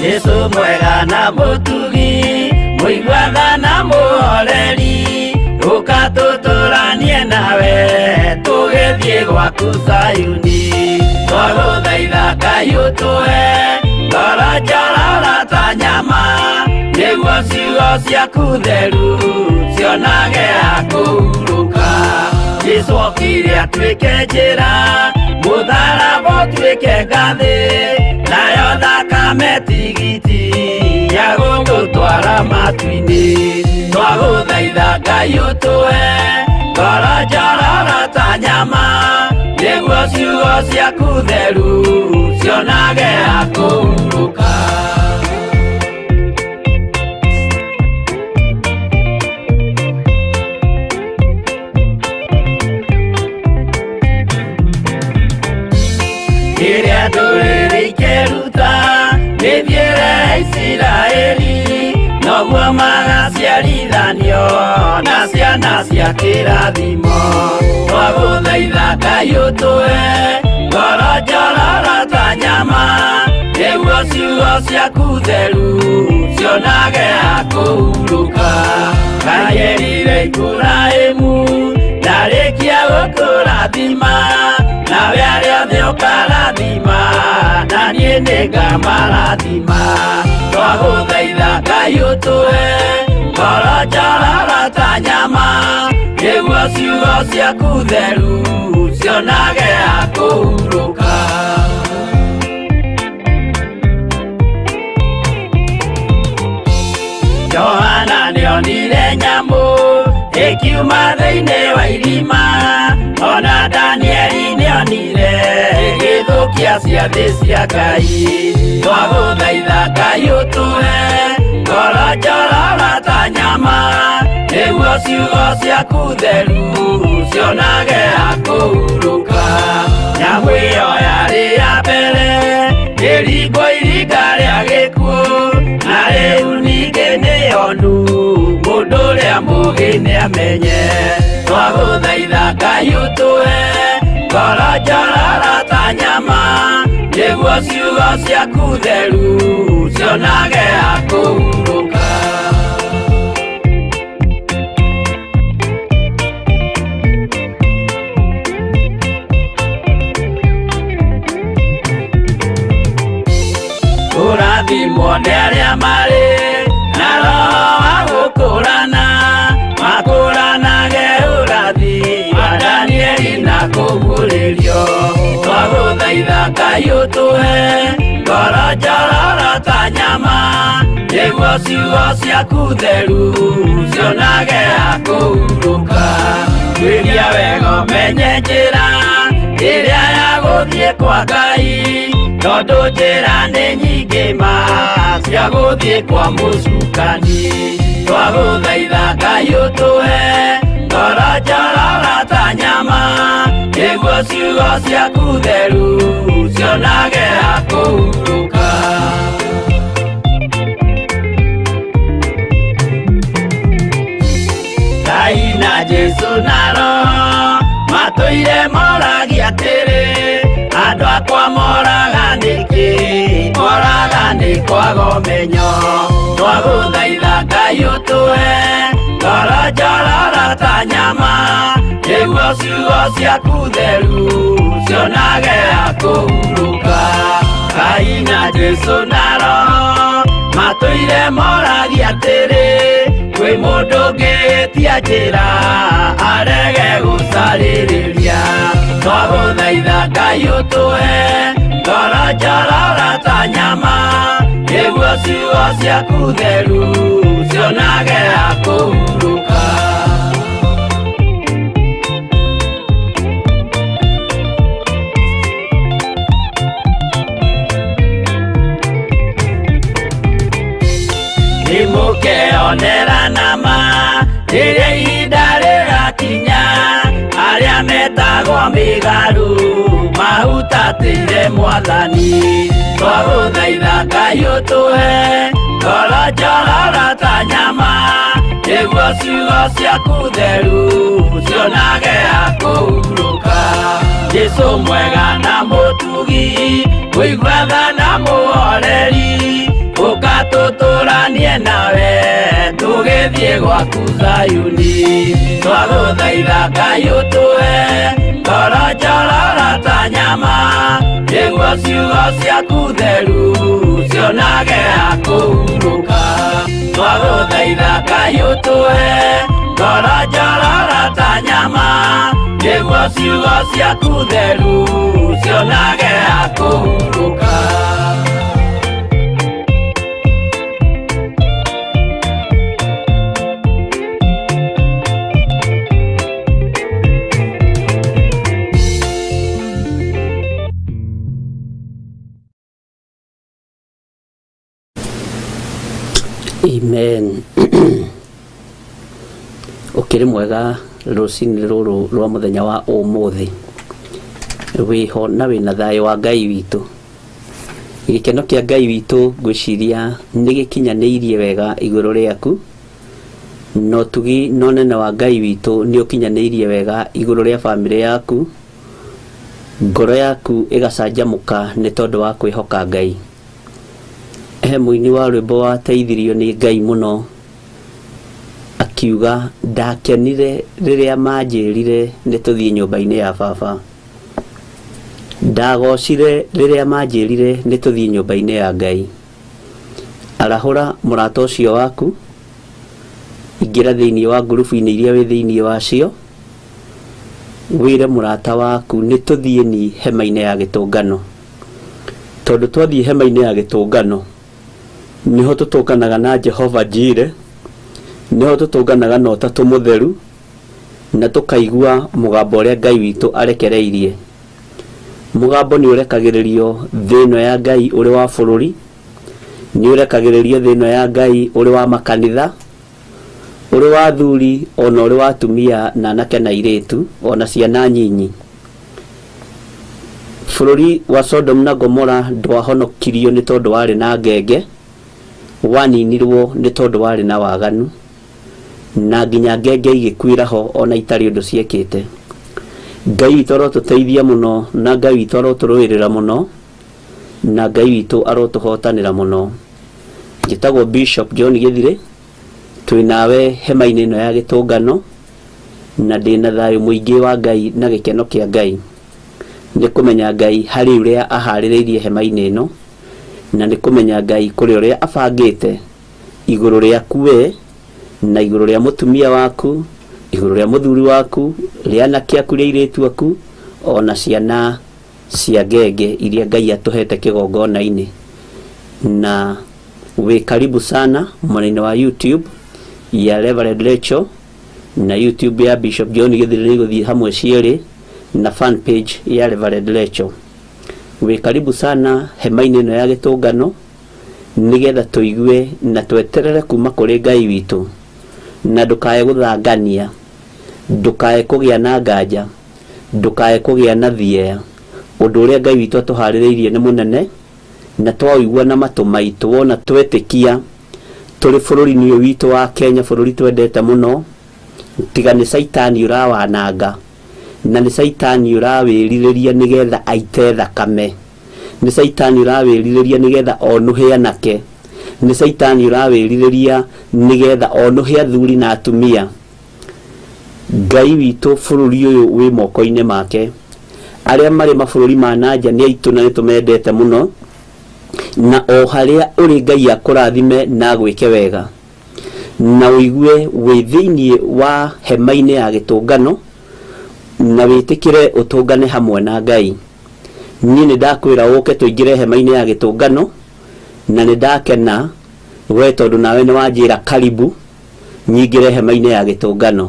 Jesu mwega na mũtugi mũigua tha na mũhoreri ũka tũtũranie nawe tũgĩthiĩ gwaku Zayuni twagũthaitha Ngai ũtũhe ngoro njororo ta nyama nĩguo ciugo ciaku theru cionage ha kũhurũka Jesu okire atuĩke njĩra mũtharaba ũtuĩke ngathĩ nayo thakame tigiti ya gũgũtwara matu-inĩ twagũthaitha Ngai ũtũhe ngoro njororo ta nyama nĩguo ciugo ciaku theru cionage ha kũhurũka. Rĩrĩa ndũrĩrĩ ikeruta mĩthiĩre ya Isiraeli noguo magaciarithanio na ciana cia kĩrathimo twagũthaitha Ngai ũtũhe ngoro njororo ta nyama nĩguo ciugo ciaku theru cionage ha kũhurũka Ngai erire Iburahĩmu ndarĩkia gũkũrathima nawe arĩa othe ũkarathima na niĩ nĩngamarathima twagũthaitha Ngai ũtũhe ngoro njororo ta nyama nĩguo ciugo ciaku theru cionage ha kũhurũka. Johana nĩonire nyamũ ĩkiuma thĩinĩ wa irima ona Danieli nĩonire ĩgĩthũkia ciathĩ cia Ngai twagũthaitha Ngai ũtũhe ngoro njororo ta nyama nĩguo ciugo ciaku theru cionage ha kũhurũka nyamũ ĩyo yarĩ ya mbere ĩringwo iringa rĩa gĩkuũ na rĩu ningĩ nĩyonu mũndũ ũrĩa mũũgĩ nĩamenye twagũthaitha Ngai ũtũhe ngoro njororo ta nyama nĩguo ciugo ciaku theru cionage ha kũhurũka. Kũrathimwo nĩ arĩa marĩ na roho wa gũkũrana makũranage ũrathi wa Danieli na kũguũrĩrio twagũthaitha Ngai ũtũhe ngoro njororo ta nyama nĩguo ciugo ciaku theru cionage ha kũhurũka Tuĩria wega ũmenye njĩra ĩrĩa ya gũthiĩ kwa Ngai tondũ njĩra nĩ nyingĩ ma cia gũthiĩ kwa mũcukani twagũthaitha Ngai ũtũhe ngoro njororo ta nyama nĩguo ciugo ciaku theru cionage ha kũhurũka. Ngai na Jesu na Roho matũire moragia atĩrĩ andũ akwa moraga nĩkĩ moraga nĩ kwaga ũmenyo twagũthaitha Ngai ũtũhe ngoro njororo ta nyama nĩguo ciugo ciaku theru cionage ha kũhurũka Ngai na Jesu na Roho matũire moragia atĩrĩ kwĩ mũndũ ũngĩtia njĩra arege gũcarĩrĩria twagũthaitha Ngai ũtũhe ngoro njororo ta nyama nĩguo ciugo ciaku theru cionage ha kũhurũka. Nĩmũkeonera nama rĩrĩa ihinda rĩgakinya arĩa metagwo mĩgarũ mahutatĩire Mwathani twagũthaitha Ngai ũtũhe ngoro njororo ta nyama nĩguo ciugo ciaku theru cionage ha kũhurũka Jesu mwega na mũtugi mũigua tha na mũhoreri. Tũcemanie nawe tũgĩthiĩ gwaku Zayuni. Twagũthaitha Ngai ũtũhe ngoro njororo ta nyama, nĩguo ciugo ciaku theru cionage ha kũhurũka. Twagũthaitha Ngai ũtũhe ngoro njororo ta nyama, nĩguo ciugo ciaku theru cionage ha kũhurũka. Amen. Ũkĩrĩ mwega rũcinĩ rũrũ rwa mũthenya wa ũmũthĩ, wĩho na wĩna thayũ wa Ngai witũ. Gĩkeno kĩa Ngai witũ ngwĩciria nĩ gĩkinyanĩirie wega igũrũ rĩaku, na ũtugi na ũnene wa Ngai witũ nĩ ũkinyanĩirie wega igũrũ rĩa bamĩrĩ yaku, ngoro yaku ĩgacanjamũka nĩ tondũ wa kwĩhoka Ngai. He mũini wa rwĩmbo wateithirio nĩ Ngai mũno, akiuga ndakenire rĩrĩa manjĩrire nĩ tũthiĩ nyũmba-inĩ ya baba. Ndagocire rĩrĩa manjĩrire nĩ tũthiĩ nyũmba-inĩ ya Ngai. Arahũra mũrata ũcio waku, ingĩra thĩinĩ wa ngurubu-inĩ iria wĩ thĩinĩ wacio, wĩre mũrata waku nĩ tũthiĩ ni hema-inĩ ya gĩtũngano. Tondũ twathiĩ hema-inĩ ya gĩtũngano, nĩho tũtũnganaga na Jehova Jire, nĩho tũtũnganaga na Ũtatũ Mũtheru, na tũkaigua mũgambo ũrĩa Ngai witũ arekereirie. Mũgambo nĩ ũrekagĩrĩrio thĩ ĩno ya Ngai ũrĩ wa bũrũri, nĩ ũrekagĩrĩrio thĩ ĩno ya Ngai ũrĩ wa makanitha, ũrĩ wa athuri ona ũrĩ wa atumia na anake na airĩtu ona ciana nyinyi. Bũrũri wa Sodom na Gomora ndwahonokirio nĩ tondũ warĩ na ngenge, waninirwo nĩ tondũ warĩ na waganu, na nginya ngenge igĩkuĩra ho ona itarĩ ũndũ ciekĩte. Ngai witũ arotũteithia mũno, na Ngai witũ arotũrũĩrĩra mũno, na Ngai witũ arotũhotanĩra mũno. Njĩtagwo Bishop John Gĩthirĩ, twĩ nawe hema-inĩ ĩno ya gĩtũngano, na ndĩna thayũ mũingĩ wa Ngai na gĩkeno kĩa Ngai nĩ kũmenya Ngai harĩ ũrĩa aharĩrĩirie hema-inĩ ĩno, na nĩ kũmenya Ngai kũrĩ ũrĩa abangĩte igũrũ rĩaku we, na igũrũ rĩa mũtumia waku, igũrũ rĩa mũthuri waku, rĩa anake aku, rĩa airĩtu aku, ona ciana cia ngenge iria Ngai atũhete kĩgongona-inĩ. Na wĩ karibu sana mwena-inĩ wa YouTube ya Reverend Rachel na YouTube ya Bishop John Gĩthiri nĩ igũthiĩ hamwe cierĩ na fan page ya Reverend Rachel. Wĩ karibu sana hema-inĩ ĩno ya gĩtũngano nĩgetha tũigue na tweterere kuma kũrĩ Ngai witũ, na ndũkae gũthangania, ndũkae kũgĩa na nganja, ndũkae kũgĩa na thieya. Ũndũ ũrĩa Ngai witũ atũharĩrĩirie nĩ mũnene, na twaũigua na matũ maitũ wona twetĩkia tũrĩ bũrũri-inĩ ũyũ witũ wa Kenya, bũrũri twendete mũno, tiga nĩ caitani ũrawananga, na nĩ caitani ũrawĩrirĩria nĩgetha aite thakame, nĩ caitani ũrawĩrirĩria nĩgetha onũhe anake, nĩ caitani ũrawĩrirĩria nĩgetha onũhe athuri na atumia. Ngai witũ bũrũri ũyũ wĩ moko-inĩ make. Arĩa marĩ mabũrũri ma nanja nĩ aitũ na nĩ tũmendete mũno, na o harĩa ũrĩ Ngai akũrathime na agwĩke wega, na ũigue wĩ thĩinĩ wa hema-inĩ ya gĩtũngano, na wĩtĩkĩre ũtũngane hamwe na Ngai. Niĩ nĩ ndakwĩra ũke tũingĩre hema-inĩ ya gĩtũngano, na nĩ ndakena we tondũ nawe nĩ wanjĩra karibu nyingĩre hema-inĩ ya gĩtũngano.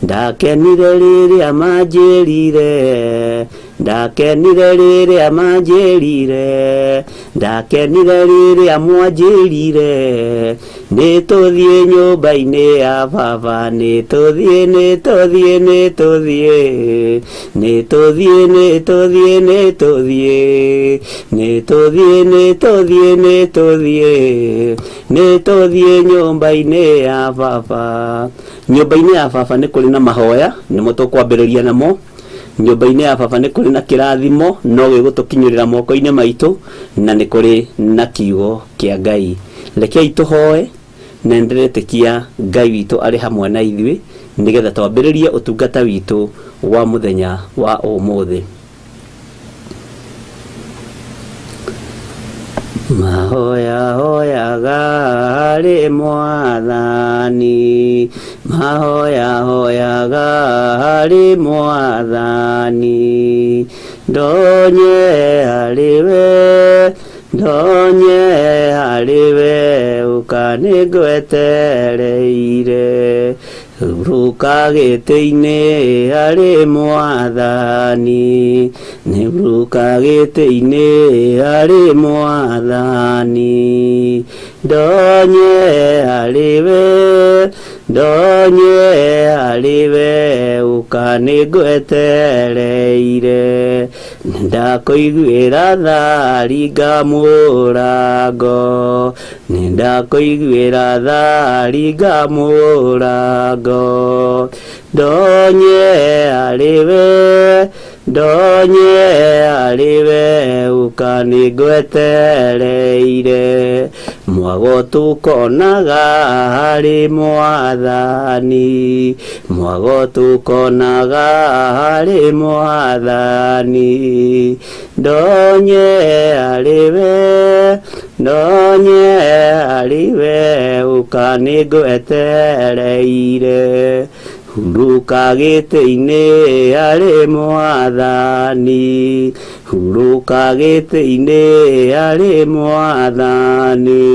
Ndakenire rĩrĩa manjĩrire, ndakenire rĩrĩa manjĩrire, ndakenire rĩrĩa mwanjĩrire, nĩ tũthiĩ nyũmba-inĩ ya baba, nĩ tũthiĩ, nĩ tũthiĩ, nĩ tũthiĩ, nĩ tũthiĩ, nĩ tũthiĩ, nĩ tũthiĩ, nĩ tũthiĩ, nĩ tũthiĩ, nĩ tũthiĩ, nĩ tũthiĩ nyũmba-inĩ ya baba. Nyũmba-inĩ ya baba nĩ kũrĩ na mahoya, nĩmo tũkwambĩrĩria namo. Nyũmba-inĩ ya baba nĩ kũrĩ na kĩrathimo, no gĩgũtũkinyĩrĩra moko-inĩ maitũ, na nĩ kũrĩ na kiugo kĩa Ngai. Rekei tũhoe na nĩndĩretĩkia Ngai witũ arĩ hamwe na ithuĩ nĩgetha twambĩrĩrie ũtungata witũ wa mũthenya wa ũmũthĩ. Mahoya hoyaga harĩ Mwathani, mahoya hoyaga harĩ Mwathani, ndonye harĩ we, ndonye harĩ we, ũka nĩngwetereire. Hurũka gĩtĩ-inĩ harĩ Mwathani, nĩhurũka gĩtĩ-inĩ harĩ Mwathani, ndonye harĩ we, ndonye harĩ we, ũka nĩngwetereire. Nĩndakũiguĩra tha ringa mũrango, nĩndakũiguĩra tha ringa mũrango, ndonye harĩ we, ndonye harĩ we, ũka nĩngwetereire. Mwago tũkonaga harĩ Mwathani, mwago tũkonaga harĩ Mwathani, ndonye harĩ we, ndonye harĩ we, ũka nĩngwetereire. Hurũka gĩtĩ-inĩ harĩ Mwathani, hurũka gĩtĩ-inĩ harĩ Mwathani,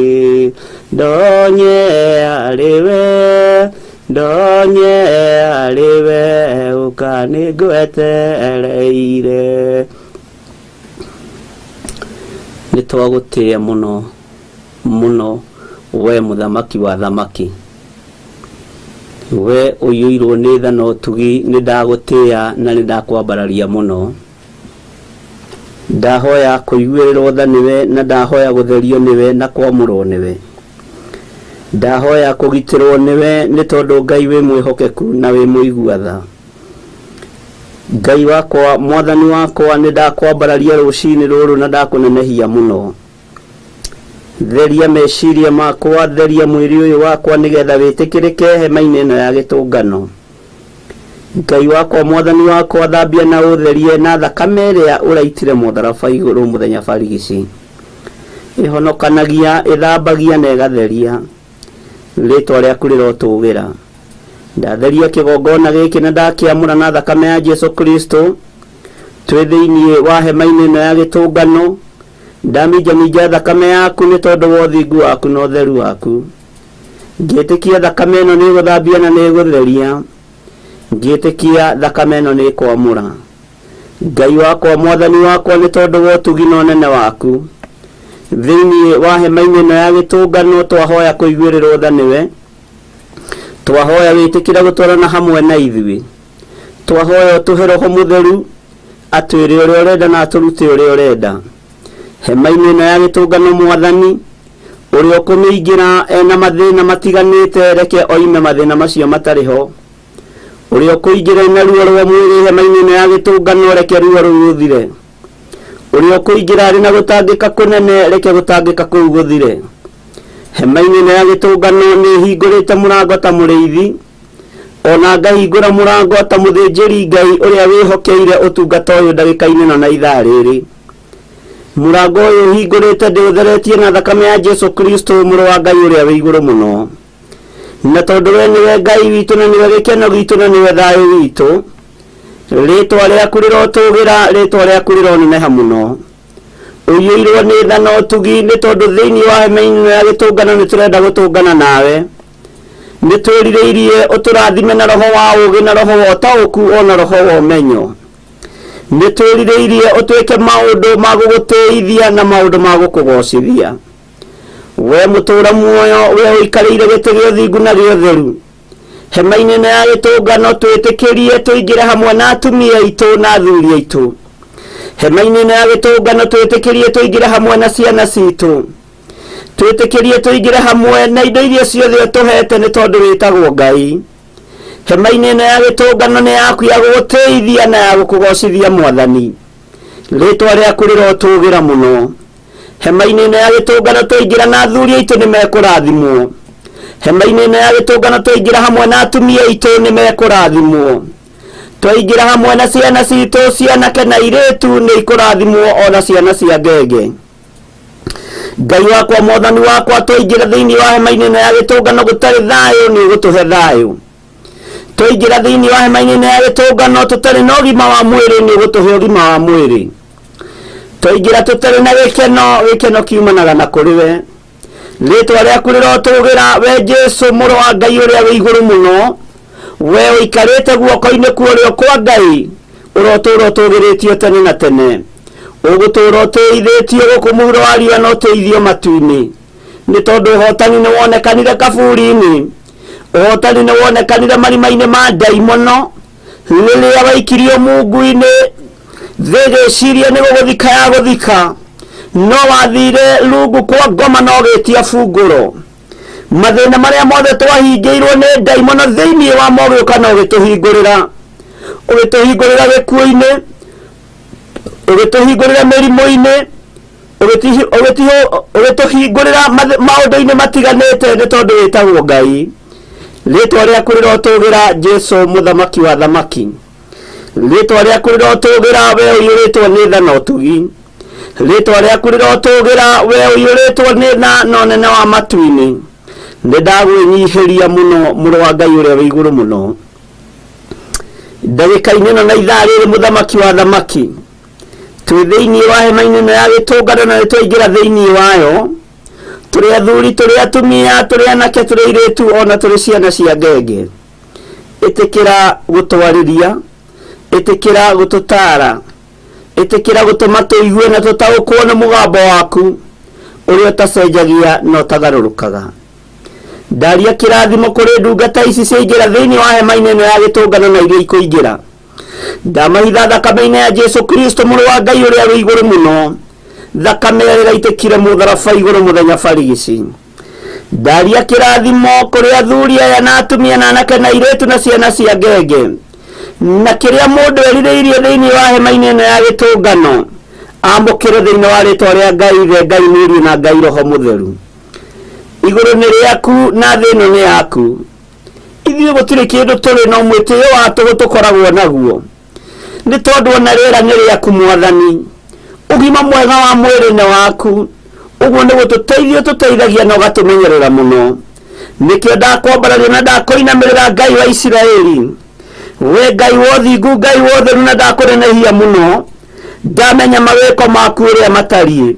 ndonye harĩ we, ndonye harĩ we, ũka nĩngwetereire. Nĩ twagũtĩĩa mũno mũno we mũthamaki wa thamaki, we ũiyũirwo nĩ tha na ũtugi, nĩ ndagũtĩĩa na nĩ ndakwambararia mũno. Ndahoya kũiguĩrĩrwo tha nĩwe na ndahoya gũtherio nĩwe na kwamũrwo nĩwe. Ndahoya kũgitĩrwo nĩwe nĩ tondũ Ngai wĩ mwĩhokeku na wĩ mũigua tha. Ngai wakwa, Mwathani wakwa, nĩ ndakwambararia rũcinĩ rũrũ na ndakũnenehia mũno. Theria meciria makwa, theria mwĩrĩ ũyũ wakwa nĩgetha wĩtĩkĩrĩke hema-inĩ ĩno ya gĩtũngano. Ngai wakwa, Mwathani wakwa, thambia na ũtherie na thakame ĩrĩa ũraitire mũtharaba igũrũ mũthenya barigici. Ĩhonokanagia, ĩthambagia na ĩgatheria. Rĩtwa rĩaku rĩrotũgĩra. Ndatheria kĩgongona gĩkĩ na ndakĩamũra na thakame ya Jesu Kristo. Twĩ thĩinĩ wa hema-inĩ ĩno ya gĩtũngano, ndaminjaminja thakame yaku nĩ tondũ wa ũthingu waku na ũtheru waku. Ngĩtĩkia thakame ĩno nĩ ĩgũthambia na nĩ ĩgũtheria. Ngĩtĩkia thakame ĩno nĩ ĩkwamũra. Ngai wakwa, Mwathani wakwa, nĩ tondũ wa ũtugi na ũnene waku. Thĩinĩ wa hema-inĩ ĩno ya gĩtũngano twahoya kũiguĩrĩrwo tha nĩwe. Twahoya wĩtĩkĩre gũtwarana hamwe na ithuĩ. Twahoya ũtũhe Roho Mũtheru atwĩre ũrĩa ũrenda na atũrute ũrĩa ũrenda. Hema-inĩ ĩno ya gĩtũngano Mwathani, ũrĩa ũkũmĩingĩra ena mathĩna matiganĩte, reke oime mathĩna macio matarĩ ho. Ũrĩa ũkũingĩra ena ruo rwa mwĩrĩ hema-inĩ ĩno ya gĩtũngano, reke ruo rũu rũthire. Ũrĩa ũkũingĩra arĩ na gũtangĩka kũnene, reke gũtangĩka kũu gũthire. Hema-inĩ ĩno ya gĩtũngano nĩ hingũrĩte mũrango ta mũrĩithi, ona ngahingũra mũrango ta mũthĩnjĩri Ngai ũrĩa wĩhokeire ũtungata ũyũ ndagĩka-inĩ ĩno na ithaa rĩrĩ. Mũrango ũyũ hingũrĩte ndĩũtheretie na thakame ya Jesu Kristo mũrũ wa Ngai ũrĩa wĩ igũrũ mũno. Na tondũ we nĩwe Ngai witũ na nĩwe gĩkeno gitũ na nĩwe thayũ witũ, rĩtwa rĩaku rĩrotũgĩra, rĩtwa rĩaku rĩroneneha mũno. Ũiyũirwo nĩ tha na ũtugi nĩ tondũ thĩinĩ wa hema-inĩ ĩno ya gĩtũngano nĩ tũrenda gũtũngana nawe. Nĩ twĩrirĩirie ũtũrathime na roho wa ũũgĩ na roho wa ũtaũku ona roho wa ũmenyo. Nĩ twĩrirĩirie ũtwĩke maũndũ ma gũgũtĩithia na maũndũ ma gũkũgocithia. We mũtũũra muoyo, we ũikarĩire gĩtĩ gĩa ũthingu na gĩa ũtheru, hema-inĩ ĩno ya gĩtũngano twĩtĩkĩrie tũingĩre hamwe na atumia aitũ na athuri aitũ. Hema-inĩ ĩno ya gĩtũngano twĩtĩkĩrie tũingĩre hamwe na ciana citũ. Twĩtĩkĩrie tũingĩre hamwe na indo iria ciothe ũtũhete nĩ tondũ wĩtagwo Ngai. Hema-inĩ ĩno ya gĩtũngano nĩ yaku ya gũgũtĩithia na ya gũkũgocithia Mwathani. Rĩtwa rĩaku rĩrotũgĩra mũno. Hema-inĩ ĩno ya gĩtũngano twaingĩra na athuri aitũ nĩ mekũrathimwo. Hema-inĩ ĩno ya gĩtũngano twaingĩra hamwe na atumia aitũ nĩ mekũrathimwo. Twaingĩra hamwe na ciana citũ cianake na irĩtu nĩ ikũrathimwo ona ciana cia ngenge. Ngai wakwa mwathani wakwa twaingĩra thĩinĩ wa hema-inĩ ĩno ya gĩtũngano gũtarĩ thayũ nĩ ũgũtũhe thayũ. Twaingĩra thĩinĩ wa hema-inĩ ĩno ya gĩtũngano tũtarĩ na ũgima wa mwĩrĩ nĩ ũgũtũhe ũgima wa mwĩrĩ. Twaingĩra tũtarĩ na gĩkeno, gĩkeno kiumanaga na kũrĩ we. Rĩtwa rĩaku rĩrotũgĩra we Jesu mũrũ wa Ngai ũrĩa wĩ igũrũ mũno. We ũikarĩte guoko-inĩ kwa ũrĩo kwa Ngai, ũrotũũra ũtũgĩrĩtio tene na tene. Ũgũtũũra ũtĩithĩtio gũkũ mũhuro wa riũa na ũtĩithio matu-inĩ. Nĩ tondũ ũhotani nĩ wonekanire kaburi-inĩ, ũhotani nĩ wonekanire marima-inĩ ma ndaimono. Rĩrĩa waikirio mungu-inĩ, thĩ ĩgĩciria nĩ gũgũthika ya gũthika, no wathire rungu kwa ngoma na ũgĩtia bungũro. Mathĩna marĩa mothe twahingĩirwo nĩ ndaimono thĩinĩ wa mogĩũka na ũgĩtũhingũrĩra. Ũgĩtũhingũrĩra gĩkuũ-inĩ, ũgĩtũhingũrĩra mĩrimũ-inĩ, ũgĩtũhingũrĩra maũndũ-inĩ matiganĩte nĩ tondũ wĩtagwo Ngai. Rĩtwa rĩaku rĩrotũgĩra Jesu mũthamaki wa thamaki. Rĩtwa rĩaku rĩrotũgĩra we ũiyũrĩtwo nĩ tha na ũtugi. Rĩtwa rĩaku rĩrotũgĩra we ũiyũrĩtwo nĩ tha na ũnene wa matu-inĩ. Nĩ ndagwĩnyihĩria mũno mũrũ wa Ngai ũrĩa wĩ igũrũ mũno. Ndagĩka-inĩ ĩno na ithaa rĩrĩ mũthamaki wa thamaki, twĩ thĩinĩ wa hema-inĩ ĩno ya gĩtũngano na nĩ twaingĩra thĩinĩ wayo. Tũrĩ athuri, tũrĩ atumia, tũrĩ anake, tũrĩ airĩtu, ona tũrĩ ciana cia ngenge. Ĩtĩkĩra gũtwarĩria, ĩtĩkĩra gũtũtara, ĩtĩkĩra gũtũma tũigue na tũtaũkwo nĩ mũgambo waku ũrĩa ũtacenjagia na ũtagarũrũkaga. Ndaria kĩrathimo kũrĩ ndungata ici ciaingĩra thĩinĩ wa hema-inĩ ĩno ya gĩtũngano na iria ikũingĩra. Ndamahitha thakame-inĩ ya Jesu Kristo mũrũ wa Ngai ũrĩa wĩ igũrũ mũno, thakame ĩrĩa ĩraitĩkire mũtharaba igũrũ mũthenya barigici. Ndaria kĩrathimo kũrĩ athuri aya na atumia na anake na airĩtu na ciana cia ngenge, na kĩrĩa mũndũ erirĩirie thĩinĩ wa hema-inĩ ĩno ya gĩtũngano amũkĩre thĩinĩ wa rĩtwa rĩa Ngai Ithe, Ngai Mũriũ na Ngai Roho Mũtheru. Igũrũ nĩ rĩaku na thĩ ĩno nĩ yaku. Ithuĩ gũtirĩ kĩndũ tũrĩ no mwĩtĩo wa tũhũ tũkoragwo naguo, nĩ tondũ ona rĩera nĩ rĩaku Mwathani. Ũgima mwega wa mwĩrĩ nĩ waku, ũguo nĩ gũtũteithia ũtũteithagia na ũgatũmenyerera mũno. Nĩkĩo ndakwambararia na ndakũinamĩrĩra Ngai wa Isiraeli. We Ngai wa ũthingu, Ngai wa ũtheru, na ndakũnenehia mũno. Ndamenya mawĩko maku ũrĩa matariĩ.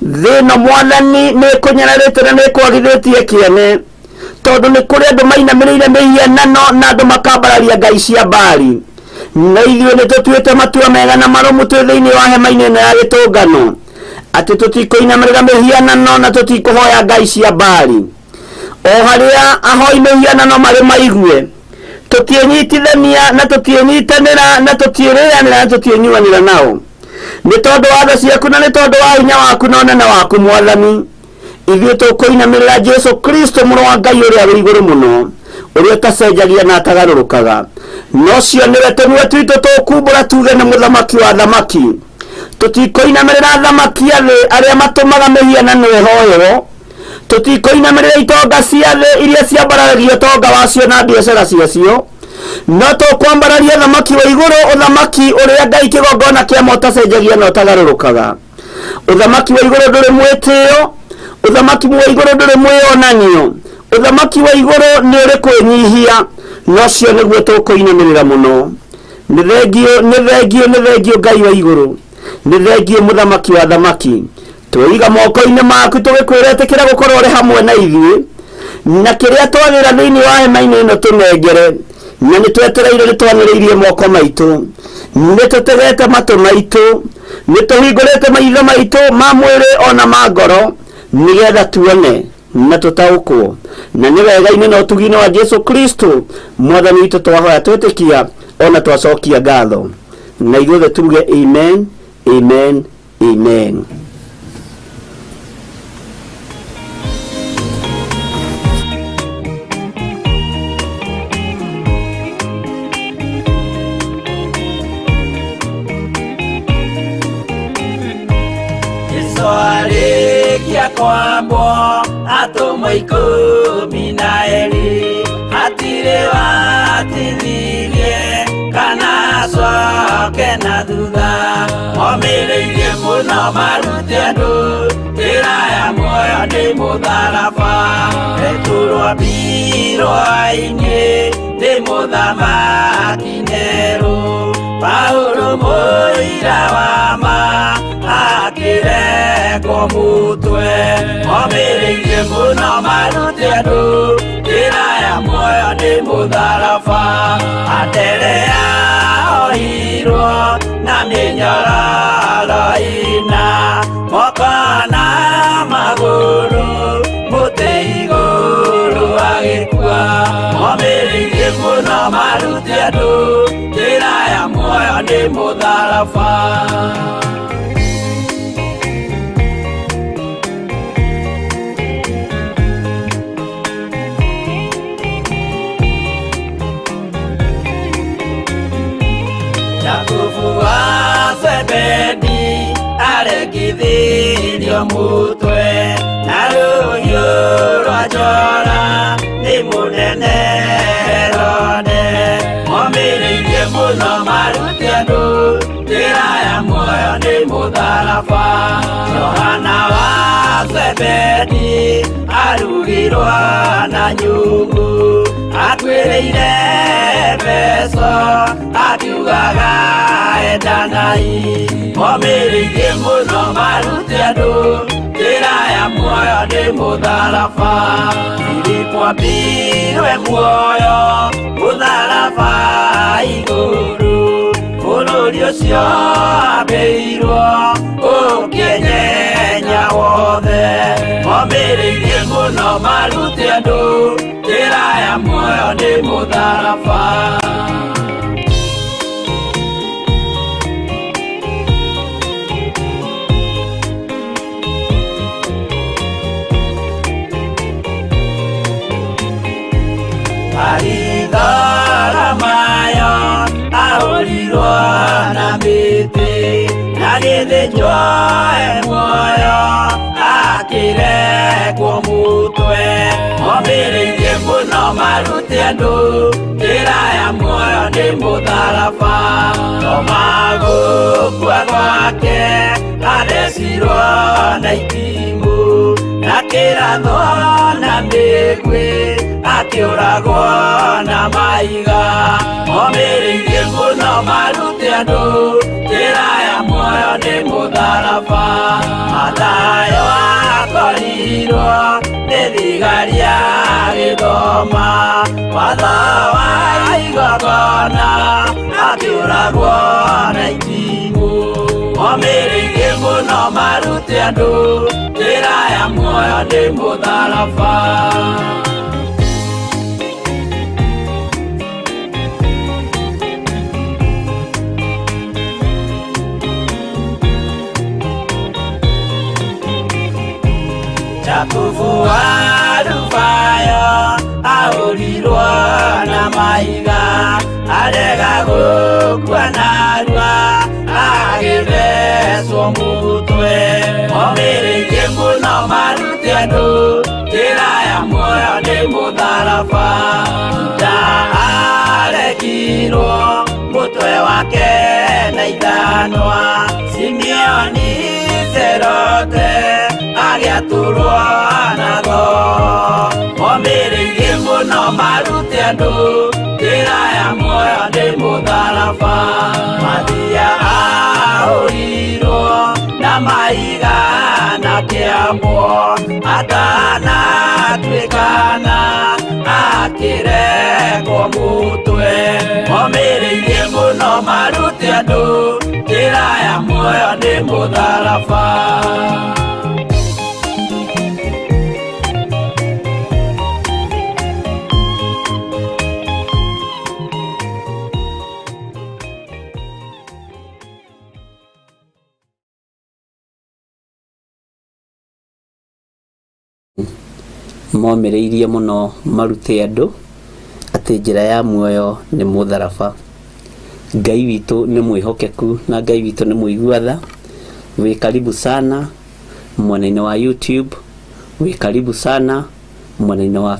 Thĩ ĩno Mwathani nĩ ĩkũnyararĩte na nĩ ĩkwagithĩtie kĩene, tondũ nĩ kũrĩ andũ mainamĩrĩire mĩhianano na andũ makambararia ngai cia Baali. Na ithuĩ nĩ tũtuĩte matua mega na marũmu twĩ thĩinĩ wa hema-inĩ ĩno ya gĩtũngano, atĩ tũtikũinamĩrĩra mĩhianano na tũtikũhoya ngai cia Baali. O harĩa ahoi mĩhianano marĩ maigue, tũtiĩnyitithania na tũtiĩnyitanĩra na tũtiĩrĩanĩra na tũtiĩnyuanĩra nao, nĩ tondũ wa tha ciaku na nĩ tondũ wa hinya waku na ũnene waku Mwathani. Ithuĩ tũkũinamĩrĩra Jesu Kristo mũrũ wa Ngai ũrĩa wĩ igũrũ mũno, ũrĩa ũtacenjagia na atagarũrũkaga. Na ũcio nĩwe tũnua twitũ tũkumbũra tuge nĩ mũthamaki wa thamaki. Tũtikũinamĩrĩra thamaki a thĩ arĩa matũmaga mĩhianano ĩhoywo. Tũtikũinamĩrĩra itonga cia thĩ iria ciambararagia ũtonga wacio na biacara ciacio. No tũkwambararia thamaki wa igũrũ, ũthamaki ũrĩa Ngai kĩgongona kĩa ma ũtacenjagia na ũtagarũrũkaga. Ũthamaki wa igũrũ ndũrĩ mwĩtĩo, ũthamaki wa igũrũ ndũrĩ mwĩonanio, ũthamaki wa igũrũ nĩ ũrĩ kwĩnyihia, na ũcio nĩguo tũkũinamĩrĩra mũno. Nĩ thengio, nĩ thengio, nĩ thengio Ngai wa igũrũ, nĩ thengio mũthamaki wa thamaki. Tweiga moko-inĩ maku tũgĩkwĩra ĩtĩkĩra gũkorwo ũrĩ hamwe na ithuĩ, na kĩrĩa twagĩra thĩinĩ wa hema-inĩ ĩno tũnengere, na nĩ twetereire, nĩ twanĩrĩirie moko maitũ, nĩ tũtegete matũ maitũ, nĩ tũhingũrĩte maitho maitũ ma mwĩrĩ ona ma ngoro, nĩgetha tuone na tũtaũkwo. Na nĩ wega-inĩ na ũtugi-inĩ wa Jesu Kristo Mwathani witũ twahoya twĩtĩkia ona twacokia ngatho, na ithuothe tuge amen, amen, amen. Jesu arĩ Kwambwo atũmwo 12 hatirĩ watithirie kana acoke na thutha. Momĩrĩirie mũno marute andũ njĩra ya muoyo nĩ mũtharaba. Petero ambirwo ainĩ nĩ mũthamaki Nero. Paulo mũira wa ma akĩrekwo mũtwe. Momĩrĩirie mũno marute andũ njĩra ya muoyo nĩ mũtharaba. Anderea ohirwo na mĩnyororo ĩna moko na magũrũ mũtĩ igũrũ agĩkua. Momĩrĩirie mũno marute andũ njĩra ya muoyo nĩ mũtharaba. Jakubu wa Zebedi arekithirio mũtwe na rũhiũ rwa njora nĩ mũnene Herode. Momĩrĩirie mũno marute andũ njĩra ya muoyo nĩ mũtharaba. Johana wa Zebedi arugirwo na nyungu akuĩrĩire Efeso akiugaga endanai. Momĩrĩirie mũno marute andũ njĩra ya muoyo nĩ mũtharaba. Filipo ambirwe muoyo mũtharaba igũrũ bũrũri ũcio ambĩirwo ũkĩnyenya wothe. Momĩrĩirie mũno marute andũ njĩra ya muoyo nĩ mũtharaba. Baritholomayo ahũrirwo na mĩtĩ na gĩthĩnjwo e muoyo akĩrekwo mũtwe. Momĩrĩirie mũno marute andũ njĩra ya muoyo nĩ mũtharaba. Toma gũkua gwake athecirwo na itimũ na kĩrathwo na mĩguĩ akĩũragwo na mahiga. Momĩrĩirie mũno marute andũ njĩra ya muoyo nĩ mũtharaba. Mathayo akorirwo nĩ thigari agĩthoma watho wa igongona akĩũragwo na itimũ. Momĩrĩirie mũno marute andũ njĩra ya muoyo nĩ mũtharaba. Jakubu wa Alufayo ahũrirwo na mahiga arega gũkua narua agĩthecwo mũtwe. Momĩrĩirie mũno marute andũ njĩra ya muoyo nĩ mũtharaba. Juda arekirwo mũtwe wake na ithanwa. Simeoni Zerote agĩatũrwo na thoo. Momĩrĩirie mũno marute andũ njĩra ya muoyo nĩ mũtharaba. Mathia ahũrirwo na mahiga na kĩambwo atanatuĩkana akĩrekwo mũtwe. Momĩrĩirie mũno marute andũ njĩra ya muoyo nĩ mũtharaba. Momĩrĩirie mũno marute andũ atĩ njĩra ya muoyo nĩ mũtharaba. Ngai witũ nĩ mwĩhokeku na Ngai witũ nĩ mũigua tha. Wĩ karibu sana mwena-inĩ wa YouTube. Wĩ karibu sana mwena-inĩ wa,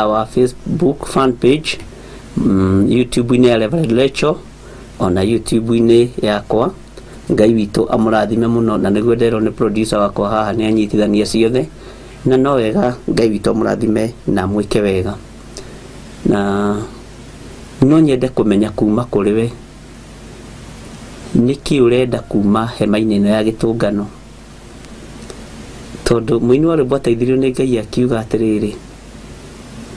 wa Facebook fan page, YouTube-inĩ ya Reverend Rachel, ona YouTube-inĩ yakwa. Ngai witũ amũrathime mũno, na nĩguo nderwo nĩ producer wakwa haha nĩ anyitithania ciothe, na no wega. Ngai witũ amũrathime na amwĩke wega. Na no nyende kũmenya kuma kũrĩ we nĩkĩ ũrenda kuma hema-inĩ ĩno ya gĩtũngano, tondũ mũini wa rwĩmbo ateithirio nĩ Ngai akiuga atĩrĩrĩ,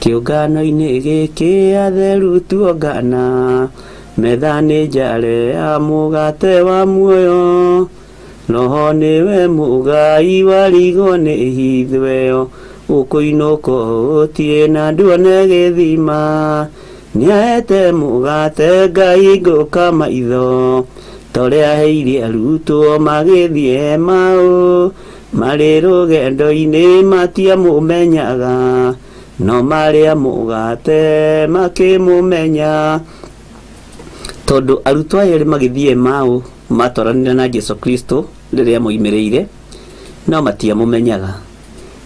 kĩũngano-inĩ gĩkĩ atheru tuongana, metha nĩ njare ya mũgate wa muoyo, roho nĩwe mũgai warigwo nĩ hithweo, ũkũinũka ũtie na nduone gĩthima, nĩaete mũgate Ngai ngũka maitho, torĩa aheire arutwo magĩthiĩ Emau, marĩ rũgendo-inĩ matiamũmenyaga, no marĩa mũgate makĩmũmenya. Tondũ arutwo aya erĩ magĩthiĩ Emau matwaranire na Jesu Kristo rĩrĩa moimĩrĩire, no matiamũmenyaga,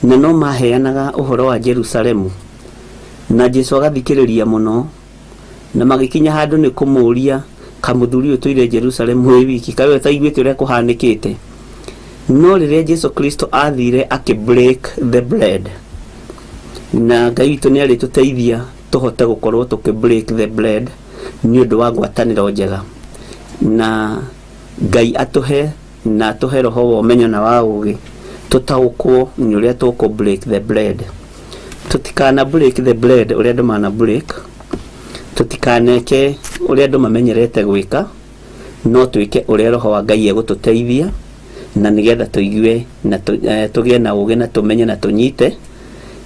na no maheanaga ũhoro wa Jerusalemu, na Jesu agathikĩrĩria mũno, na magĩkinya handũ nĩ kũmũũria, kamũthuri ũyũ tũire Jerusalemu wĩ wiki, kaĩ ũtaiguĩte ũrĩa kũhanĩkĩte? No rĩrĩa Jesu Kristo athire akĩ break the bread, na Ngai witũ nĩ arĩtũteithia tũhote gũkorwo tũkĩ break the bread nĩ ũndũ wa ngwatanĩro njega, na Ngai atũhe na atũhe roho wa ũmenyo na wa ũgĩ, tũtaũkwo nĩ ũrĩa tũkũ break the bread. Tũtikana break the bread ũrĩa andũ mana break, tũtikaneke ũrĩa andũ mamenyerete gwĩka, no twĩke ũrĩa roho wa Ngai egũtũteithia, na nĩgetha tũigue na tũgĩe na ũgĩ na tũmenye na tũnyite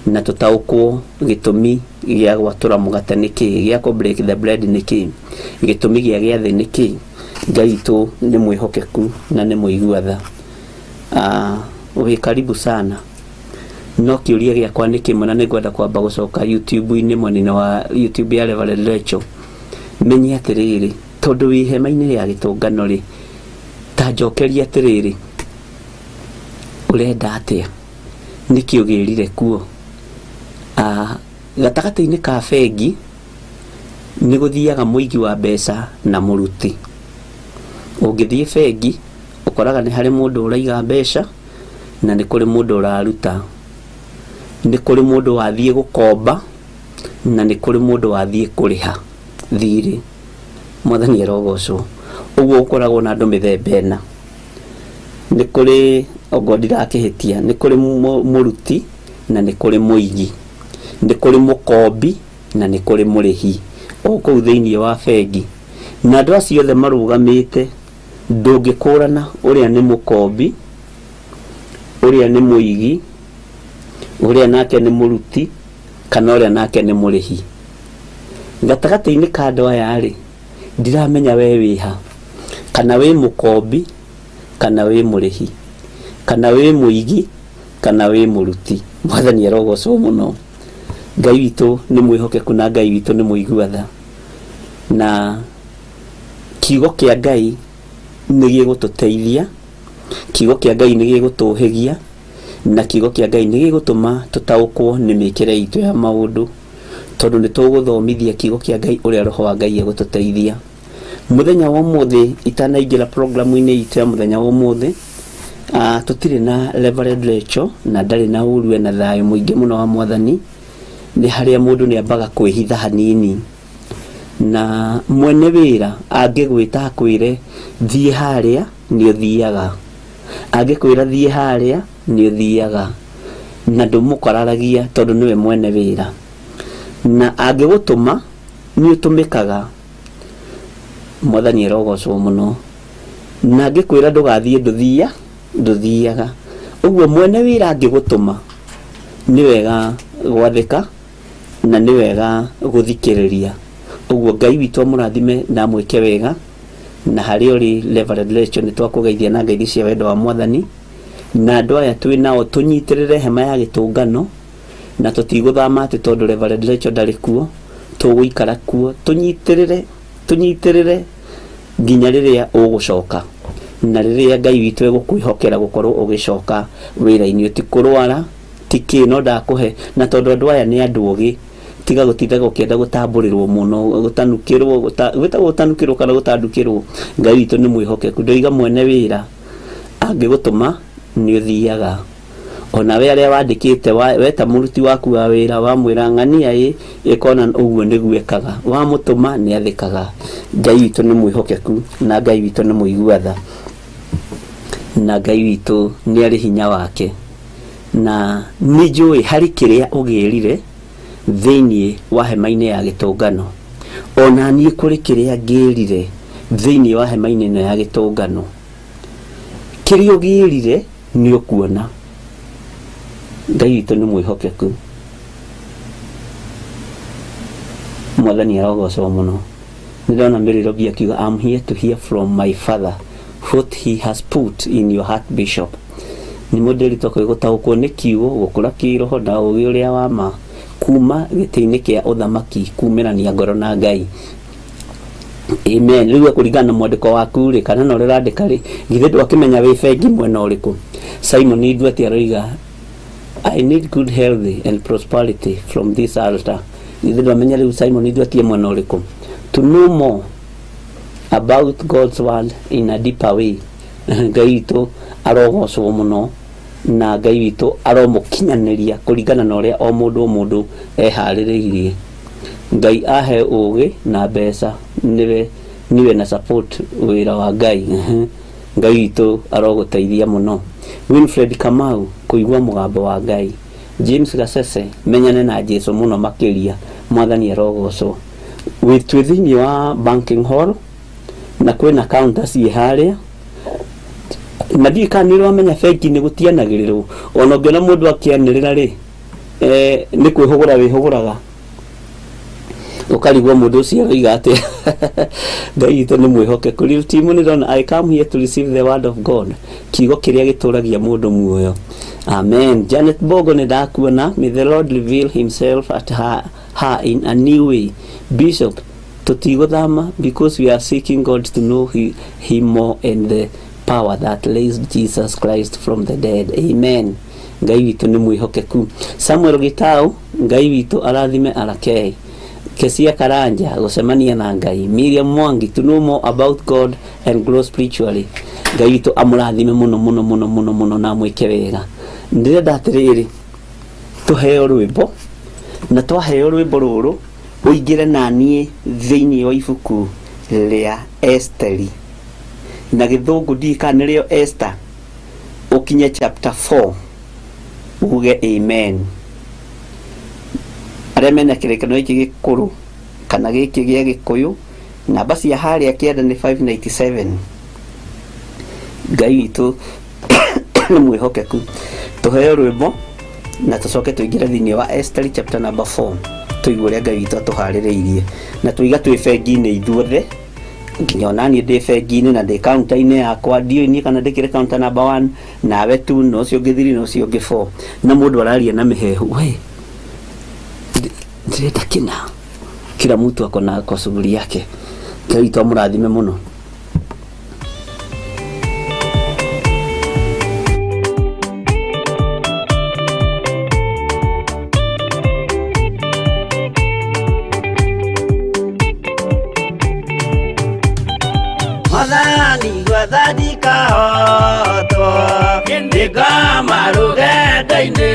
na tũtaũkwo gĩtũmi gĩa gwatũra mũgate nĩ kĩĩ, gĩa kũ break the bread nĩ kĩĩ, gĩtũmi gĩa gĩathĩ nĩ kĩĩ. Ngai witũ nĩ mwĩhokeku na nĩ mũigua tha. Wĩ karibu sana. No kĩũria gĩakwa nĩ kĩmwe, na nĩngwenda kwamba gũcoka YouTube-inĩ, mwena-inĩ wa YouTube ya Reverend Rachel, menye atĩrĩrĩ, tondũ wĩ hema-inĩ ya gĩtũngano rĩ, ta njokeria atĩrĩrĩ, ũrenda atĩa? Nĩkĩ ũgĩrire kuo? Gatagatĩ-inĩ ka bengi nĩ gũthiaga mũigi wa mbeca na mũruti. Ũngĩthiĩ bengi ũkoraga nĩ harĩ mũndũ ũraiga mbeca na nĩ kũrĩ mũndũ ũraruta, nĩ kũrĩ mũndũ wathiĩ gũkomba na nĩ kũrĩ mũndũ wathiĩ kũrĩha thirĩ. Mwathani arogocwo. Ũguo gũkoragwo na andũ mĩthemba ĩna. Nĩ kũrĩ, ongorwo ndirakĩhĩtia, nĩ kũrĩ mũruti na nĩ kũrĩ mũigi, nĩ kũrĩ mũkombi na nĩ kũrĩ mũrĩhi o kũu thĩinĩ wa bengi. Na andũ acio othe marũgamĩte, ndũngĩkũrana ũrĩa nĩ mũkombi, ũrĩa nĩ mũigi, ũrĩa nake nĩ mũruti, kana ũrĩa nake nĩ mũrĩhi. Gatagatĩ-inĩ ka andũ aya rĩ, ndiramenya we wĩha, kana wĩ mũkombi, kana wĩ mũrĩhi, kana wĩ mũigi, kana wĩ mũruti. Mwathani arogocwo mũno. Ngai witũ nĩ mwĩhokeku na Ngai witũ nĩ mũigua tha, na kiugo kĩa Ngai nĩ gĩgũtũteithia, kiugo kĩa Ngai nĩ gĩgũtũhĩgia, na kiugo kĩa Ngai nĩ gĩgũtũma tũtaũkwo nĩ mĩkĩre itũ ya maũndũ, tondũ nĩ tũgũthomithia kiugo kĩa Ngai ũrĩa roho wa Ngai egũtũteithia. Mũthenya wa ũmũthĩ, itanaingĩra programu-inĩ itũ ya mũthenya wa ũmũthĩ, tũtirĩ na Reverend Rachel, na ndarĩ na ũru, ena thayũ mũingĩ mũno wa Mwathani. Nĩ harĩa mũndũ nĩ ambaga kwĩhitha hanini, na mwene wĩra angĩgwĩta akwĩre thiĩ harĩa, nĩ ũthiaga. Angĩkwĩra thiĩ harĩa, nĩ ũthiaga, na ndũmũkararagia tondũ nĩwe mwene wĩra. Na angĩgũtũma, nĩ ũtũmĩkaga. Mwathani arogocwo mũno. Na angĩkwĩra ndũgathiĩ, ndũthiaga. Ũguo mwene wĩra angĩgũtũma, nĩ wega gwathĩka na nĩ wega gũthikĩrĩria. Ũguo Ngai witũ amũrathime na amwĩke wega. Na harĩa ũrĩ, Reverend Rachel, nĩ twakũgeithia na ngeithi cia wendo wa Mwathani. Na andũ aya twĩ nao tũnyitĩrĩre hema ya gĩtũngano, na tũtigũthama atĩ tondũ Reverend Rachel ndarĩ kuo. Tũgũikara kuo tũnyitĩrĩre, tũnyitĩrĩre nginya rĩrĩa ũgũcoka, na rĩrĩa Ngai witũ egũkwĩhokera gũkorwo ũgĩcoka wĩra-inĩ. Ũtikũrwara. Ti kĩ no ndakũhe, na tondũ andũ aya nĩ andũ ogĩ, tiga gũtindaga ũkĩenda gũtambũrĩrwo mũno, gũtanukĩrwo, gwĩtagwo gũtanukĩrwo kana gũtandukĩrwo. Ngai witũ nĩ mwĩhokeku. Ndoiga mwene wĩra angĩgũtũma nĩ ũthiaga. Ona we arĩa wandĩkĩte weta mũruti waku wa wĩra, wamwĩra ng'ania ĩ ĩkona ũguo nĩguo ekaga, wamũtũma nĩ athĩkaga. Ngai witũ nĩ mwĩhokeku, na Ngai witũ nĩ mũigua tha, na Ngai witũ nĩ arĩ hinya wake. Na nĩ njũĩ harĩ kĩrĩa ũgĩrire thĩinĩ wa hema-inĩ ya gĩtũngano, ona niĩ kũrĩ kĩrĩa ngĩrire thĩinĩ wa hema-inĩ ĩno ya gĩtũngano. Kĩrĩa ũgĩrire nĩ ũkuona. Ngai witũ nĩ mwĩhokeku. Mwathani arogocwo mũno. Nĩndona Mary Robi akiuga, I'm here to hear from my father what he has put in your heart, Bishop. Nĩ mũndĩri toko gũtaũkwo nĩ kiugo, gũkũra kĩroho na ũgĩ ũrĩa wa ma, kuma gĩtĩ-inĩ kĩa ũthamaki, kumĩrania ngoro na Ngai. Amen. Rĩu kũringana na mwandĩko waku rĩ, kana na ũrĩa ũrandĩka rĩ, githĩ ndwakĩmenya wĩ bengi mwena ũrĩkũ? Simon Nduati aroiga, I need good health and prosperity from this altar. Githĩ ndwamenya rĩu Simon Nduati e mwena ũrĩkũ? To know more about God's word in a deeper way. Ngai witũ arogocwo mũno, na Ngai witũ aromũkinyanĩria kũringana na ũrĩa o mũndũ o mũndũ eharĩrĩirie. Ngai ahe ũgĩ na mbeca, niwe na support wĩra wa Ngai. Ngai witũ arogũteithia mũno. Winfred Kamau, kũigua mũgambo wa Ngai. James Gasese, menyane na Jesu mũno makĩria. Mwathani arogocwo. Twĩ thĩinĩ wa banking hall na kwĩna counter ciĩ harĩa, na ndiũĩ kana nĩ ũramenya bengi nĩ gũtianagĩrĩrwo. Ona ũngĩona mũndũ akĩanĩrĩra rĩ, nĩ kwĩhũgũra wĩhũgũraga, ũkarigwo mũndũ ũcio aroiga atĩa. Ngai witũ nĩ mwĩhokeku. Real team nĩ ndona, I come here to receive the word of God, kiugo kĩrĩa gĩtũragia mũndũ muoyo. Amen. Janet Bogo, nĩ ndakuona. May the Lord reveal himself at her in a new way. Bishop, tũtigũthama because we are seeking God to know him more and the power that raised Jesus Christ from the dead. Amen. Ngai witũ nĩ mwĩhokeku. Samuel Gitau, Ngai witũ arathime arakei. Kesia Karanja, gũcemania na Ngai. Miriam Mwangi, to know more about God and grow spiritually. Ngai witũ amũrathime mũno mũno mũno mũno mũno na amwĩke wega. Ndĩrenda atĩrĩrĩ, tũheo rwĩmbo, na twaheo rwĩmbo rũrũ ũingĩre na niĩ thĩinĩ wa ibuku rĩa Esteri, na gĩthũngũ ndiũĩ kana nĩrĩo Esther, ũkinye chapter 4, uge amen. Arĩa mena kĩrĩkanĩro gĩkĩ gĩkũrũ kana gĩkĩ gĩa gĩkũyũ, namba cia harĩa kĩanda nĩ 597. Ngai witũ nĩ mwĩhokeku. Tũheo rwĩmbo na tũcoke tũingĩre thĩinĩ wa Esther chapter number 4, tũigue ũrĩa Ngai witũ atũharĩrĩirie. Na tũiga twĩ bengi-inĩ ithuothe, nginya ona niĩ ndĩ bengi-inĩ na ndĩ counter-inĩ yakwa. Ndiũĩ niĩ kana ndĩkĩrĩ counter number 1, nawe 2, na ũcio ũngĩ 3, na ũcio ũngĩ 4, na mũndũ araria na mĩhehu, we ndĩrenda kĩna. Kila mtu ako na kwa shughuli yake. Ngai witũ amũrathime mũno. Mwathani gwetha ndikahotwo, ndĩngoma rũgendo-inĩ,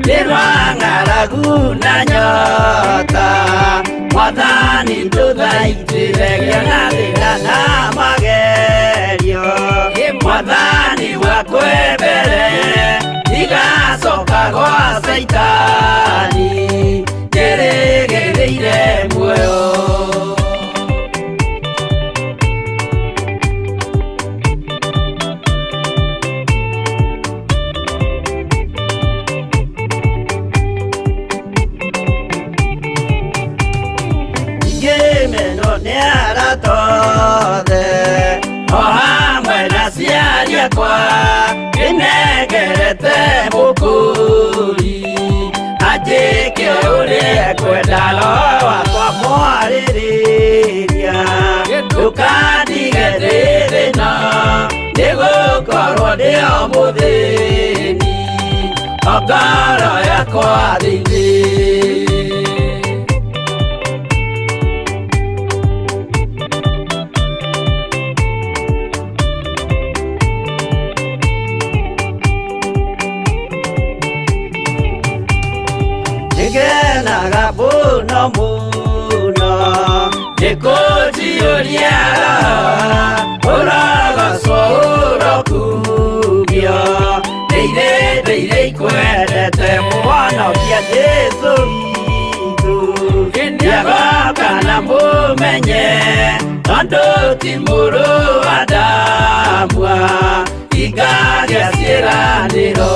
nĩ rwa ng'aragu na nyota. Mwathani ndũthaitĩre ngĩona thĩna na magerio. Mwathani wakwe mbere, ndigacoka gwa Caitani, njĩrĩgĩrĩire muoyo. Ngĩmenwo nĩ arata othe o hamwe na aciari akwa, ndĩnengerete mũkũri anjĩke ũrĩa ekwenda. Roho wakwa mwarĩrĩria, ndũkandige ndĩ thĩna, nĩgũkorwo ndĩ o mũthĩni. Ngoro yakwa thĩinĩ. Nĩngenaga mũno mũno nĩ kũnjiyũria ũrogocwo ũrokumio ndĩire ndĩire ikwendete mũhonokia Jesũ witũ nĩagoka na mũmenye tondũ ti mũrũ wa Adamu ingagĩa ciĩranĩro.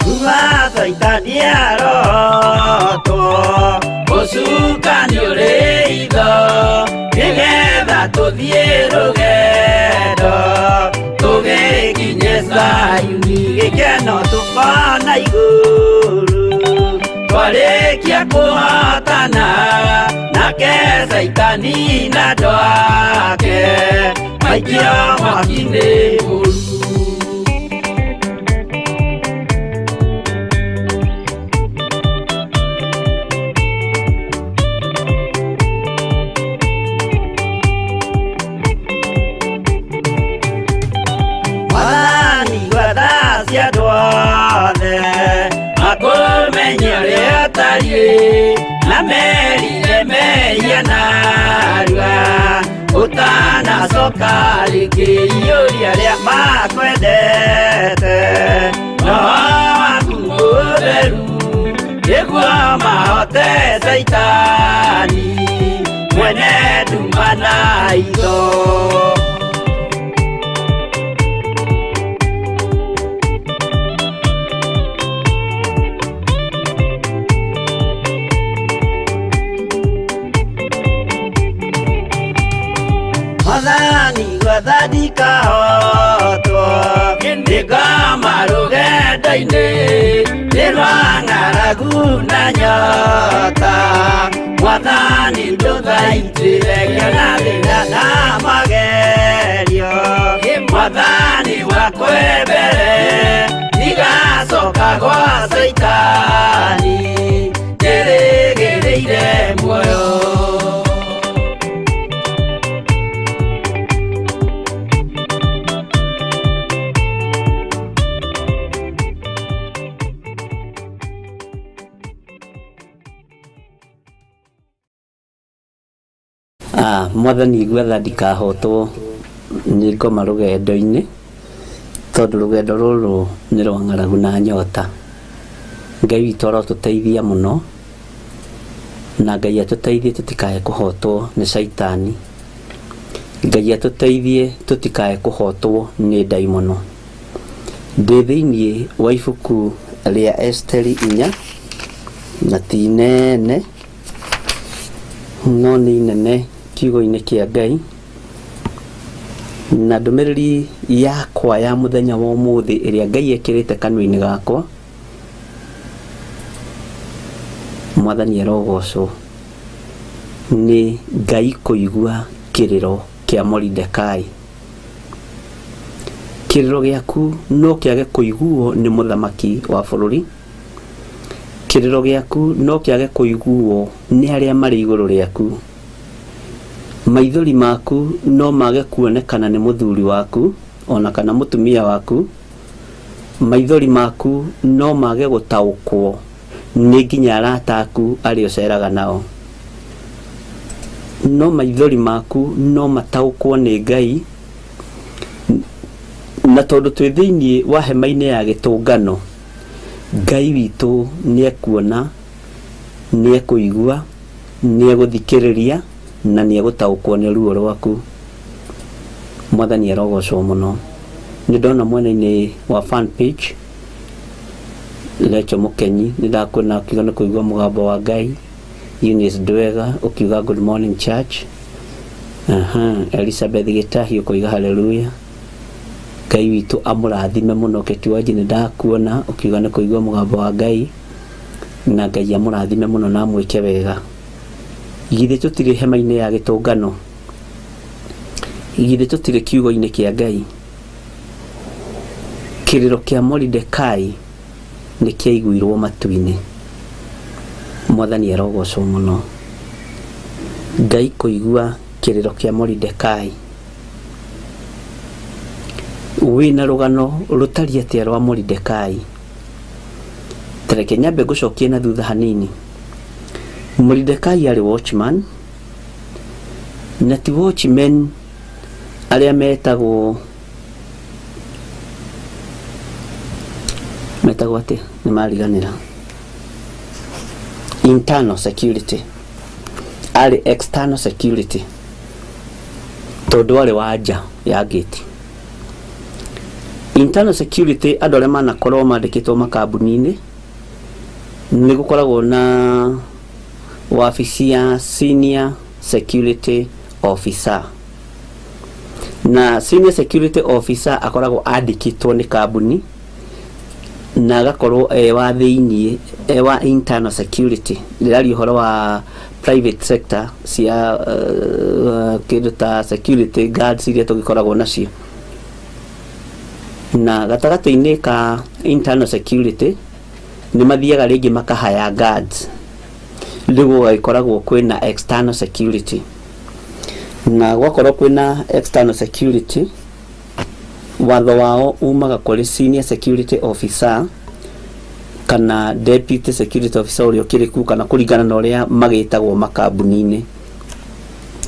Kuma Caitani arotwo ũcukani ũrĩ itho nĩgetha tũthiĩ rũgendo tũgĩkinye Zayuni gĩkeno tũkona igũrũ twarĩkia kũhotana nake Caitani na andũ ake maikio mwaki-inĩ mũru. Mwathani gwetha cia andũ othe makũmenye ũrĩa ũtariĩ na merire mehia narua ũtanacoka rĩngĩ iyũria arĩa makwendete roho waku mũtheru nĩguo mahote Caitani mwene nduma na itho. Mwathani gwetha ndikahotwo nĩngoma rũgendo-inĩ nĩ rwa ng'aragu na nyota Mwathani ndũthaitĩre ngĩona thĩna na magerio Mwathani wakwa mbere ndigacoka gwa Caitani njĩrĩgĩrĩire muoyo. Mwathani gwetha ndikahotwo nĩ ngoma rũgendo-inĩ tondũ rũgendo rũrũ nĩ rwa ng'aragu na nyota. Ngai witũ arotũteithia mũno na Ngai atũteithie tũtikae kũhotwo nĩ Caitani. Ngai atũteithie tũtikae kũhotwo nĩ ndaimono. Ndĩ thĩinĩ wa ibuku rĩa Esteri 4 na ti inene no nĩ inene kiugo-inĩ kĩa Ngai na ndũmĩrĩri yakwa ya mũthenya wa ũmũthĩ ĩrĩa Ngai ekĩrĩte kanua-inĩ gakwa Mwathani arogocwo nĩ Ngai kũigua kĩrĩro kĩa Moridekai. Kĩrĩro gĩaku no kĩage kũiguo nĩ mũthamaki wa bũrũri. Kĩrĩro gĩaku no kĩage kũiguo nĩ arĩa marĩ igũrũ rĩaku. Maithori maku no mage kuonekana nĩ mũthuri waku ona kana mũtumia waku. Maithori maku no mage gũtaũkwo nĩ nginya arata aku arĩa ũceraga nao. No maithori maku no mataũkwo nĩ Ngai na tondũ twĩ thĩinĩ wa hema-inĩ ya gĩtũngano Ngai witũ nĩekuona, nĩekũigua, nĩegũthikĩrĩria na nĩegũtaũkwo nĩ ruo rwaku. Mwathani arogocwo mũno. Nĩ ndona mwena-inĩ wa fan page Lecho Mũkenyi nĩ ndakuona ũkiuga nĩ kũigua mũgambo wa Ngai. Eunice Ndwega ũkiuga good morning church. Elizabeth Gĩtahi ũkoiga hallelujah. Ngai witũ amũrathime mũno. Ketiwaji, nĩ ndakuona ũkiuga nĩ kũigua mũgambo wa Ngai, na Ngai amũrathime mũno na amwĩke wega. Githĩ tũtirĩ hema-inĩ ya gĩtũngano? Githĩ tũtirĩ kiugo-inĩ kĩa Ngai? Kĩrĩro kĩa Moridekai nĩ kĩaiguirwo matu-inĩ. Mwathani arogocwo mũno. Ngai kũigua kĩrĩro kĩa Moridekai. Wĩna rũgano rũtariĩ atĩa rwa Moridekai? Ta reke nyambe ngũcokie na thutha hanini. Moridekai arĩ watchman, na ti watchman arĩa metagwo metagwo atĩa? Nĩ mariganĩra. Internal security. Arĩ external security tondũ arĩ wa nja ya gate. Internal security, andũ arĩa manakorwo mandĩkĩtwo makambuni-inĩ, nĩ gũkoragwo na wabici ya senior security officer, na senior security officer akoragwo andĩkĩtwo nĩ kambuni na agakorwo e wa thĩiniĩ, e wa internal security. Ndĩraria ũhoro wa private sector cia kĩndũ ta security guards iria tũgĩkoragwo nacio. Na gatagatĩ-inĩ ka internal security nĩ mathiaga rĩngĩ makahaya guards, rĩu gũgagĩkoragwo kwĩna external security. Na gwakorwo kwĩna external security, watho wao umaga kũrĩ senior security officer kana deputy security officer ũrĩa ũkĩrĩ kuo, kana kũringana na ũrĩa magĩtagwo makambuni-inĩ.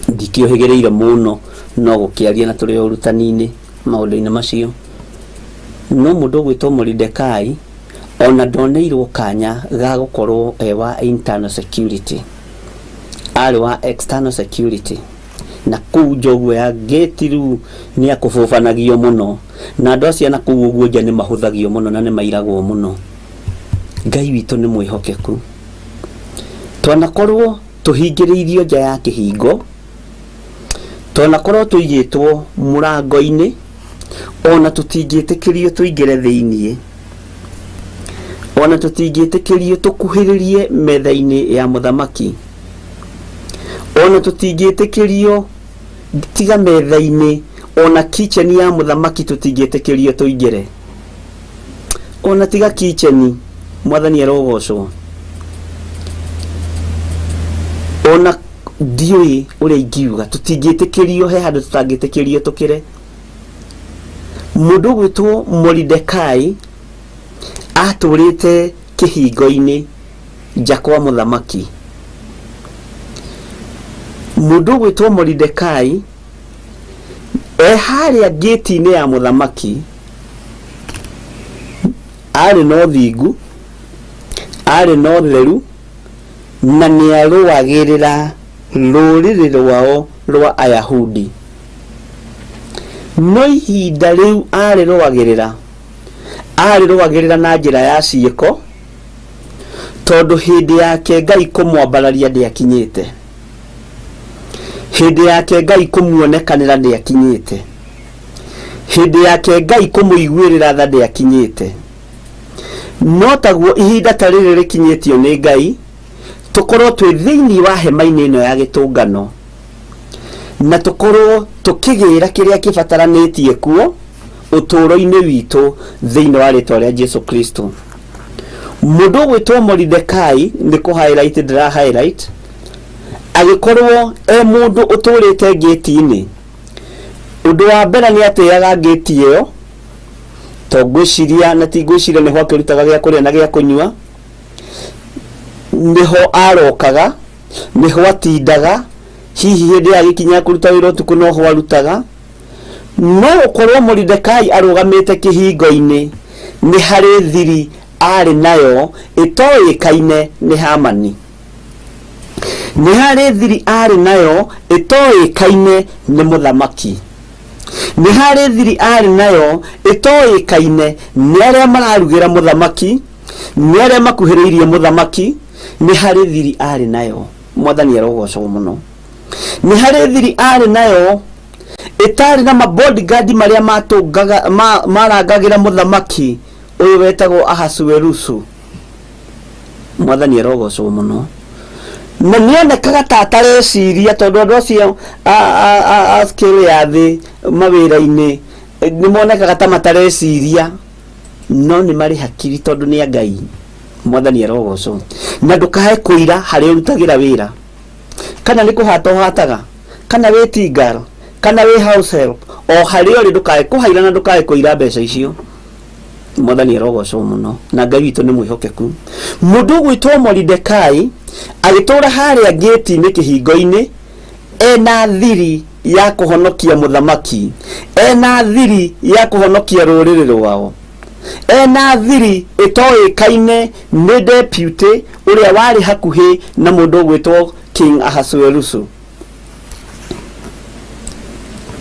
Ndikĩũhĩgĩrĩire mũno, no gũkĩaria na tũrĩ o ũrutani-inĩ maũndũ-inĩ macio. No mũndũ ũgwĩtwo Moridekai ona ndoneirwo kanya ga gũkorwo e wa internal security, arĩ wa external security. Na kũu nja ũguo ya gate rĩu nĩ akũbũbanagio mũno, na andũ acio na kũu ũguo nja nĩ mahũthagio mũno na nĩ mairagwo mũno. Ngai witũ nĩ mwĩhokeku. Twanakorwo tũhingĩrĩirio nja ya kĩhingo, twanakorwo tũigĩtwo mũrango-inĩ, ona tũtingĩtĩkĩrio tũingĩre thĩiniĩ, ona tũtingĩtĩkĩrio tũkuhĩrĩrie metha-inĩ ya mũthamaki, ona tũtingĩtĩkĩrio tiga metha-inĩ, ona kitchen ya mũthamaki tũtingĩtĩkĩrio tũingĩre, ona tiga kitchen. Mwathani arogocwo. Ona ndiũĩ ũrĩa ingiuga, tũtingĩtĩkĩrio, he handũ tũtangĩtĩkĩrio tũkĩre. Mũndũ ũgwĩtwo Moridekai atũrĩte kĩhingo-inĩ nja kwa mũthamaki. Mũndũ ũgwĩtwo Moridekai e harĩa ngĩti-inĩ ya mũthamaki, arĩ na ũthingu, arĩ na ũtheru, na nĩ arũagĩrĩra rũrĩrĩ rwao rwa Ayahudi. No ihinda rĩu arĩrũagĩrĩra, arĩrũagĩrĩra na njĩra ya ciĩko, tondũ hĩndĩ yake Ngai kũmwambararia ndĩakinyĩte, hĩndĩ yake Ngai kũmuonekanĩra ndĩakinyĩte, hĩndĩ yake Ngai kũmũiguĩrĩra tha ndĩakinyĩte. No taguo ihinda ta rĩrĩ rĩkinyĩtio nĩ Ngai tũkorwo twĩ thĩinĩ wa hema-inĩ ĩno ya gĩtũngano, na tũkorwo tũkĩgĩra kĩrĩa kĩbataranĩtie kuo ũtũũro-inĩ witũ thĩinĩ wa rĩtwa rĩa Jesu Kristo. Mũndũ ũgwĩtwo Moridekai, nĩ kũ highlight ndĩra highlight, agĩkorwo e mũndũ ũtũrĩte ngĩti-inĩ. Ũndũ wa mbere nĩ atĩaga ngĩti ĩyo, to ngwĩciria na ti ngwĩciria nĩho akĩrutaga gĩa kũrĩa na gĩa kũnyua, nĩho arokaga, nĩho atindaga, hihi hĩndĩ ya gĩkinya kũruta wĩra ũtukũ noho arutaga. No gũkorwo Moridekai arũgamĩte kĩhingo-inĩ nĩ harĩ thiri arĩ nayo ĩtoĩkaine nĩ Hamani, nĩ harĩ thiri arĩ nayo ĩtoĩkaine nĩ mũthamaki, nĩ harĩ thiri arĩ nayo ĩtoĩkaine nĩ arĩa mararugĩra mũthamaki, nĩ arĩa makuhĩrĩirie mũthamaki. Nĩ harĩ thiri arĩ nayo. Mwathani arogocwo mũno. Nĩ harĩ thiri arĩ nayo. Ĩtarĩ na mabodyguard marĩa matũngaga marangagĩra mũthamaki ũyũ wetagwo Ahasuerusu. Mwathani arogocwo mũno. Na nĩonekaga ta atareciria tondũ andũ acio a scale ya thĩ mawĩra-inĩ nĩ monekaga ta matareciria, no nĩ marĩ hakiri tondũ nĩ a Ngai. Mwathani arogocwo. Na ndũkae kũira harĩa ũrutagĩra wĩra, kana nĩ kũhata ũhataga, kana wĩ tingal, kana wĩ house help, o harĩa ũrĩ ndũkae kũhaira na ndũkae kũira mbeca icio. Mwathani arogocwo mũno. Na Ngai witũ nĩ mwĩhokeku. Mũndũ ũgwĩtwo Moridekai agĩtũra harĩa ngĩti-inĩ kĩhingo-inĩ ena thiri ya kũhonokia mũthamaki, ena thiri ya kũhonokia rũrĩrĩ rwao, ena thiri ĩtoĩkaine nĩ deputy ũrĩa warĩ hakuhĩ na mũndũ ũgwĩtwo King Ahasuerusu.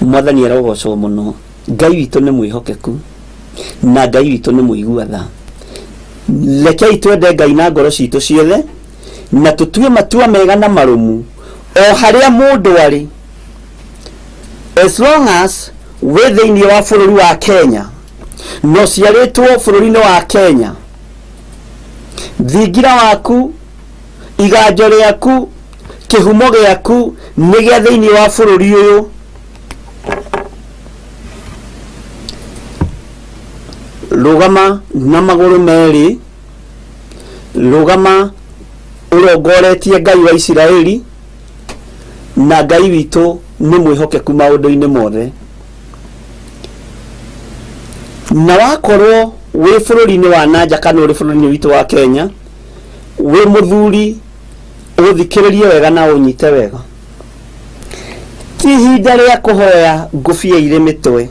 Mwathani arogocwo mũno. Ngai witũ nĩ mwĩhokeku na Ngai witũ nĩ mũigua tha. Rekei twende Ngai na ngoro citũ ciothe na tũtue matua mega na marũmu o harĩa mũndũ arĩ, as long as wĩ thĩinĩ wa bũrũri wa Kenya na ũciarĩtwo bũrũri-inĩ wa Kenya, thingira waku, iganjo rĩaku, kĩhumo gĩaku nĩ gĩa thĩinĩ wa bũrũri ũyũ. Rũgama na magũrũ merĩ, rũgama ũrongoretie Ngai wa Isiraeli, na Ngai witũ nĩ mwĩhokeku maũndũ-inĩ mothe. Na wakorwo wĩ bũrũri-inĩ wa nanja kana ũrĩ bũrũri-inĩ witũ wa Kenya, wĩ mũthuri, ũthikĩrĩrie wega na ũnyite wega. Ti ihinda rĩa kũhoya ngũbia irĩ mĩtwe,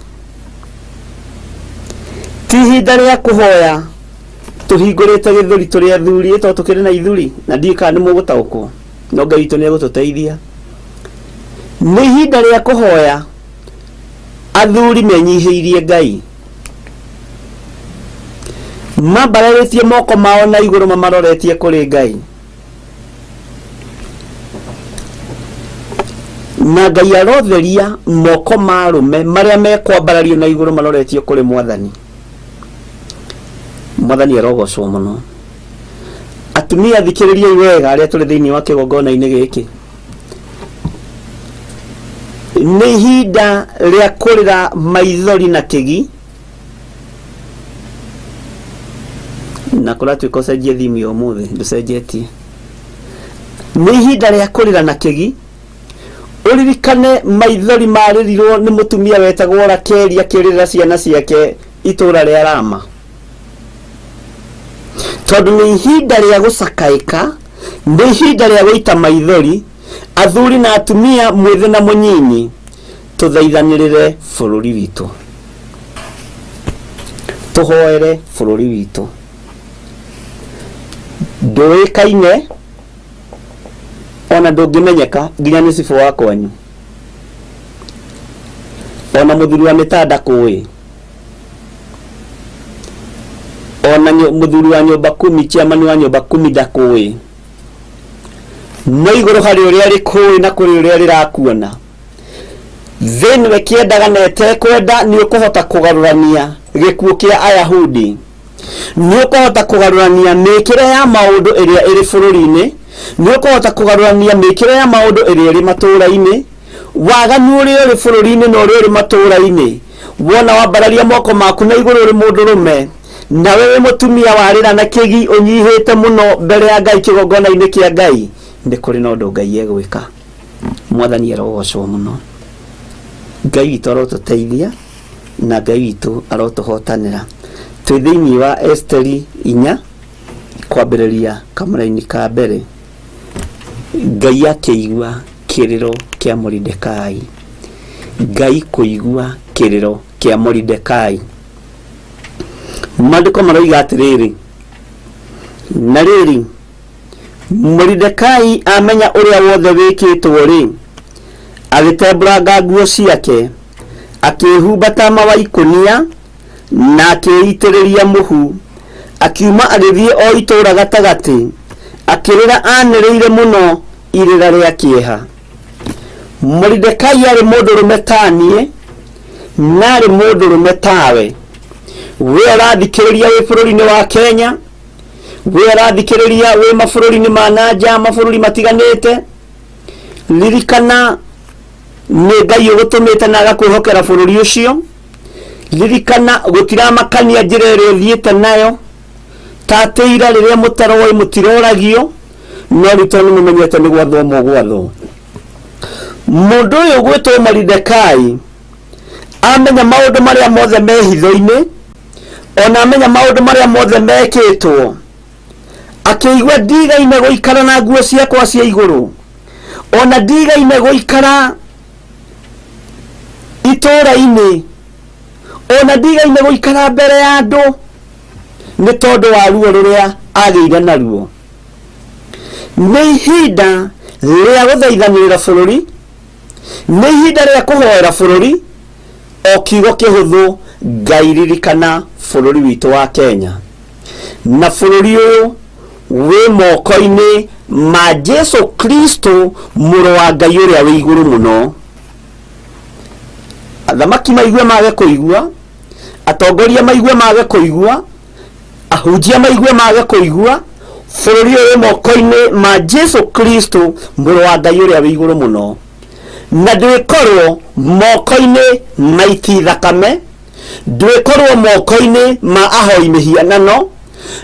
ti ihinda rĩa kũhoya tũhingũrĩte gĩthũri tũrĩ athuri, ĩ tondũ tũkĩrĩ na ithuri, na ndiũĩ kana nĩ mũgũtaũkwo, no Ngai witũ nĩ egũtũteithia. Nĩ ihinda rĩa kũhoya athuri menyihĩirie Ngai, mambararĩtie moko mao na igũrũ mamaroretie kũrĩ Ngai, na Ngai arotheria moko ma arũme marĩa mekwambarario na igũrũ maroretio kũrĩ Mwathani. Mwathani arogocwo mũno. Atumia, thikĩrĩriai wega arĩa tũrĩ thĩinĩ wa kĩgongona-inĩ gĩkĩ. Nĩ ihinda rĩa kũrĩra maithori na kĩgi, na kũratuĩka ũcenjie thimu ya ũmũthĩ ndũcenjetie. Nĩ ihinda rĩa kũrĩra na kĩgi, ũririkane maithori marĩrirwo nĩ mũtumia wetagwo Rakeli akĩrĩrĩra ciana ciake itũra rĩa Rama, tondũ nĩ ihinda rĩa gũcakaĩka, nĩ ihinda rĩa gũita maithori. Athuri na atumia, mwĩthĩ na mũnyinyi, tũthaithanĩrĩre bũrũri witũ, tũhoere bũrũri witũ. Ndũĩkaine ona ndũngĩmenyeka nginya nĩ cibũ wa kwanyu, ona mũthuri wa mĩtanda kũĩ, ona mũthuri wa nyũmba kumi, chairman wa nyũmba kumi ndakũĩ, no igũrũ harĩ ũrĩa rĩkũĩ na kũrĩ ũrĩa rĩrakuona. Thĩ nĩwe kĩendaga na ĩtekwenda, nĩ ũkũhota kũgarũrania gĩkuũ kĩa Ayahudi, nĩ ũkũhota kũgarũrania mĩkĩre ya maũndũ ĩrĩa ĩrĩ bũrũri-inĩ, nĩ ũkũhota kũgarũrania mĩkĩre ya maũndũ ĩrĩa ĩrĩ matũũra-inĩ, waganu ũrĩa ũrĩ bũrũri-inĩ na ũrĩa ũrĩ matũũra-inĩ. Wona wambararia moko maku na igũrũ ũrĩ mũndũrũme, nawe wĩ mũtumia warĩra na kĩgi ũnyihĩte mũno mbere ya Ngai kĩgongona-inĩ kĩa Ngai, nĩ kũrĩ na ũndũ Ngai egwĩka. Mwathani arogocwo mũno. Ngai witũ arotũteithia na Ngai witũ arotũhotanĩra. Twĩ thĩinĩ wa Esteri 4 kwambĩrĩria kamũraini ka mbere. Ngai akĩigua kĩrĩro kĩa Moridekai. Ngai kũigua kĩrĩro kĩa Moridekai. Maandĩko maroiga atĩrĩrĩ, na rĩrĩ, Moridekai amenya ũrĩa wothe wĩkĩtwo-rĩ, agĩtembũranga nguo ciake, akĩĩhumba taama wa ikũnia, na akĩĩitĩrĩria mũhu. Akiuma agĩthiĩ o itũũra gatagatĩ, akĩrĩra anĩrĩire mũno irĩra rĩa kĩeha. Moridekai aarĩ mũndũrũme ta niĩ, Narĩ mũndũrũme tawe, we ũrathikĩrĩria wĩ bũrũri-inĩ wa Kenya, we ũrathikĩrĩria wĩ mabũrũri-inĩ ma nanja, mabũrũri matiganĩte, ririkana nĩ Ngai ũgũtũmĩte na agakwĩhokera bũrũri ũcio. Ririkana gũtiramakania njĩra ĩrĩa ũthiĩte nayo, tatĩira rĩrĩa mũtaroĩ mũtiroragio, no rĩu tondũ nĩ mũmenyete nĩ gwathwo mũgwathwo. Mũndũ ũyũ ũgwĩtwo Moridekai amenya maũndũ marĩa mothe me hitho-inĩ, ona amenya maũndũ marĩa mothe mekĩtwo, akĩigua ndigaine gũikara na nguo ciakwa cia igũrũ, ona ndigaine gũikara itũũra-inĩ, ona ndigaine gũikara mbere ya andũ, nĩ tondũ wa ruo rũrĩa agĩire naruo. Nĩ ihinda rĩa gũthaithanĩrĩra bũrũri, nĩ ihinda rĩa kũhoera bũrũri, o kiugo kĩhũthũ, Ngai ririkana bũrũri witũ wa Kenya. Na bũrũri ũyũ wĩ moko-inĩ ma Jesu Kristo, mũrũ wa Ngai ũrĩa wĩ igũrũ mũno. Athamaki maigue mage kũigua, atongoria maigue mage kũigua, ahunjia maigue mage kũigua, bũrũri ũyũ wĩ moko-inĩ ma Jesu Kristo, mũrũ wa Ngai ũrĩa wĩ igũrũ mũno. Na ndwĩkorwo moko-inĩ ma iti thakame, ndwĩkorwo moko-inĩ ma ahoi mĩhianano,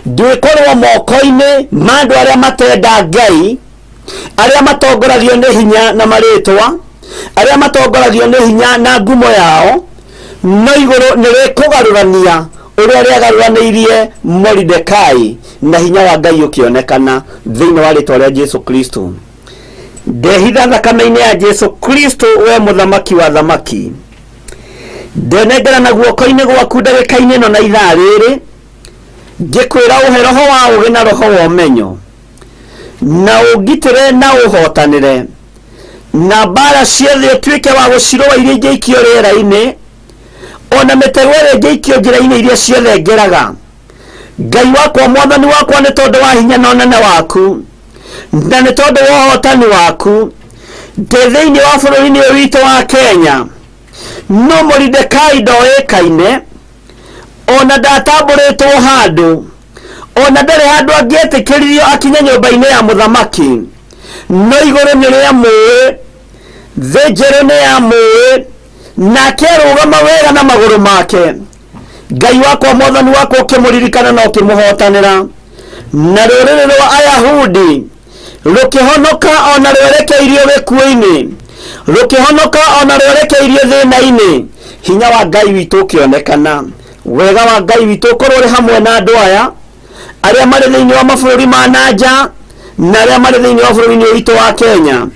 ndwĩkorwo moko-inĩ ma andũ arĩa matenda Ngai, arĩa matongoragio nĩ hinya na marĩtwa, arĩa matongoragio nĩ hinya na ngumo yao, no igũrũ nĩ rĩkũgarũrania ũrĩa rĩagarũranĩirie Moridekai, na hinya wa Ngai ũkĩonekana thĩinĩ wa rĩtwa rĩa Jesu Kristo. Ndehitha thakame-inĩ ya Jesu Kristo, we mũthamaki wa thamaki. Ndenengera na guoko-inĩ gwaku ndagĩka-inĩ ĩno na ithaa rĩrĩ, ngĩkwĩra ũhe roho wa ũũgĩ na roho wa ũmenyo, na ũngitĩre na ũhotanĩre, na mbara ciothe ũtuĩke wa gũcirũa iria ingĩikio rĩera-inĩ, ona mĩtego ĩrĩa ĩngĩikio njĩra-inĩ iria ciothe ngeraga. Ngai wakwa, mwathani wakwa, nĩ tondũ wa hinya na ũnene waku, na nĩ tondũ wa ũhotani waku, ndĩ thĩinĩ wa bũrũri-inĩ ũyũ witũ wa Kenya. No Moridekai ndoĩkaine, ona ndatambũrĩtwo handũ, ona ndarĩ handũ angĩetĩkĩririo akinye nyũmba-inĩ ya mũthamaki. No igũrũ nĩ rĩamũĩ, thĩ njerũ nĩ yamũĩ, nake arũgama wega na magũrũ make. Ngai wakwa, mwathani wakwa, ũkĩmũririkana na ũkĩmũhotanĩra, na rũrĩrĩ rwa Ayahudi rũkĩhonoka ona rwerekeirio gĩkuũ-inĩ, rũkĩhonoka ona rwerekeirio thĩna-inĩ. Hinya wa Ngai witũ ũkĩonekana, wega wa Ngai witũ ũkorwo ũrĩ hamwe na andũ aya arĩa marĩ thĩinĩ wa mabũrũri ma nanja na arĩa marĩ thĩinĩ wa bũrũri-inĩ witũ wa Kenya,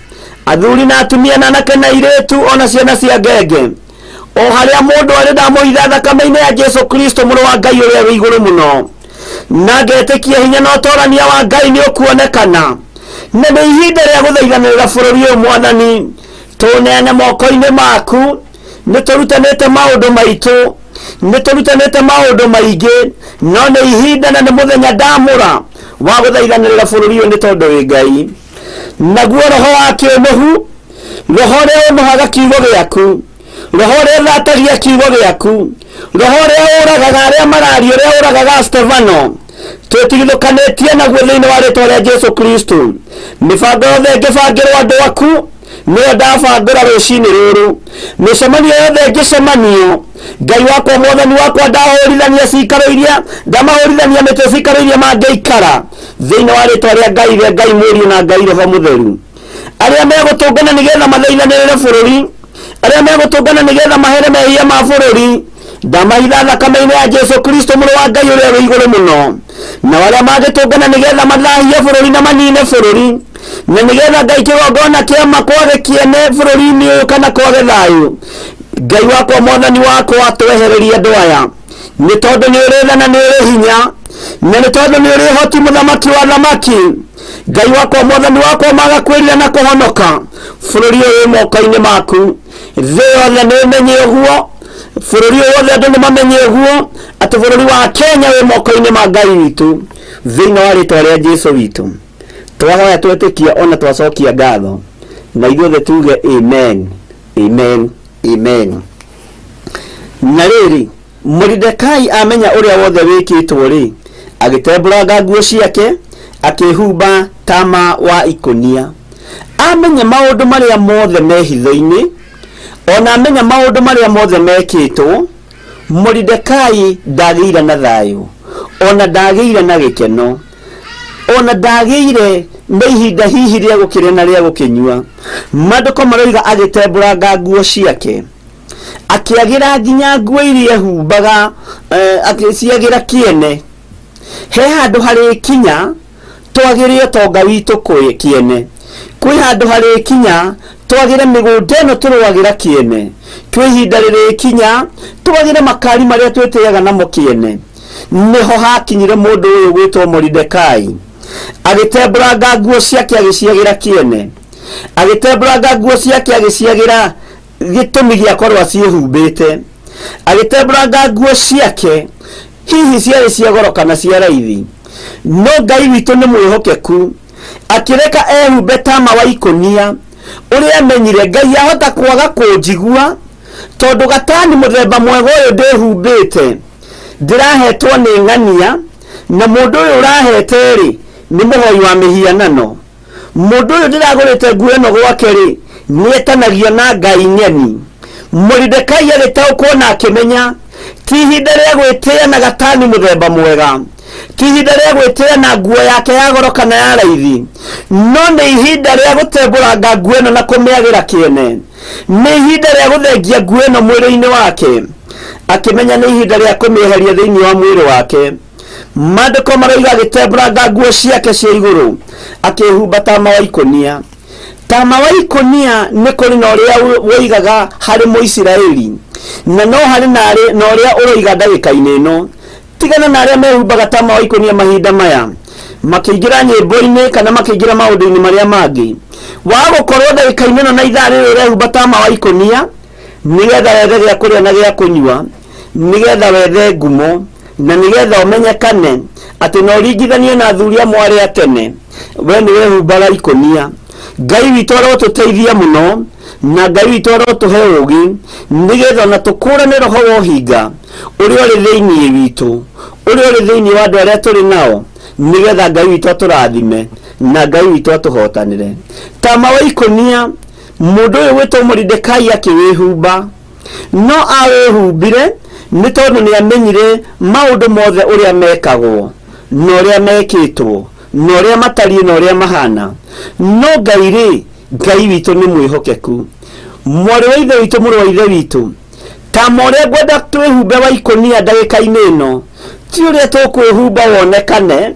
athuri na atumia na anake na airĩtu ona ciana cia ngenge, o harĩa mũndũ arĩ, ndamũhitha thakame-inĩ ya Jesu Kristo, mũrũ wa Ngai ũrĩa wĩ igũrũ mũno, na ngetĩkia hinya na ũtorania wa Ngai nĩ ũkuonekana. Na nĩ ihinda rĩa gũthaithanĩrĩra bũrũri ũyũ, mwathani, tũneane moko-inĩ maku. Nĩ tũrutanĩte maũndũ maitũ, nĩ tũrutanĩte maũndũ maingĩ, no nĩ ihinda na nĩ mũthenya ndamũra wa gũthaithanĩrĩra bũrũri ũyũ, nĩ tondũ wĩ Ngai. Naguo roho wa kĩũnũhu, roho ũrĩa ũnũhaga kiugo gĩaku, roho ũrĩa ũthatagia kiugo gĩaku, roho ũrĩa ũragaga arĩa mararia, ũrĩa ũragaga Stefano, twĩtigithũkanĩtie naguo thĩinĩ wa rĩtwa rĩa Jesu Kristo. Mĩbango yothe ĩngĩbangĩrwo andũ aku, nĩyo ndabangũra rũcinĩ rũrũ. Mĩcemanio yothe ĩngĩcemanio, Ngai wakwa, mwathani wakwa, ndahũrithania cikaro iria, ndamahũrithania mĩtĩ cikaro iria mangĩikara thĩinĩ wa rĩtwa rĩa Ngai, rĩa Ngai Mũriũ na Ngai Roho Mũtheru. Arĩa megũtũngana nĩgetha mathaithanĩrĩre bũrũri, arĩa megũtũngana nĩgetha mahere mehia ma bũrũri, ndamahitha thakame-inĩ ya Jesu Kristo, mũrũ wa Ngai ũrĩa wĩ igũrũ mũno. Nao arĩa mangĩtũngana nĩgetha mathahie bũrũri na manine bũrũri, na nĩgetha Ngai kĩgongona kĩa ma kwage kĩene bũrũri-inĩ ũyũ kana kwage thayũ, Ngai wakwa, mwathani wakwa, twehererie andũ aya, nĩ tondũ nĩ ũrĩ tha na nĩ ũrĩ hinya, na nĩ tondũ nĩ ũrĩ ũhoti, mũthamaki wa thamaki. Ngai wakwa, mwathani wakwa, maga kwĩrira na kũhonoka, bũrũri ũyũ wĩ moko-inĩ maku. Thĩ yothe nĩ ĩmenye ũguo, bũrũri ũyũ wothe andũ nĩ mamenye ũguo, atĩ bũrũri wa Kenya wĩ moko-inĩ ma Ngai witũ, thĩinĩ wa rĩtwa rĩa Jesu witũ twahoya, twetĩkia ona twacokia ngatho, na ithuothe tuge amen, amen, amen. Na rĩrĩ, Moridekai amenya ũrĩa wothe wĩkĩtwo rĩ, agĩtembũranga nguo ciake, akĩĩhumba tama wa ikũnia. Amenya maũndũ marĩa mothe me hitho-inĩ, ona amenya maũndũ marĩa mothe mekĩtwo, Moridekai ndagĩire na thayũ, ona ndagĩire na gĩkeno, ona ndagĩire na ihinda hihi rĩa gũkĩrĩa na rĩa gũkĩnyua. Maandĩko maroiga agĩtembũranga nguo ciake, akĩagĩra nginya nguo iria ehumbaga, agĩciagĩra kĩene. He handũ harĩkinya twagĩre ũtonga witũ kĩene, kwĩ handũ harĩkinya twagĩre mĩgũnda ĩno tũrũagĩra kĩene, kwĩ ihinda rĩrĩkinya twagĩre makari marĩa twĩtĩaga namo kĩene. Nĩho hakinyire mũndũ ũyũ gwĩtwo Moridekai, agĩtembũranga nguo ciake agĩciagĩra kĩene, agĩtembũranga nguo ciake agĩciagĩra gĩtũmi gĩa korwo aciĩhumbĩte, agĩtembũranga nguo ciake, hihi ciarĩ cia goro kana cia raithi, no Ngai witũ nĩ mwĩhokeku, akĩreka ehumbe tama wa ikũnia ũrĩa amenyire Ngai ahota kwaga kũnjigua, tondũ gatani mũthemba mwega ũyũ ndĩhumbĩte ndĩrahetwo nĩ ng'ania, na mũndũ ũyũ ũrahete rĩ nĩ mũhoi wa mĩhianano. Mũndũ ũyũ ndĩragũrĩte nguo ĩno gwake rĩ nĩetanagio na ngai ng'eni. Moridekai agĩtaũkwo na akĩmenya ti ihinda rĩa gwĩtĩa na gatani mũthemba mwega, ti ihinda rĩa gwĩtĩa na nguo yake ya goro kana ya raithi, no nĩ ihinda rĩa gũtembũranga nguo ĩno na kũmĩagĩra kĩene. Nĩ ihinda rĩa gũthengia nguo ĩno mwĩrĩ-inĩ wake. Akĩmenya nĩ ihinda rĩa kũmĩeheria thĩinĩ wa mwĩrĩ wake. Maandĩko maroiga agĩtembũranga nguo ciake cia igũrũ, akĩĩhumba tama wa ikũnia. Tama wa ikũnia nĩ kũrĩ na ũrĩa woigaga harĩ Mũisiraeli, na no harĩ na ũrĩa ũroiga ndagĩka-inĩ ĩno. Tigana na arĩa mehumbaga tama wa ikũnia mahinda maya, makĩingĩra nyĩmbo-inĩ kana makĩingĩra maũndũ-inĩ marĩa mangĩ. Wa gũkorwo ndagĩka-inĩ ĩno na ithaa rĩrĩ ũrehumba tama wa ikũnia, nĩgetha wethe gĩa kũrĩa na gĩa kũnyua, nĩgetha wethe ngumo, na nĩgetha ũmenyekane atĩ no ũringithanie na athuri amwe arĩa tene, we nĩ wehumbaga ikũnia. Ngai witũ arotũteithia mũno, na Ngai witũ arotũhe ũũgĩ, nĩgetha ona tũkũrane roho wa ũhinga ũrĩa ũrĩ thĩinĩ witũ, ũrĩa ũrĩ thĩinĩ wa andũ arĩa tũrĩ nao, nĩgetha Ngai witũ atũrathime na Ngai witũ atũhotanĩre. Tama wa ikũnia mũndũ ũyũ gwĩtwo Moridekai akĩwĩhumba, no awĩhumbire nĩ tondũ nĩ amenyire maũndũ mothe ũrĩa mekagwo na ũrĩa mekĩtwo na ũrĩa matariĩ na ũrĩa mahana. No Ngai rĩ, Ngai witũ nĩ mwĩhokeku. Mwarĩ wa ithe witũ, mũrũ wa ithe witũ, tama ũrĩa ngwenda twĩhumbe wa ikũnia ndagĩka-inĩ ĩno, ti ũrĩa tũkwĩhumba wonekane,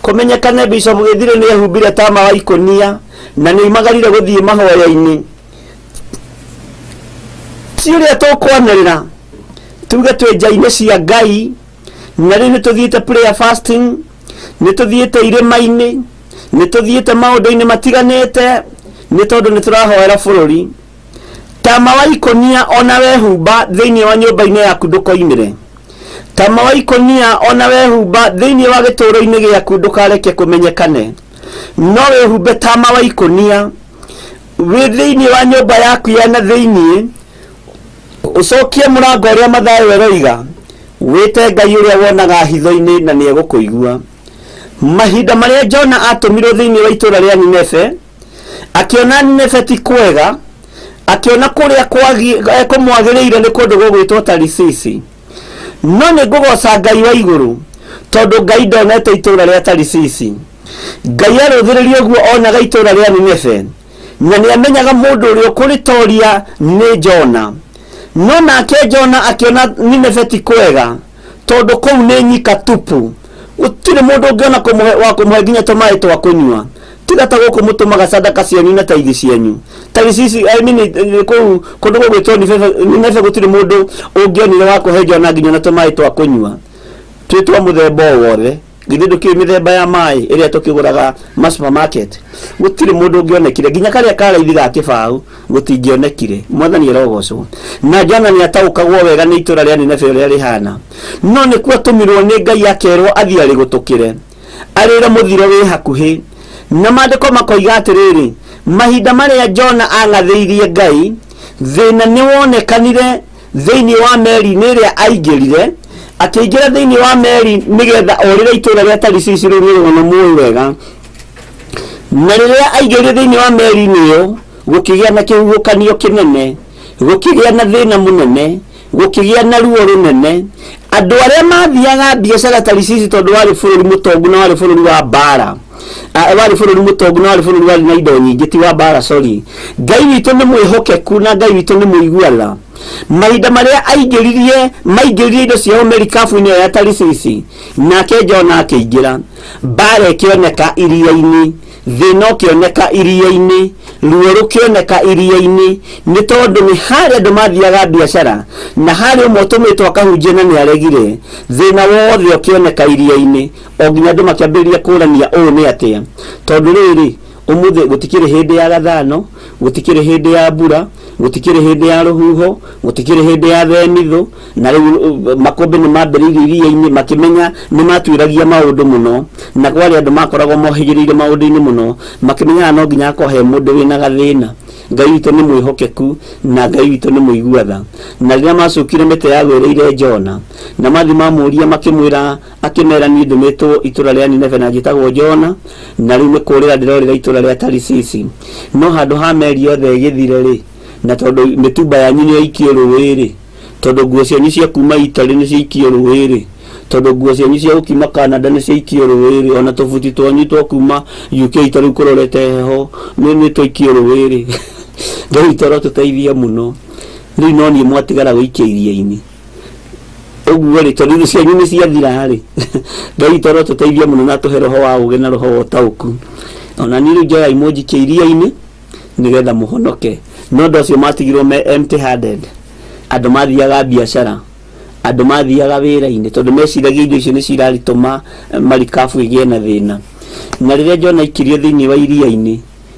kũmenyekane Bishop Gĩthirĩ nĩ ehumbire tama wa ikũnia na nĩ oimagarire gũthiĩ mahoya-inĩ. Ti ũrĩa tũkwanĩrĩra tuge twĩ nja-inĩ cia Ngai, na rĩu nĩ tũthiĩte prayer fasting, nĩ tũthiĩte irĩma-inĩ, nĩ tũthiĩte maũndũ-inĩ matiganĩte, nĩ tondũ nĩ tũrahoera bũrũri. Tama wa ikũnia ona wehumba thĩinĩ wa nyũmba-inĩ yaku ndũkoimĩre. Tama wa ikũnia ona wehumba thĩinĩ wa gĩtũũro-inĩ gĩaku ndũkareke kũmenyekane. No wĩhumbe tama wa ikũnia wĩ thĩinĩ wa nyũmba yaku ya na thĩinĩ, ũcokie mũrango ũrĩa Mathayo ĩroiga, wĩte Ngai ũrĩa wonaga hitho-inĩ na nĩ egũkũigua. Mahinda marĩa Jona atũmirwo thĩinĩ wa itũũra rĩa Nineve, akĩona Nineve ti kwega, akĩona kũrĩa kũmwagĩrĩire nĩ kũndũ gũgwĩtwo Tarisisi. No nĩ ngũgoca Ngai wa igũrũ, tondũ Ngai ndonete itũũra rĩa Tarisisi. Ngai arũthĩrĩria ũguo onaga itũũra rĩa Nineve, na nĩ amenyaga mũndũ ũrĩa ũkũrĩtoria nĩ Jona. No nake Jona akĩona Nineve ti kwega, tondũ kũu nĩ nyika tupu, gũtirĩ mũndũ ũngĩona wa kũmũhe nginya tũmaĩ twa kũnyua. Tiga ta gũkũ mũtũmaga sadaka cianyu na taithi cianyu. Tarisisi, I mean, kũu kũndũ gũgwĩtwo Nineve gũtirĩ mũndũ ũngĩonire wa kũhe Jona nginya na tũmaĩ twa kũnyua, twĩ twa mũthemba o wothe. Githĩ ndũkĩũĩ mĩthemba ya maĩ ĩrĩa tũkĩgũraga ma supermarket? Gũtirĩ mũndũ ũngĩonekire, nginya karĩa ka raithi ga kĩbaũ gũtingĩonekire. Mwathani arogocwo. Na Jona nĩ ataũkagwo wega nĩ itũũra rĩa Nineve ũrĩa rĩhana, no nĩkuo atũmirwo nĩ Ngai akerwo athiĩ arĩgũtũkĩre, arĩre mũthiro wĩ hakuhĩ. Na maandĩko makoiga atĩrĩrĩ, mahinda marĩa Jona ang'athĩirie Ngai, thĩna nĩ wonekanire. Thĩinĩ wa meri-inĩ ĩrĩa aingĩrire, akĩingĩra thĩinĩ wa meri nĩgetha orĩre itũũra rĩa Tarishishi. Rũu nĩ rũgano mũĩ wega. Na rĩrĩa aingĩrire thĩinĩ wa meri-inĩ ĩyo, gũkĩgĩa na kĩhuhũkanio kĩnene, gũkĩgĩa na thĩna mũnene, gũkĩgĩa na ruo rũnene. Andũ arĩa mathiaga biacara Tarishishi, tondũ warĩ bũrũri mũtongu na warĩ bũrũri wa mbara, warĩ bũrũri mũtongu na warĩ bũrũri warĩ na indo nyingĩ, ti wa mbara, sorry. Ngai witũ nĩ mwĩhokeku na Ngai witũ nĩ mũiguana. Mahinda marĩa aingĩririe, maingĩririe indo ciao merikabu-inĩ ĩyo ya Tarishishi, nake Jona akĩingĩra, mbara ĩkĩoneka iria-inĩ, thĩna ũkĩoneka iria-inĩ, ruo rũkĩoneka iria-inĩ, nĩ tondũ nĩ harĩ andũ mathiaga biacara na harĩ ũmwe ũtũmĩtwo akahunjie na nĩ aregire. Thĩna wothe ũkĩoneka iria-inĩ, o nginya andũ makĩambĩrĩria kũrania, ũũ nĩ atĩa? Tondũ rĩrĩ, ũmũthĩ gũtikĩrĩ hĩndĩ ya gathano, gũtikĩrĩ hĩndĩ ya mbura, gũtikĩrĩ hĩndĩ ya rũhuho, gũtikĩrĩ hĩndĩ ya themithũ. Na rĩu makũmbĩ nĩ mambĩrĩirie iria-inĩ, makĩmenya nĩ matuĩragia maũndũ mũno, na kwarĩ andũ makoragwo mohĩgĩrĩire maũndũ-inĩ mũno, makĩmenyaga no nginya hakorwo he mũndũ wĩna gathĩna. Ngai witũ nĩ mwĩhokeku na Ngai witũ nĩ mũigua tha. Na rĩrĩa macukire mĩtĩ yagwĩrĩire Jona, na mathi mamũria, makĩmwĩra, akĩmera, niĩ ndũmĩtwo itũra rĩa Nineve na njĩtagwo Jona, na rĩu nĩ kũrĩra ndĩrorĩra itũra rĩa Tarisisi. No handũ ha meri yothe ĩgĩthire rĩ, na tondũ mĩtumba yanyu nĩ yaikio rũĩ rĩ, tondũ nguo cianyu cia kuma Italy nĩ ciaikio rũĩ rĩ, tondũ nguo cianyu cia gũkiuma Canada nĩ ciaikio rũĩ rĩ, ona tũbuti twanyu twa kuma UK ta rĩu kũrorete heho nĩ twaikio rũĩ rĩ, Ngai witũ arotũteithia mũno. Rĩu no niĩ mwatigara gũikia iria-inĩ ũguo rĩ, tondũ indo cianyu nĩ ciathira rĩ. Ngai witũ arotũteithia mũno na atũhe roho wa ũgĩ na roho wa ũtaũku. Ona niĩ rĩu njoyai mũnjikie iria-inĩ nĩgetha mũhonoke. No andũ acio matigirwo me empty handed. Andũ mathiaga biacara, andũ mathiaga wĩra-inĩ, tondũ meciragia indo icio nĩcio iraritũma marikabu ĩgĩe na thĩna. Na rĩrĩa Jona aikirio thĩinĩ wa iria-inĩ,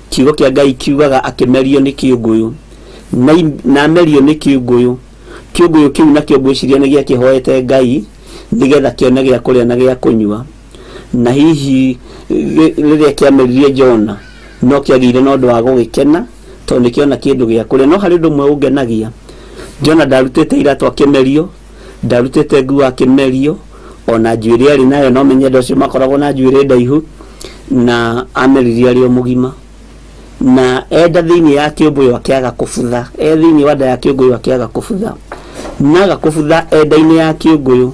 kiugo kĩa Ngai kiugaga akĩmerio nĩ kĩũngũyũ. Na amerio nĩ kĩũngũyũ, kĩũngũyũ kĩu nakĩo ngwĩciria nĩ gĩakĩhoete Ngai nĩgetha kĩone gĩa kũrĩa na gĩa kũnyua. Na hihi rĩrĩa kĩameririe Jona, no kĩagĩire na ũndũ wa gũgĩkena tondũ nĩ kĩona kĩndũ gĩa kũrĩa. No harĩ ũndũ ũmwe ũngenagia, Jona ndarutĩte iratũ akĩmerio, ndarutĩte nguo akĩmerio, ona njuĩrĩ arĩ nayo. No menye andũ acio makoragwo na njuĩrĩ ndaihu, na ameririe arĩ o mũgima. Na enda thĩinĩ ya kĩũngũyũ akĩaga kũbutha, e thĩinĩ wa nda ya kĩũngũyũ akĩaga kũbutha, na aga kũbutha e nda-inĩ ya kĩũngũyũ.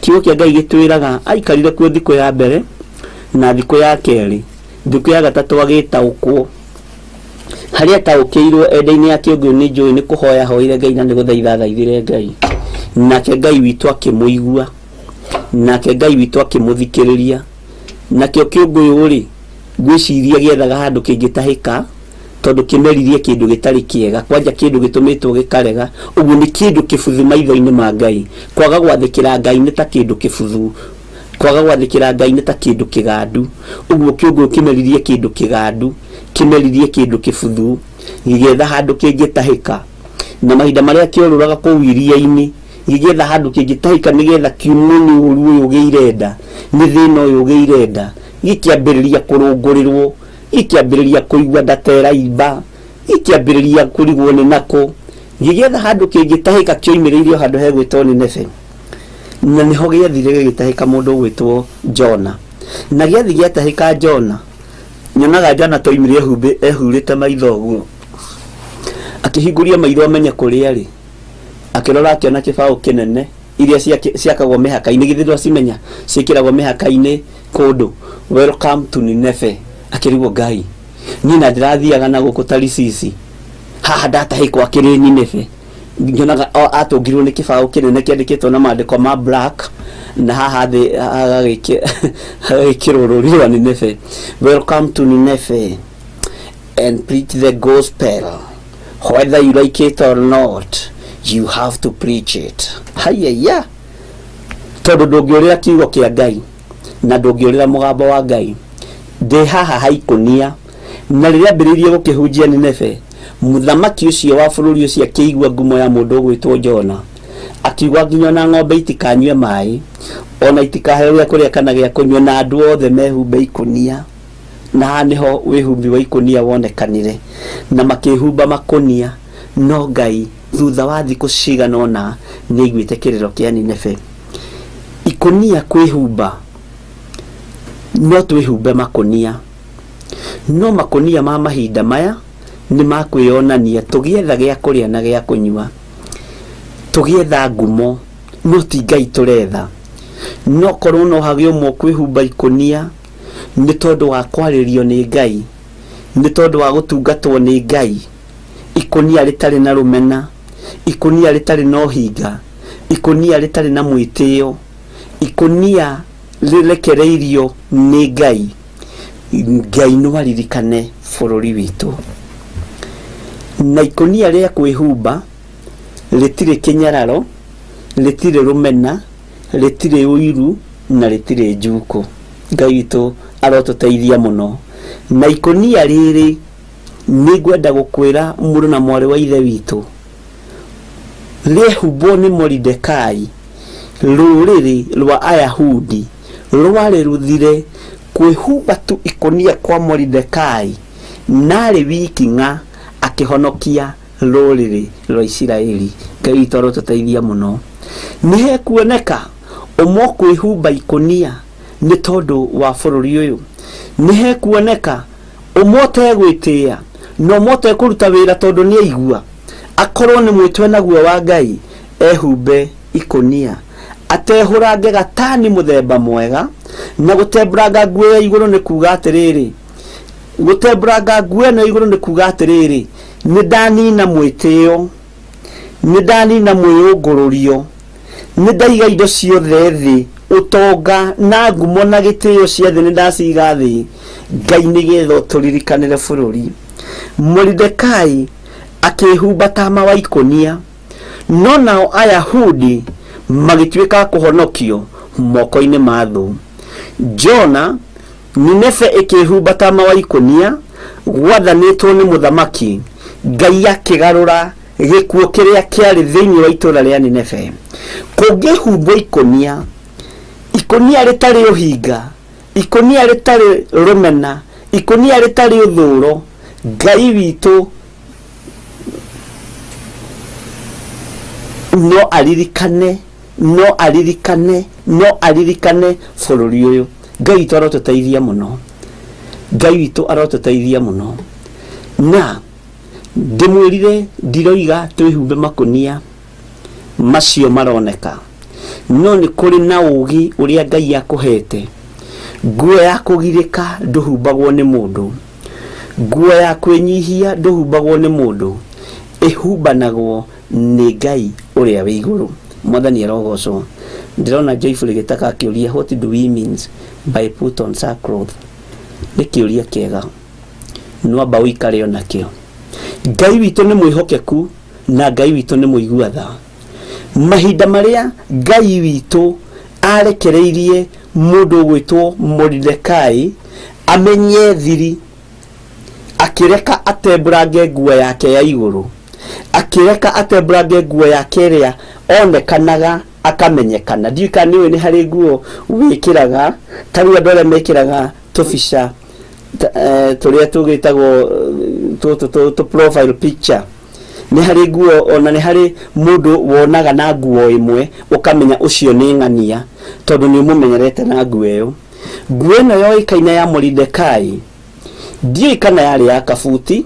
Kiugo kĩa Ngai gĩtwĩraga aikarire kuo thikũ ya mbere na thikũ ya kerĩ, thikũ ya gatatũ agĩtaũkwo. Harĩa ataũkĩirwo e nda-inĩ ya kĩũngũyũ, nĩ njũĩ nĩ kũhoya ahoire Ngai na nĩ gũthaitha athaithire Ngai, nake Ngai witũ akĩmũigua, nake Ngai witũ akĩmũthikĩrĩria. Nakĩo kĩũngũyũ rĩ, ngwĩciria gĩethaga handũ kĩngĩtahĩka, tondũ kĩmeririe kĩndũ gĩtarĩ kĩega, kwanja kĩndũ gĩtũmĩtwo gĩkarega. Ũguo nĩ kĩndũ kĩbuthu maitho-inĩ ma Ngai. Kwaga gwathĩkĩra Ngai nĩ ta kĩndũ kĩbuthu, kwaga gwathĩkĩra Ngai nĩ ta kĩndũ kĩgandu. Ũguo kĩũngũyũ kĩmeririe kĩndũ kĩgandu, kĩmeririe kĩndũ kĩbuthu, gĩgĩetha handũ kĩngĩtahĩka. Na mahinda marĩa kĩorũraga kũu iria-inĩ gĩgĩetha handũ kĩngĩtahĩka nĩgetha kiumwo nĩ ũru ũyũ ũgĩire nda, nĩ thĩna ũyũ ũgĩire nda, gĩkĩambĩrĩria kũrũngũrĩrwo, gĩkĩambĩrĩria kũigua nda ta ĩraimba, gĩkĩambĩrĩria kũrigwo nĩ nakũ, gĩgĩetha handũ kĩngĩtahĩka. Kĩoimĩrĩire o handũ hegwĩtwo Nineve, na nĩho gĩathire gĩgĩtahĩka mũndũ ũgwĩtwo Jona. Na gĩathi gĩatahĩka Jona, nyonaga Jona toimire ehurĩte maitho ũguo, akĩhingũria maitho amenye kũrĩa arĩ, akĩrora akĩona kĩbaũ kĩnene iria ciakagwo mĩhaka-inĩ. Githĩ ndwacimenya ciĩkĩragwo mĩhaka-inĩ kũndũ, "Welcome to Nineve"? Akĩrigwo, Ngai, niĩ na ndĩrathiaga na gũkũ Tarisisi, haha ndatahĩkwo akĩrĩ Nineve? Nyonaga atũngirwo nĩ kĩbaũ kĩnene kĩandĩkĩtwo na maandĩko ma black, na haha thĩ hagagĩkĩrwo rũri rwa Nineve, "Welcome to Nineve and preach the gospel. Whether you like it or not, you have to preach it." Hayaya, tondũ ndũngĩũrĩra kiugo kĩa Ngai na ndũngĩũrĩra mũgambo wa Ngai. Ndĩ haha haikũnia. Na rĩrĩa ambĩrĩirie gũkĩhunjia Nineve, mũthamaki ũcio wa bũrũri ũcio akĩigua ngumo ya mũndũ ũgwĩtwo Jona, akiuga nginya ona ng'ombe itikanyue maĩ, ona itikaheo gĩa kũrĩa kana gĩa kũnyua, na andũ othe mehumbe ikũnia. Na haha nĩho wĩhumbi wa ikũnia wonekanire, na makĩhumba makũnia. No Ngai Thutha wa thikũ cigana ũna nĩ aiguĩte kĩrĩro kĩa Nineve. Ikũnia kwĩhumba, no twĩhumbe makũnia, no makũnia ma mahinda maya nĩ ma kwĩyonania tũgĩetha gĩa kũrĩa na gĩa kũnyua, tũgĩetha ngumo, no ti Ngai tũretha. No korwo no hagĩe ũmwe ũkwĩhumba ikũnia nĩ tondũ wa kwarĩrio nĩ Ngai, nĩ tondũ wa gũtungatwo nĩ Ngai, ikũnia rĩtarĩ na rũmena, ikũnia rĩtarĩ na ũhinga, ikũnia rĩtarĩ na mwĩtĩo, ikũnia rĩrekereirio nĩ Ngai. Ngai no aririkane bũrũri witũ. Na ikũnia rĩa kwĩhumba rĩtirĩ kĩnyararo, rĩtirĩ rũmena, rĩtirĩ ũiru na rĩtirĩ njukũ. Ngai witũ arotũteithia mũno. Na ikũnia rĩrĩ nĩ ngwenda gũkwĩra mũrũ na mwarĩ wa ithe witũ, rĩehumbwo nĩ Moridekai, rũrĩrĩ rwa Ayahudi rwarĩ rũthire. Kwĩhumba tu ikũnia kwa Moridekai narĩ wiki ng'a akĩhonokia rũrĩrĩ rwa Isiraeli. Ngai witũ arotũteithia mũno. Nĩ hekuoneka ũmwe kwĩhumba ikũnia nĩ tondũ wa bũrũri ũyũ. Nĩ hekuoneka ũmwe ũtegwĩtĩĩa na ũmwe ũtekũruta wĩra tondũ nĩ aigua akorwo nĩ mwĩtwe naguo wa Ngai, ehumbe ikũnia, atehũrange gatani mũthemba mwega. Na gũtembũranga nguo ya igũrũ nĩ kuga atĩrĩrĩ, gũtembũranga nguo ĩno igũrũ nĩ kuga atĩrĩrĩ, nĩ ndanina mwĩtĩo, nĩ ndanina mwĩyũngũrũrio, nĩ ndaiga indo ciothe thĩ, ũtonga na ngumo na gĩtĩo cia thĩ nĩ ndaciga thĩ, Ngai nĩgetha ũtũririkanĩre bũrũri. Moridekai akĩĩhumba tama wa ikũnia, no nao Ayahudi magĩtuĩka a kũhonokio moko-inĩ ma thũ. Jona, Nineve ĩkĩĩhumba tama wa ikũnia, gwathanĩtwo nĩ mũthamaki, Ngai akĩgarũra gĩkuũ kĩrĩa kĩarĩ thĩinĩ wa itũũra rĩa Nineve. Kũngĩhumbwo ikũnia, ikũnia rĩtarĩ ũhinga, ikũnia rĩtarĩ rũmena, ikũnia rĩtarĩ ũthũũro, Ngai witũ no aririkane, no aririkane, no aririkane bũrũri ũyũ. Ngai witũ arotũteithia mũno. Ngai witũ arotũteithia mũno. Na ndĩmwĩrire ndiroiga twĩhumbe makũnia macio maroneka, no nĩ kũrĩ na ũũgĩ ũrĩa Ngai akũhete. Nguo ya kũgirĩka ndũhumbagwo nĩ mũndũ, nguo ya kwĩnyihia ndũhumbagwo nĩ mũndũ, ĩhumbanagwo nĩ Ngai ũrĩa wĩ igũrũ. Mwathani arogocwo. Ndĩrona Joyful Gĩtaka akĩũria, what do we means by put on sackcloth? Nĩ kĩũria kĩega, nwamba ũikare onakĩo. Ngai witũ nĩ mwĩhokeku na Ngai witũ nĩ mũigua tha. Mahinda marĩa Ngai witũ arekereirie mũndũ ũgwĩtwo Moridekai amenye thiri, akĩreka atembũrange nguo yake ya igũrũ, akĩreka atembũrange nguo yake ĩrĩa onekanaga akamenyekana. Ndiũĩ kana nĩũĩ nĩ harĩ nguo wĩkĩraga, ta rĩu andũ arĩa mekĩraga tũbica tũrĩa tũgĩtagwo tũ profile picture, nĩ harĩ nguo ona nĩ harĩ mũndũ wonaga na nguo ĩmwe ũkamenya ũcio nĩ ng'ania, tondũ nĩ ũmũmenyerete na nguo ĩyo. Nguo ĩno yoĩkaine ya Moridekai, ndiũĩ kana yarĩ ya kabuti,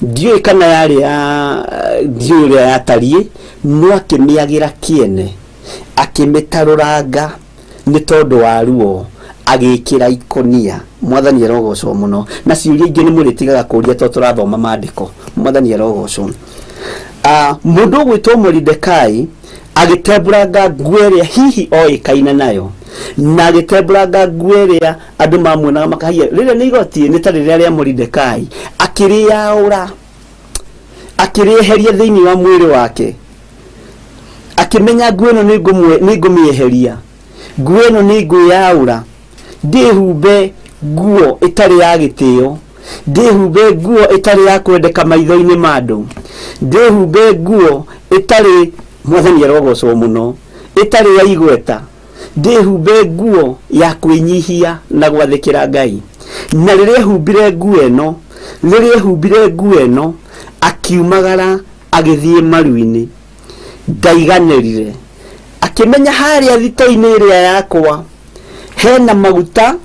ndiũĩ kana yarĩ ya, ndiũĩ ũrĩa yatariĩ, no akĩmĩagĩra kĩene, akĩmĩtarũranga nĩ tondũ wa ruo, agĩkĩra ikũnia. Mwathani arogocwo mũno. Na ciũria ingĩ nĩ mũrĩtigaga kũria tondũ tũrathoma maandĩko. Mwathani arogocwo. Mũndũ ũgwĩtwo Moridekai agĩtembũranga nguo ĩrĩa hihi oĩkaine nayo, na agĩtembũranga nguo ĩrĩa andũ mamuonaga makahia, rĩrĩa nĩ igoti nĩ ta rĩrĩa rĩa Moridekai, akĩrĩaũra, akĩrĩeheria thĩinĩ wa mwĩrĩ wake, akĩmenya nguo ĩno nĩ ngũmĩeheria, nguo ĩno nĩ ngwĩyaũra, ndĩhumbe nguo ĩtarĩ ya gĩtĩo, ndĩhumbe nguo ĩtarĩ ya kwendeka maitho-inĩ ma andũ, ndĩhumbe nguo ĩtarĩ, Mwathani arogocwo mũno, ĩtarĩ ya igweta, ndĩhumbe nguo ya kwĩnyihia na gwathĩkĩra Ngai. Na rĩrĩa ehumbire nguo ĩno, rĩrĩa ehumbire nguo ĩno, akiumagara Agĩthiĩ maru-inĩ, ndaiganĩrire, akĩmenya harĩa thito-inĩ ĩrĩa yakwa hena maguta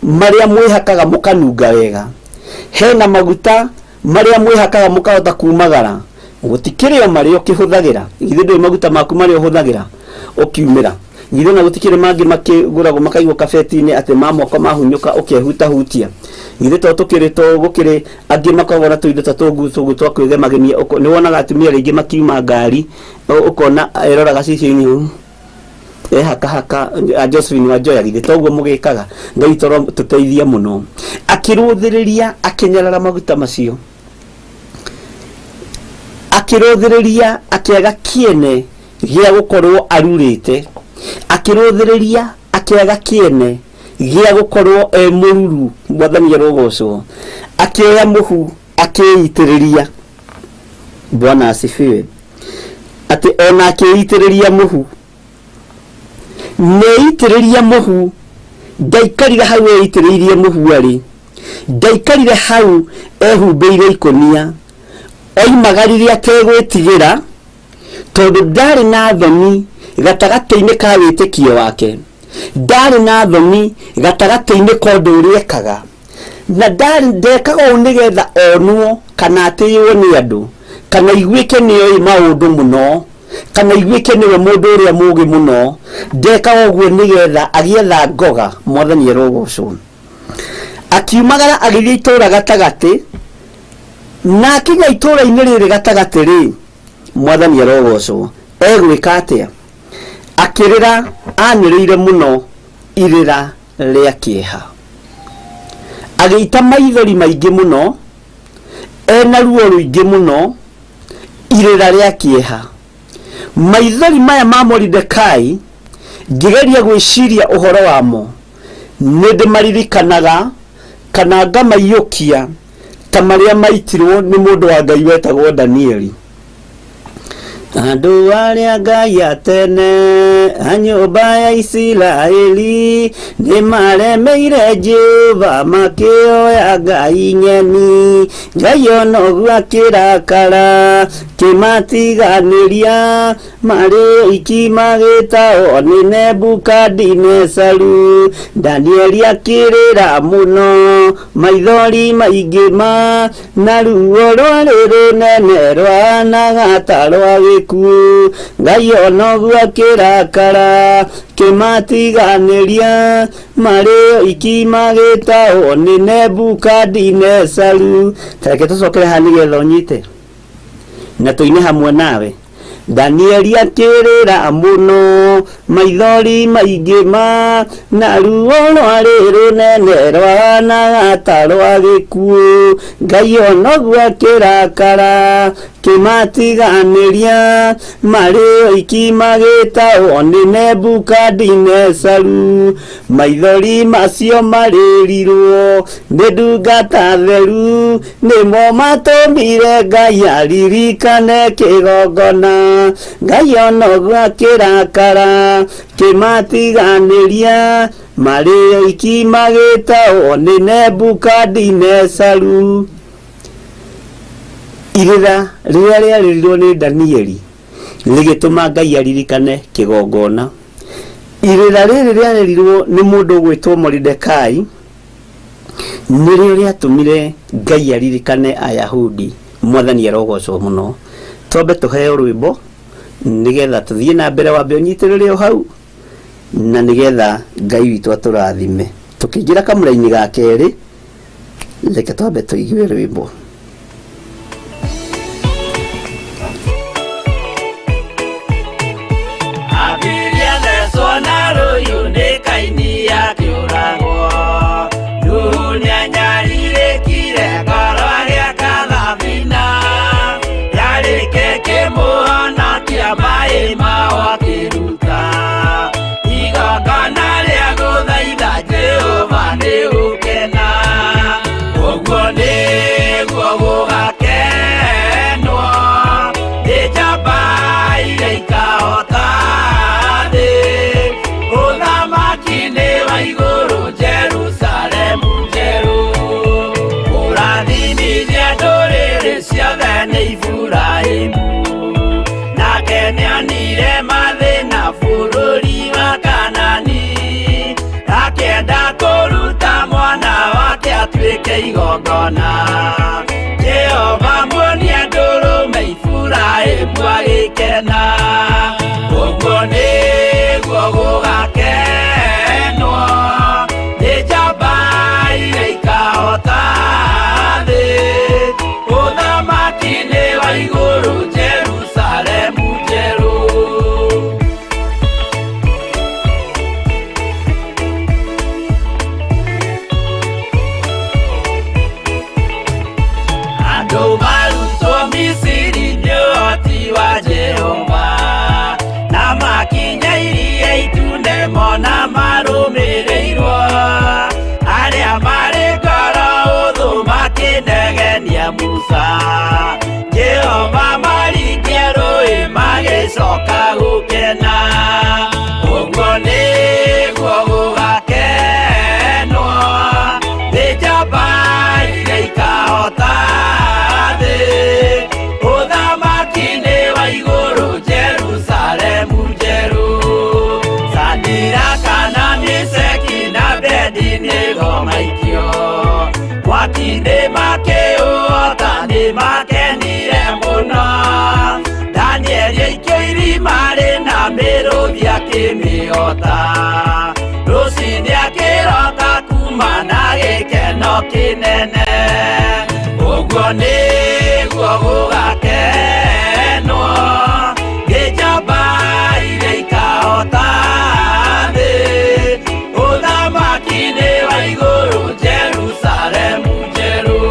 marĩa mwĩhakaga mũkanunga wega, hena maguta marĩa mwĩhakaga mũkahota kumagara, gũtikĩrĩ o marĩa ũkĩhũthagĩra. Githĩ ndũĩ maguta maku marĩa ũhũthagĩra ũkiumĩra? Githĩ ona gũtikĩrĩ mangĩ makĩgũragwo makaigwo kabeti-inĩ atĩ ma moko mahunyũka ũkehutahutia? Githĩ to tũkĩrĩ to gũkĩrĩ angĩ makoragwo na tũindo ta tũngu tũguo twa kwĩgemagemia. Nĩ wonaga atumia rĩngĩ makiuma ngari, ũkona eroraga cicio-inĩ ũũ, ehakahaka a Josephine wa Njoya. Githĩ toguo mũgĩkaga? Ngai toro tũteithie mũno. Akĩrũthĩrĩria, akĩnyarara maguta macio, akĩrũthĩrĩria, akĩaga kĩene gĩa gũkorwo arurĩte, akĩrũthĩrĩria, akĩaga kĩene gĩa gũkorwo e mũruru. Mwathani arogocwo. Akĩoya mũhu, akĩitĩrĩria. Bwana asifiwe. Atĩ ona akĩitĩrĩria mũhu, neitĩrĩria mũhu, ndaikarire hau eitĩrĩirie mũhu arĩ, ndaikarire hau ehumbĩire ikũnia, oimagarire ategwĩtigĩra, tondũ ndarĩ na thoni gatagatĩ-inĩ ka wĩtĩkio wake, ndarĩ na thoni gatagatĩ-inĩ ka ũndũ ũrĩa ekaga, na ndarĩ ndekaga ũũ nĩgetha onwo kana atĩĩwo nĩ andũ, kana iguĩke nĩoĩ maũndũ mũno, kana iguĩke nĩwe mũndũ ũrĩa mũũgĩ mũno. Ndekaga ũguo nĩgetha agĩetha ngoga. Mwathani arogocwo. Akiumagara agĩthiĩ itũũra gatagatĩ, na akinya itũũra-inĩ rĩrĩ gatagatĩ rĩ, mwathani arogocwo, egwĩka atĩa? Akĩrĩra anĩrĩire mũno irĩra rĩa kĩeha, agĩita maithori maingĩ mũno, ena ruo rũingĩ mũno, irĩra rĩa kĩeha. Maithori maya ma Moridekai, ngĩgeria gwĩciria ũhoro wamo, nĩ ndĩmaririkanaga kana ngamaiyũkia ta marĩa maitirwo nĩ mũndũ wa Ngai wetagwo Danieli. Andũ arĩa Ngai a tene a nyũmba ya Isiraeli nĩ maremeire Jehova, makĩoya ngai ng'eni. Ngai ona ũguo akĩrakara, kĩmatiganĩria marĩ oiki, magĩtahwo nĩ Nebukadinesaru. Danieli akĩrĩra mũno, maithori maingĩ ma na ruo rwarĩ rũnene rwahanaga ta rwa gĩkuũ. Ngai ona ũguo akĩrakara, kĩmatiganĩria marĩ oiki, magĩtahwo nĩ Nebukadinesaru. Tareke tũcokere haha nĩgetha ũnyite na tũine hamwe nawe. Danieli akĩrĩra mũno, maithori maingĩ ma na ruo rwarĩ rũnene rwahanaga ta rwa gĩkuũ. Ngai ona ũguo akĩrakara, kĩmatiganĩria marĩ oiki, magĩtahwo nĩ Nebukadinesaru. Maithori macio marĩrirwo nĩ ndungata theru nĩmo matũmire Ngai aririkane kĩgongona. Ngai ona ũguo akĩrakara, kĩmatiganĩria marĩ oiki, magĩtahwo nĩ Nebukadinesaru. Irĩra rĩrĩa rĩarĩrirwo nĩ Danieli rĩgĩtũma Ngai aririkane kĩgongona. Irĩra rĩrĩ rĩarĩrirwo nĩ mũndũ ũgwĩtwo Moridekai nĩrĩo rĩatũmire Ngai aririkane Ayahudi. Mwathani arogocwo mũno. Twambe tũheo rwĩmbo nĩgetha tũthiĩ na mbere. Wambe ũnyitĩrĩre o hau na nĩgetha Ngai witũ atũrathime tũkĩingĩra kamũra-inĩ ga kerĩ. Reke twambe tũigue rwĩmbo. Abiria thecwo na rũhiũ nĩ Kaini akĩũragwo. Nuhu nĩanyarirĩkire ngoro agĩaka thabina. Yarĩke kĩmũhonokia maĩ mao akĩruta. Igongona rĩa gũthaitha Jehova nĩ gũkena. Ũguo nĩguo gũgakenwo nĩ njamba iria ikahota thĩ. Ũthamaki-inĩ wa igũrũ, Jerusalemu njerũ. Kũrathimithia ndũrĩrĩ ciothe nĩ Iburahĩmu. atuĩke igongona. Jehova muonia ndũrũme Iburahĩmu agĩkena. Ũguo nĩguo gũgakenwo nĩ njamba iria ikahota thĩ. Ũthamaki-inĩ wa igũrũ Jerusalemu njerũ. Andũ marutwo Misiri nĩ ũhoti wa Jehova, na makinya iria itune mona marũmĩrĩirwo. Arĩa marĩ ngoro hũthũ makĩnegenia Musa, Jehova maringia rũĩ magĩcoka gũkena. Ũguo nĩguo gũgakenwo nĩ njamba iria ikahota thĩ. Ũthamaki-inĩ wa igũrũ Jerusalemu njerũ. Sadiraka na Meshaki na Abednego maikio mwaki-inĩ makĩũhota nĩmakenire mũno. Danieli aikio irima rĩna mĩrũthi akĩmĩhota. Rũciinĩ akĩroka kuma na gĩkeno kĩnene. Ũguo nĩguo gũgakenwo nĩ njamba iria ikahota thĩ. Ũthamaki-inĩ wa igũrũ Jerusalemu njerũ.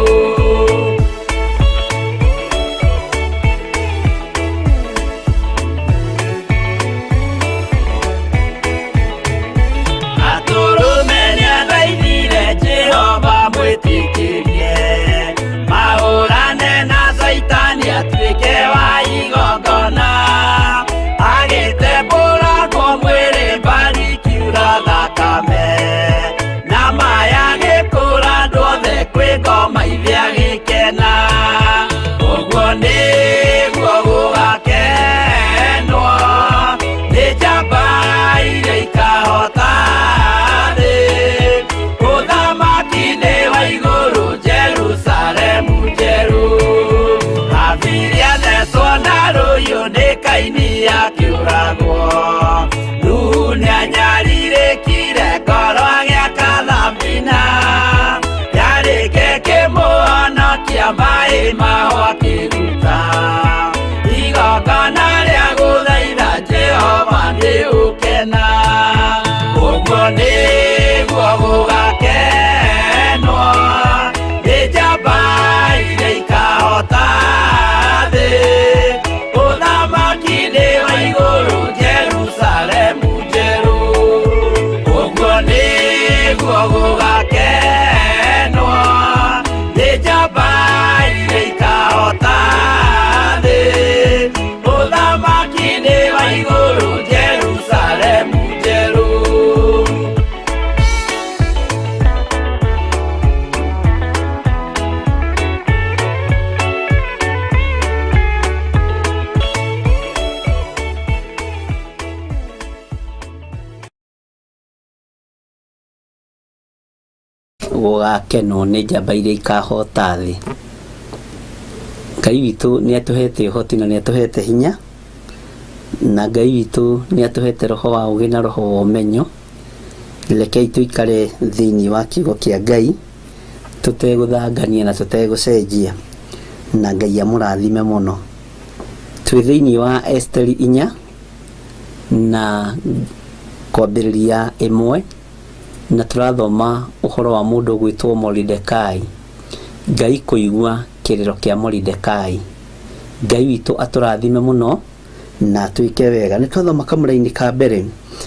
Atũrũme nĩathaithire Jehova mwĩtĩkĩrie, mahũrane na Caitani atuĩke wa igongona. Agĩtembũrangwo mwĩrĩ mbari ikiura thakame, na maya agĩkũra andũ othe kwĩ ngoma ithe agĩkena. Ũguo nĩguo gũgakenwo nĩ njamba iria ikahota thĩ. Ũthamaki-inĩ wa igũrũ Jerusalemu njerũ. Habili athecwo na rũhiũ nĩ Kaini akĩũragwo. Nuhu nĩanyarirĩkire ngoro agĩaka thabina, yarĩke kĩmũhonokia maĩ maho akĩruta. Igongona rĩa gũthaitha Jehova nĩ ũkena. Ũguo nĩguo gũgakenwo nĩ njamba iria ikahota thĩ. Ũthamaki-inĩ wa igũrũ Jerusalemu njerũ. Ũguo nĩguo gũgakenwo nĩ njamba iria ikahota thĩ. Ũthamaki-inĩ wa igũrũ Jerusalemu njerũ. Gũgakenwo nĩ njamba iria ikahota thĩ. Ngai witũ nĩ atũhete ũhoti na nĩ atũhete hinya, na Ngai witũ nĩ atũhete roho wa ũgĩ na roho wa ũmenyo. Rekei tũikare thĩinĩ wa kiugo kĩa Ngai tũtegũthangania na tũtegũcenjia, na Ngai amũrathime mũno. Twĩ thĩinĩ wa Esteri 4 na kwambĩrĩria 1, na tũrathoma ũhoro wa mũndũ ũgwĩtwo Moridekai. Ngai kũigua kĩrĩro kĩa Moridekai. Ngai witũ atũrathime mũno na atwĩke wega. Nĩ twathoma kamũra-inĩ ka mbere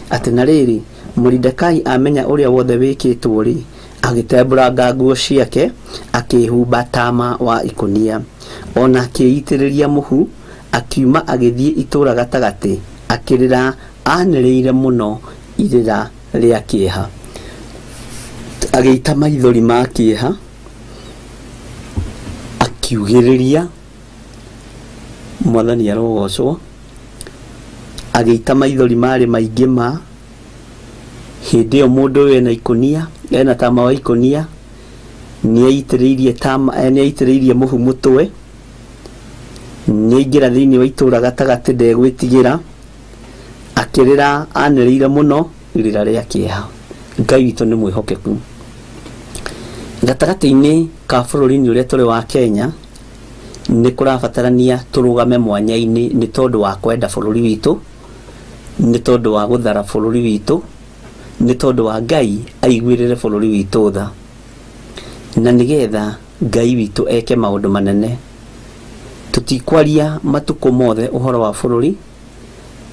atĩ na rĩrĩ, Moridekai amenya ũrĩa wothe wĩkĩtwo rĩ, agĩtembũranga nguo ciake, akĩhumba tama wa ikũnia, ona akĩitĩrĩria mũhu, akiuma agĩthiĩ itũũra gatagatĩ, akĩrĩra anĩrĩire mũno irĩra rĩa kĩeha. Agĩita maithori ma kĩeha, akiugĩrĩria, Mwathani arogocwo, agĩita maithori marĩ maingĩ ma hĩndĩ ĩyo mũndũ ũyũ ena ikũnia, ena tama wa ikũnia, Nĩaitĩrĩirie tama nĩaitĩrĩirie mũhu mũtwe, nĩaingĩra thĩinĩ wa itũũra gatagatĩ ndegwĩtigĩra, akĩrĩra anĩrĩire mũno irĩra rĩa kĩeha. Ngai witũ nĩ mwĩhokeku. Gatagatĩ-inĩ ka bũrũri-inĩ ũrĩa tũrĩ wa Kenya, nĩ kũrabatarania tũrũgame mwanya-inĩ nĩ tondũ wa kwenda bũrũri witũ, nĩ tondũ wa gũthara bũrũri witũ, nĩ tondũ wa Ngai aiguĩrĩre bũrũri witũ tha, na nĩgetha Ngai witũ eke maũndũ manene. Tũtikwaria matukũ mothe ũhoro wa bũrũri,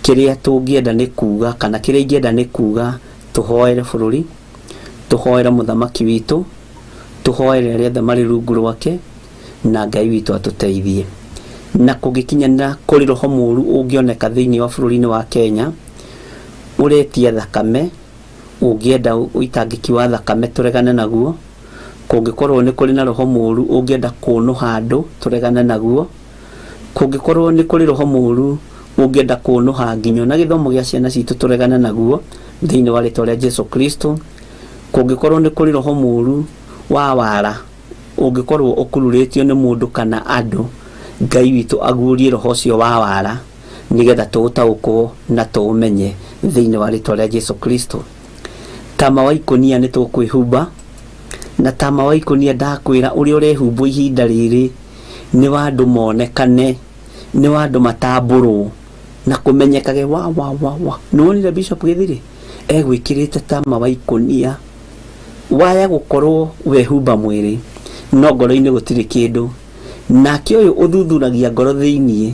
kĩrĩa tũngĩenda nĩ kuga kana kĩrĩa ingĩenda nĩ kuga tũhoere bũrũri, tũhoere mũthamaki witũ, tũhoere arĩa othe marĩ rungu rwake, na Ngai witũ atũteithie. Na kũngĩkinyanĩra kũrĩ roho mũru ũngĩoneka thĩinĩ wa bũrũri-inĩ wa Kenya, ũretia thakame, ũngĩenda ũitangĩki wa thakame tũregane naguo, kũngĩkorwo nĩ kũrĩ na roho mũru ũngĩenda kũnũha andũ tũregane naguo, kũngĩkorwo nĩ kũrĩ roho mũru ũngĩenda kũnũha nginya ona gĩthomo gĩa ciana citũ tũregane naguo thĩinĩ wa rĩtwa rĩa Jesu Kristo, kũngĩkorwo nĩ kũrĩ roho mũru wa wara ũngĩkorwo ũkururĩtio nĩ mũndũ kana andũ, Ngai witũ aguũrie roho ũcio wa wara nĩgetha tũũtaũkwo na tũũmenye thĩinĩ wa rĩtwa rĩa Jesu Kristo. Tama wa ikũnia nĩ tũkwĩhumba, na tama wa ikũnia ndakwĩra ũrĩa ũrehumbwo ihinda rĩrĩ nĩ wa andũ monekane, nĩ wa andũ matambũrwo na kũmenyekage wa wa wa wa. Nĩwonire Bishop Gĩthirĩ egwĩkĩrĩte tama wa ikũnia, waya gũkorwo wehumba mwĩrĩ no ngoro-inĩ gũtirĩ kĩndũ. Nake ũyũ ũthuthuragia ngoro thĩinĩ,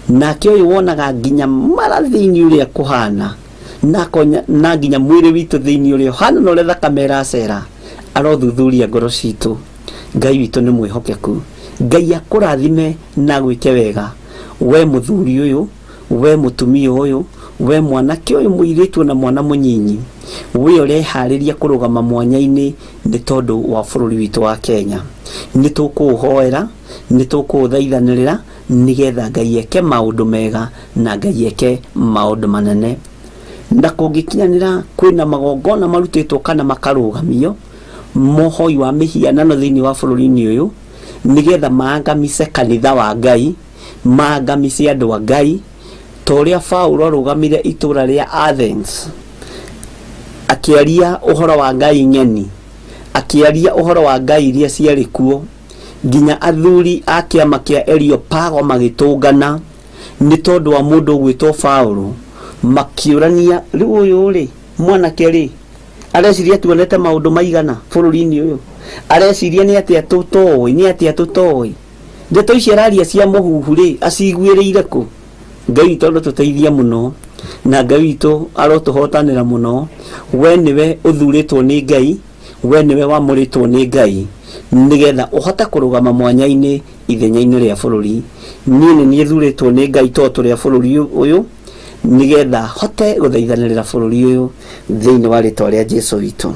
nake ũyũ wonaga nginya mara thĩinĩ ũrĩa kũhana, na akonya na nginya mwĩrĩ witũ thĩinĩ ũrĩa ũhana na ũrĩa thakame ĩracera, arothuthuria ngoro citũ. Ngai witũ nĩ mwĩhokeku. Ngai akũrathime na agwĩke wega, we mũthuri ũyũ, we mũtumia ũyũ, we mwanake ũyũ mũirĩtu na mwana mũnyinyi, we ũreharĩria kũrũgama mwanya-inĩ nĩ tondũ wa bũrũri witũ wa Kenya. Nĩ tũkũũhoera, nĩ tũkũũthaithanĩrĩra nĩgetha Ngai eke maũndũ mega na Ngai eke maũndũ manene. Na kũngĩkinyanĩra kwĩna magongona marutĩtwo kana makarũgamio mohoi wa mĩhianano thĩinĩ wa bũrũri-inĩ ũyũ nĩgetha maangamice kanitha wa Ngai, maangamice andũ a Ngai, ta ũrĩa Paulo arũgamire itũũra rĩa Athens akĩaria ũhoro wa Ngai ng'eni, akĩaria ũhoro wa Ngai iria ciarĩ kuo, nginya athuri a kĩama kĩa Areopago magĩtũngana nĩ tondũ wa mũndũ ũgwĩtwo Paulo, makĩũrania, rĩu ũyũ rĩ, mwanake rĩ, areciria tuonete maũndũ maigana bũrũri-inĩ ũyũ, areciria nĩ atĩa tũtoĩ, nĩ atĩa tũtoĩ, ndeto ici araria cia mũhuhu rĩ, aciguĩrĩire kũ? Ngai witũ arotũteithia mũno, na Ngai witũ arotũhotanĩra mũno. We nĩwe ũthurĩtwo nĩ Ngai, we nĩwe wamũrĩtwo nĩ Ngai, nĩgetha ũhote kũrũgama mwanya-inĩ ithenya-inĩ rĩa bũrũri. Niĩ nĩ niĩ thurĩtwo nĩ Ngai tondũ tũrĩ a bũrũri ũyũ, nĩgetha hote gũthaithanĩrĩra bũrũri ũyũ thĩinĩ wa rĩtwa rĩa Jesu witũ.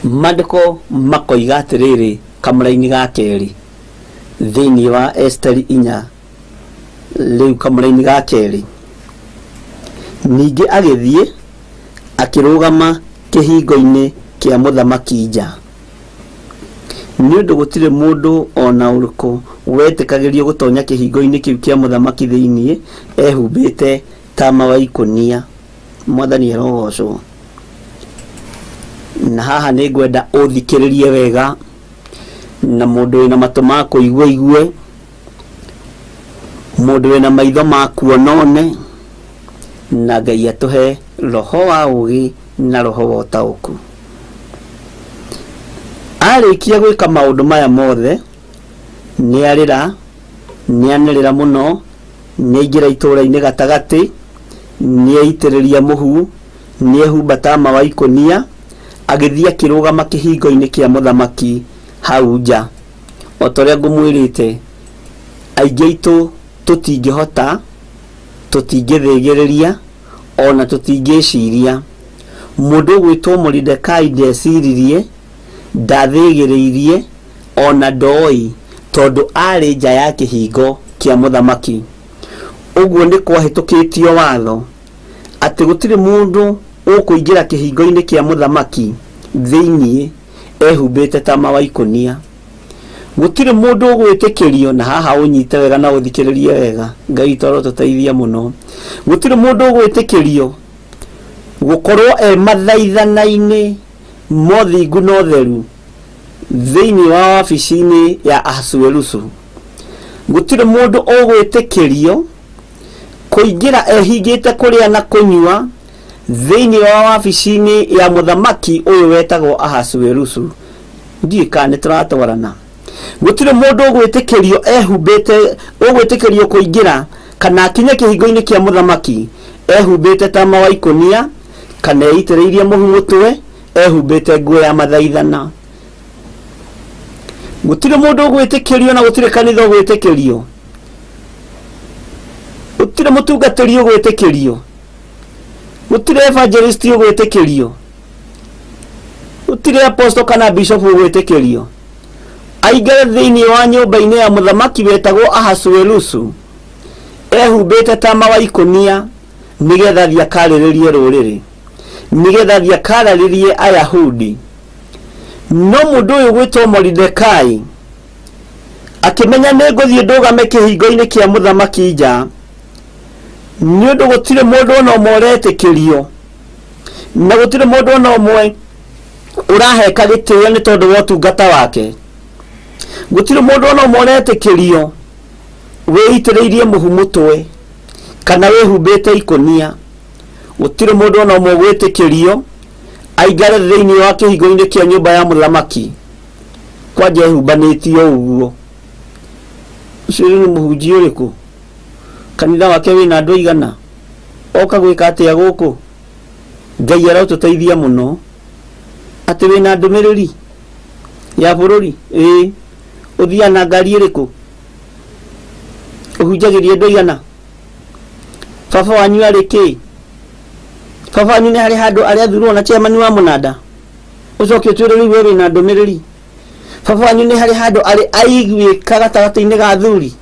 Maandĩko makoiga atĩrĩrĩ kamũra-inĩ ga kerĩ thĩinĩ wa Esiteri inya rĩu kamũra-inĩ ga kerĩ, ningĩ agĩthiĩ akĩrũgama kĩhingo-inĩ kĩa mũthamaki nja, nĩ ũndũ gũtirĩ mũndũ o na ũrĩkũ wetĩkagĩrio gũtonya kĩhingo-inĩ kĩu kĩa mũthamaki thĩinĩ ehumbĩte tama wa ikũnia. Mwathani arogocwo. Na haha nĩ ngwenda ũthikĩrĩrie wega, na mũndũ wĩna matũ ma kũigua aigue, mũndũ wĩna maitho ma kuona one, na Ngai atũhe roho wa ũgĩ na roho wa ũtaũku. Arĩkia gwĩka maũndũ maya mothe, nĩ arĩra, nĩ anĩrĩra mũno, nĩ aingĩra itũũra-inĩ gatagatĩ, nĩ eitĩrĩria mũhu, nĩ ehumba tama wa ikũnia, agĩthiĩ akĩrũgama kĩhingo-inĩ kĩa mũthamaki hau nja. O ta ũrĩa ngũmwĩrĩte, aingĩ aitũ tũtingĩhota, tũtingĩthĩgĩrĩria, ona tũtingĩciria. Mũndũ ũgwĩtwo Moridekai ndeciririe, ndathĩgĩrĩirie, ona ndoĩ, tondũ arĩ nja ya kĩhingo kĩa mũthamaki. Ũguo nĩ kwahĩtũkĩtio watho atĩ gũtirĩ mũndũ ũkũingĩra kĩhingo-inĩ kĩa mũthamaki thĩinĩ. Ehumbĩte tama wa ikũnia. Gũtirĩ mũndũ ũgwĩtĩkĩrio, na haha ũnyite wega na ũthikĩrĩrie wega, Ngai witũ arotũteithia mũno. Gũtirĩ mũndũ ũgwĩtĩkĩrio gũkorwo e mathaithana-inĩ mothingu na ũtheru thĩinĩ wa wabici-inĩ ya Ahasuerusu. Gũtirĩ mũndũ ũgwĩtĩkĩrio kũingĩra ehingĩte kũrĩa na kũnyua thĩinĩ wa wabici-inĩ ya mũthamaki ũyũ wetagwo Ahasuerusu. Ndiũĩ kana nĩ tũratwarana. Gũtirĩ mũndũ ũgwĩtĩkĩrio ehumbĩte, ũgwĩtĩkĩrio kũingĩra kana akinye kĩhingo-inĩ kĩa mũthamaki ehumbĩte tama wa ikũnia kana eitĩrĩirie mũhu mũtwe ehumbĩte nguo ya mathaithana. Gũtirĩ mũndũ ũgwĩtĩkĩrio na gũtirĩ kanitha ũgwĩtĩkĩrio, gũtirĩ mũtungatĩri ũgwĩtĩkĩrio, gũtirĩ evangelist ũgwĩtĩkĩrio, gũtirĩ apostle kana bishop ũgwĩtĩkĩrio aingĩre thĩinĩ wa nyũmba-inĩ ya mũthamaki wetagwo Ahasuerusu ehumbĩte tama wa ikũnia nĩgetha athiĩ akarĩrĩrie rũrĩrĩ, nĩgetha athiĩ akararĩrie Ayahudi. No mũndũ ũyũ gwĩtwo Moridekai akĩmenya nĩ ngũthiĩ ndũgame kĩhingo-inĩ kĩa mũthamaki nja, nĩ ũndũ gũtirĩ mũndũ ona ũmwe ũretĩkĩrio na gũtirĩ mũndũ ona ũmwe ũraheka gĩtĩo nĩ tondũ wa ũtungata wake. Gũtirĩ mũndũ ona ũmwe ũretĩkĩrio wĩitĩrĩirie mũhu mũtwe kana wĩhumbĩte ikũnia. Gũtirĩ mũndũ ona ũmwe ũgwĩtĩkĩrio aingare thĩinĩ wa kĩhingo-inĩ kĩa nyũmba ya mũthamaki kwanja ehumbanĩtie ũguo. Ũcio rĩu nĩ mũhunjia ũrĩkũ? Kanitha wake wĩna andũ aigana? Oka gwĩka atĩa gũkũ? Ngai arotũteithia mũno. Atĩ wĩna ndũmĩrĩri ya bũrũri? Ĩĩ. Ũthiaga na ngari ĩrĩkũ? Ũhunjagĩria andũ aigana? Baba wanyu arĩ kĩ? Baba wanyu nĩ harĩ handũ arĩ athurwo na chairman wa mũnanda? Ũcoke ũtwĩre rĩu we wĩna ndũmĩrĩri. Baba wanyu nĩ harĩ handũ arĩ aiguĩka gatagatĩ-inĩ ga athuri?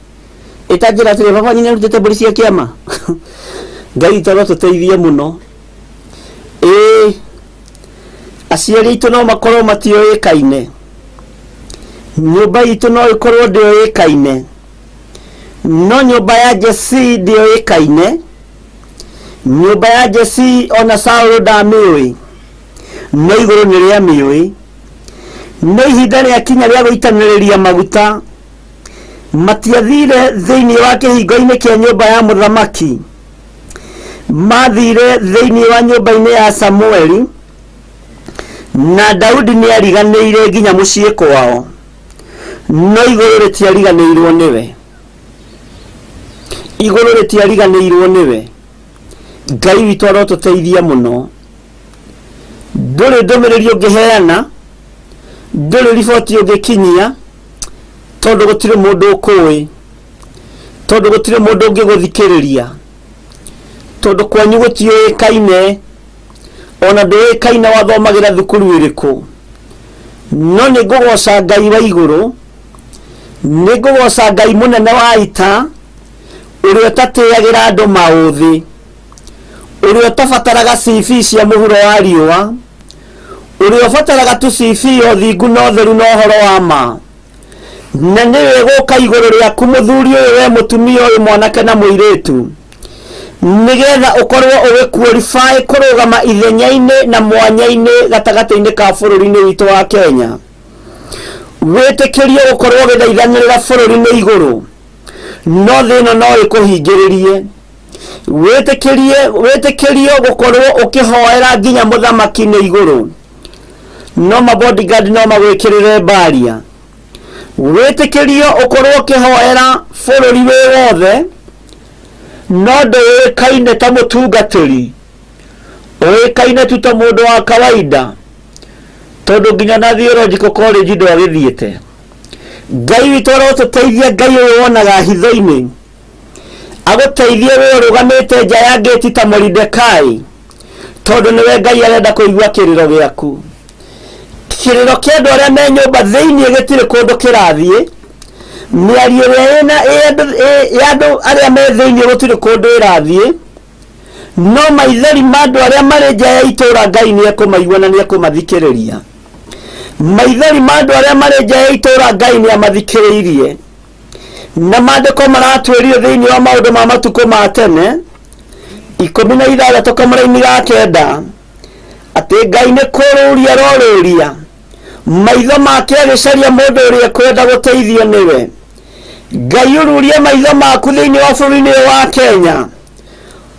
Ĩtanjĩra atĩrĩ, baba wanyu nĩ arutĩte mbũri cia kĩama? Ngai witũ arotũteithia mũno. Ĩĩ, aciari aitũ no makorwo matiũĩkaine, nyũmba itũ no ĩkorwo ndĩũĩkaine, no nyũmba ya Jesii ndĩũĩkaine. Nyũmba ya Jesii ona Saũlũ ndamĩũĩ, no igũrũ nĩ rĩamĩũĩ. No ihinda rĩakinya rĩa gũitanĩrĩria maguta, matiathire thĩinĩ wa kĩhingo-inĩ kĩa nyũmba ya mũthamaki, mathire thĩinĩ wa nyũmba-inĩ ya Samueli, na Daudi nĩ ariganĩire nginya mũciĩ kwao, no igũrũ rĩtiariganĩirwo nĩwe. Igũrũ rĩtiariganĩirwo nĩwe. Ngai witũ arotũteithia mũno. Ndũrĩ ndũmĩrĩri ũngĩheana, ndũrĩ riboti ũngĩkinyia, tondũ gũtirĩ mũndũ ũkũĩ, tondũ gũtirĩ mũndũ ũngĩgũthikĩrĩria, tondũ kwanyu gũtiũĩkaine, ona ndũĩkaine wathomagĩra thukuru ĩrĩkũ. No nĩ ngũgoca Ngai wa igũrũ, nĩ ngũgoca Ngai mũnene wa ita, ũrĩa ũtatĩagĩra andũ maũthĩ, ũrĩa ũtabataraga CV cia mũhuro wa riũa, ũrĩa ũbataraga tu CV ya ũthingu na ũtheru na ũhoro wa ma. Na nĩwe gũka igũrũ rĩaku mũthuri ũyũ, we mũtumia ũyũ, mwanake na mũirĩtu, nĩgetha ũkorwo ũgĩ-qualify kũrũgama ithenya-inĩ na mwanya-inĩ gatagatĩ-inĩ ka bũrũri-inĩ witũ wa Kenya. Wĩtĩkĩrio gũkorwo ũgĩthaithanĩrĩra bũrũri nĩ igũrũ, no thĩ ĩno no ĩkũhingĩrĩrie. Wĩtĩkĩrie, wĩtĩkĩrio gũkorwo ũkĩhoera nginya mũthamaki nĩ igũrũ, no ma bodyguard no magwĩkĩrĩre mbaria. Wĩtĩkĩrio ũkorwo ũkĩhoera bũrũri wĩ wothe, no ndũĩkaine ta mũtungatĩri, ũĩkaine tu ta mũndũ wa kawaida, tondũ nginya na theological college ndwagĩthiĩte. Ngai witũ arotũteithia, Ngai ũyũ wonaga hitho-inĩ agũteithie we ũrũgamĩte nja ya ngĩti ta Moridekai, tondũ nĩwe Ngai arenda kũigua kĩrĩro gĩaku. Kĩrĩro kĩa andũ arĩa me nyũmba thĩinĩ gĩtirĩ kũndũ kĩrathiĩ, mĩario ĩrĩa ĩna ya andũ arĩa me thĩinĩ gũtirĩ kũndũ ĩrathiĩ, no maithori ma andũ arĩa marĩ nja ya itũũra Ngai nĩ ekũmaigua na nĩ ekũmathikĩrĩria. Maithori ma andũ arĩa marĩ nja ya itũũra Ngai nĩ amathikĩrĩirie. Na maandĩko maratwĩrio thĩinĩ wa maũndũ ma matukũ ma tene 16 kamũraini ga 9 atĩ Ngai nĩ kũrũria arorũria maitho make agĩcaria mũndũ ũrĩa ekwenda gũteithio nĩwe. Ngai ũrurie maitho maku thĩinĩ wa bũrũri-inĩ ũyũ wa Kenya,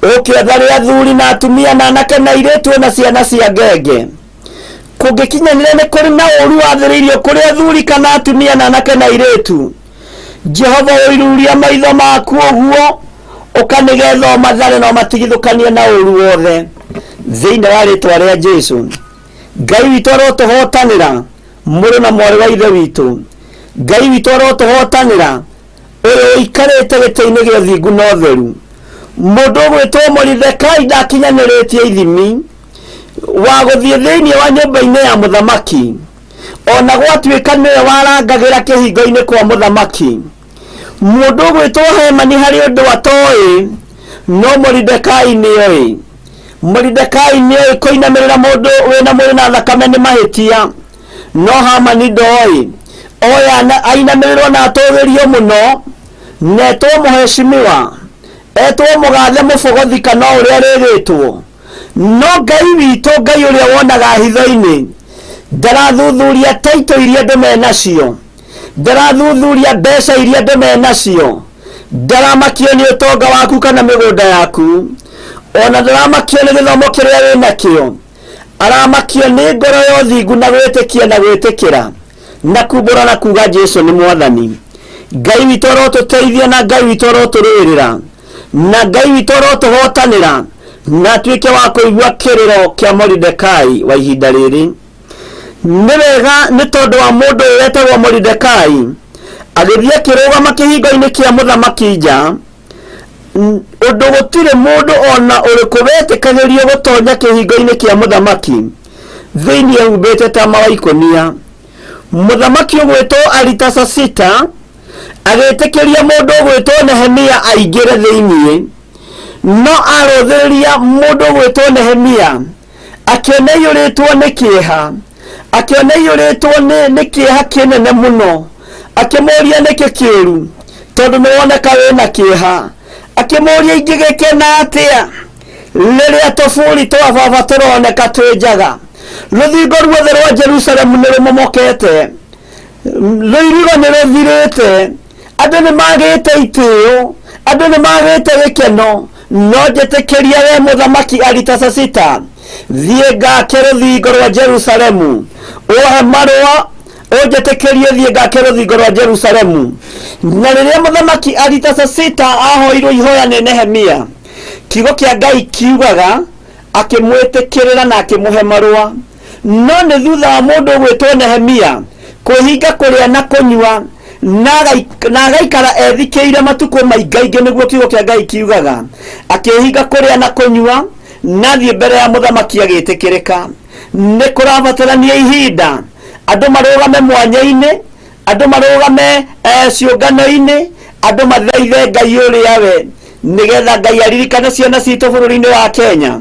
ũke ũthare athuri na atumia na anake na airĩtu na ciana cia ngenge. Kũngĩkinyanĩra nĩ kũrĩ na ũũru wathĩrĩirio kũrĩ athuri kana atumia na anake na airĩtu, Jehova ũiruria maitho maku ũguo ũka nĩgetha ũmathare na ũmatigithũkanie na ũũru wothe thĩinĩ wa rĩtwa rĩa Jesu. Ngai witũ arotũhotanĩra, mũrũ na mwarĩ wa ithe witũ. Ngai witũ arotũhotanĩra, ũyũ ũikarĩte gĩtĩ-inĩ gĩa ũthingu na ũtheru. Mũndũ ũgwĩtwo Moridekai ndakinyanĩrĩtie ithimi wa gũthiĩ thĩinĩ wa nyũmba-inĩ ya mũthamaki, ona gwatuĩka nĩwe warangagĩra kĩhingo-inĩ kwa mũthamaki. Mũndũ ũgwĩtwo Hemani harĩ ũndũ atoĩ, no Moridekai nĩoĩ. Moridekai nĩoĩ kũinamĩrĩra mũndũ wĩna mwĩrĩ na thakame nĩ mahĩtia, no Hamani ndoĩ. Oya ainamĩrĩrwo na atũgĩrio mũno, na etwo mũheshimiwa, etwo mũgathe mũbogothi kana o ũrĩa arĩgĩtwo. No Ngai witũ, Ngai ũrĩa wonaga hitho-inĩ, ndarathuthuria taito iria andũ menacio, ndarathuthuria mbeca iria andũ menacio, ndaramakio nĩ ũtonga waku kana mĩgũnda yaku, ona ndaramakio nĩ gĩthomo kĩrĩa wĩnakĩo. Aramakio nĩ ngoro ya ũthingu na gwĩtĩkia na gwĩtĩkĩra na kumbũra na kuga Jesu nĩ Mwathani. Ngai witũ arotũteithia na Ngai witũ arotũrũĩrĩra na Ngai witũ arotũhotanĩra na atuĩke wa kũigua kĩrĩro kĩa Moridekai wa ihinda rĩrĩ. Nĩ wega nĩ tondũ wa mũndũ ũyũ wetagwo Moridekai agĩthiĩ akĩrũgama kĩhingo-inĩ kĩa mũthamaki nja, ũndũ gũtirĩ mũndũ ona ũrĩkũ wetĩkagĩrio gũtonya kĩhingo-inĩ kĩa mũthamaki thĩinĩ ehumbĩte tama wa ikũnia. Mũthamaki ũgwĩtwo Aritasasita agĩtĩkĩria mũndũ ũgwĩtwo Nehemia aingĩre thĩinĩ, no arũthĩrĩria mũndũ ũgwĩtwo Nehemia akĩona aiyũrĩtwo nĩ kĩeha, akĩona aiyũrĩtwo nĩ kĩeha kĩnene mũno, akĩmũria nĩkĩ kĩũru tondũ nĩ woneka wĩna kĩeha. Akĩmũria ingĩgĩkena atĩa rĩrĩa tũburi twa baba tũroneka twĩ njaga, rũthingo ruothe rwa Jerusalemu nĩ rũmomokete, rũirigo nĩ rũthirĩte, andũ nĩ magĩte itĩo, andũ nĩ magĩte gĩkeno. No njĩtĩkĩria we mũthamaki Aritasasita thiĩ ngake rũthingo rwa Jerusalemu, ũhe marũa ũnjĩtĩkĩrie thiĩ ngake rũthingo rwa Jerusalemu. Na rĩrĩa mũthamaki Aritasasita ahoirwo ihoya nĩ Nehemia, kiugo kĩa Ngai kiugaga akĩmwĩtĩkĩrĩra na akĩmũhe marũa. No nĩ thutha wa mũndũ ũgwĩtwo Nehemia kwĩhinga kũrĩa na kũnyua na agaikara ethikĩire matukũ maingaingĩ, nĩguo kiugo kĩa Ngai kiugaga, akĩhinga kũrĩa na kũnyua na athiĩ mbere ya mũthamaki agĩtĩkĩrĩka. Nĩ kũrabatarania ihinda andũ marũgame mwanya-inĩ, andũ marũgame ciũngano-inĩ, andũ mathaithe Ngai ũrĩa we, nĩgetha Ngai aririkane ciana citũ bũrũri-inĩ wa Kenya,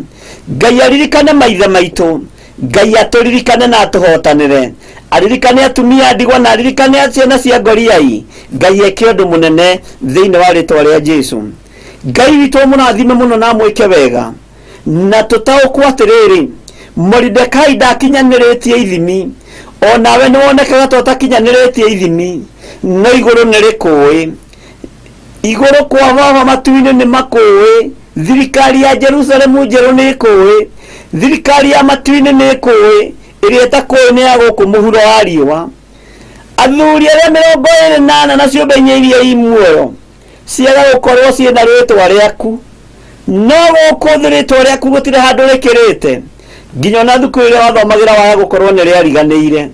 Ngai aririkane maithe maitũ, Ngai atũririkane na atũhotanĩre, aririkane atumia ndigwa na aririkane ciana cia ngoriai. Ngai eke ũndũ mũnene thĩinĩ wa rĩtwa rĩa Jesu. Ngai witũ mũrathime mũno na amwĩke wega, na tũtaũkwo atĩrĩrĩ, Moridekai ndakinyanĩrĩtie ithimi, onawe nĩ wonekaga ta ũtakinyanĩrĩtie ithimi, no igũrũ nĩ rĩkũĩ. Igũrũ kwa baba matu-inĩ nĩ makũĩ, thirikari ya Jerusalemu njerũ nĩ ĩkũĩ, thirikari ya matu-inĩ nĩ ĩkũĩ, ĩrĩa ĩtakũĩ nĩ ya gũkũ mũhuro wa riũa. Athuri arĩa 24 na ciũmbe inya iria i muoyo ciaga gũkorwo ciĩna rĩtwa rĩaku, no gũkũ thĩ rĩtwa rĩaku gũtirĩ handũ rĩkĩrĩte, nginya ona thukuru ĩrĩa wathomagĩra waga gũkorwo nĩ rĩariganĩire.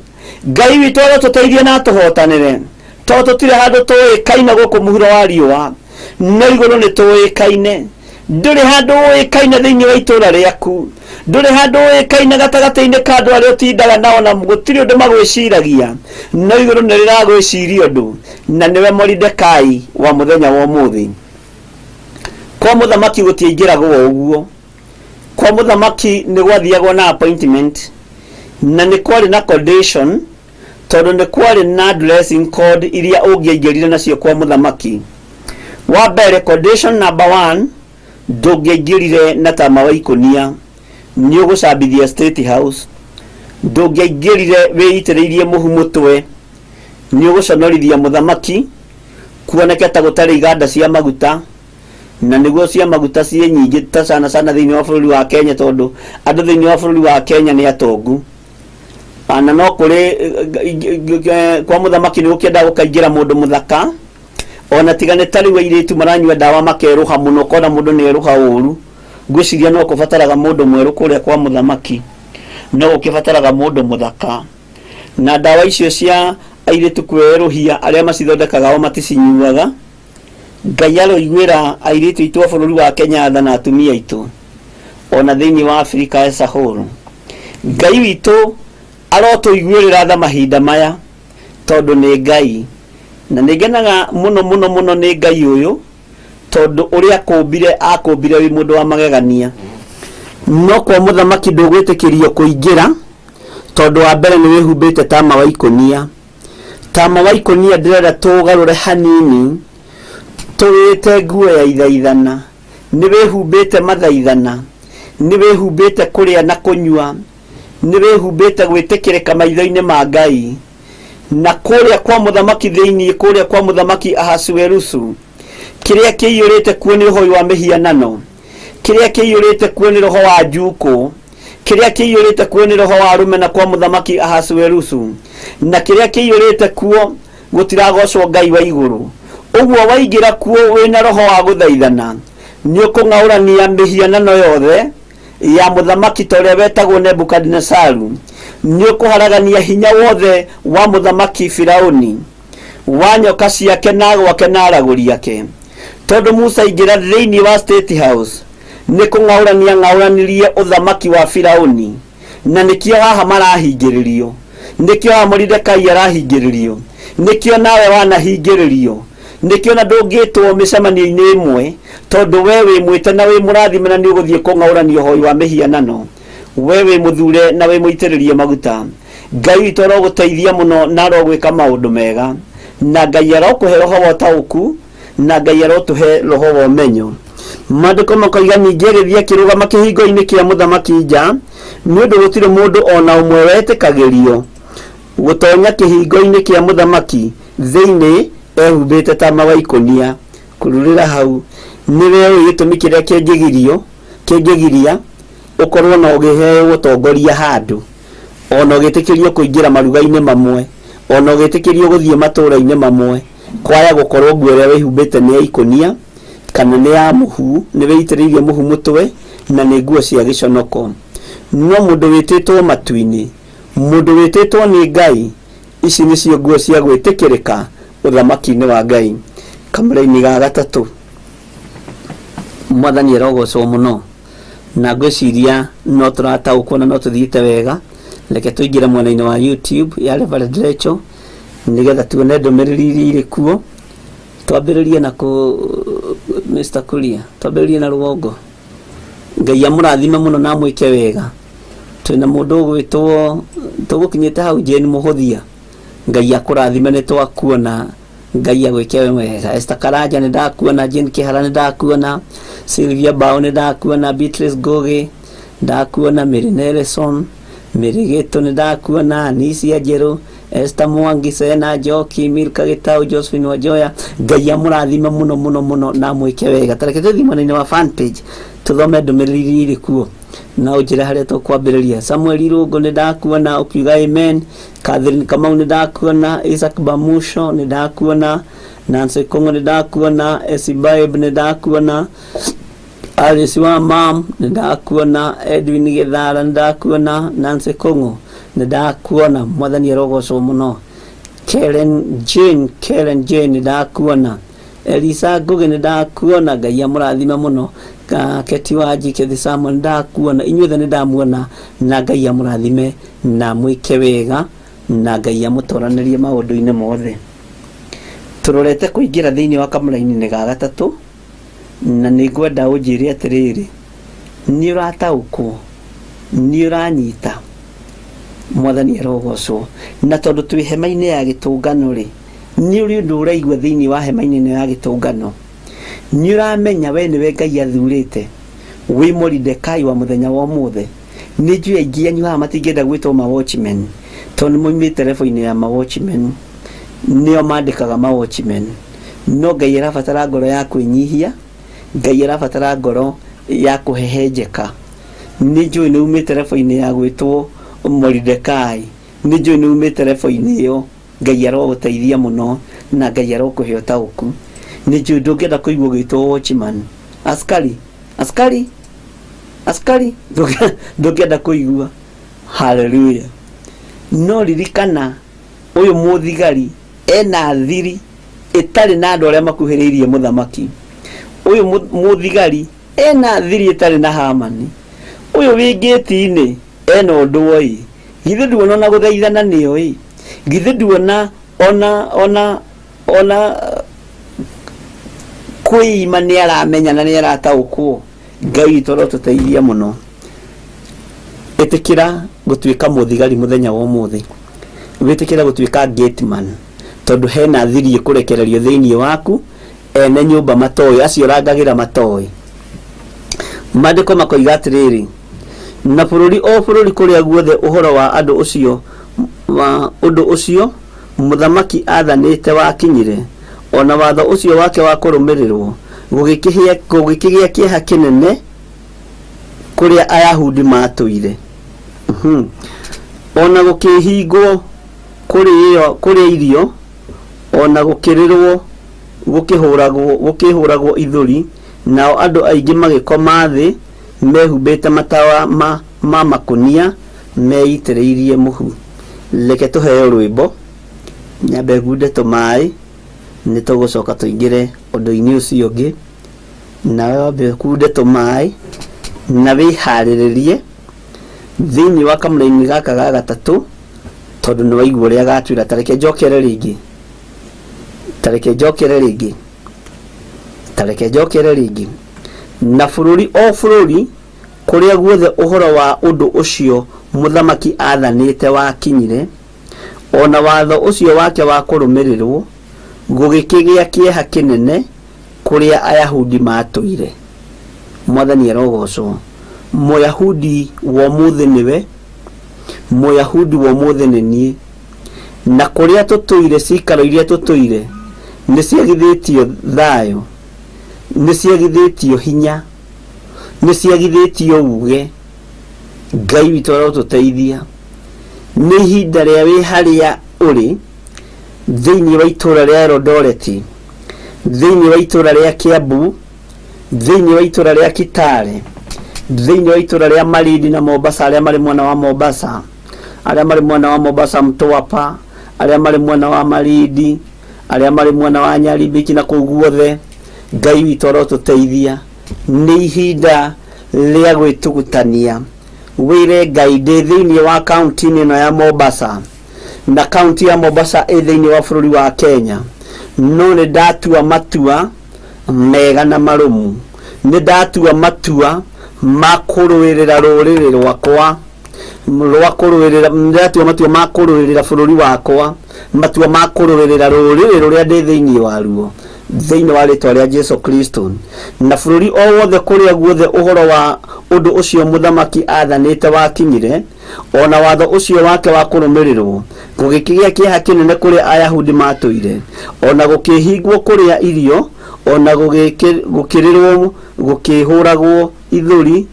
Ngai witũ arotũteithie na atũhotanĩre, tondũ tũtirĩ handũ tũĩkaine gũkũ mũhuro wa riũa, no igũrũ nĩ tũĩkaine. Ndũrĩ handũ ũĩkaine thĩinĩ wa itũũra rĩaku, ndũrĩ handũ ũĩkaine gatagatĩ-inĩ ka andũ arĩa ũtindaga nao, na gũtirĩ ũndũ magwĩciragia, no igũrũ nĩ rĩragwĩciria ũndũ, na nĩwe Moridekai wa mũthenya wa ũmũthĩ. Kwa mũthamaki gũtiaingĩragwo o ũguo, kwa mũthamaki nĩ gwathiagwo na appointment, na nĩ kwarĩ na condition. Tondũ nĩ kwarĩ na dressing code iria ũngĩaingĩrire nacio kwa mũthamaki. Wa mbere, condition number one, ndũngĩaingĩrire na tama wa ikũnia, nĩ ũgũcambithia State House. Ndũngĩaingĩrire wĩitĩrĩirie mũhu mũtwe, nĩ ũgũconorithia mũthamaki, kuoneke ta gũtarĩ iganda cia maguta, na nĩguo cia maguta ciĩ nyingĩ ta sana sana thĩinĩ wa bũrũri wa Kenya, tondũ andũ thĩinĩ wa bũrũri wa Kenya nĩ atongu. Na no kũrĩ kwa mũthamaki nĩ gũkĩendaga gũkaingĩra mũndũ mũthaka, ona tiga nĩ ta rĩu airĩtu maranyua ndawa makerũha mũno, ũkona mũndũ nĩ erũha ũru. Ngwĩciria no kũbataraga mũndũ mwerũ kũrĩa kwa mũthamaki, no gũkĩbataraga mũndũ mũthaka. Na ndawa icio cia airĩtu kwĩerũhia, arĩa macithondekaga o maticinyuaga. Ngai aroiguĩra airĩtu aitũ a bũrũri wa Kenya tha na atumia aitũ ona thĩinĩ wa Afrika as a whole. Ngai witũ arotũiguĩrĩra tha mahinda maya, tondũ nĩ Ngai. Na nĩ ngenaga mũno mũno mũno nĩ Ngai ũyũ, tondũ ũrĩa akũmbire, akũmbire wĩ mũndũ wa magegania. No kwa mũthamaki ndũgwĩtĩkĩrio kũingĩra, tondũ wa mbere nĩ wĩhumbĩte tama wa ikũnia. Tama wa ikũnia ndĩrenda tũgarũre hanini, tũwĩte nguo ya ithaithana. Nĩ wĩhumbĩte mathaithana, nĩ wĩhumbĩte kũrĩa na kũnyua, nĩ wĩhumbĩte gwĩtĩkĩrĩka maitho-inĩ ma Ngai. Na kũrĩa kwa mũthamaki thĩinĩ, kũrĩa kwa mũthamaki Ahasuerusu, kĩrĩa kĩiyũrĩte kuo nĩ ũhoi wa mĩhianano, kĩrĩa kĩiyũrĩte kuo nĩ roho wa njukũ, kĩrĩa kĩiyũrĩte kuo nĩ roho wa rũmena kwa mũthamaki Ahasuerusu, na kĩrĩa kĩiyũrĩte kuo gũtiragocwo Ngai wa igũrũ. Ũguo waingĩra kuo wĩna roho wa gũthaithana, nĩ ũkũng'aũrania mĩhianano yothe ya mũthamaki ta ũrĩa wetagwo Nebukadinesaru, nĩ ũkũharagania hinya wothe wa mũthamaki Firauni, wa nyoka ciake na gwake na aragũri ake. Tondũ Musa aingĩra thĩinĩ wa State House, nĩ kũng'aũrania ng'aũranirie ũthamaki wa Firauni, na nĩkĩo haha marahingĩrĩrio, nĩkĩo haha Moridekai arahingĩrĩrio, nĩkĩo nawe wanahingĩrĩrio, nĩkĩo na ndũngĩtwo mĩcemanio-inĩ ĩmwe, tondũ we wĩ mwĩte na wĩ mũrathime na nĩ ũgũthiĩ kũng'aũrania ũhoi wa mĩhianano. We wĩ mũthure na wĩ mũitĩrĩrie maguta. Ngai witũ arogũteithia mũno na arogwĩka maũndũ mega, na Ngai arokũhe roho wa ũtaũku, na Ngai arotũhe roho wa ũmenyo. Maandĩko makoiga, ningĩ agĩthiĩ akĩrũgama kĩhingo-inĩ kĩa mũthamaki nja, nĩ ũndũ gũtirĩ mũndũ o na ũmwe wetĩkagĩrio gũtonya kĩhingo-inĩ kĩa mũthamaki thĩinĩ ehumbĩte tama wa ikũnia. Kururĩra hau, nĩwe ũĩ gĩtũmi kĩrĩa kĩngĩgirio kĩngĩgiria ũkorwo na ũgĩheo ũtongoria handũ, ona ũgĩtĩkĩrio kũingĩra maruga-inĩ mamwe, ona ũgĩtĩkĩrio gũthiĩ matũũra-inĩ mamwe, kwaya gũkorwo nguo ĩrĩa wĩhumbĩte nĩ ya ikũnia kana nĩ ya mũhu, nĩ wĩitĩrĩirie mũhu mũtwe na nĩ nguo cia gĩconoko. No mũndũ wĩtĩtwo matu-inĩ, mũndũ wĩtĩtwo nĩ Ngai, ici nĩcio nguo cia gwĩtĩkĩrĩka ũthamaki-inĩ wa Ngai. Kamũraini ga gatatũ, Mwathani arogocwo mũno, na ngwĩciria no tũrataũkwo na no tũthiĩte wega. Reke tũingĩre mwena-inĩ wa YouTube ya Reverend Rachel nĩgetha tuone ndũmĩrĩri iria irĩ kuo. Twambĩrĩrie na kũ Mr. Kuria, twambĩrĩrie na rũgongo. Ngai amũrathime mũno na amwĩke wega. Twĩna mũndũ ũgwĩtwo, tũgũkinyĩte hau, Jane Mũhũthia, Ngai akũrathime, nĩ twakuona, Ngai agwĩke wega. Esther Karanja nĩ ndakuona, Jane Kĩhara nĩ ndakuona, Sylvia Bao nĩ ndakuona, Beatrice Ngugi ndakuona, Mary Nelson, Mary Gĩtũ nĩ ndakuona, Anisia Njerũ, Esther Mwangi, Sena Njoki, Milka Gĩtau, Josephine Wanjoya, Ngai amũrathime mũno mũno mũno na amwĩke wega. Tareke tũthiĩ mwena-inĩ wa fan page tũthome ndũmĩrĩri iria irĩ kuo na ũnjĩre harĩa tũkwambĩrĩria. Samuel Irũngũ nĩ ndakuona ũkiuga amen. Catherine Kamau nĩ ndakuona, Isaac Bamusho nĩ ndakuona, Nancy Kong'o nĩ ndakuona, Esibaib nĩ ndakuona, Alice wa mam nĩ ndakuona, Edwin Gĩthara nĩ ndakuona, Nancy Kong'o nĩ ndakuona, Mwathani arogocwo mũno. Karen Jane, Karen Jane nĩ ndakuona, Elisa Ngugi nĩ ndakuona, Ngai amũrathime mũno. Keti Wanji, Kethi Samuel nĩ ndakuona, inyuothe nĩ ndamuona, na Ngai amũrathime na mwĩke wega, na Ngai amũtoranĩrie maũndũ-inĩ mothe. Tũrorete kũingĩra thĩinĩ wa kamũraini-inĩ ga gatatũ, na nĩ ngwenda ũnjĩre atĩrĩrĩ, nĩ ũrataũkwo? Nĩ ũranyita? Mwathani arogocwo. Na tondũ twĩ hema-inĩ ya gĩtũngano rĩ, nĩ ũrĩ ũndũ ũraigua thĩinĩ wa hema-inĩ ĩno ya gĩtũngano? Nĩ ũramenya we nĩwe Ngai athurĩte wĩ Moridekai wa mũthenya wa ũmũthĩ? Nĩ njũĩ aingĩ anyu haha matingĩenda gwĩtwo ma watchmen, tondũ nĩ moimĩte level-inĩ ya ma watchmen, nĩo mandĩkaga ma watchmen. No Ngai arabatara ngoro ya kwĩnyihia, Ngai arabatara ngoro ya kũhehenjeka. Nĩ njũĩ nĩ umĩte level-inĩ ya gwĩtwo Moridekai, nĩ njũĩ nĩ umĩte level-inĩ ĩyo. Ngai arogũteithia mũno na Ngai arokũhe ũtaũku. Nĩ njũĩ ndũngĩenda kũigua ũgĩtwo watchman. Askari, askari, askari, ndũngĩenda kũigua. Haleluya. No ririkana ũyũ mũthigari ena thiri ĩtarĩ na andũ arĩa makuhĩrĩirie mũthamaki. Ũyũ mũthigari ena thiri ĩtarĩ na Hamani. Ũyũ wĩ ngĩti-inĩ ena ũndũ oi. Githĩ nduona ona gũthaithana nĩoĩ? Githĩ nduona ona ona ona kwĩima nĩ aramenya na nĩ arataũkwo? Ngai witũ arotũteithia mũno. Ĩtĩkĩra gũtuĩka mũthigari mũthenya wa ũmũthĩ. Wĩtĩkĩre gũtuĩka gateman, tondũ hena thiri ĩkũrekererio thĩinĩ waku ene nyũmba matoĩ, acio ũrangagĩra matoĩ. Maandĩko makoiga atĩrĩrĩ, na bũrũri o bũrũri kũrĩa guothe ũhoro wa andũ ũcio wa ũndũ ũcio mũthamaki aathanĩte wakinyire, o na watho ũcio wake wa kũrũmĩrĩrwo, gũgĩkĩgĩa kĩeha kĩnene kũrĩa Ayahudi maatũire. O na gũkĩhingwo kũrĩa irio, o na gũkĩrĩrwo gũkĩhũragwo ithũri, nao andũ aingĩ magĩkoma thĩ mehumbĩte matawa ma makũnia meitĩrĩirie mũhu. Reke tũheo rwĩmbo, nyambe ngunde tũmaĩ, nĩ tũgũcoka tũingĩre ũndũ-inĩ ũcio ũngĩ. Nawe wambe ũkunde tũmaĩ na wĩharĩrĩrie thĩinĩ wa kamũraini gaka ga gatatũ, tondũ nĩ waigua ũrĩa gatwĩra. Ta reke njokere rĩngĩ, ta reke njokere rĩngĩ, ta reke njokere rĩngĩ. Na bũrũri o bũrũri kũrĩa guothe ũhoro wa ũndũ ũcio mũthamaki aathanĩte wakinyire, o na watho ũcio wake wa kũrũmĩrĩrwo, gũgĩkĩgĩa kĩeha kĩnene kũrĩa Ayahudi matũire. Mwathani arogocwo. Mũyahudi wa ũmũthĩ nĩwe, Mũyahudi wa ũmũthĩ nĩ niĩ. Na kũrĩa tũtũire, cikaro iria tũtũire, nĩ ciagithĩtio thayũ, nĩ ciagithĩtio hinya, nĩ ciagithĩtio uge. Ngai witũ arotũteithia. Nĩ ihinda rĩa wĩ harĩa ũrĩ, thĩinĩ wa itũũra rĩa Eldoret, thĩinĩ wa itũũra rĩa Kiambu, thĩinĩ wa itũũra rĩa Kitale, thĩinĩ wa itũũra rĩa Malindi na Mombasa, arĩa marĩ mwena wa Mombasa, arĩa marĩ mwena wa Mombasa Mtwapa, arĩa marĩ mwena wa Malindi, arĩa marĩ mwena wa Nyali Beach na kũu guothe, Ngai witũ arotũteithia. Nĩ ihinda rĩa gwĩtugutania, wĩre Ngai ndĩ thĩinĩ wa kaunti-inĩ ĩno ya Mombasa, na kaunti ya Mombasa ĩ thĩinĩ wa bũrũri wa Kenya, no nĩ ndatua matua mega na marũmu, nĩ ndatua matua ma kũrũĩrĩra rũrĩrĩ rwakwa, rwa kũrũĩrĩra, nĩ ndatua matua ma kũrũĩrĩra bũrũri wakwa, matua ma kũrũĩrĩra rũrĩrĩ rũrĩa ndĩ thĩinĩ waruo, thĩinĩ wa rĩtwa rĩa Jesu Kristo. Na bũrũri o wothe kũrĩa guothe ũhoro wa ũndũ ũcio mũthamaki aathanĩte wakinyire, o na watho ũcio wake wa kũrũmĩrĩrwo, gũgĩkĩgĩa kĩeha kĩnene kũrĩa Ayahudi maatũire, o na gũkĩhingwo kũrĩa irio, o na gũkĩrĩrwo gũkĩhũragwo ithũri,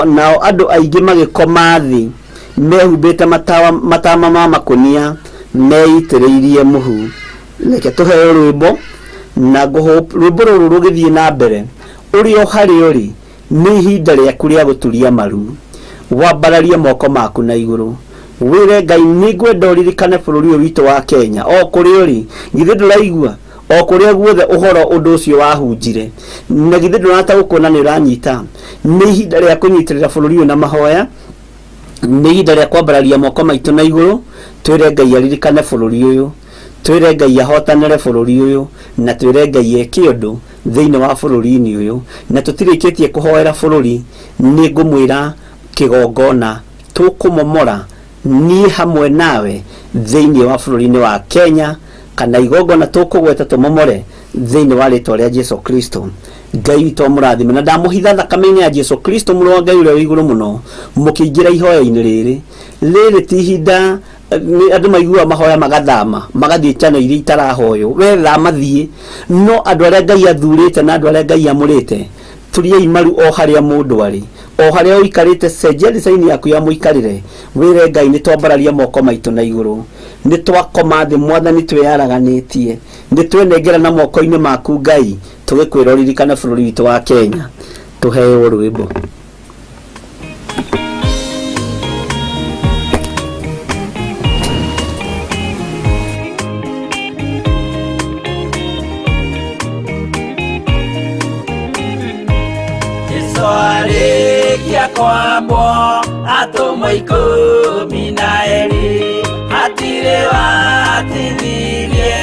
nao andũ aingĩ magĩkoma thĩ mehumbĩte matama ma makũnia meitĩrĩirie mũhu. Reke tũheo rwĩmbo, na rwĩmbo rũrũ rũgĩthiĩ na mbere, ũrĩ o harĩa ũrĩ, nĩ ihinda rĩaku rĩa gũturia maru, wambararie moko maku na igũrũ, wĩre Ngai nĩ ngwenda ũririkane bũrũri ũyũ witũ wa Kenya, o kũrĩa ũrĩ. Githĩ ndũraigua? O kũrĩa guothe ũhoro ũndũ ũcio wahunjire, na githĩ ndũrataũkwo na nĩ ũranyita? Nĩ ihinda rĩa kũnyitĩrĩra bũrũri ũyũ na mahoya, nĩ ihinda rĩa kwambararia moko maitũ na igũrũ, twĩre Ngai aririkane bũrũri ũyũ, twĩre Ngai ahotanĩre bũrũri ũyũ, na twĩre Ngai eke ũndũ thĩinĩ wa bũrũri-inĩ ũyũ. Na tũtirĩkĩtie kũhoera bũrũri, nĩ ngũmwĩra kĩgongona tũkũmomora. Niĩ hamwe nawe thĩinĩ wa bũrũri-inĩ wa Kenya, kana igongona tũkũgweta tũmomore thĩinĩ wa rĩtwa rĩa Jesu Kristo. Ngai witũ amũrathime, na ndamũhitha thakame-inĩ ya Jesu Kristo, mũrũ wa Ngai ũrĩa wĩ igũrũ mũno. Mũkĩingĩra ihoya-inĩ rĩrĩ, rĩrĩ ti ihinda nĩ andũ maiguaga mahoya magathama magathiĩ channel iria itarahoywo. We thama thiĩ, no andũ arĩa Ngai athurĩte na andũ arĩa Ngai amũrĩte, turiai maru o harĩa mũndũ arĩ, o harĩa ũikarĩte. Cenjia design yaku ya mũikarĩre, wĩre Ngai, nĩ twambararia moko maitũ na igũrũ, nĩ twakoma thĩ, Mwathani, twĩyaraganĩtie, nĩ twenengera na moko-inĩ maku, Ngai, tũgĩkwĩra ũririkane bũrũri witũ wa Kenya. Tũheo rwĩmbo. Jesu arĩkia kwambwo, atũmwo 12 hatirĩ watithirie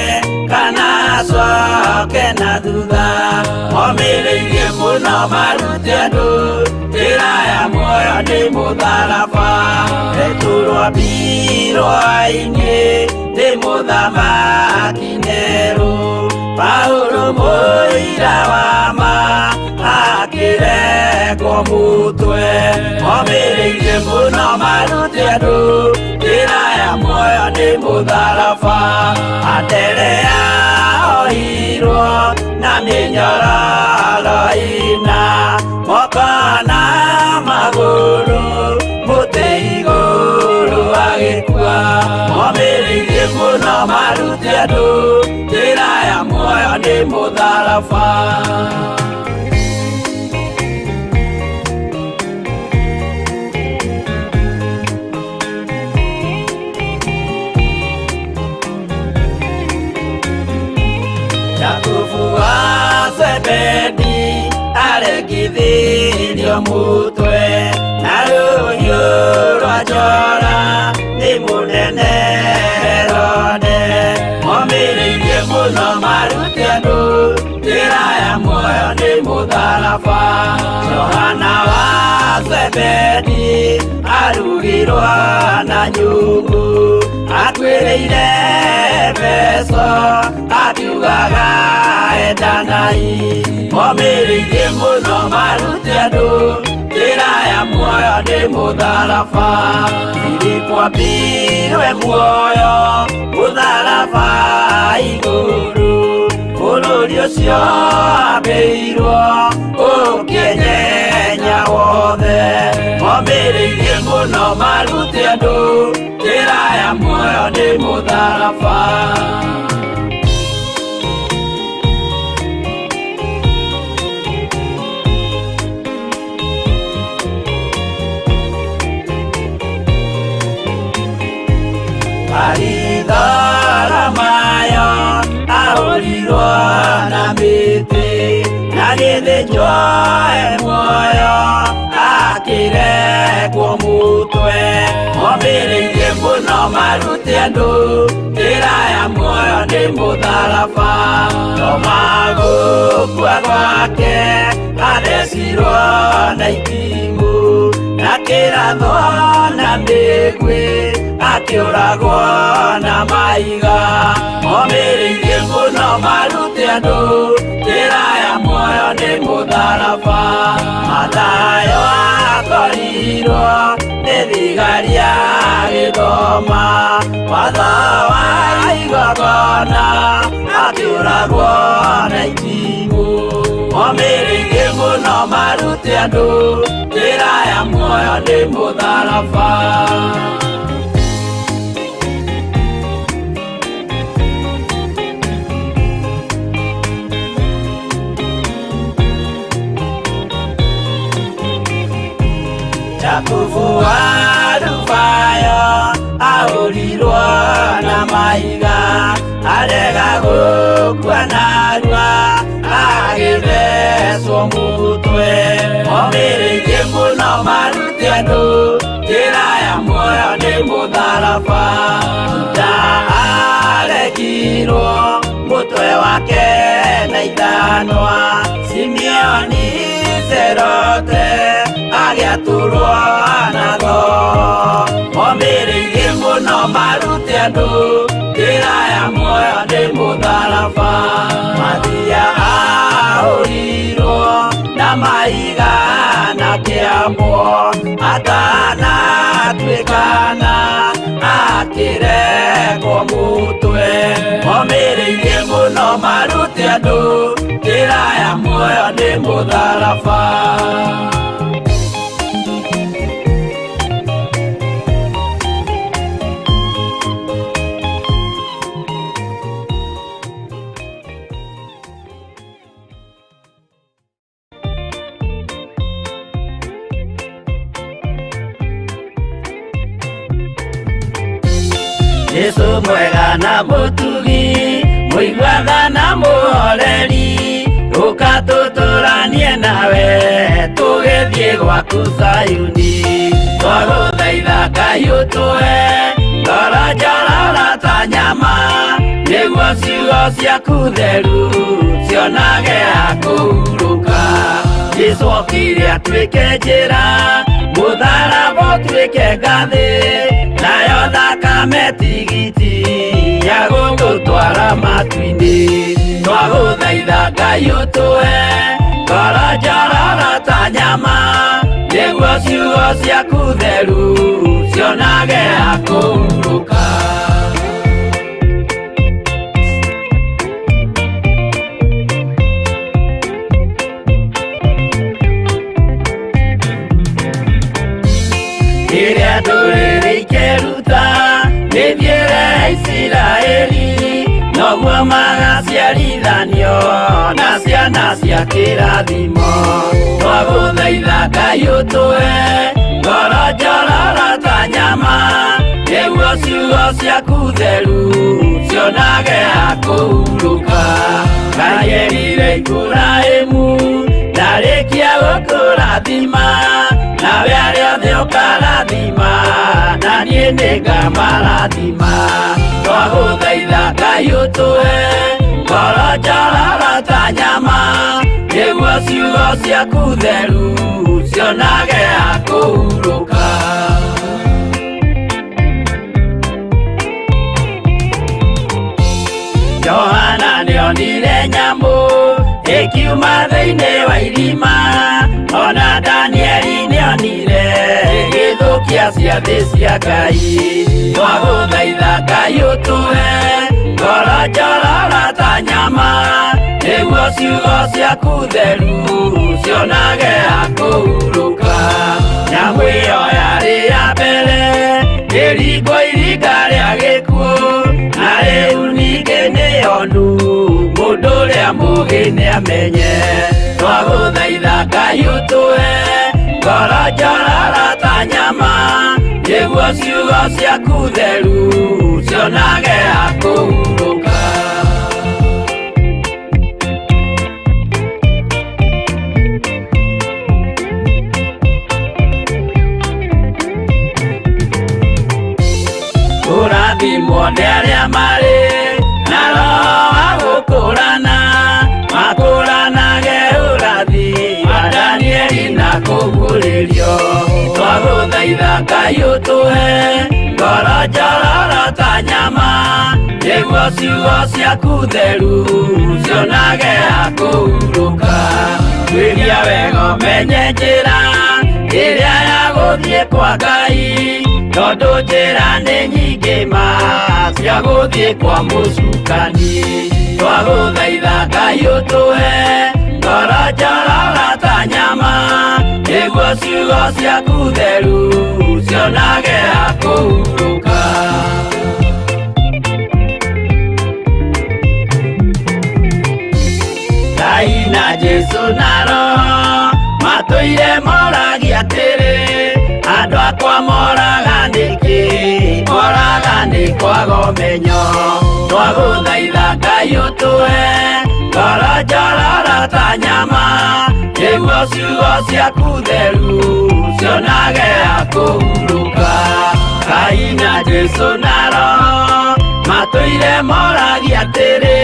kana acoke na thutha. Momĩrĩirie mũno marute andũ njĩra ya muoyo nĩ mũtharaba. Petero ambirwo-inĩ nĩ mũthamaki Nero, Paulo mũira wa ma akĩrengwo mũtwe. Momĩrĩirie mũno marute andũ njĩra ya muoyo nĩ mũtharaba. Anderea ohirwo na mĩnyororo ina moko na magũrũ, mũtĩ igũrũ agĩkua. Momĩrĩirie mũno marute andũ njĩra ya muoyo nĩ mũtharaba. Jakubu wa Zebedi aregithirio mutwe na rũhiũ rwa njora nĩ mũnene Herode. Momĩrĩirie mũno marute andũ njĩra ya muoyo nĩ mũtharaba. Johana wa Zebedi arugirwo na nyungu, akuĩrĩire Efeso akiugaga endanai. Momĩrĩirie mũno marute andũ njĩra ya muoyo nĩ mũtharaba. Filipo ambirwe muoyo mũtharaba igũrũ, bũrũri ũcio ambĩirwo ũkĩnyenya wothe. Momĩrĩirie mũno marute andũ njĩra ya muoyo nĩ mũtharaba. Maritharamayo ahũrirwo na mĩtĩ na gĩthĩnjwo e muoyo akĩrekwo mũtwe. Momĩrĩirie mũno marute andũ njĩra ya muoyo nĩ mũtharaba. Toma gũkua gwake athecirwo na itimũ na kĩrathwo na mĩguĩ, akĩũragwo na mahiga. Momĩrĩirie mũno marute andũ njĩra ya muoyo nĩ mũtharaba. Mathayo akorirwo nĩ thigari agĩthoma watho wa igongona, akĩũragwo na itimũ. Momĩrĩirie mũno marute andũ njĩra ya muoyo nĩ mũtharaba. Jakubu wa Rubayo ahũrirwo na mahiga, arega gũkua narua agĩthecwo mũtwe. Momĩrĩirie mũno marute andũ njĩra ya muoyo nĩ mũtharaba. Juda aregirwo mũtwe wake na ithanwa, Simeoni Zerote agĩatũrwo. Magĩturwo na tho Momĩrĩirie mũno marute andũ njĩra ya muoyo nĩ mũtharaba Mathia ahũrirwo na mahiga na kĩambo Atanatuĩkana akĩrekwo mũtwe Momĩrĩirie mũno marute andũ njĩra ya muoyo nĩ mũtharaba Jesu mwega na mũtugi mũiguaga na mũhoreri ũka tũtũranie nawe tũgĩthiĩ gwaku Zayuni twagũthaitha Ngai ũtũhe ngoro njororo ta nyama nĩguo ciugo ciaku theru cionage ha kũhurũka Jesu okire atuĩke njĩra mũtharaba ũtuĩke ngathĩ nayo thakame tigiti ya gũgũtwara matu-inĩ twagũthaitha Ngai ũtũhe ngoro njororo ta nyama nĩguo ciugo ciaku theru cionage ha kũhurũka Rĩrĩa ndũrĩrĩ ikeruta mĩthiĩre ya Isiraeli noguo magaciarithanio na ciana cia kĩrathimo twagũthaitha Ngai ũtũhe ngoro njororo ta nyama nĩguo ciugo ciaku theru cionage ha kũhurũka Ngai erire Iburahĩmu ndarĩkia gũkũrathima nawe arĩa othe ũkarathima na niĩ nĩngamarathima twagũthaitha Ngai ũtũhe ngoro njororo ta nyama nĩguo ciugo ciaku theru cionage ha kũhurũka Johana nĩonire nyamũ ĩkiuma thĩinĩ wa irima ona Danieli nĩonire ĩgĩthũkia ciathĩ cia Ngai twagũthaitha Ngai ũtũhe ngoro njororo ta nyama nĩguo ciugo ciaku theru cionage ha kũhurũka Nyamũ ĩyo yarĩ ya mbere ĩringwo iringa rĩa gĩkuũ na rĩu ningĩ nĩyonu mũndũ ũrĩa mũũgĩ nĩamenye twagũthaitha Ngai ũtũhe ngoro njororo ta nyama nĩguo ciugo ciaku theru cionage ha kũhurũka Kũrathimwo nĩ arĩa marĩ na roho wa gũkũrana makũranage ũrathi wa Danieli na kũguũrĩrio twagũthaitha Ngai ũtũhe ngoro njororo ta nyama nĩguo ciugo ciaku theru cionage ha kũhurũka Tuĩria wega ũmenye njĩra ĩrĩa ya gũthiĩ kwa Ngai tondũ njĩra nĩ nyingĩ ma cia gũthiĩ kwa mũcukani twagũthaitha Ngai ũtũhe ngoro njororo ta nyama nĩguo ciugo ciaku theru cionage ha kũhurũka Ngai na Jesu na Roho matũire moragia atĩrĩ andũ akwa moraga nĩkĩ moraga nĩ kwaga ũmenyo twagũthaitha Ngai ũtũhe ngoro njororo ta nyama nĩguo ciugo ciaku theru cionage ha kũhurũka Ngai na Jesu na Roho matũire moragia atĩrĩ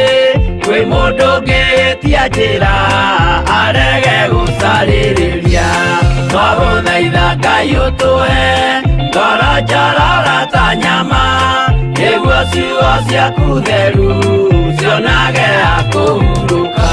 kwĩ mũndũ ũngĩtia njĩra arege gũcarĩrĩria Twagũthaitha Ngai ũtũhe ngoro njororo ta nyama, nĩguo ciugo ciaku theru cionage ha kũhurũka.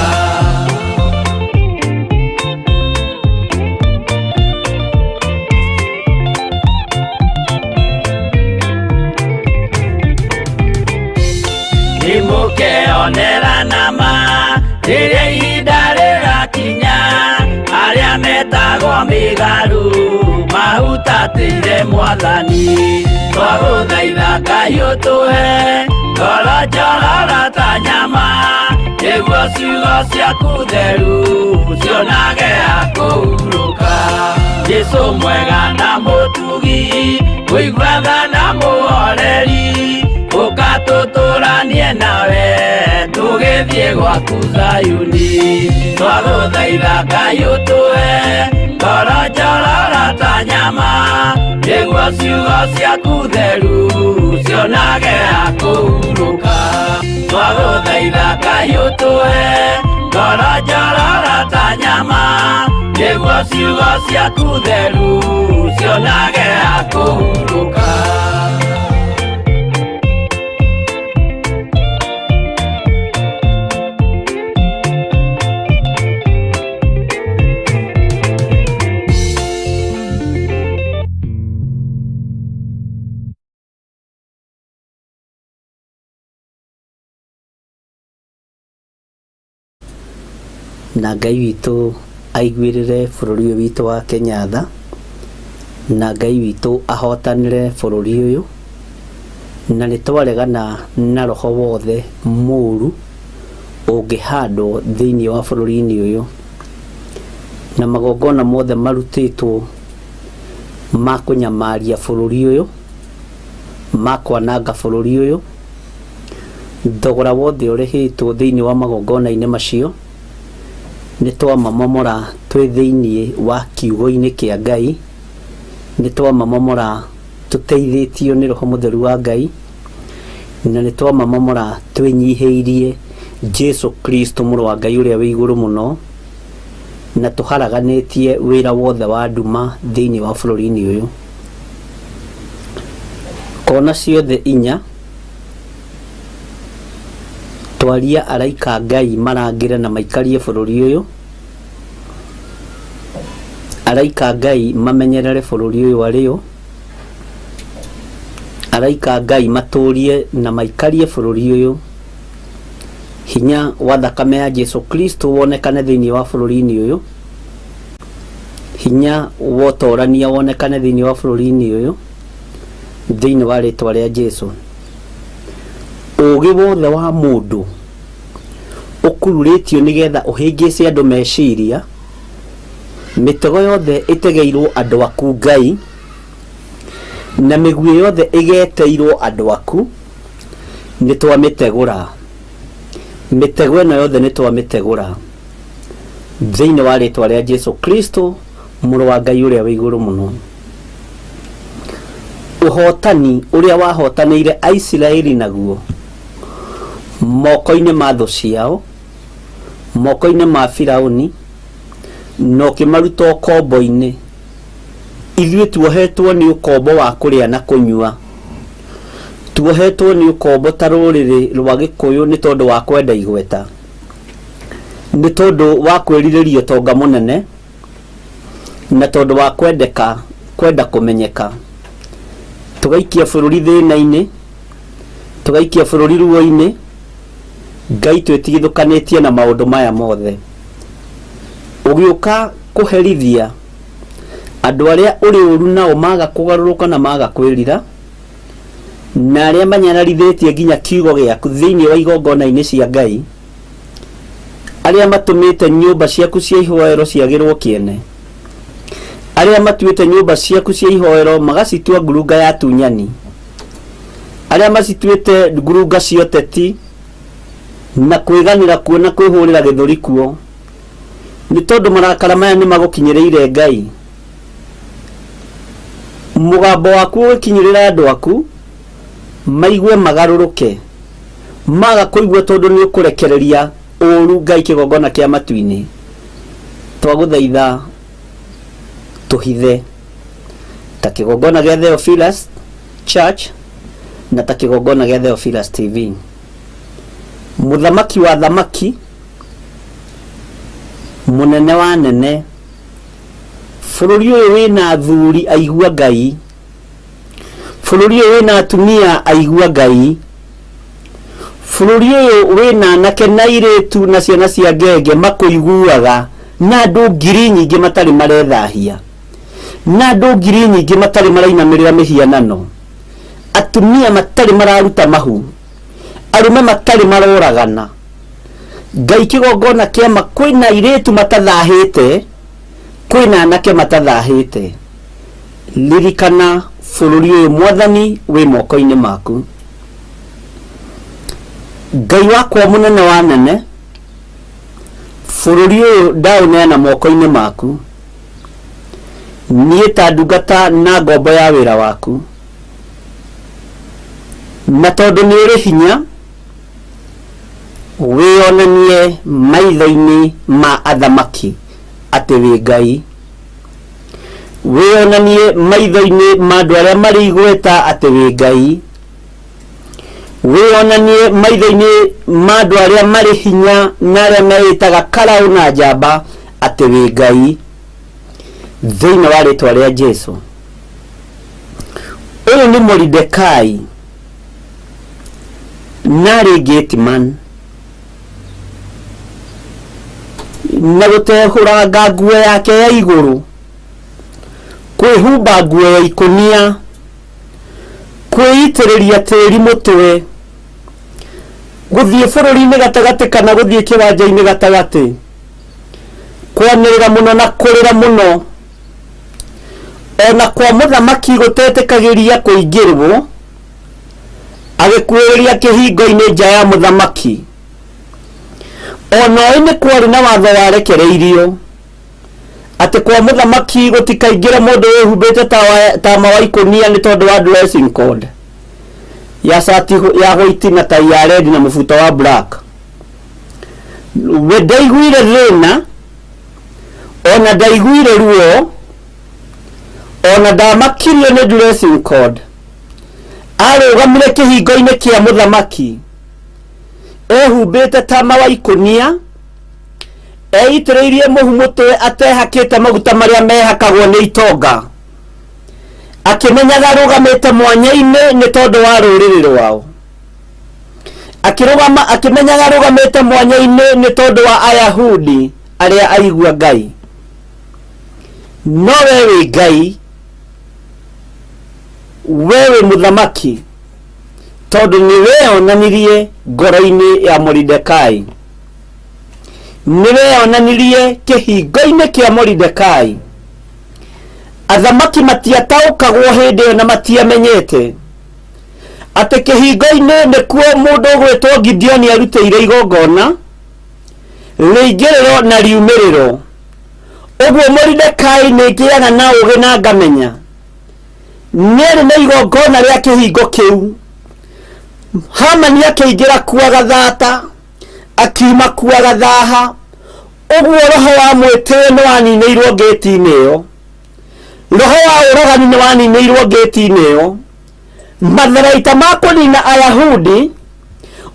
Nĩmũkeonera nama rĩrĩa ihinda rĩrakinya, arĩa metagwo mĩgarũ mahutatĩire Mwathani. Twagũthaitha Ngai ũtũhe ngoro njororo ta nyama, nĩguo ciugo ciaku theru cionage ha kũhurũka. Jesũ mwega na mũtugi, mũigua tha na mũhoreri, ũka tũtũranie nawe tũgĩthiĩ gwaku Zayuni. Twagũthaitha Ngai ũtũhe ngoro njororo ta nyama, nĩguo ciugo ciaku theru cionage ha kũhurũka. Twagũthaitha Ngai ũtũhe ngoro njororo ta nyama, nĩguo ciugo ciaku theru cionage ha kũhurũka. Na Ngai witũ aiguĩrĩre bũrũri ũyũ witũ wa Kenya tha, na Ngai witũ ahotanĩre bũrũri ũyũ, na nĩ twaregana na roho wothe mũru ũngĩhandwo thĩinĩ wa bũrũri-inĩ ũyũ, na magongona mothe marutĩtwo ma kũnyamaria bũrũri ũyũ, ma kwananga bũrũri ũyũ, thogora wothe ũrĩhĩtwo thĩinĩ wa magongona-inĩ macio, nĩ twamamomora twĩ thĩinĩ wa kiugo-inĩ kĩa Ngai, nĩ twamamomora tũteithĩtio nĩ Roho Mũtheru wa Ngai, na nĩ twamamomora twĩnyihĩirie Jesu Kristo mũrũ wa Ngai ũrĩa wĩ igũrũ mũno, na tũharaganĩtie wĩra wothe wa nduma thĩinĩ wa bũrũri-inĩ ũyũ. Kona ciothe inya, twaria araika Ngai marangĩre na maikarie bũrũri ũyũ, araika Ngai mamenyerere bũrũri ũyũ arĩo, araika Ngai matũrie na maikarie bũrũri ũyũ, hinya wa thakame ya Jesu Kristo wonekane thĩinĩ wa bũrũri-inĩ ũyũ, hinya wa ũtorania wonekane thĩinĩ wa bũrũri-inĩ ũyũ, thĩinĩ wa rĩtwa rĩa Jesu. Ũũgĩ wothe wa mũndũ ũkururĩtio nĩgetha ũhĩngĩce andũ meciria, mĩtego yothe ĩtegeirwo andũ aku Ngai, na mĩguĩ yothe ĩgeteirwo andũ aku, nĩ twamĩtegũra. Mĩtego ĩno yothe nĩ twamĩtegũra thĩinĩ wa rĩtwa rĩa Jesu Kristo mũrũ wa Ngai ũrĩa wĩ igũrũ mũno. Ũhotani ũrĩa wahotanĩire Aisiraeli naguo moko-inĩ ma thũ ciao, moko-inĩ ma Firauni, na ũkĩmaruta ũkombo-inĩ. Ithuĩ tuohetwo nĩ ũkombo wa kũrĩa na kũnyua. Tuohetwo nĩ ũkombo ta rũrĩrĩ rwa Gĩkũyũ nĩ tondũ wa kwenda igweta, nĩ tondũ wa kwĩrirĩria ũtonga mũnene, na tondũ wa kwendeka kwenda kũmenyeka. Tũgaikia bũrũri thĩna-inĩ, tũgaikia bũrũri ruo-inĩ. Ngai twĩtigithũkanĩtie na maũndũ maya mothe. Ũgĩũka kũherithia andũ arĩa ũrĩ ũru nao maga kũgarũrũka na maga kwĩrira, na arĩa manyararithĩtie nginya kiugo gĩaku thĩinĩ wa igongona-inĩ cia Ngai, arĩa matũmĩte nyũmba ciaku cia ihoero ciagĩrwo kĩene, arĩa matuĩte nyũmba ciaku cia ihoero magacitua ngurunga ya atunyani, arĩa macituĩte ngurunga cia ũteti na kwĩganĩra kuo na kwĩhũrĩra gĩthũri kuo, nĩ tondũ marakara maya nĩ magũkinyĩrĩire Ngai. Mũgambo waku ũgĩkinyĩrĩra andũ aku, maigue magarũrũke, maga kũigua tondũ nĩ ũkũrekereria ũru Ngai kĩgongona kĩa matu-inĩ. Twagũthaitha Tũhithe ta kĩgongona gĩa Theophilus Church na ta kĩgongona gĩa Theophilus TV. Mũthamaki wa thamaki, mũnene wa nene, bũrũri ũyũ wĩna athuri aigua Ngai, bũrũri ũyũ wĩna atumia aigua Ngai, bũrũri ũyũ wĩna anake na airĩtu na ciana cia ngenge makũiguaga, na andũ ngiri nyingĩ matarĩ marethahia, na andũ ngiri nyingĩ matarĩ marainamĩrĩra mĩhianano, atumia matarĩ mararuta mahu, arume matarĩ maroragana. Ngai kĩgongona kĩama kwĩna airĩtu matathahĩte, kwĩna anake matathahĩte. Ririkana bũrũri ũyũ Mwathani wĩ moko-inĩ maku. Ngai wakwa mũnene wa nene, bũrũri ũyũ ndaũneana moko-inĩ maku. Niĩ ta ndungata na ngombo ya wĩra waku. Na tondũ nĩ ũrĩ hinya, wĩonanie maitho-inĩ ma athamaki atĩ wĩ Ngai. Wĩonanie maitho-inĩ ma andũ arĩa marĩ igweta atĩ wĩ Ngai. Wĩonanie maitho-inĩ ma andũ arĩa marĩ hinya na arĩa meĩtaga karaũ na njamba atĩ wĩ Ngai. Thĩinĩ wa rĩtwa rĩa Jesu. Ũyũ nĩ Moridekai na arĩ gateman na gũtehũranga nguo yake ya igũrũ, kwĩhumba nguo ya ikũnia, kwĩitĩrĩria tĩri mũtwe, gũthiĩ bũrũri-inĩ gatagatĩ kana gũthiĩ kĩwanja-inĩ gatagatĩ, kwanĩrĩra mũno na kũrĩra mũno, ona kwa mũthamaki gũtetĩkagĩria kũingĩrwo, agĩkuhĩrĩria kĩhingo-inĩ nja ya mũthamaki. Ona oĩ nĩ kwarĩ na watho warekereirio atĩ kwa mũthamaki gũtikaingĩre mũndũ wĩhumbĩte tama wa ikũnia nĩ tondũ wa dressing code ya cati ya white na tai ya red na mũbuto wa black. We ndaiguire thĩna, ona ndaiguire ruo, ona ndamakirio nĩ dressing code. Arũgamire kĩhingo-inĩ kĩa mũthamaki ehumbĩte tama wa ikũnia, eitĩrĩirie mũhu mũtwe, atehakĩte maguta marĩa mehakagwo nĩ itonga, akĩmenyaga arũgamĩte mwanya-inĩ nĩ tondũ wa rũrĩrĩ rwao, akĩrũgama akĩmenyaga arũgamĩte mwanya-inĩ nĩ tondũ wa Ayahudi arĩa aigua Ngai. No we wĩ Ngai, we wĩ mũthamaki, tondũ nĩ weyonanirie ngoro-inĩ ya Moridekai, nĩ weyonanirie kĩhingo-inĩ kĩa Moridekai. Athamaki matiataũkagwo hĩndĩ ĩyo na matiamenyete atĩ kĩhingo-inĩ nĩkuo mũndũ ũgwĩtwo Gideoni arutĩire igongona rĩingĩrĩro na riumĩrĩro. Ũguo Moridekai nĩ ngĩaga na ũũgĩ na ngamenya nĩarĩ na igongona rĩa kĩhingo kĩu. Hamani akĩingĩra kuo agathata, akiuma kuo agathaha. Ũguo roho wa mwĩtĩo nĩ waninĩirwo ngĩti-inĩ ĩyo, roho wa ũragani nĩ waninĩirwo ngĩti-inĩ ĩyo. Matharaita ma kũnina Ayahudi,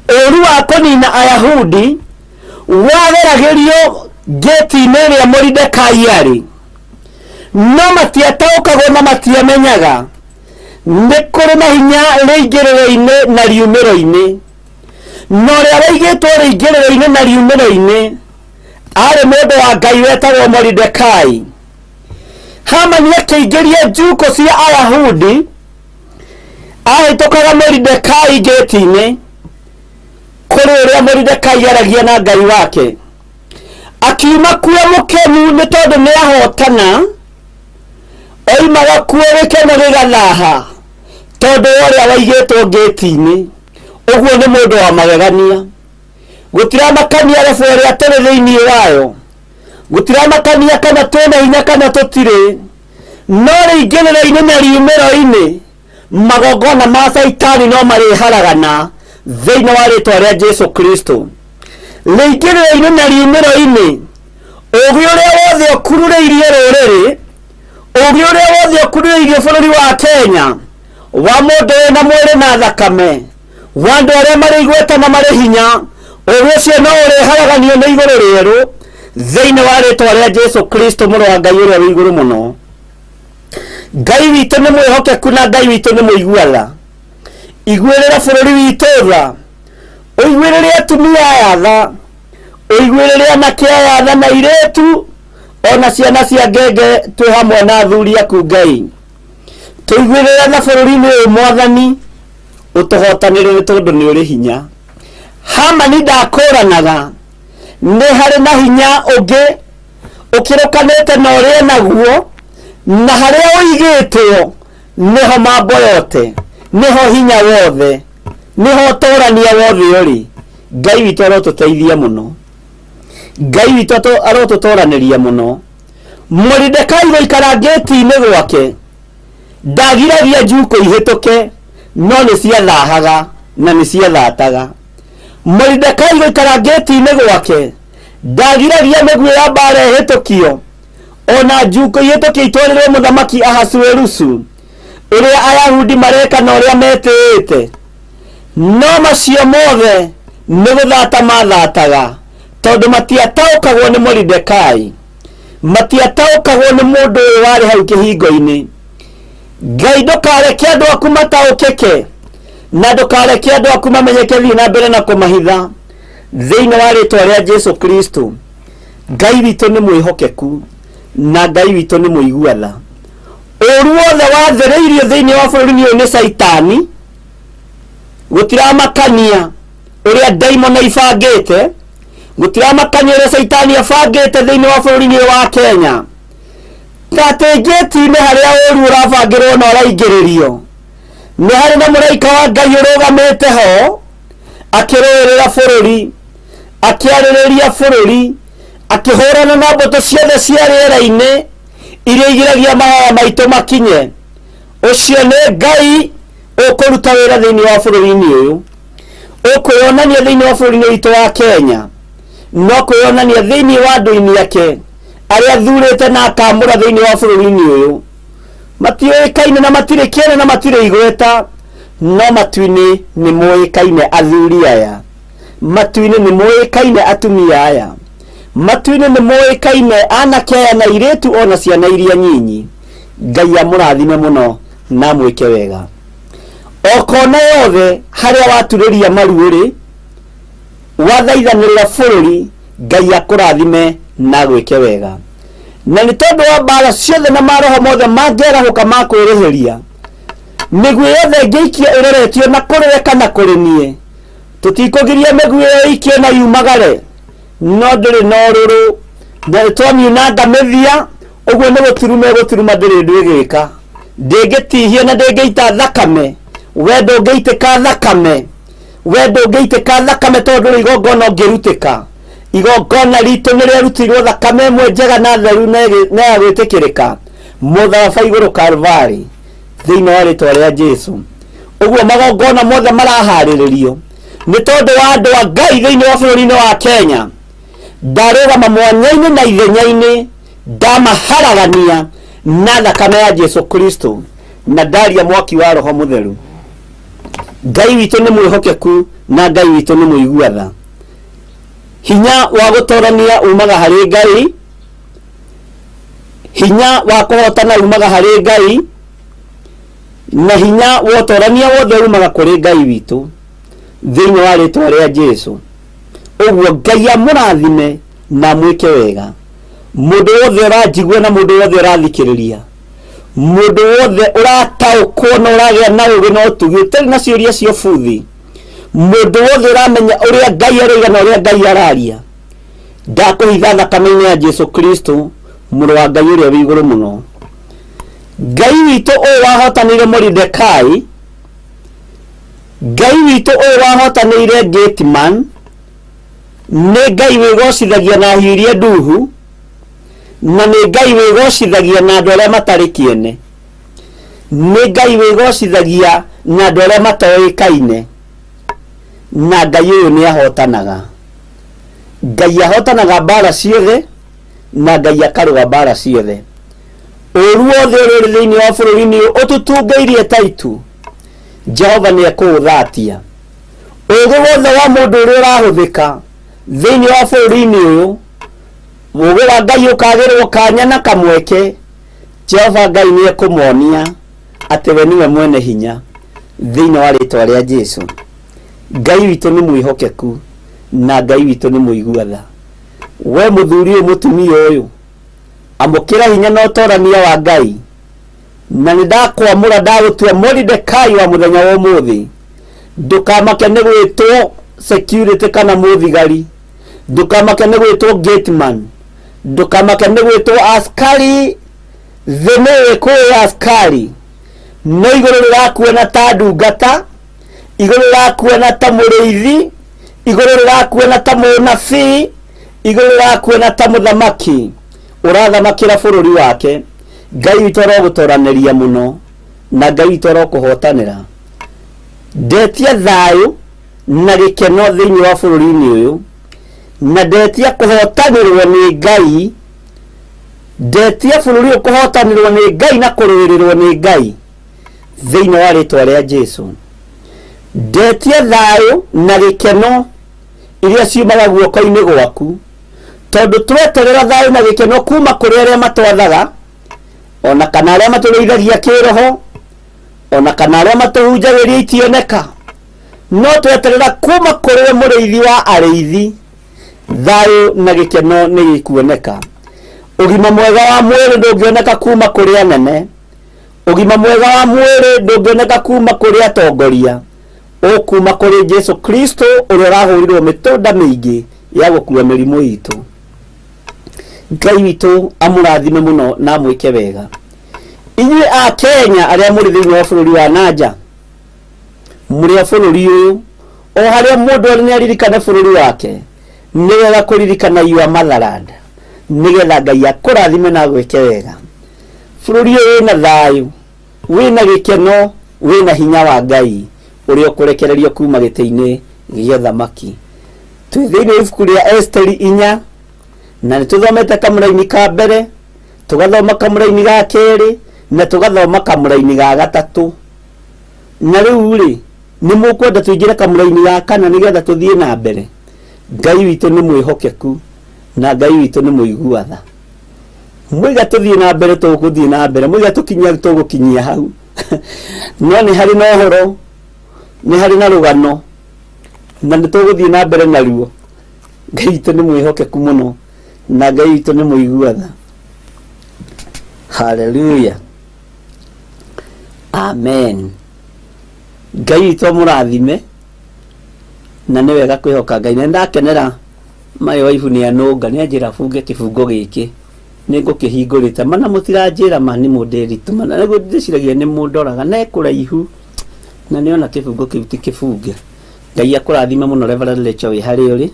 ũru wa kũnina Ayahudi wageragĩrio ngĩti-inĩ ĩrĩa Moridekai arĩ, no matiataũkagwo na matiamenyaga nĩ kũrĩ na hinya rĩingĩrĩro-inĩ na riumĩro-inĩ. Na ũrĩa waigĩtwo rĩingĩrĩro-inĩ na riumĩro-inĩ arĩ mũndũ wa Ngai wetagwo Moridekai. Hamani akĩingĩria njukũ cia Ayahudi, ahĩtũkaga Moridekai ngĩti-inĩ kũrĩ ũrĩa Moridekai aragia na Ngai wake. Akiuma kuo mũkenu nĩ tondũ nĩ ahotana, oimaga kuo gĩkeno gĩgathaha tondũ wa ũrĩa waigĩtwo ngĩti-inĩ. Ũguo nĩ mũndũ wa magegania. Gũtiramakania rebo ĩrĩa tũrĩ thĩinĩ wayo, gũtiramakania kana twĩna hinya kana tũtirĩ, no rĩingĩrĩro-inĩ na riumĩro-inĩ magongona ma Caitani no marĩharagana thĩinĩ wa rĩtwa rĩa Jesu Kristo. Rĩingĩrĩro-inĩ na riumĩro-inĩ, ũũgĩ ũrĩa wothe ũkururĩirie rũrĩrĩ, Ũũgĩ ũrĩa wothe ũkunĩrĩirio bũrũri wa Kenya wa mũndũ wĩna mwĩrĩ na thakame, wa andũ arĩa marĩ igweta na marĩ hinya, ũũgĩ ũcio no ũrĩharaganio nĩ igũrũ rĩerũ thĩinĩ wa rĩtwa rĩa Jesu Kristo mũrũ wa Ngai ũrĩa wĩ igũrũ mũno. Ngai witũ nĩ mwĩhokeku na Ngai witũ nĩ mũigua tha. Iguĩrĩra bũrũri witũ tha, ũiguĩrĩre atumia aya tha, ũiguĩrĩre anake aya tha na airĩtu ona ciana cia ngenge twĩ hamwe na athuri aku Ngai. Tũiguĩrĩre tha bũrũri-inĩ ũyũ Mwathani, ũtũhotanĩre nĩ tondũ nĩ ũrĩ hinya. Hamani ndakũranaga nĩ harĩ na hinya ũngĩ ũkĩrũkanĩte na ũrĩa naguo, na harĩa ũigĩtwo nĩho mambo yote, nĩho hinya wothe, nĩho ũtorania wothe ũrĩ. Ngai witũ arotũteithia mũno, Ngai witũ arotũtoranĩria mũno. Moridekai gũikara ngĩti-inĩ gwake ndagiragia njukũ ihĩtũke, no nĩ ciathahaga na nĩ ciathataga. Moridekai gũikara ngĩti-inĩ gwake ndagiragia mĩguĩ ya mbara ĩhĩtũkio, ona njukũ ihĩtũkio itwarĩrwo mũthamaki Ahasuerusu, ũrĩa Ayahudi mareka na ũrĩa metĩĩte. No macio mothe nĩ gũthata mathataga, tondũ matiataũkagwo nĩ Moridekai, matiataũkagwo nĩ mũndũ ũyũ warĩ hau kĩhingo-inĩ. Ngai ndũkareke andũ aku mataũkĩke, na ndũkareke andũ aku mamenyeke, thiĩ na mbere na kũmahitha thĩinĩ wa rĩtwa rĩa Jesu Kristo. Ngai witũ nĩ mwĩhokeku na Ngai witũ nĩ mũigua tha. Ũru wothe wathĩrĩirio thĩinĩ wa bũrũri ũyũ nĩ Caitani, gũtiramakania ũrĩa ndaimono ibangĩte, gũtiramakania ũrĩa Caitani abangĩte thĩinĩ wa bũrũri ũyũ wa Kenya, ta atĩ ngĩti-inĩ harĩa ũru ũrabangĩrwo na ũraingĩrĩrio, nĩ harĩ na mũraika wa Ngai ũrũgamĩte ho akĩrũĩrĩra bũrũri, akĩarĩrĩria bũrũri, akĩhũrana na mbũtũ ciothe cia rĩera-inĩ iria igiragia mahoya maitũ makinye. Ũcio nĩ Ngai ũkũruta wĩra thĩinĩ wa bũrũri-inĩ ũyũ, ũkwĩyonania thĩinĩ wa bũrũri-inĩ witũ wa Kenya, no kwĩyonania thĩinĩ wa andũ-inĩ ake arĩa athurĩte na akamũra thĩinĩ wa bũrũri-inĩ ũyũ. Matiũĩkaine na matirĩ kĩene na matirĩ igweta, no matu-inĩ nĩ moĩkaine athuri aya, matu-inĩ nĩ moĩkaine atumia aya, matu-inĩ nĩ moĩkaine anake aya na airĩtu ona ciana iria nyinyi. Ngai amũrathime mũno na amwĩke wega. O kona yothe harĩa waturĩria maru ũrĩ, wathaithanĩrĩra bũrũri, Ngai akũrathime na agwĩke wega. Na nĩ tondũ wa mbara ciothe na maroho mothe mangĩarahũka ma kwĩrĩhĩria, mĩguĩ yothe ĩngĩikio ĩroretio na kũrĩ we kana kũrĩ niĩ, tũtikũgiria mĩguĩ ĩyo ĩikio na yumagare, no ndĩrĩ na ũrũrũ, na nĩtwamiunanga mĩthia, ũguo nĩ gũturuma ĩgũturuma, ndĩrĩ ũndũ ĩgĩka, ndĩngĩtihia na ndĩngĩita thakame. We ndũngĩitĩka thakame, we ndũngĩitĩka thakame, tondũ ndũrĩ igongona ũngĩrutĩka. Igongona ritũ nĩ rĩarutirwo thakame ĩmwe njega na theru na ya gwĩtĩkĩrĩka mũtharaba igũrũ Kalvari, thĩinĩ wa rĩtwa rĩa Jesu. Ũguo magongona mothe maraharĩrĩrio nĩ tondũ wa andũ a Ngai thĩinĩ wa bũrũri-inĩ wa Kenya, ndarũgama mwanya-inĩ na ithenya-inĩ, ndamaharagania na thakame ya Jesu Kristo, na ndaria mwaki wa Roho Mũtheru. Ngai witũ nĩ mwĩhokeku na Ngai witũ nĩ mũigua tha. Hinya wa gũtorania umaga harĩ Ngai, hinya wa kũhotana umaga harĩ Ngai, na hinya wa ũtorania wothe umaga kũrĩ Ngai witũ thĩinĩ wa rĩtwa rĩa Jesu. Ũguo Ngai amũrathime na amwĩke wega. Mũndũ wothe ũranjigua na mũndũ wothe ũrathikĩrĩria, mũndũ wothe ũrataũkwo na ũragĩa na ũũgĩ na ũtugi ũtarĩ na ciũria cia ũbuthi, mũndũ wothe ũramenya ũrĩa Ngai aroiga na ũrĩa Ngai araria, ndakũhitha thakame-inĩ ya Jesu Kristo mũrũ wa Ngai ũrĩa wĩ igũrũ mũno. Ngai witũ ũyũ wahotanĩire Moridekai, Ngai witũ ũyũ wahotanĩire Gateman, nĩ Ngai wĩgocithagia na hiũ iria nduhu, na nĩ Ngai wĩgocithagia na andũ arĩa matarĩ kĩene, nĩ Ngai wĩgocithagia na andũ arĩa matoĩkaine, na Ngai ũyũ nĩ ahotanaga. Ngai ahotanaga mbara ciothe na Ngai akarũa mbara ciothe. Ũru wothe ũrĩa ũrĩ thĩinĩ wa bũrũri-inĩ ũyũ ũtũtungĩirie ta itu, Jehova nĩ ekũũthatia. Ũũgĩ wothe wa mũndũ ũrĩa ũrahũthĩka thĩinĩ wa bũrũri-inĩ ũyũ, ũũgĩ wa Ngai ũkagĩrwo kanya na kamweke, Jehova Ngai nĩ ekũmonia atĩ we nĩwe mwene hinya thĩinĩ wa rĩtwa rĩa Jesu. Ngai witũ nĩ mwĩhokeku na Ngai witũ nĩ mũigua tha. We mũthuri ũyũ mũtumia ũyũ, amũkĩra hinya na ũtorania wa Ngai, na nĩ ndakwamũra ndagũtua Moridekai wa mũthenya wa ũmũthĩ. Ndũkamake nĩ gwĩtwo security kana mũthigari, ndũkamake nĩ gwĩtwo gateman, ndũkamake nĩ gwĩtwo askari. Thĩ nĩ ĩkũĩ askari, no igũrũ rĩrakuona ta ndungata, igũrũ rĩrakuona ta mũrĩithi, igũrũ rĩrakuona ta mũnabii, igũrũ rĩrakuona ta mũthamaki ũrathamakĩra bũrũri wake. Ngai witũ arogũtoranĩria mũno na Ngai witũ arokũhotanĩra. Ndetia thayũ na gĩkeno thĩinĩ wa bũrũri-inĩ ũyũ, na ndetia kũhotanĩrwo nĩ Ngai, ndetia bũrũri ũyũ kũhotanĩrwo nĩ Ngai na kũrũĩrĩrwo nĩ Ngai thĩinĩ wa rĩtwa rĩa Jesu. Ndetia thayũ na gĩkeno iria ciumaga guoko-inĩ gwaku, tondũ tweterera thayũ na gĩkeno kuma kũrĩ arĩa matwathaga, ona kana arĩa matũrĩithagia kĩroho, ona kana arĩa matũhunjagĩria itioneka, no tweterera kuma kũrĩ we mũrĩithi wa arĩithi, thayũ na gĩkeno nĩ gĩkuoneka. Ũgima mwega wa mwĩrĩ ndũngĩoneka kuma kũrĩ anene, ũgima mwega wa mwĩrĩ ndũngĩoneka kuma kũrĩ atongoria, ũkuma kũrĩ Jesu Kristo ũrĩa ũrahũrirwo mĩtũnda mĩingĩ ya gũkua mĩrimũ itũ. Ngai witũ amũrathime mũno na amwĩke wega. Inyuĩ a Kenya arĩa mũrĩ thĩinĩ wa bũrũri wa nanja, mũrĩ a bũrũri ũyũ, o harĩa mũndũ arĩ nĩ aririkane bũrũri wake. Nĩ wega kũririkana your motherland, nĩgetha Ngai akũrathime na agwĩke wega. Bũrũri ũyũ wĩna thayũ, wĩna gĩkeno, wĩna hinya wa Ngai ũrĩa ũkũrekererio kuma gĩtĩ-inĩ gĩa ũthamaki. Twĩ thĩinĩ wa ibuku rĩa Esteri 4, na nĩ tũthomete kamũraini ka mbere, tũgathoma kamũraini ga kerĩ, na tũgathoma kamũraini ga gatatũ. Na rĩu rĩ, nĩ mũkwenda tũingĩre kamũraini ga kana nĩgetha tũthiĩ na mbere? Ngai witũ nĩ mwĩhokeku na Ngai witũ nĩ mũigua tha. Mwaiga tũthiĩ na mbere tũgũthiĩ na mbere, mwaiga tũkinyia tũgũkinyia hau. No nĩ harĩ na ũhoro, nĩ harĩ na rũgano, na nĩ tũgũthiĩ na mbere naruo. Ngai witũ nĩ mwĩhokeku mũno na Ngai witũ nĩ mũigua tha. Haleluya, amen. Ngai witũ amũrathime, na nĩ wega kwĩhoka Ngai. Na nĩndakenera my wife nĩ anũnga, nĩ anjĩra bunge kĩbungo gĩkĩ, nĩ ngũkĩhingũrĩte. Mana mũtiranjĩra ma nĩ mũndĩritũ, mana nĩguo ndĩciragia nĩ mũndoraga, na ekũraihu, na nĩona kĩbungo kĩu ti kĩbunge. Ngai akũrathime mũno Reverend Rachel wĩ harĩa ũrĩ,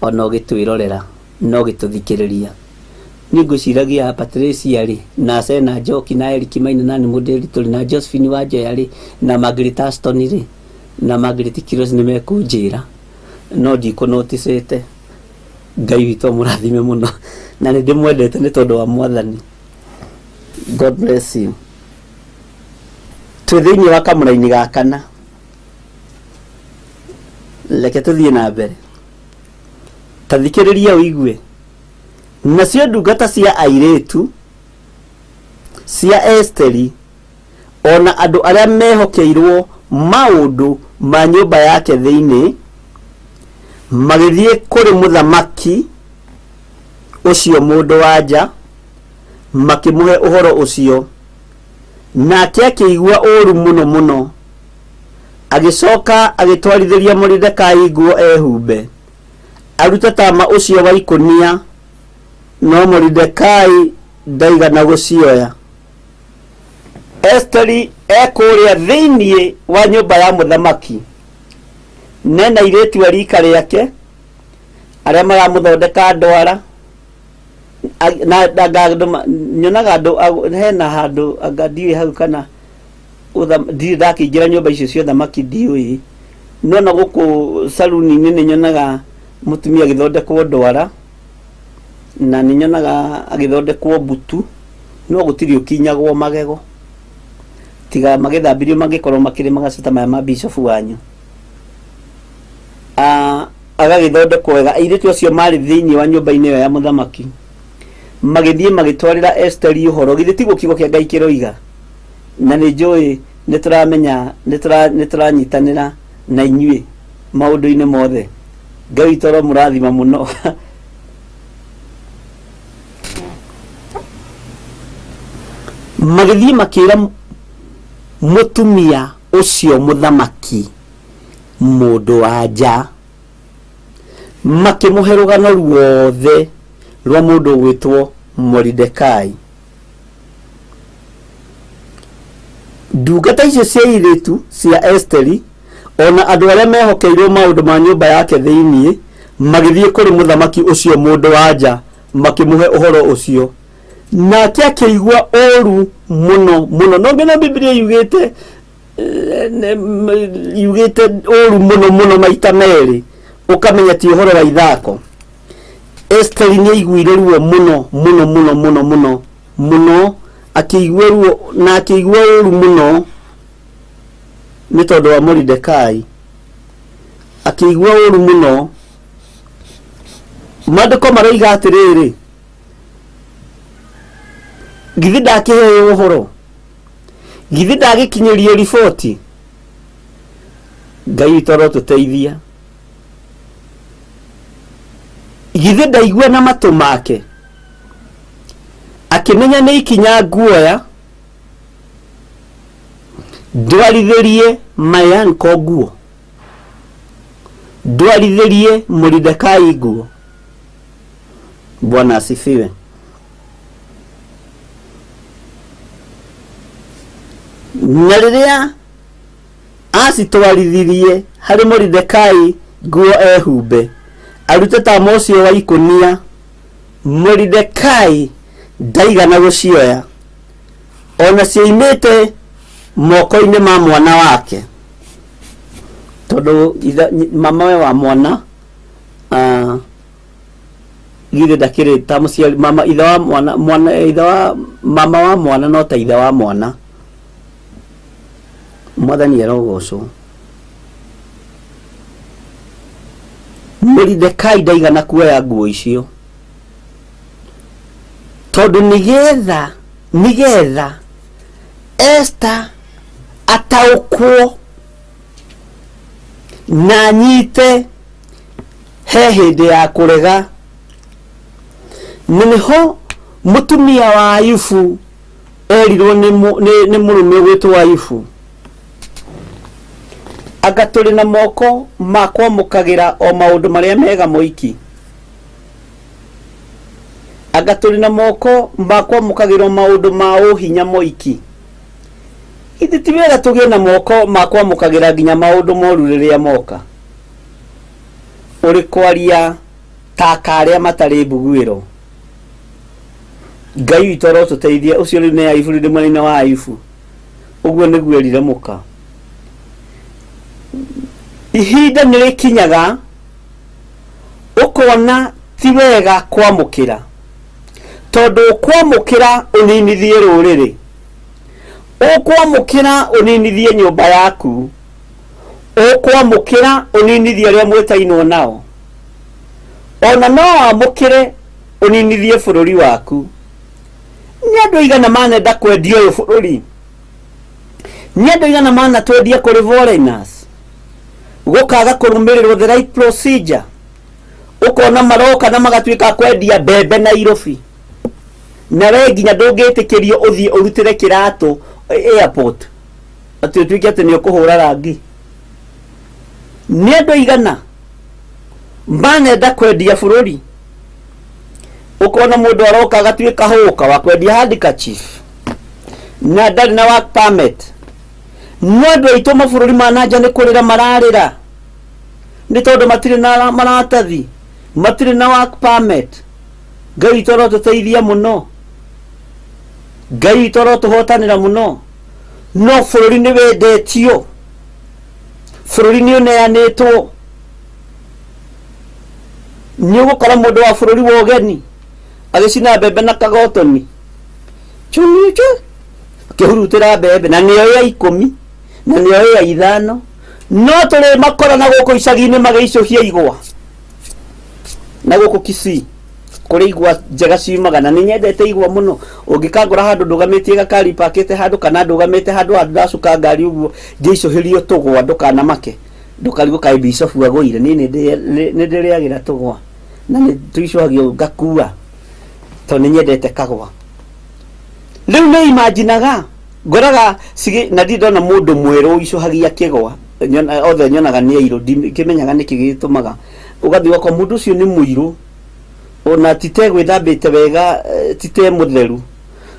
ona ũgĩtwĩrorera na ũgĩtũthikĩrĩria. Niĩ ngwĩciragia Patricia rĩ, na Sena Njoki, na Eric Maina, na nĩ mũndĩritũ rĩ, na Josephine Wanjoya rĩ, na Margaret Aston rĩ, na Margaret Kiros nĩ mekũnjĩra, no ndikũnoticĩte. Ngai witũ amũrathime mũno, na nĩ ndĩmwendete nĩ tondũ wa Mwathani. God bless you. Twĩ thĩinĩ wa kamũraini ga kana, reke tũthiĩ na mbere. Ta thikĩrĩria ũigue. Nacio ndungata cia airĩtu cia Esteri o na andũ arĩa mehokeirwo maũndũ ma nyũmba yake thĩinĩ magĩthiĩ kũrĩ mũthamaki ũcio mũndũ-wa-nja, makĩmũhe ũhoro ũcio. Nake akĩigua ũũru mũno mũno, agĩcoka agĩtwarithĩria Moridekai nguo ehumbe, arute tama ũcio wa ikũnia, no Moridekai ndaigana gũcioya. Esteri ekũrĩa thĩinĩ wa nyũmba ya mũthamaki, nena airĩtu a rika rĩake arĩa maramũthondeka ndwara, na nyonaga andũ hena handũ anga ndiũĩ hau kana ndirĩ ndakĩingĩra nyũmba icio cia ũthamaki ndiũĩ, no na gũkũ saruni-inĩ nĩ nyonaga mũtumia agĩthondekwo ndwara, na nĩ nyonaga agĩthondekwo mbutu. No gũtirĩ ũkinyagwo magego tiga magĩthambirio mangĩkorwo makĩrĩ magaco ta maya ma bishop wanyu. Ah, agagĩthondekwo wega. Airĩtu acio marĩ thĩinĩ wa nyũmba-inĩ ĩyo ya mũthamaki magĩthiĩ magĩtwarĩra Esteri ũhoro. Githĩ tiguo kiugo kĩa Ngai kĩroiga? Na nĩ njũĩ nĩ tũramenya, nĩ tũranyitanĩra na inyuĩ maũndũ-inĩ mothe. Ngai witũ aromũrathima mũno. Magĩthiĩ makĩra mũtumia ũcio mũthamaki mũndũ wa nja, makĩmũhe rũgano ruothe rwa mũndũ ũgwĩtwo Moridekai. Ndungata icio cia airĩtu cia Esiteri o na andũ arĩa mehokeirwo maũndũ ma nyũmba yake thĩinĩ magĩthiĩ kũrĩ mũthamaki ũcio mũndũ-wa-nja makĩmũhe ũhoro ũcio. Nake akĩigua ũũru mũno mũno. No ngĩona Bibilia yugĩte yugĩte ũũru mũno mũno maita merĩ, ũkamenya ti ũhoro wa ithako. Esiteri nĩ aiguire ruo mũno mũno mũno mũno mũno mũno, akĩigua ruo na akĩigua ũũru mũno nĩ tondũ wa Moridekai, akĩigua ũũru mũno. Maandĩko maroiga atĩrĩrĩ, githĩ ndakĩheo ũhoro? Githĩ ndagĩkinyĩrio riboti? Ngai witũ arotũteithia. Githĩ ndaigua na matũ make? Akĩmenya nĩ ikinya nguoya ndwarithĩrie Mayanko nguo, ndwarithĩrie Moridekai nguo. Bwana asifiwe. Na rĩrĩa acitwarithirie harĩ Moridekai nguo ehumbe, arute tama ũcio wa ikũnia, Moridekai ndaigana gũcioya, o na cioimĩte moko-inĩ ma mwana wake, tondũ mamawe wa mwana githĩ ndakĩrĩ ta mũciari mama ithe wa mwana, mwana ithe wa mama wa mwana no ta ithe wa mwana. Mwathani arogocwo. Moridekai ndaigana kuoya nguo icio tondũ nĩgetha Esther ataũkwo na anyite he hĩndĩ ya kũrega. Na nĩho mũtumia wa Ayubu erirwo nĩ mũrũme ũgwĩtwo Ayubu, anga tũrĩ na moko ma kwamũkagĩra o maũndũ marĩa mega moiki? Anga tũrĩ na moko ma kwamũkagĩra o maũndũ ma ũhinya moiki? Githĩ ti wega tũgĩe na moko ma kwamũkagĩra nginya maũndũ moru rĩrĩa moka? Ũrĩ kwaria ta karĩa matarĩ mbuguĩro. Ngai witũ arotũteithia. Ũcio rĩu nĩ Ayubu, rĩu ndĩ mwena-inĩ wa Ayubu. Ũguo nĩguo erire mũka. Ihinda nĩ rĩkinyaga ũkona ti wega kwamũkĩra, tondũ ũkwamũkĩra ũninithie rũrĩrĩ, ũkwamũkĩra ũninithie nyũmba yaku, ũkwamũkĩra ũninithie arĩa mwĩtainwo nao, ona no wamũkĩre ũninithie bũrũri waku. Nĩ andũ aigana manenda kwendia ũyũ bũrũri? Nĩ andũ aigana manatwendia kũrĩ foreigners? Gũkaga kũrũmĩrĩrwo the right procedure, ũkona maroka na magatuĩka a kwendia mbembe Nairobi, na we nginya ndũngĩtĩkĩrio ũthiĩ ũrutĩre kĩratũ airport atĩ ũtuĩke atĩ nĩ ũkũhũra rangi. Nĩ andũ aigana manenda kwendia bũrũri? Ũkona mũndũ aroka agatuĩka hũka wa kwendia handkerchief na ndarĩ na work permit. No andũ aitũ mabũrũri ma na nja nĩ kũrĩra mararĩra nĩ tondũ matirĩ na maratathi, matirĩ na work permit. Ngai witũ arotũteithia mũno, Ngai witũ arotũhotanĩra mũno. No bũrũri nĩ wendetio, bũrũri nĩ ũneanĩtwo. Nĩ ũgũkora mũndũ wa bũrũri wa ũgeni agĩcina mbembe na kagotoni. Chu chu akĩhurutĩra mbembe na nĩyo ya 10 na nĩyo ya 5 no tũrĩ makora na gũkũ icagi-inĩ magĩicũhia igwa na gũkũ Kisii kũrĩ igwa njega ciumaga na nĩ nyendete igwa mũno. Ũngĩkangora handũ ndũgamĩtie gakari pakĩte handũ kana ndũgamĩte handũ handũ ndacuka ngari ũguo ngĩicũhĩrio tũgwa ndũkanamake ndũkarigwo kaĩ bicobu agũire. Niĩ nĩ ndĩrĩagĩra tũgwa na nĩ tũicũhagio ngakua tondũ nĩ nyendete kagwa. Rĩu nĩ imaginaga ngoraga na ndirĩ ndona mũndũ mwerũ ũicũhagia kĩgwa. Othe nyonaga nĩ airũ, ndikĩmenyaga nĩkĩ gĩtũmaga ũgathiĩ ũgakora mũndũ ũcio nĩ mũirũ ona tite gwĩthambĩte wega, tite mũtheru,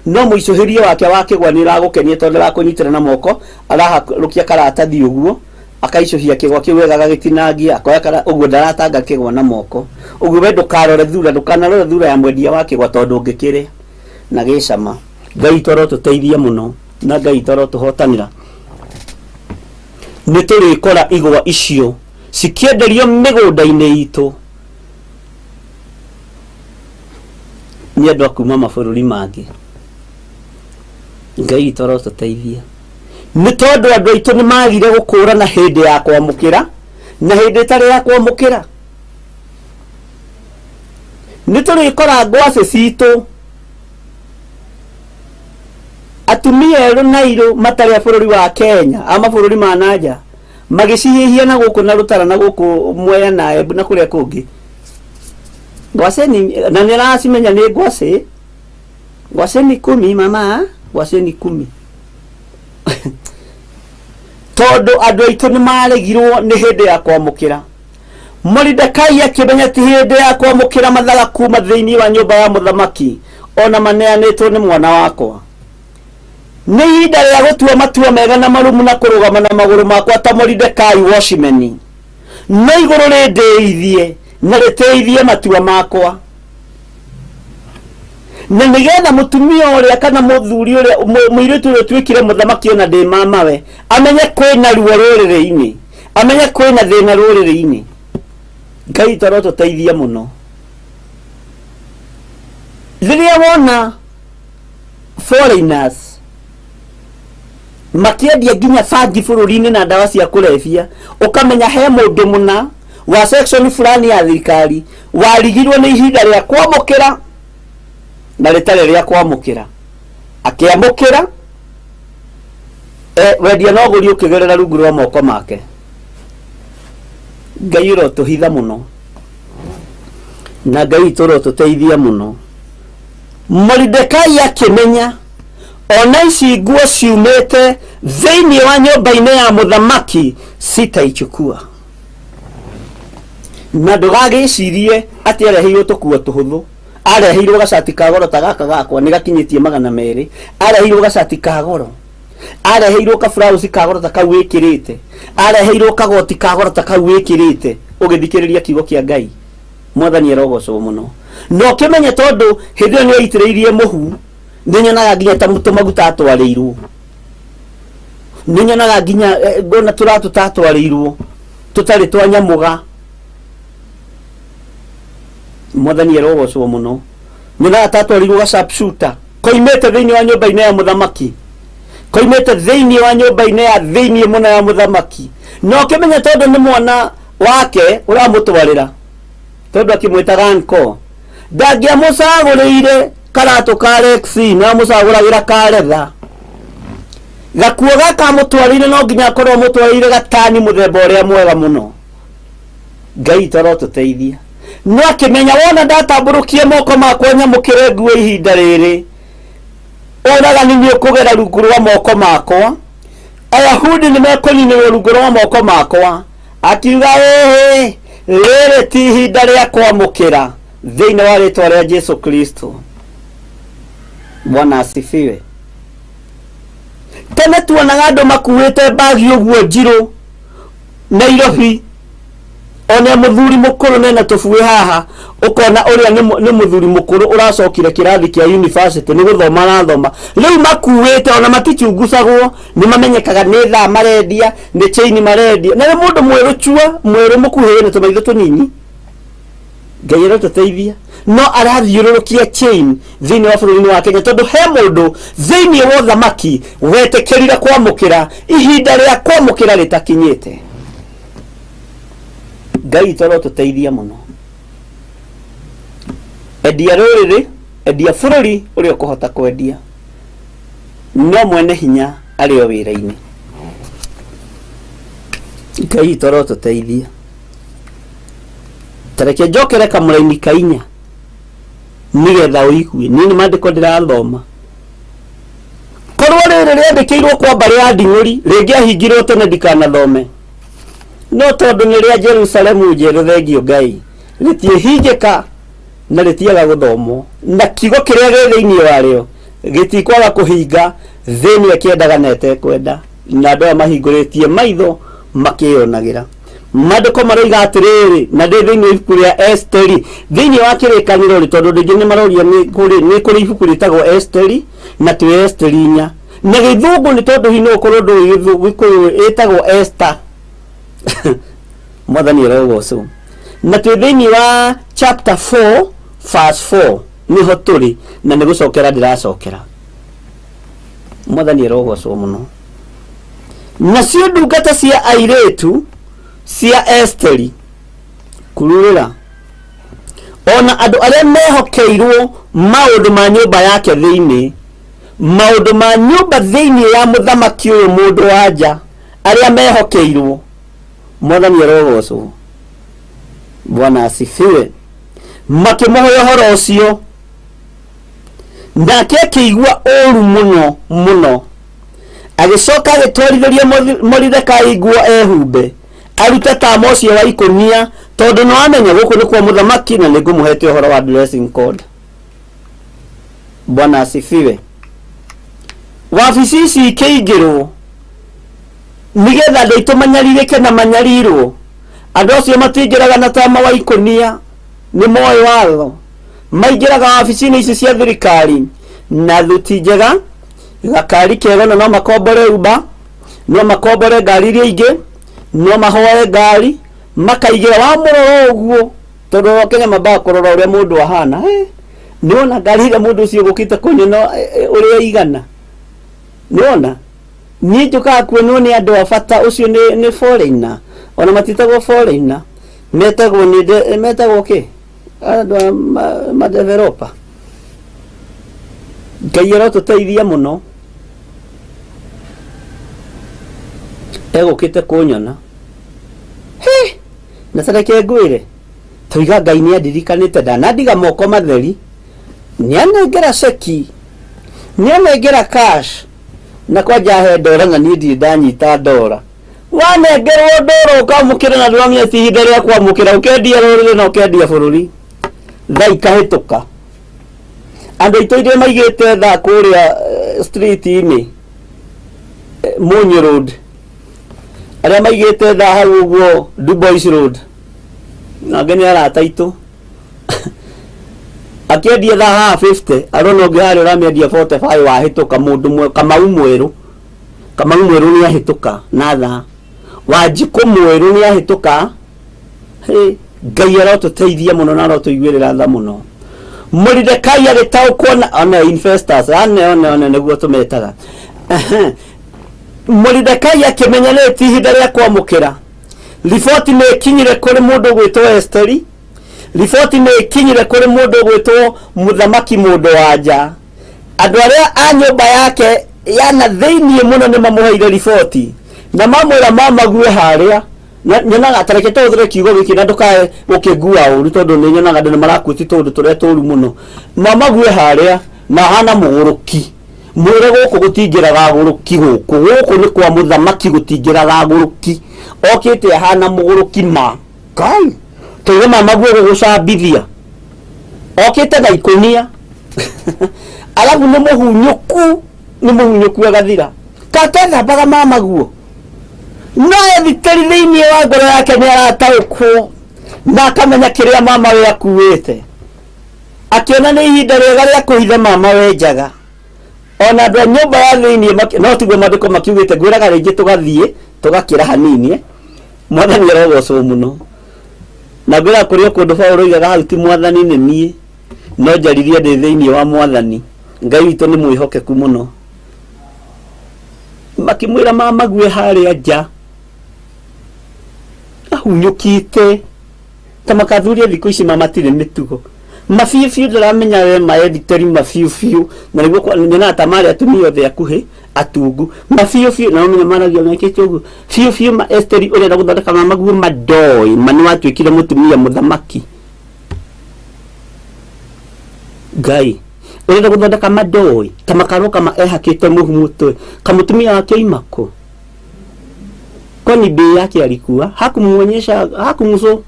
no mũicũhĩrie wake wa kĩgwa nĩ ũragũkenia tondũ arakũnyitĩra na moko, araharũkia karatathi ũguo akaicũhia kĩgwa kĩu wega agagĩtinangia akoya kara ũguo ndaratanga kĩgwa na moko ũguo. We ndũkarore thura, ndũkanarore thura ya mwendia wa kĩgwa tondũ ũngĩkĩrĩa na gĩcama. Ngai toro tũteithie mũno na Ngai toro tũhotanĩra. Nĩ tũrĩkora igwa icio cikĩenderio mĩgũnda-inĩ itũ nĩ andũ a kuma mabũrũri mangĩ. Ngai toro tũteithie nĩ tondũ andũ aitũ nĩ magire gũkũrana hĩndĩ ya kwamũkĩra na hĩndĩ ĩtarĩ ya kwamũkĩra. Nĩ tũrĩkora ngwacĩ citũ atumia erũ na irũ matarĩ a bũrũri wa Kenya a mabũrũri ma nanja magĩcihĩhia na gũkũ na rũtara na gũkũ Mwea na Embu na kũrĩa kũngĩ. Ngwacĩ ni na nĩ aracimenya nĩ ngwacĩ. Ngwacĩ ni kumi mama, ngwacĩ ni kumi. Tondũ andũ aitũ nĩ maregirwo nĩ hĩndĩ ya kwamũkĩra. Moridekai akĩmenya ti hĩndĩ ya kwamũkĩra mathaga kuma thĩinĩ wa nyũmba ya mũthamaki ona maneanĩtwo nĩ mwana wakwa. Nĩ ihinda rĩa gũtua matua mega na marumu na kũrũgama na magũrũ makwa ta Moridekai wocimeni. No igũrũ rĩndĩithie na rĩtĩithie matua makwa. Na nĩgetha mũtumia ũrĩa kana mũthuri ũrĩa mũirĩtu ũrĩa ũtuĩkire mũthamaki ona ndĩ mamawe amenye kwĩna ruo rũrĩrĩ-inĩ, amenye kwĩna thĩna rũrĩrĩ-inĩ. Ngai toro tũteithie mũno. Rĩrĩa wona foreigners makĩendia nginya bangi bũrũri-inĩ na ndawa cia kũrebia, ũkamenya he mũndũ mũna wa section fulani ya thirikari warigirwo nĩ ihinda rĩa kwamũkĩra na rĩtarĩ rĩa kwamũkĩra, akĩamũkĩra wendia no ũgũri ũkĩgerera rungu rwa moko make. Ngai ũrotũhitha mũno na Ngai tũrotũteithia mũno. Moridekai akĩmenya ona ici nguo ciumĩte thĩinĩ wa nyũmba-inĩ ya mũthamaki sitaichukua. Na ndũgagĩcirie atĩ areheirwo tũkuo tũhũthũ, areheirwo gacati ka goro ta gaka gakwa nĩ gakinyĩtie 200, areheirwo gacati ka goro, areheirwo kaburauci ka goro ta kau wĩkĩrĩte, areheirwo kagoti ka goro ta kau wĩkĩrĩte ũgĩthikĩrĩria kiugo kĩa Ngai. Mwathani arogocwo mũno. Na ũkĩmenye tondũ hĩndĩ ĩyo nĩ aitĩrĩirie mũhu, nĩ nyonaga nginya ta tũmaguta atwarĩirwo, nĩ nyonaga nginya ngona tũratũ tatwarĩirwo tũtarĩ twa nyamũga. Mwathani arogocwo mũno. Nyonaga tatwarĩirwo ga sharpshooter koimĩte thĩinĩ wa nyũmba-inĩ ya mũthamaki, koimĩte thĩinĩ wa nyũmba-inĩ ya thĩinĩ mũno ya mũthamaki. Na ũkĩmenya tondũ nĩ mwana wake ũramũtwarĩra, tondũ akĩmwĩtaga uncle, ndangĩamũcagũrĩire karatũ ka Lexi, no amũcagũragĩra ka letha. Gakuo gaka amũtwarĩire no nginya akorwo amũtwarĩire gatani mũthemba ũrĩa mwega mũno. Ngai toro tũteithia. No akĩmenya wona ndatambũrũkia moko makwa nyamũkĩre nguo ihinda rĩrĩ, ũragani nĩ ũkũgera rungu rwa moko makwa, Ayahudi nĩ mekũninĩrwo rungu rwa moko makwa. Akiuga ĩhĩ, rĩrĩ ti ihinda rĩa kwamũkĩra thĩinĩ wa rĩtwa rĩa Jesu Kristo. Bwana asifiwe. Tene tuonaga andũ makuĩte mbagi ũguo njirũ Nairobi, ona mũthuri mũkũrũ nena tũbuĩ haha, ũkona ũrĩa nĩ mũthuri mũkũrũ ũracokire kĩrathi kĩa university nĩ gũthoma arathoma. Rĩu makuĩte ona matichungucagwo, nĩ mamenyekaga nĩ thaa marendia, nĩ chain marendia, na nĩ mũndũ mwerũ chua, mwerũ mũkuhĩ na tũmaitho tũnini. Ngai arotũteithia. No arathiũrũrũkia chain thĩinĩ wa bũrũri-inĩ wa Kenya, tondũ he mũndũ thĩinĩ wa ũthamaki wetĩkĩrire kwamũkĩra ihinda rĩa kwamũkĩra rĩtakinyĩte. Ngai witũ arotũteithia mũno. Endia rũrĩrĩ, endia bũrũri ũrĩa ũkũhota kwendia, no mwene hinya arĩ o wĩra-inĩ. Ngai witũ arotũteithia. Ta reke njokere kamũraini ka inya nĩgetha ũigue. Niĩ nĩ maandĩko ndĩrathoma. Korwo rĩrĩ rĩandĩkĩirwo kwa mbarĩ ya Nding'ũri, rĩngĩahingirwo tene ndikanathome. No tondũ nĩ rĩa Jerusalemu njerũ, thengio Ngai, rĩtiĩhingĩka na rĩtiaga gũthomwo, na kiugo kĩrĩa gĩ thĩinĩ warĩo gĩtikwaga kũhinga thĩ ĩno ĩkĩendaga na ĩtekwenda, na andũ aya mahingũrĩtie maitho makĩyonagĩra. Maandĩko maroiga atĩrĩrĩ, na ndĩ thĩinĩ wa ibuku rĩa Esteri, thĩinĩ wa Kĩrĩkanĩro rĩ, tondũ rĩngĩ nĩ maroria nĩ kũrĩ ibuku rĩtagwo Esteri, na twĩ Esteri inya. Na gĩthũngũ nĩ tondũ hihi no ũkorwo ndũĩ Gĩkũyũ, ĩtagwo Esther. Mwathani arogocwo. Na twĩ thĩinĩ wa chapter 4 verse 4 nĩho tũrĩ, na nĩ gũcokera ndĩracokera. Mwathani arogocwo mũno. Nacio ndungata cia airĩtu cia Esteri kururĩra, ona andũ arĩa mehokeirwo maũndũ ma nyũmba yake thĩinĩ, maũndũ ma nyũmba thĩinĩ ya mũthamaki ũyũ mũndũ wa nja, arĩa mehokeirwo. Mwathani arogocwo. Bwana asifiwe. Makĩmũhe ũhoro ũcio, nake akĩigua ũru mũno mũno. Agĩcoka agĩtwarithĩria Moridekai nguo ehumbe, arute tama ũcio wa ikũnia, tondũ nĩ wamenya gũkũ nĩ kwa mũthamaki na nĩ ngũmũhete ũhoro wa dressing code. Bwana asifiwe. Wabici ici ikĩingĩrwo nĩgetha andũ aitũ manyarirĩke na manyarirwo. Andũ acio matingĩraga na tama wa ikũnia, nĩ moĩ watho. Maingĩraga wabici-inĩ ici cia thirikari na thuti njega, gakari kega, na no makombore Uber, no makombore ngari iria ingĩ, no mahoe ngari, makaigĩra wamũrora ũguo, tondũ Kenya mambaga kũrora ũrĩa mũndũ ahana. Eh, nĩwona ngari ĩrĩa mũndũ ũcio ũgũkĩte kũnyona ũrĩa igana, nĩwona niĩ njũkaga kuonwo nĩ andũ a bata. Ũcio nĩ foreigner, ona matitagwo foreigner, metagwo nĩ metagwo kĩ, andũ a madeveloper. Ngai arotũteithia mũno. Egũkĩte kũnyona. He, na ta reke ngwĩre, toiga Ngai nĩ andirikanĩte, ndanandiga moko matheri, nĩ anengera ceki, nĩ anengera cash, na kwanja he ndora, na niĩ ndirĩ ndanyita ndora. Wanengerwo ndora ũkamũkĩra na ndũramenya ti ihinda rĩa kwamũkĩra, ũkendia rũrĩrĩ na ũkendia bũrũri. Thaa ikahĩtũka. Andũ aitũ iria maigĩte thaa kũrĩa street-inĩ, Munyi Road, arĩa maigĩte thaa hau ũguo Dubois Road, nangĩ nĩ arata aitũ, akĩendia thaa haha 50, arona ũngĩ harĩa ũramĩendia 45, wahĩtũka. Mũndũ Kamau mwerũ, Kamau mwerũ nĩ ahĩtũka na thaa. Wanjikũ mwerũ nĩ ahĩtũka. Hey, Ngai arotũteithia mũno na arotũiguĩrĩra tha mũno. Moridekai agĩtaũkwo na one investors ane one one nĩguo tũmetaga. Ehe. Moridekai akĩmenya nĩ ti ihinda rĩa kwamũkĩra. Riboti nĩ ĩkinyire kũrĩ mũndũ ũgwĩtwo Esteri, riboti nĩ ĩkinyire kũrĩ mũndũ ũgwĩtwo mũthamaki mũndũ wa nja. Andũ arĩa a nyũmba yake ya na thĩiniĩ mũno nĩ mamũheire riboti na mamwĩra mamague harĩa. Nyonaga ta reke tũhũthĩre kiugo gĩkĩ na ndũkae gũkĩngua ũru, tondũ nĩ nyonaga andũ nĩ marakuĩti tũũndũ tũrĩa tũru mũno. Mamague harĩa na ahana mũgũrũki, mwĩre gũkũ gũtingĩraga agũrũki, gũkũ nĩ kwa mũthamaki, gũtingĩraga agũrũki. Okĩte ahana mũgũrũki, ma Ngai tũire mamaguo gũgũcambithia, okĩte na ikũnia, alafu nĩ mũhunyũku, nĩ mũhunyũku agathira katethambaga mamaguo. No ethiteri thĩinĩ wa ngoro yake nĩ arataũkwo na akamenya kĩrĩa mama we akuĩte. Akĩona nĩ ihinda rĩega rĩa kũhitha mama we njaga, ona andũ a nyũmba ya thĩinĩ no tiguo maandĩko makiugĩte. Ngwĩraga rĩngĩ tũgathiĩ tũgakĩra hanini, eh? Mwathani arogocwo mũno. Na ngwĩraga kũrĩ o kũndũ Paũlũ oigaga hau ti mwathani nĩ niĩ. No njaririe ndĩ thĩinĩ wa Mwathani. Ngai witũ nĩ mwĩhokeku mũno. Makĩmwĩra mamague harĩa nja ahunyũkĩte ta makathuria thikũ ici mamatirĩ mĩtugo mabiũ biũ ndĩramenya we maediteri mabiũ biũ na nĩguo nyonaga ta marĩ atumia othe akuhĩ atungu mabiũ biũ na ũmenye maragia mekĩte ũguo biũ biũ ma Esteri ũrenda gũthondeka mamaguo mandoĩ ma nĩ watuĩkire mũtumia mũthamaki Ngai ũrenda gũthondeka mandoĩ ta makarwo kama ehakĩte mũhu mũtwe kamũtumia wake oima kũ kwani bei yake alikuwa hakumuonyesha hakumuso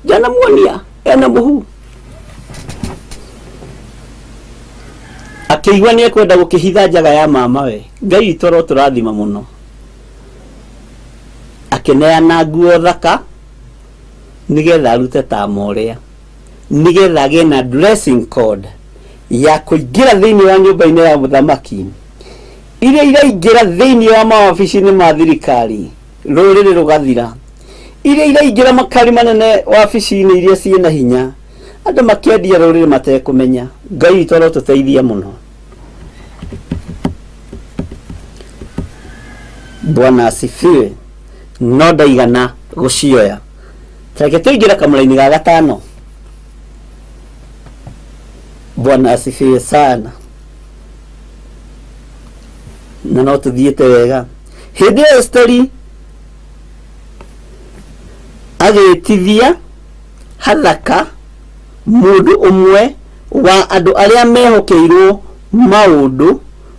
janamuonia ena mũhu akĩigua nĩ ekwenda gũkĩhitha njaga ya mama we. Ngai witũ arotũrathima mũno. Akĩneana nguo thaka nĩgetha arute tama ũrĩa, nĩgetha agĩe na dressing code ya kũingĩra thĩinĩ wa nyũmba-inĩ ya mũthamaki. Iria iraingĩra thĩinĩ wa mawabici-inĩ ma thirikari, rũrĩrĩ rũgathira. Iria iraingĩra makari manene wabici-inĩ iria ciĩna hinya, andũ makĩendia rũrĩrĩ matekũmenya. Ngai witũ arotũteithia mũno. Bwana asifiwe. No ndaigana gũcioya. Reke tũingĩre kamũra-inĩ ga gatano. Bwana asifiwe sana. Na no tũthiĩte wega. Hĩndĩ ĩyo Esteri agĩtithia Hathaka mũndũ ũmwe wa andũ arĩa mehokeirwo maũndũ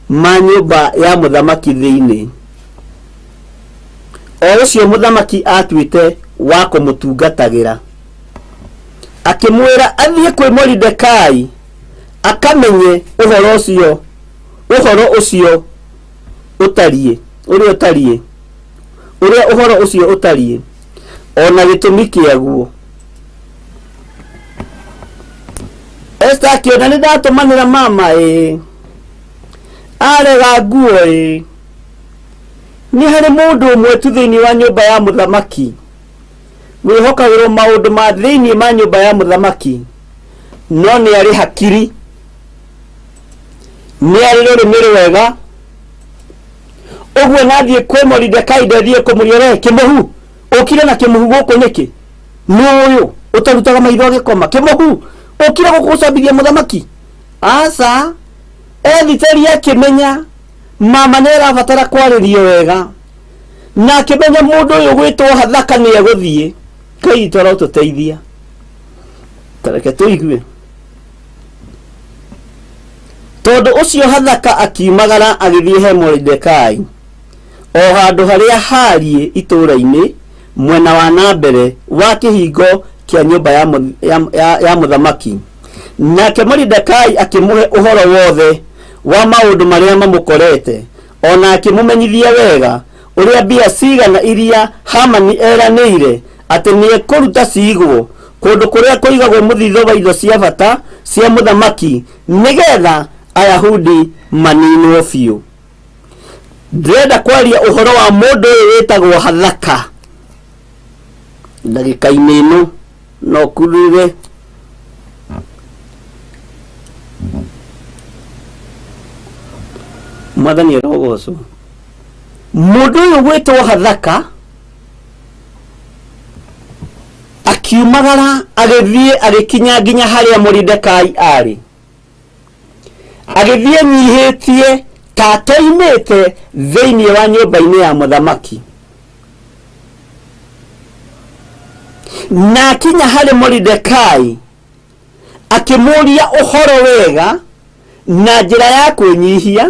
ma nyũmba ya mũthamaki thĩinĩ, o ũcio mũthamaki aatuĩte wa kũmũtungatagĩra, akĩmwĩra athiĩ kwĩ Moridekai akamenye ũhoro ũcio ũhoro ũcio ũtariĩ ũrĩa ũtariĩ ũrĩa ũhoro ũcio ũtariĩ o na gĩtũmi kĩaguo. Esther akĩona nĩ ndatũmanĩra mama ĩ arega nguo ĩ nĩ harĩ mũndũ ũmwe tu thĩinĩ wa nyũmba ya mũthamaki wĩhokagĩrwo maũndũ ma thĩinĩ ma nyũmba ya mũthamaki no nĩ arĩ hakiri nĩ arĩ rũrĩmĩ rwega ũguo nathiĩ kwĩ Moridekai ndethiĩ kũmũria we kĩmũhu ũkire na kĩmũhu gũkũ nĩkĩ nĩ ũyũ ũtarutaga maitho agĩkoma kĩmũhu ũkire gũkũ gũcambithia mũthamaki aca Ethiteri akĩmenya mama nĩ arabatara kwarĩrio wega na akĩmenya mũndũ ũyũ gwĩtwo Hathaka nĩ egũthiĩ. Ngai witũ arotũteithia. Tareke tũigue. Tondũ ũcio Hathaka akiumagara agĩthiĩ he Moridekai o handũ harĩa haariĩ itũũra-inĩ mwena wa na mbere wa kĩhingo kĩa nyũmba ya, ya, ya, ya mũthamaki. Nake Moridekai akĩmũhe ũhoro wothe wa maũndũ marĩa mamũkorete, o na akĩmũmenyithia wega ũrĩa mbia cigana iria Hamani eranĩire atĩ nĩekũruta ciigwo kũndũ kũrĩa kũigagwo mũthithũ wa indo cia bata cia mũthamaki, nĩgetha Ayahudi maninwo biũ. Ndĩrenda kwaria ũhoro wa mũndũ ũyũ wĩtagwo Hathaka ndagĩka-inĩ ĩno no kurire Mwathani arogocwo. Mũndũ ũyũ gwĩtwo Hathaka akiumagara agĩthiĩ agĩkinya nginya harĩa Moridekai arĩ. Agĩthiĩ enyihĩtie ta atoimĩte thĩinĩ wa nyũmba-inĩ ya mũthamaki. Na akinya harĩ Moridekai, akĩmũũria ũhoro wega na njĩra ya kwĩnyihia,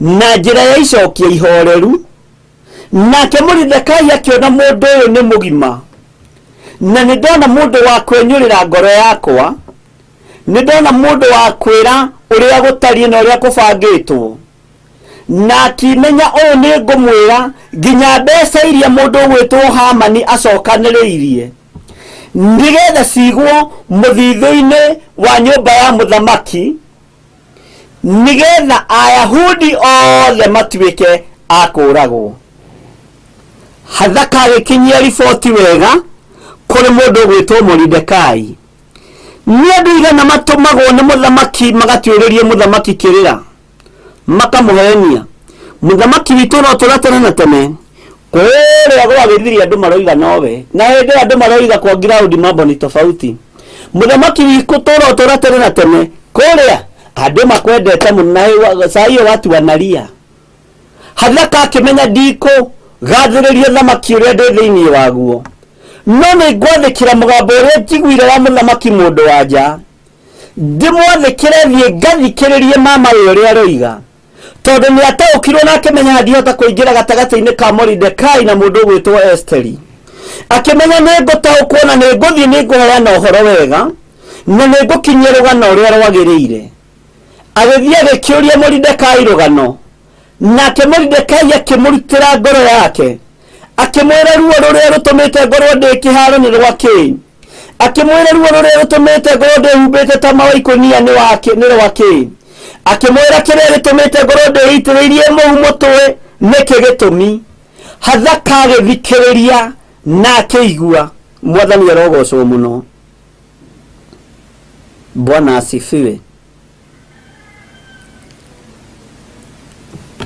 na njĩra ya icokia ihoreru. Nake Moridekai akĩona mũndũ ũyũ nĩ mũgima, na nĩ ndona mũndũ wa kwenyũrĩra ngoro yakwa, nĩ ndona mũndũ wa kwĩra ũrĩa gũtariĩ na ũrĩa kũbangĩtwo, na akĩmenya ũyũ nĩ ngũmwĩra nginya mbeca iria mũndũ ũgwĩtwo Hamani acokanĩrĩirie nĩgetha cigwo mũthithũ-inĩ wa nyũmba ya mũthamaki, nĩgetha Ayahudi othe matuĩke a kũũragwo. Hathaka agĩkinyia riboti wega kũrĩ mũndũ ũgwĩtwo Moridekai. Nĩ andũ igana matũmagwo nĩ mũthamaki magatiũrĩrie mũthamaki kĩrĩra, makamũhenia. Mũthamaki witũ no tũra tene na tene. Kũrĩa gwa gĩthiri andũ maroiga nowe, na hĩndĩ ĩyo andũ maroiga kwa ground mambo ni tofauti. Mũthamaki witũ tũra tũra tene na tene, kũrĩa andũ makwendete mũno na saa hiyo watu wanalia. Hathaka akĩmenya ndikũ gathĩrĩria thamaki ũrĩa ndĩ thĩinĩ waguo, no nĩ ngwathĩkĩra mũgambo ũrĩa njiguire wa mũthamaki mũndũ wa nja, ndĩmwathĩkĩre thiĩ ngathikĩrĩrie mama we ũrĩa aroiga, tondũ nĩ ataũkirwo na akĩmenya ndihota kũingĩra gatagatĩ-inĩ ka Moridekai na mũndũ ũgwĩtwo Esteri. Akĩmenya nĩ ngũtaũkwo na nĩ ngũthiĩ nĩ ngũheana ũhoro wega na nĩ ngũkinyia rũgano ũrĩa rwagĩrĩire. Agĩthiĩ agĩkĩũria Moridekai rũgano, nake Moridekai akĩmũrutĩra ngoro yake, akĩmwĩra ruo rũrĩa rũtũmĩte ngorwo ndĩ kĩharo nĩ rwa kĩĩ, akĩmwĩra ruo rũrĩa rũtũmĩte ngorwo ndĩhumbĩte tama wa ikũnia nĩ rwa kĩĩ, akĩmwĩra kĩrĩa gĩtũmĩte ngorwo ndĩitĩrĩirie mũhu mũtwe nĩkĩ gĩtũmi. Hathaka agĩthikĩrĩria na akĩigua. Mwathani arogocwo mũno. Bwana asifiwe.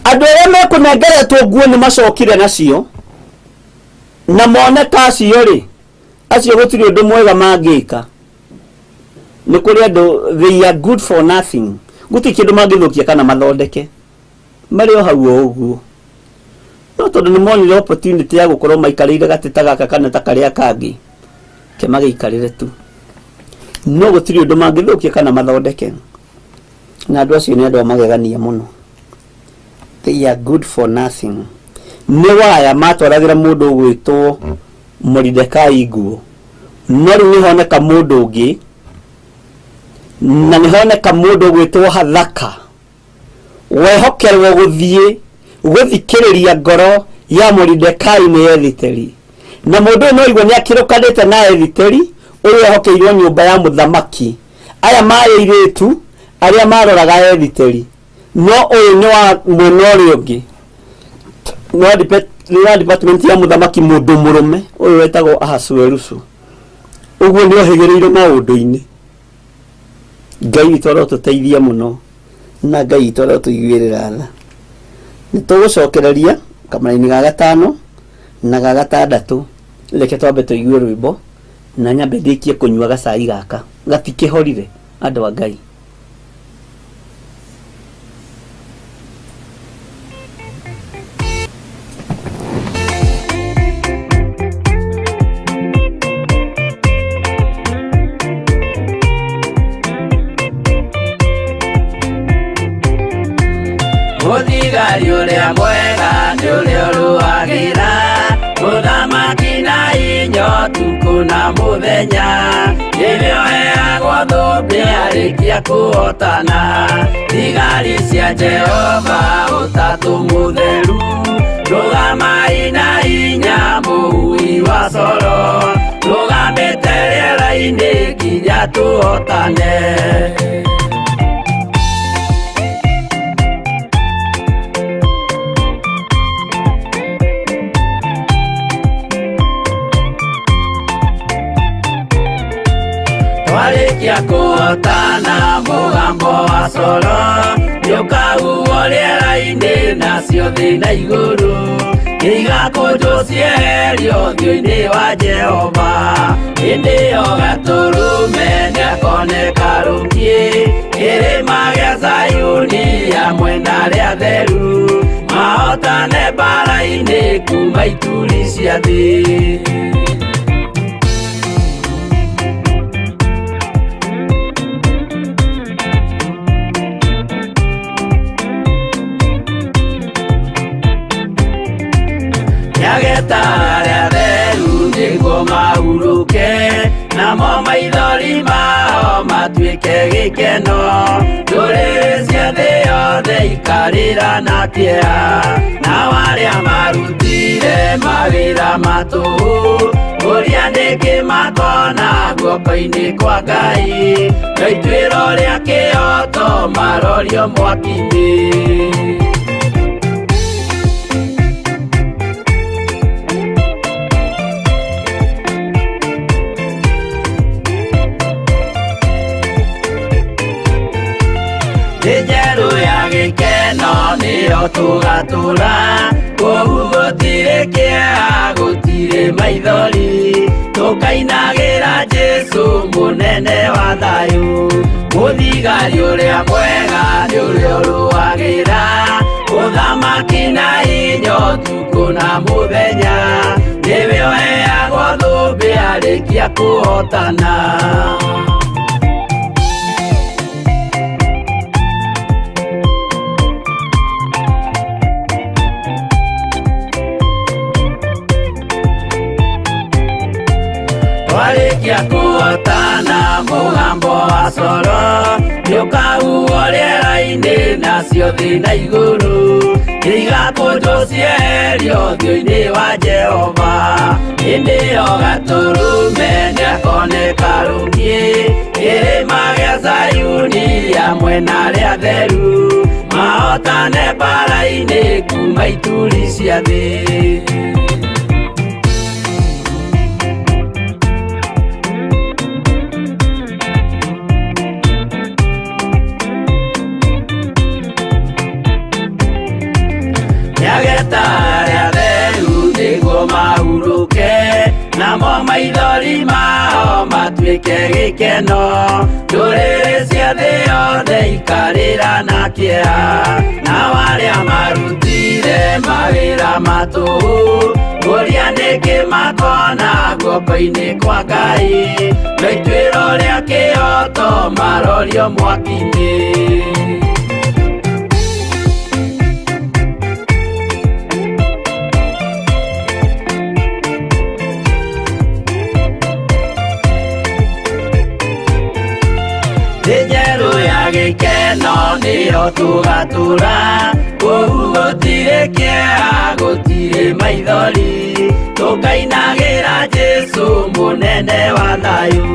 Andũ arĩa mekũnengeretwo nguo nĩ macokire nacio, na moneka acio rĩ, acio gũtirĩ ũndũ mwega mangĩka. Nĩ kũrĩ andũ they are good for nothing, gũtirĩ kĩndũ mangĩthũkia kana mathondeke, marĩ o hau o ũguo. No tondũ nĩ monire opportunity ya gũkorwo maikarĩire gatĩ ta gaka kana ta karĩa kangĩ, ke magĩikarĩre tu, no gũtirĩ ũndũ mangĩthũkia kana mathondeke. Na andũ acio nĩ andũ a magegania mũno, they are good for nothing. Nĩ waya matwaragĩra mũndũ ũgwĩtwo Moridekai nguo, no rĩu nĩ honeka mũndũ ũngĩ, na nĩ honeka mũndũ ũgwĩtwo Hathaka wehokerwo gũthiĩ gũthikĩrĩria ngoro ya Moridekai nĩ Ethiteri. Na mũndũ ũyũ no igua nĩ akĩrũkanĩte na Ethiteri ũyũ ehokeirwo nyũmba ya mũthamaki. Aya marĩ airĩtu arĩa maroraga Ethiteri, no ũyũ nĩ wa mwena ũrĩa ũngĩ, nĩ wa department ya mũthamaki, mũndũ mũrũme ũyũ wetagwo Ahasuerusu. Ũguo nĩ ohĩgĩrĩire maũndũ-inĩ. Ngai witũ arotũteithia mũno, na Ngai witũ arotũiguĩrĩra tha. Nĩ tũgũcokereria kamũraini ga gatano na ga gatandatũ. Reke twambe tũigue rwĩmbo na nyambe ndĩkie kũnyua gacai gaka, gatikĩhorire andũ a Ngai. Mũthigari ũrĩa mwega nĩ ũrĩa ũrũagĩra mũthamaki na inya ũtukũ na mũthenya, nĩrĩo heagwo thũmbĩ arĩkia kũhotana. Thigari cia Jehova ũtatũ mũtheru, rũgamai na hinya mũhui wa coro, rũgamĩte rĩera-inĩ nginya tũhotane. Twarĩkia kũhotana mũgambo wa coro nĩũkahuhwo rĩera-inĩ, nacio thĩ na igũrũ igakũnjwo cieherio ũthiũ-inĩ wa Jehova. Hĩndĩ ĩyo gatũrũme nĩakoneka rũkiĩ kĩrĩma gĩa Zayuni hamwe na arĩa atheru, mahotane mbara-inĩ kuma ituri cia thĩ. Nĩageta arĩa atheru nĩguo mahurũke, namo maithori mao matuĩke gĩkeno. Ndũrĩrĩ cia thĩ yothe ikarĩra na kĩeha, nao arĩa marutire mawĩra ma tũhũ, ũrĩa nĩkĩ makona guoko-inĩ kwa Ngai, no ituĩro rĩa kĩhooto marorio mwaki-inĩ. Thĩ njerũ ya gĩkeno nĩyo tũgatũra, kũu gũtirĩ kĩeha gũtirĩ maithori, tũkainagĩra Jesũ mũnene wa thayũ. Mũthigari ũrĩa mwega nĩ ũrĩa ũrũagĩra ũthamaki na hinya ũtukũ na mũthenya, nĩwe ũheagwo thũmbĩ arĩkia kũhotana. Twarĩkia kũhotana mũgambo wa coro nĩũkahuhwo rĩera-inĩ nacio thĩ na igũrũ igakũnjwo cieherio ũthiũ-inĩ wa Jehova. Hĩndĩ ĩyo Gatũrũme nĩakoneka rũngĩ kĩrĩma gĩa Zayuni hamwe na arĩa atheru, mahotane mbaara-inĩ kuma ituri cia thĩ. Nĩageta arĩa atheru nĩguo mahurũke, namo maithori mao matuĩke gĩkeno. Ndũrĩrĩ cia thĩ yothe ikarĩra na kĩeha, nao arĩa marutire mawĩra ma tũhũ kũria nĩkĩ makona guoko-inĩ kwa Ngai, no ituĩro rĩa kĩhooto marorio mwaki-inĩ. Thĩ njerũ ya gĩkeno nĩyo tũgatũra, kũu gũtirĩ kĩeha gũtirĩ maithori, tũkainagĩra Jesũ mũnene wa thayũ.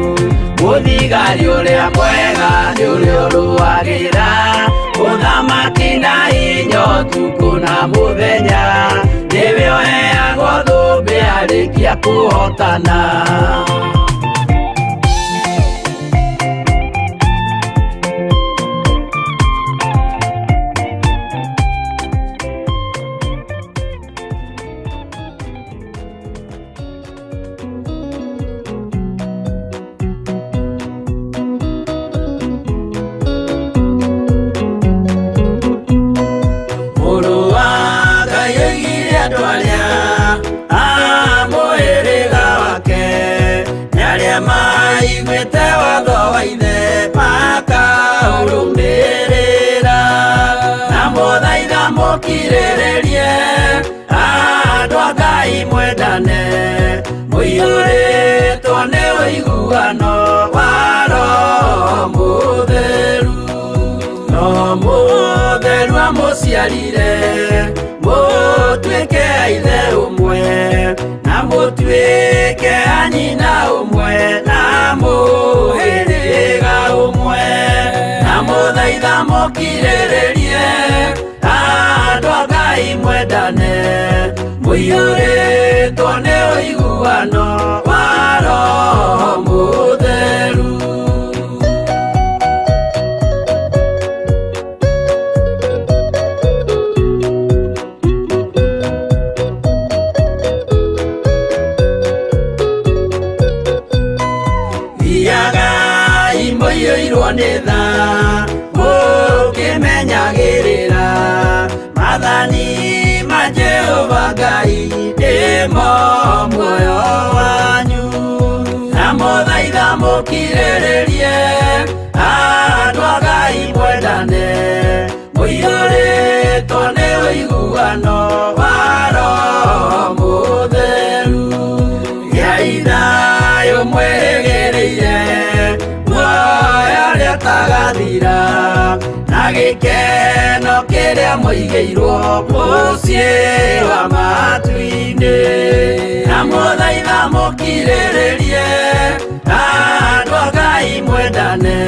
Mũthigari ũrĩa mwega nĩ ũrĩa ũrũagĩra ũthamaki na hinya ũtukũ na mũthenya, nĩwe ũheagwo thũmbĩ arĩkia kũhotana. Mũrũ wa Ngai oigire andũ arĩa a mũhĩrĩga wake, nĩ arĩa maiguĩte watho wa ithe makaũrũmĩrĩra. Na mũthaitha mũkirĩrĩrie andũ a Ngai mwendane, mũiyũrĩtwo nĩ ũiguano wa Roho Mũtheru. Roho Mũtheru amũciarire mũtuĩke a ithe ũmwe, na mũtuĩke a nyina ũmwe, na mũhĩrĩga ũmwe. Na mũthaitha mũkirĩrĩrie andũ a Ngai mwendane, mũiyũrĩtwo nĩ ũiguano wa Roho Mũtheru. Thiagai mũiyũirwo nĩ tha, mũkĩmenyagĩrĩra maathani ma Jehova Ngai nĩmo muoyo wanyu. Na mũthaitha mũkirĩrĩrie andũ a Ngai mwendane, mũiyũrĩtwo nĩ ũiguano wa Roho Mũtheru. Gĩai thayũ mwĩrĩgĩrĩire muoyo ũrĩa ũtagathira, na gĩkeno kĩrĩa mũigĩirwo mũciĩ wa matu-inĩ. Na mũthaitha mũkirĩrĩrie andũ a Ngai mwendane,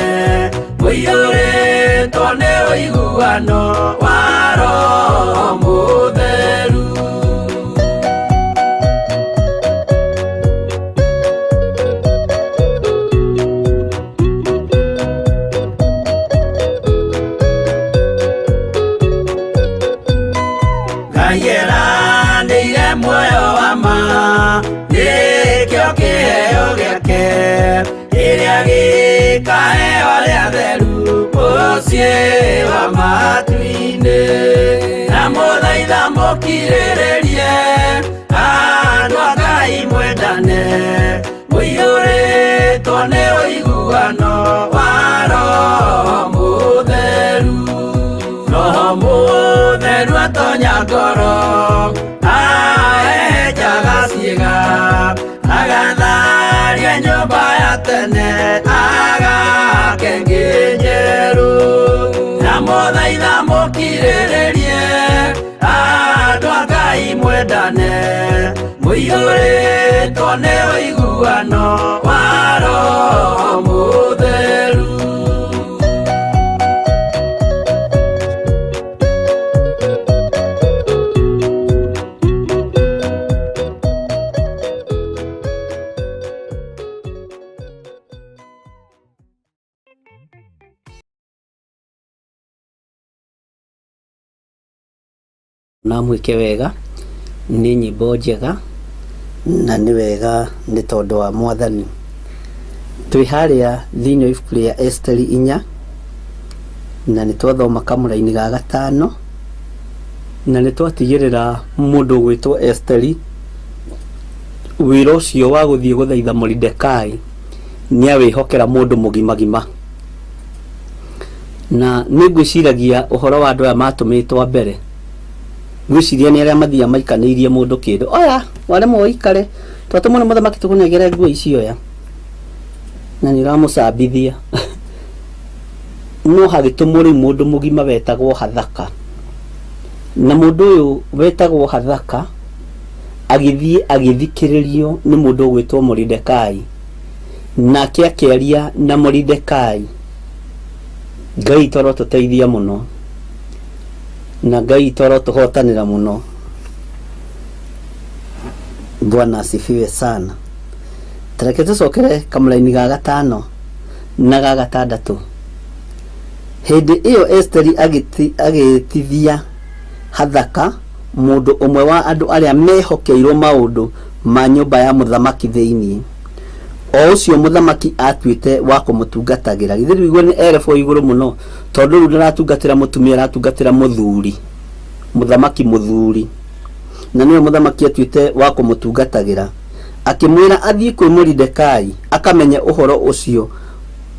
mũiyũrĩtwo nĩ ũiguano wa Roho Mũtheru. Kĩrĩa gĩkaheo arĩa atheru mũciĩ wa matu-inĩ. Na mũthaitha mũkirĩrĩrie, andũ a Ngai mwendane, mũiyũrĩtwo nĩ ũiguano wa Roho Mũtheru. Roho Mũtheru atonya ngoro, ahehenjaga ciĩga, agatharia nyũmba ya tene, agake ĩngĩ njerũ. Na mũthaitha mũkirĩrĩrie, andũ a Ngai mwendane, mũiyũrĩtwo nĩ ũiguano wa Roho Mũtheru. Na mwĩke wega, nĩ nyĩmbo njega na nĩ wega nĩ tondũ wa Mwathani. Twĩ harĩa thĩinĩ wa ibuku rĩa Esiteri 4 na nĩ twathoma kamũraini ga gatano na nĩ twatigĩrĩra mũndũ ũgwĩtwo Esiteri wĩra ũcio wa gũthiĩ gũthaitha Moridekai nĩ awĩhokera mũndũ mũgimagima. Na nĩ ngwĩciragia ũhoro wa andũ aya matũmĩtwo a mbere, ngwĩciria nĩ arĩa mathiaga maikanĩirie mũndũ kĩndũ, oya waremwo ũikare, twatũmwo nĩ mũthamaki tũkũnengere nguo ici oya, na nĩ ũramũcambithia. No hagĩtũmwo rĩu mũndũ mũgima wetagwo Hathaka, na mũndũ ũyũ wetagwo Hathaka agĩthiĩ agĩthikĩrĩrio nĩ mũndũ ũgwĩtwo Moridekai. Nake akĩaria na Moridekai. Ngai witũ arotũteithia mũno, na Ngai witũ arotũhotanĩra mũno. Bwana asifiwe sana. Tareke tũcokere kamũraini ga gatano na ga gatandatũ. Hĩndĩ ĩyo Esiteri agĩtithia Hathaka, mũndũ ũmwe wa andũ arĩa mehokeirwo maũndũ ma nyũmba ya mũthamaki thĩinĩ, o ũcio mũthamaki aatuĩte wa kũmũtungatagĩra. Githĩ ndũigue nĩ erebwo igũrũ mũno, tondũ rĩu ndaratungatĩra mũtumia, aratungatĩra mũthuri, mũthamaki mũthuri, na nĩwe mũthamaki atuĩte wa kũmũtungatagĩra. Akĩmwĩra athiĩ kwĩ Moridekai akamenye ũhoro ũcio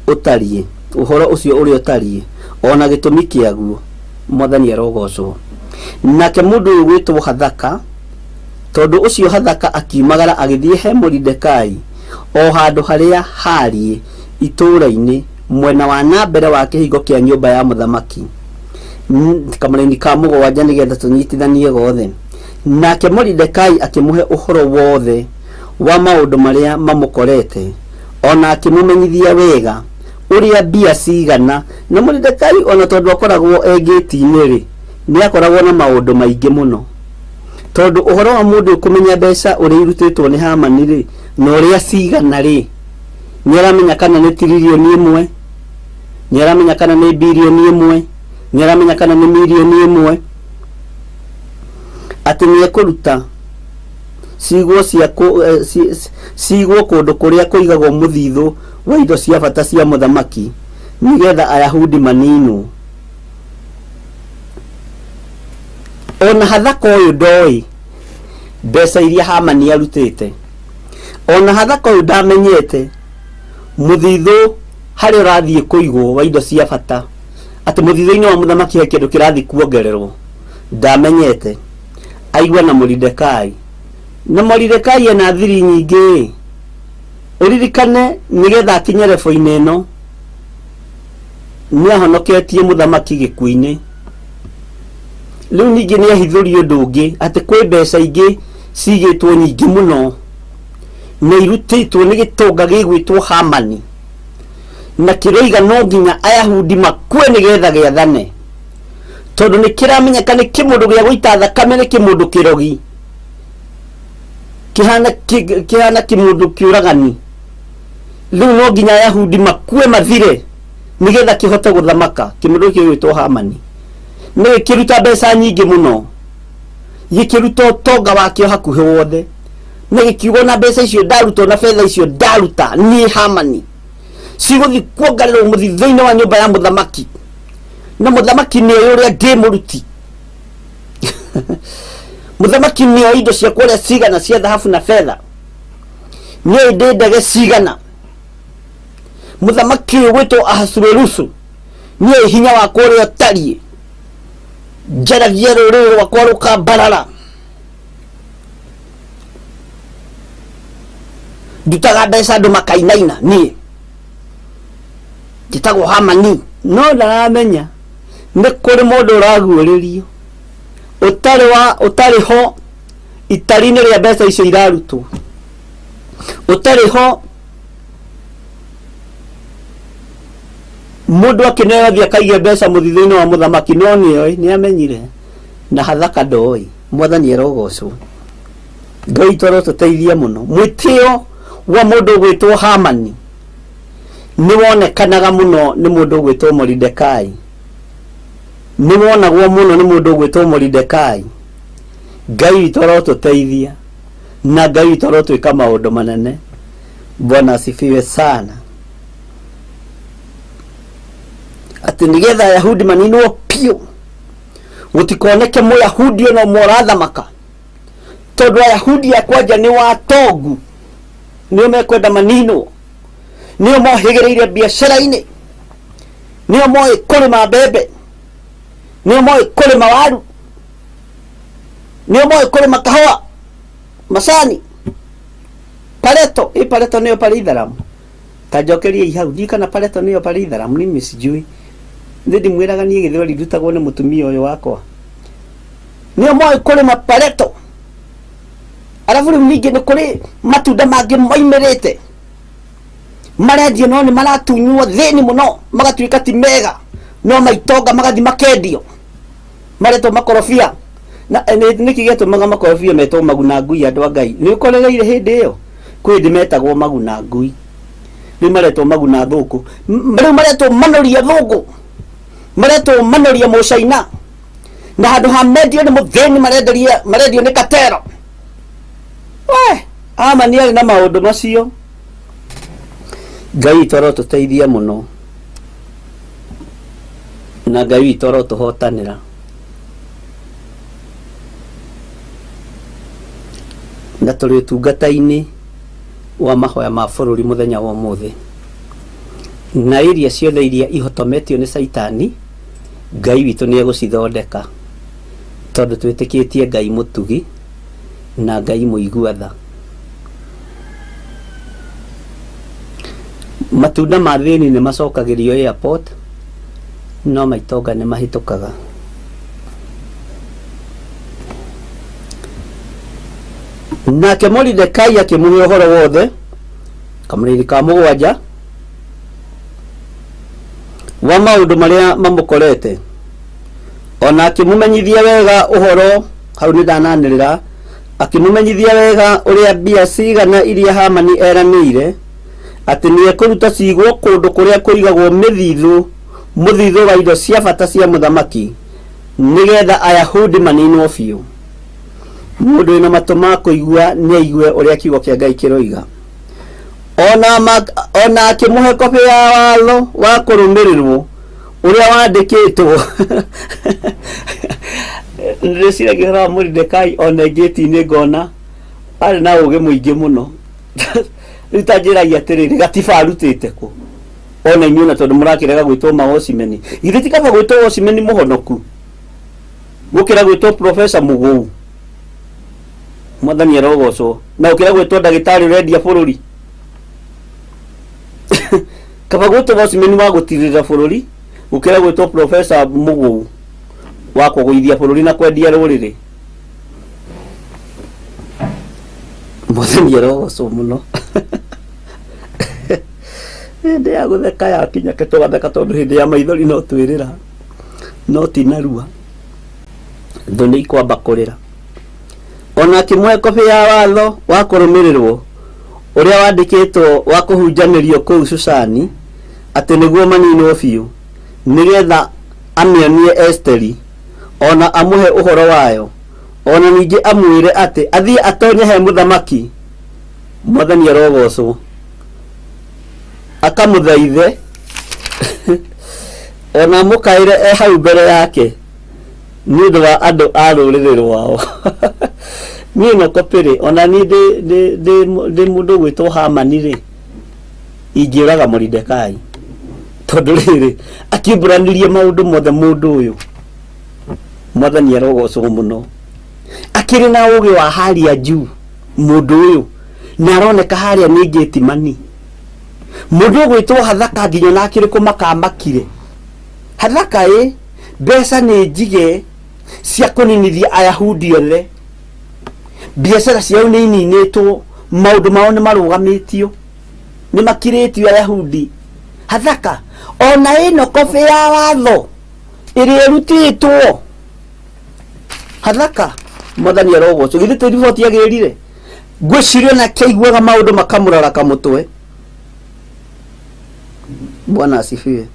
ũtariĩ, ũhoro ũcio ũrĩa ũtariĩ, o na gĩtũmi kĩaguo. Mwathani arogocwo. Nake mũndũ ũyũ gwĩtwo Hathaka, tondũ ũcio Hathaka akiumagara agĩthiĩ he Moridekai o handũ harĩa haariĩ itũũra-inĩ mwena wa na mbere wa kĩhingo kĩa nyũmba ya mũthamaki, kamũraini ka mũgwanja nĩgetha tũnyitithanie gothe. Nake Moridekai akĩmũhe ũhoro wothe wa maũndũ marĩa mamũkorete, o na akĩmũmenyithia wega ũrĩa mbia cigana. Na Moridekai o na tondũ akoragwo e ngĩti-inĩ-rĩ, nĩ akoragwo na maũndũ maingĩ mũno. Tondũ ũhoro wa mũndũ kũmenya mbeca ũrĩa irutĩtwo nĩ Hamani-rĩ, na ũrĩa cigana-rĩ, nĩ aramenya kana nĩ tiririoni ĩmwe, nĩ aramenya kana nĩ birioni ĩmwe, nĩ aramenya kana nĩ mirioni ĩmwe, atĩ nĩ ekũruta cigwo cia cigwo kũndũ kũrĩa kũigagwo mũthithũ wa indo cia bata cia mũthamaki, nĩgetha Ayahudi maninwo. Ona Hathaka ũyũ ndoĩ mbeca iria Hamani arutĩte. Ona Hathaka ũyũ ndamenyete mũthithũ harĩa ũrathiĩ kũigwo wa indo cia bata, atĩ mũthithũ-inĩ wa mũthamaki he kĩndũ kĩrathiĩ kuongererwo, ndamenyete. Aigua na Moridekai. Na Moridekai ena thiri nyingĩ. Ũririkane nĩgetha akinye rebo-inĩ ĩno, nĩ ahonoketie mũthamaki gĩkuũ-inĩ. Rĩu ningĩ nĩ ahithũria ũndũ ũngĩ atĩ kwĩ mbeca ingĩ cigĩtwo nyingĩ mũno na irutĩtwo nĩ gĩtonga gĩgwĩtwo Hamani na kĩroiga no nginya Ayahudi makue nĩgetha gĩathane, tondũ nĩ kĩramenyeka nĩ kĩmũndũ gĩa gũita thakame, nĩ kĩmũndũ kĩrogi kĩhana kĩhana kĩmũndũ kĩũragani. Rĩu no nginya Ayahudi makue mathire nĩgetha kĩhote gũthamaka. Kĩmũndũ gĩkĩ gĩgwĩtwo Hamani nĩ gĩkĩruta mbeca nyingĩ mũno, gĩkĩruta ũtonga wakĩo hakuhĩ wothe, na gĩkiuga ona mbeca icio ndaruta, ona betha icio ndaruta niĩ Hamani. Cigũthiĩ kuongererwo mũthithũ-inĩ wa nyũmba ya mũthamaki, na mũthamaki nĩoĩ ũrĩa ndĩ mũruti. Mũthamaki nĩoĩ indo ciakwa ũrĩa cigana cia thahabu na betha, nĩoĩ ndĩ ndege cigana. Mũthamaki ũyũ gwĩtwo Ahasuerusu nĩoĩ hinya wakwa ũrĩa ũtariĩ. Njaragia rũrĩrĩ rwakwa rũkambarara, ndutaga mbeca andũ makainaina. Niĩ njĩtagwo Hamani, no ndaramenya nĩ kũrĩ mũndũ ũraguũrĩrio ũtarĩ wa ũtarĩ ho itari-inĩ rĩa mbeca icio irarutwo, ũtarĩ ho. Mũndũ akĩneo athiĩ akaige mbeca mũthithũ-inĩ wa mũthamaki, no nĩoĩ nĩamenyire na hathaka ndoĩ. Mwathani arogocwo. Ngai witũ arotũteithia mũno. Mwĩtĩo wa mũndũ ũgwĩtwo Hamani nĩ wonekanaga mũno nĩ mũndũ ũgwĩtwo Moridekai, nĩ wonagwo mũno nĩ mũndũ ũgwĩtwo Moridekai. Ngai witũ arotũteithia na Ngai witũ arotwĩka maũndũ manene. Bwana asifiwe sana. Atĩ nĩgetha Ayahudi maninwo biũ, gũtikoneke Mũyahudi ona ũmwe ũrathamaka, tondũ Ayahudi a kwanja nĩ watongu, nĩo mekwenda maninwo, nĩo mohĩgĩrĩire biacara-inĩ, nĩo moĩ kũrĩma mbembe, nĩo moĩ kũrĩma waru, nĩo moĩ kũrĩma kahũa, macani, pareto. Ĩ pareto nĩyo pale itharamu? Ta njokeriei hau, ndiũĩ kana pareto nĩyo pale itharamu. Mimi sijui. Nĩ ndimwĩraga niĩ gĩthweri ndutagwo nĩ mũtumia ũyũ wakwa. Nĩo moĩ kũrĩma pareto. Arabu rĩu ningĩ nĩ kũrĩ matunda mangĩ moimĩrĩte marendio, no nĩ maratunywo thĩni mũno, magatuĩka ti mega, no maitonga magathi makendio, maretwo makorobia. Na nĩkĩ gĩatũmaga makorobia metwo maguna ngui? Andũ a Ngai, nĩ ũkorereire hĩndĩ ĩyo kwĩ hĩndĩ metagwo maguna ngui, rĩu maretwo maguna thũngũ. Rĩu maretwo manoria thũngũ, maretwo manoria mũcaina, na handũ ha mendio nĩ mũthĩni marenderia marendio nĩ katero. We Amani arĩ na maũndũ macio. Ngai witũ arotũteithia mũno na Ngai witũ arotũhotanĩra. Na tũrĩ ũtungata-inĩ wa mahoya ma bũrũri mũthenya wa ũmũthĩ, na iria ciothe iria ihotometio nĩ Caitani, Ngai witũ nĩ egũcithondeka, tondũ twĩtĩkĩtie Ngai mũtugi na Ngai mũigua tha. Matunda ma thĩni nĩ macokagĩrio airport, no maitonga nĩ mahĩtũkaga. Nake Moridekai akĩmũhe ũhoro wothe, kamũrĩri ka mũgwanja, wa maũndũ marĩa mamũkorete, ona akĩmũmenyithia wega ũhoro. Hau nĩ ndananĩrĩra. Akĩmũmenyithia wega ũrĩa mbia cigana iria Hamani eranĩire atĩ nĩekũruta ciigwo kũndũ kũrĩa kũigagwo mĩthithũ, mũthithũ wa indo cia bata cia mũthamaki, nĩgetha Ayahudi maninwo biũ. Mũndũ wĩna matũ ma kũigua nĩaigue ũrĩa kiugo kĩa Ngai kĩroiga. Ona akĩmũhe kobĩ ya watho wa kũrũmĩrĩrwo ũrĩa wandĩkĩtwo. Ndĩciragia ũhoro wa Moridekai, ona ngĩti-inĩ ngona arĩ na ũgĩ mũingĩ mũno. Rĩu ta njĩrai atĩrĩrĩ, gatiba arutĩte kũ? Ona inyuĩ na tondũ mũrakĩrega gwĩtwo mawocimeni, githĩ ti kaba gwĩtwo wocimeni mũhonoku gũkĩra gwĩtwo profesa mũgũu? Mwathani arogocwo. Na gũkĩra gwĩtwo ndagĩtarĩ ũrendia bũrũri, kaba gwĩtwo wocimeni wa gũtirĩrĩra bũrũri gũkĩra gwĩtwo profesa mũgũu wa kũgũithia bũrũri na kwendia rũrĩrĩ. Mwathani arogocwo mũno. Hĩndĩ ya gũtheka yakinya, ke tũgatheka, tondũ hĩndĩ ya maithori no twĩrĩra, no ti narua, thũ nĩ ikwamba kũrĩra. Ona akĩmũhe kobĩ ya watho wa kũrũmĩrĩrwo ũrĩa wandĩkĩtwo wa kũhunjanĩrio kũu Shushani, atĩ nĩguo maninwo biũ, nĩgetha amĩonie Esiteri, ona amũhe ũhoro wayo, ona ningĩ amwĩre atĩ athiĩ atonye he mũthamaki. Mwathani arogocwo. Akamũthaithe ona amũkaĩre e hau mbere yake nĩ ũndũ wa andũ a rũrĩrĩ rwao. Niĩ no kopĩrĩ ona niĩ ndĩ mũndũ ũgwĩtwo Hamani rĩ, ingĩũraga Moridekai tondũ rĩrĩ akiumbũranirie maũndũ mothe mũndũ ũyũ. Mwathani arogocwo mũno, akĩrĩ na ũgĩ wa haria juu mũndũ ũyũ, na aroneka harĩa nĩ ngĩtimani. Mũndũ ũgwĩtwo Hathaka nginya ona akĩrĩ kũmaka amakire. Hathaka ĩ mbeca nĩ njige cia kũninithia Ayahudi othe, biacara ciao nĩ ininĩtwo, maũndũ mao nĩ marũgamĩtio, nĩ makirĩtio Ayahudi. Hathaka ona ĩno kobĩ ya watho ĩrĩa ĩrutĩtwo. Hathaka Mwathani arogocwo. Githĩ ti riboti agĩrire? Ngwĩciria ona akĩiguaga maũndũ makamũraraka mũtwe. Bwana asifiwe.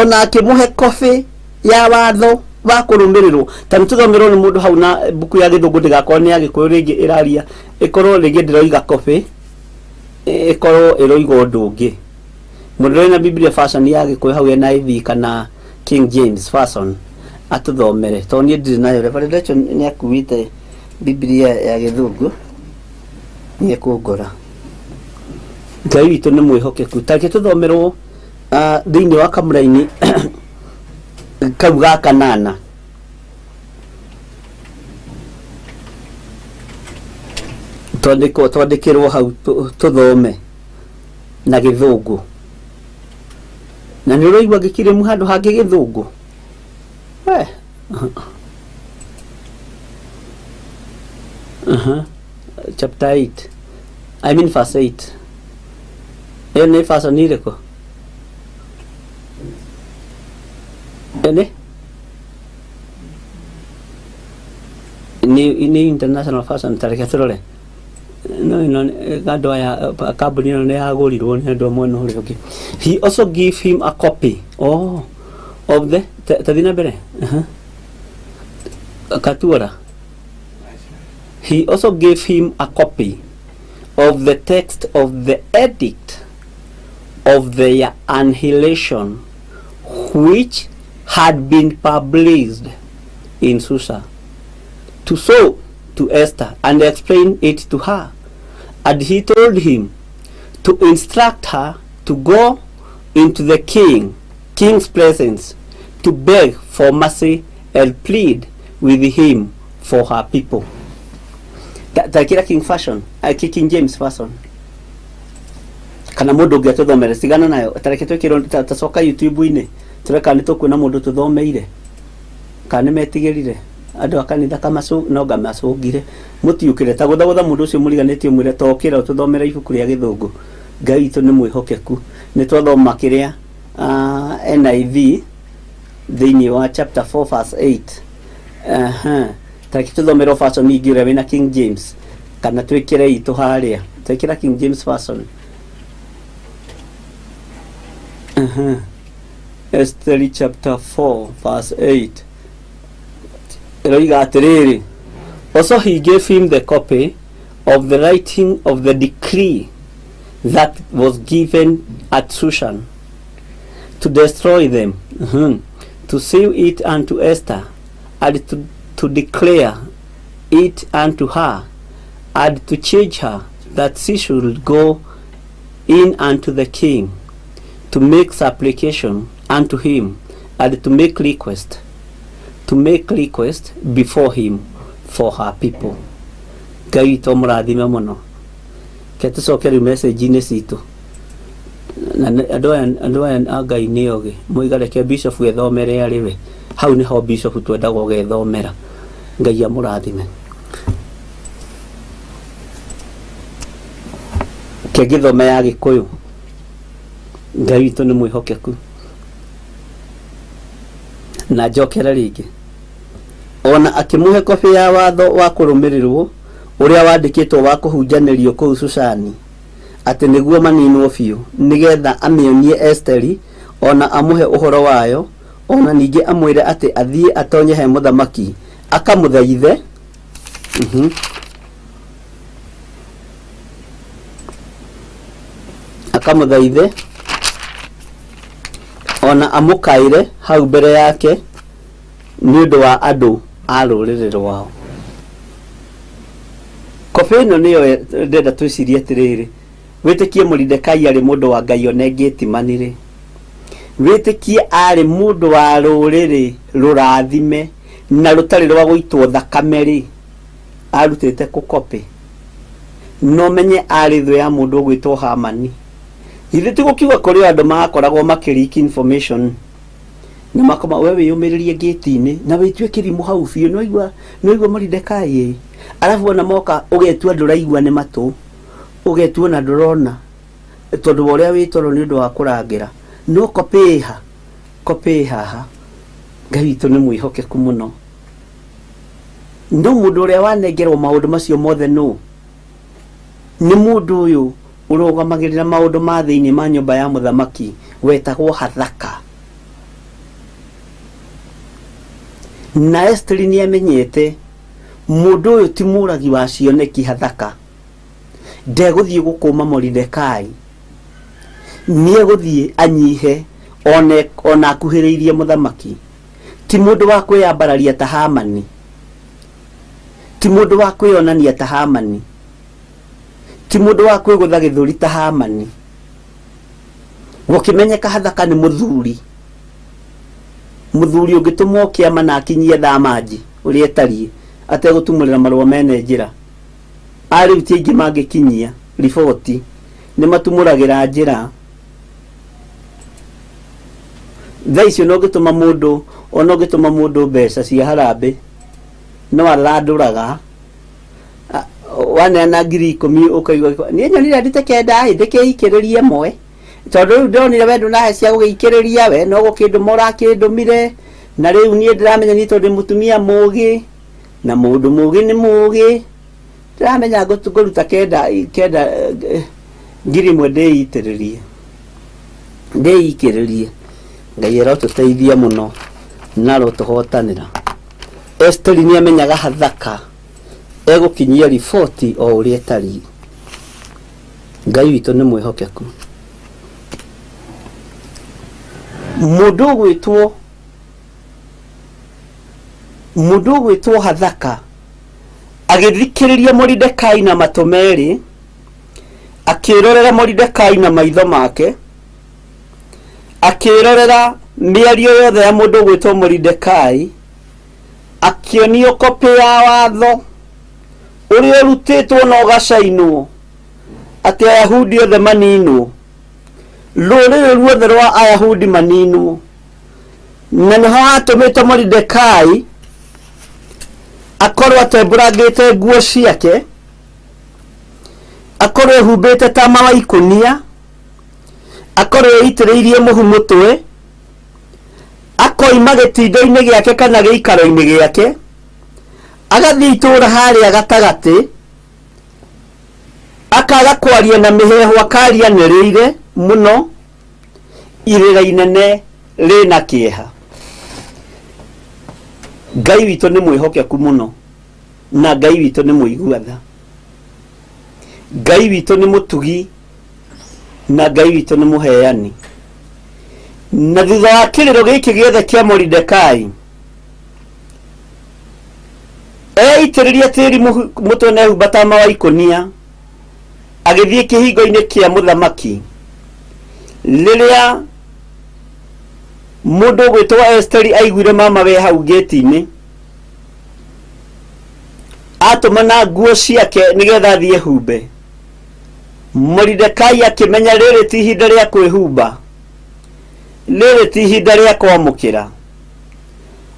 Ona akĩmũhe kobĩ ya watho wa kũrũmĩrĩrwo. Ta nĩ tũthomerwo nĩ mũndũ hau na mbuku ya gĩthũngũ ndĩgakorwo nĩ ya gĩkũyũ rĩngĩ ĩraria, ĩkorwo rĩngĩ ndĩroiga kobĩ, ĩkorwo ĩroiga ũndũ ũngĩ. Mũndũ ũrĩ na Biblia version ya gĩkũyũ hau NIV kana King James version atũthomere, tondũ niĩ ndirĩ nayo. Reverend Rachel nĩ akuĩte Biblia ya gĩthũngũ, nĩ ekũngora. Ngai witũ nĩ mwĩhokeku. Ta reke tũthomerwo thĩinĩ wa kamũraini kau ga kanana. Twandĩkĩrwo hau tũthome na gĩthũngũ. Na nĩ ũraigua ngĩkirĩmu handũ hangĩ gĩthũngũ? We. Chapter 8. I mean verse 8. Ĩyo nĩ verse nĩ ĩrĩkũ? Ĩyo nĩ? Nĩ international version, ta reke tũrore. No ĩno andũ aya kambuni ĩno nĩ yagũrirwo nĩ andũ a mwena ũrĩa ũngĩ. He also gave him a copy of the tathiĩ na mbere. Katuora. He also gave him a copy of the text of the edict of their annihilation which had been published in Susa, to show to Esther and explain it to her. And he told him to instruct her to go into the king's presence to beg for mercy and plead with him for her people. Ta kira King Fashion, King James Version. Kana mũndũ ũngĩ atũthomere cigana nayo, ta reke twĩkĩrwo ta coka YouTube-inĩ tũreka kana nĩ tũkuona mũndũ tũthomeire, kana nĩ metigĩrire andũ a kanitha kamacu no ngamacũngire mũtiũkĩre ta gũthagũtha mũndũ ũcio mũriganĩtie mwĩre tokĩra ũtũthomere ibuku rĩa gĩthũngũ. Ngai witũ nĩ mwĩhokeku. Nĩ twathoma kĩrĩa NIV thĩinĩ wa chapter 4 verse 8. Ta reke tũthomerwo version ingĩ ũrĩa wĩna King James, kana twĩkĩre itũ harĩa twĩkĩra King James version. Esther chapter 4 verse 8 ĩroiga atĩrĩrĩ, also he gave him the copy of the writing of the decree that was given at Shushan to destroy them, to seal it unto Esther, and to declare it unto her, and to charge her that she should go in unto the king to make supplication unto him, and to make request before him for her people. Ngai witũ mũrathime mũno. Ke tũcoke rĩu message-inĩ citũ. Na andũ aya a Ngai nĩ ogĩ. Moiga reke bishop ethomere arĩ we. Hau nĩho bishop twendaga ũgethomera. Ngai amũrathime. Ke ngĩthome ya Gĩkũyũ. Ngai witũ nĩ mwĩhokeku. Na njokere rĩngĩ. Ona akĩmũhe kobĩ ya watho wa kũrũmĩrĩrwo ũrĩa wandĩkĩtwo wa kũhunjanĩrio kũu Shushani, atĩ nĩguo maninwo biũ, nĩgetha amĩonie Esteri, ona amũhe ũhoro wayo, ona ningĩ amwĩre atĩ athiĩ atonye he mũthamaki akamũthaithe. Akamũthaithe. Ona amũkaĩre hau mbere yake nĩ ũndũ wa andũ a rũrĩrĩ rwao. Kobĩ ĩno nĩyo ndĩrenda twĩcirie atĩrĩrĩ, wĩtĩkie Moridekai arĩ mũndũ wa Ngai onengĩtimani rĩ, wĩtĩkie arĩ mũndũ wa rũrĩrĩ rũrathime na rũtarĩ rwa gũitwo thakame rĩ, arutĩte kũ copy? Na ũmenye arĩ thũ ya mũndũ ũgwĩtwo Hamani. Githĩ ti gũkiuga kũrĩ o andũ makoragwo makĩ leak information na makoma we wĩyũmĩrĩrie ngĩti-inĩ na wĩtue kĩrimũ hau biũ nĩwaigua nĩwaigua Moridekai ĩ arabu ona moka ũgetua ndũraigua nĩ matũ ũgetua ona ndũrona tondũ wa ũrĩa wĩ toro nĩ ũndũ wa kũrangĩra no copy ĩ ha copy ĩ haha. Ngai witũ nĩ mwĩhokeku mũno. No mũndũ ũrĩa wanengerwo maũndũ macio mothe nũ? Nĩ mũndũ ũyũ ũrũgamagĩrĩra maũndũ ma thĩinĩ ma nyũmba ya mũthamaki wetagwo Hathaka. Na Esiteri nĩ amenyete mũndũ ũyũ ti mũragi wa cioneki Hathaka, ndegũthiĩ gũkũma Moridekai, nĩegũthiĩ anyihe one ona akuhĩrĩirie mũthamaki. Ti mũndũ wa kwĩyambararia ta Hamani, ti mũndũ wa kwĩyonania ta Hamani. Ti mũndũ wa kwĩgũtha gĩthũri ta Hamani. Gũkĩmenyeka Hathaka nĩ mũthuri. Mũthuri ũngĩtũmwo kĩama na akinyie thamanji ũrĩa ĩtariĩ ategũtumũrĩra marũa mene njĩra. A rĩu ti aingĩ mangĩkinyia riboti, nĩ matumũragĩra njĩra. Thaa ici ona ũngĩtũma mũndũ, ona ũngĩtũma mũndũ mbeca cia harambĩ, no athandũraga. Waneana 10,000 ũkaigua niĩ nyonire ndute kenda ĩ ndĩkĩikĩrĩrie ĩmwe tondũ rĩu ndonire we ndũnahe cia gũgĩikĩrĩria we no gũkĩndũma ũrakĩndũmire na rĩu niĩ ndĩramenya niĩ tondũ ndĩ mũtumia mũgĩ na mũndũ mũgĩ nĩ mũgĩ ndĩramenya ngũruta kenda kenda 1,000 ndĩitĩrĩrie ndĩikĩrĩrie. Ngai arotũteithia mũno na arotũhotanĩra. Esiteri nĩ amenyaga Hathaka egũkinyia riboti o ũrĩa ĩtariĩ. Ngai witũ nĩ mwĩhokeku. Mũndũ ũgwĩtwo mũndũ ũgwĩtwo Hathaka agĩthikĩrĩria Moridekai na matũ merĩ, akĩrorera Moridekai na maitho make, akĩrorera mĩario yothe ya mũndũ ũgwĩtwo Moridekai, akĩonio kopĩ ya watho ũrĩa ũrutĩtwo na ũgacainwo atĩ Ayahudi othe maninwo, rũrĩrĩ ruothe rwa Ayahudi maninwo. Na nĩho hatũmĩte Moridekai akorwo atembũrangĩte nguo ciake, akorwo ehumbĩte tama wa ikũnia, akorwo eitĩrĩirie mũhu mũtwe, akoima gĩtindo-inĩ gĩake kana gĩikaro-inĩ gĩake, agathiĩ itũũra harĩa gatagatĩ, akaga kwaria na mĩheehũ, akaria anĩrĩire mũno, irĩra inene rĩna kĩeha. Ngai witũ nĩ mwĩhokeku mũno, na Ngai witũ nĩ mũigua tha. Ngai witũ nĩ mũtugi na Ngai witũ nĩ mũheani. Na thutha wa kĩrĩro gĩkĩ gĩothe kĩa Moridekai, eitĩrĩria tĩri mũtwe na ehumba tama wa ikũnia, agĩthiĩ kĩhingo-inĩ kĩa mũthamaki. Rĩrĩa mũndũ ũgwĩtwo Esteri aiguire mama we hau ngĩti-inĩ, atũmana nguo ciake nĩgetha athiĩ ehumbe. Moridekai akĩmenya rĩrĩ ti ihinda rĩa kwĩhumba, rĩrĩ ti ihinda rĩa kwamũkĩra.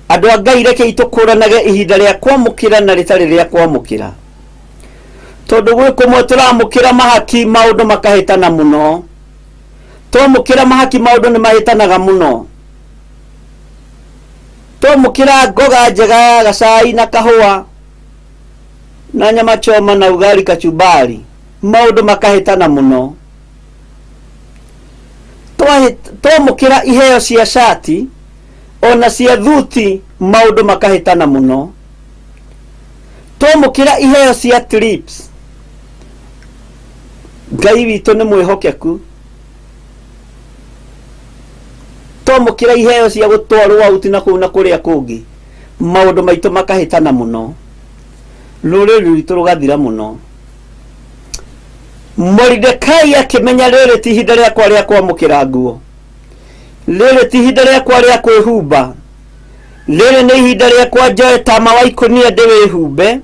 Andũ a Ngai rekei tũkũranage ihinda rĩa kwamũkĩra na rĩtarĩ rĩa kwamũkĩra, tondũ gwĩ kũmwe tũramũkĩra mahaki maũndũ makahĩtana mũno. Twamũkĩra mahaki maũndũ nĩ mahĩtanaga mũno. Twamũkĩra ngoga njega ya gacai na kahũa na nyama choma na ugali kachumbari maũndũ makahĩtana mũno. Twamũkĩra iheo cia cati ona cia thuti maũndũ makahĩtana mũno. Twamũkĩra iheo cia trips, Ngai witũ nĩ mwĩhokeku. Twamũkĩra iheo cia gũtwarwo out na kũu na kũrĩa kũngĩ, maũndũ maitũ makahĩtana mũno, rũrĩrĩ rwitũ rũgathira mũno. Moridekai akĩmenya rĩrĩ ti ihinda rĩakwa rĩa kwamũkĩra nguo, rĩrĩ ti ihinda rĩakwa rĩa kwĩhumba, rĩrĩ nĩ ihinda rĩakwa njoe tama wa ikũnia ndĩwĩhumbe,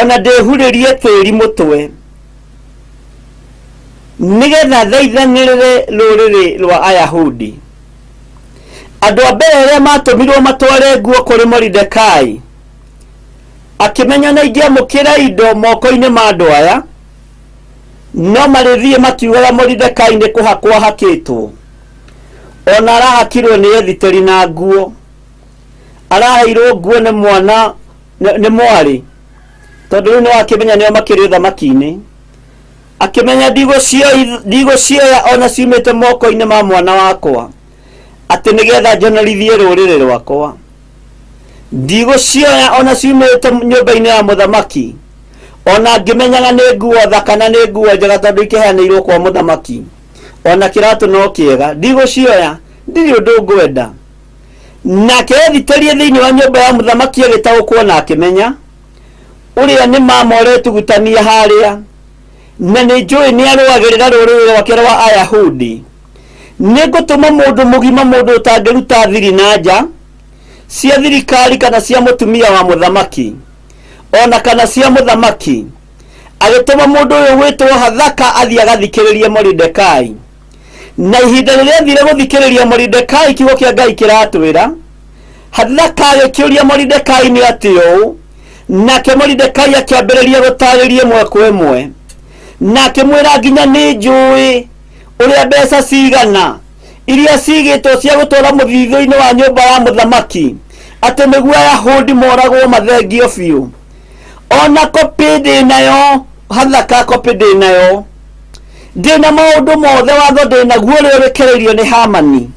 ona ndĩhurĩrie tĩri mũtwe, nĩgetha thaithanĩrĩre rũrĩrĩ rwa Ayahudi. Andũ a mbere arĩa matũmirwo matware nguo kũrĩ Moridekai, akĩmenya na ingĩamũkĩra indo moko-inĩ ma andũ aya, no marĩthiĩ makiugaga Moridekai nĩ kũhakwo ahakĩtwo. Ona arahakirwo nĩ Ethiteri na nguo, araheirwo nguo nĩ mwana nĩ mwarĩ, tondũ rĩu nĩwakĩmenya nĩo makĩrĩ ũthamaki-inĩ. Akĩmenya ndigũcioya ona ciumĩte moko-inĩ ma mwana wakwa, atĩ nĩgetha njonorithie rũrĩrĩ rwakwa. Ndigũcioya ona ciumĩte nyũmba-inĩ ya mũthamaki, ona ngĩmenyaga nĩ nguo thaka na nĩ nguo njega, tondũ ikĩheanĩirwo kwa mũthamaki, ona kĩratũ no kĩega, ndigũcioya, ndirĩ ũndũ ngwenda. Nake ethitĩrie thĩinĩ wa nyũmba ya mũthamaki agĩtaũkwo na akĩmenya ũrĩa nĩ mama ũretugutania harĩa, na nĩ njũĩ nĩ arũagĩrĩra rũrĩrĩ rwake rwa Ayahudi. Nĩ ngũtũma mũndũ mũgima, mũndũ ũtangĩruta thiri na nja cia thirikari kana cia mũtumia wa mũthamaki, ona kana cia mũthamaki. Agĩtũma mũndũ ũyũ gwĩtwo Hathaka athiĩ agathikĩrĩrie Moridekai. Na ihinda rĩrĩa athire gũthikĩrĩria Moridekai, kiugo kĩa Ngai kĩratwĩra Hathaka agĩkĩũria Moridekai nĩ atĩ ũũ, nake Moridekai akĩambĩrĩria gũtarĩria ĩmwe kwa ĩmwe, na akĩmwĩra nginya nĩ njũĩ ũrĩa mbeca cigana iria cigĩtwo cia gũtwara mũthithũ-inĩ wa nyũmba ya mũthamaki, atĩ nĩguo Ayahudi moragwo mathengio biũ. Ona kopĩ ndĩ nayo, Hathaka, kopĩ ndĩ nayo, ndĩ na maũndũ mothe, watho ndĩ naguo ũrĩa ũrekereirio nĩ Hamani,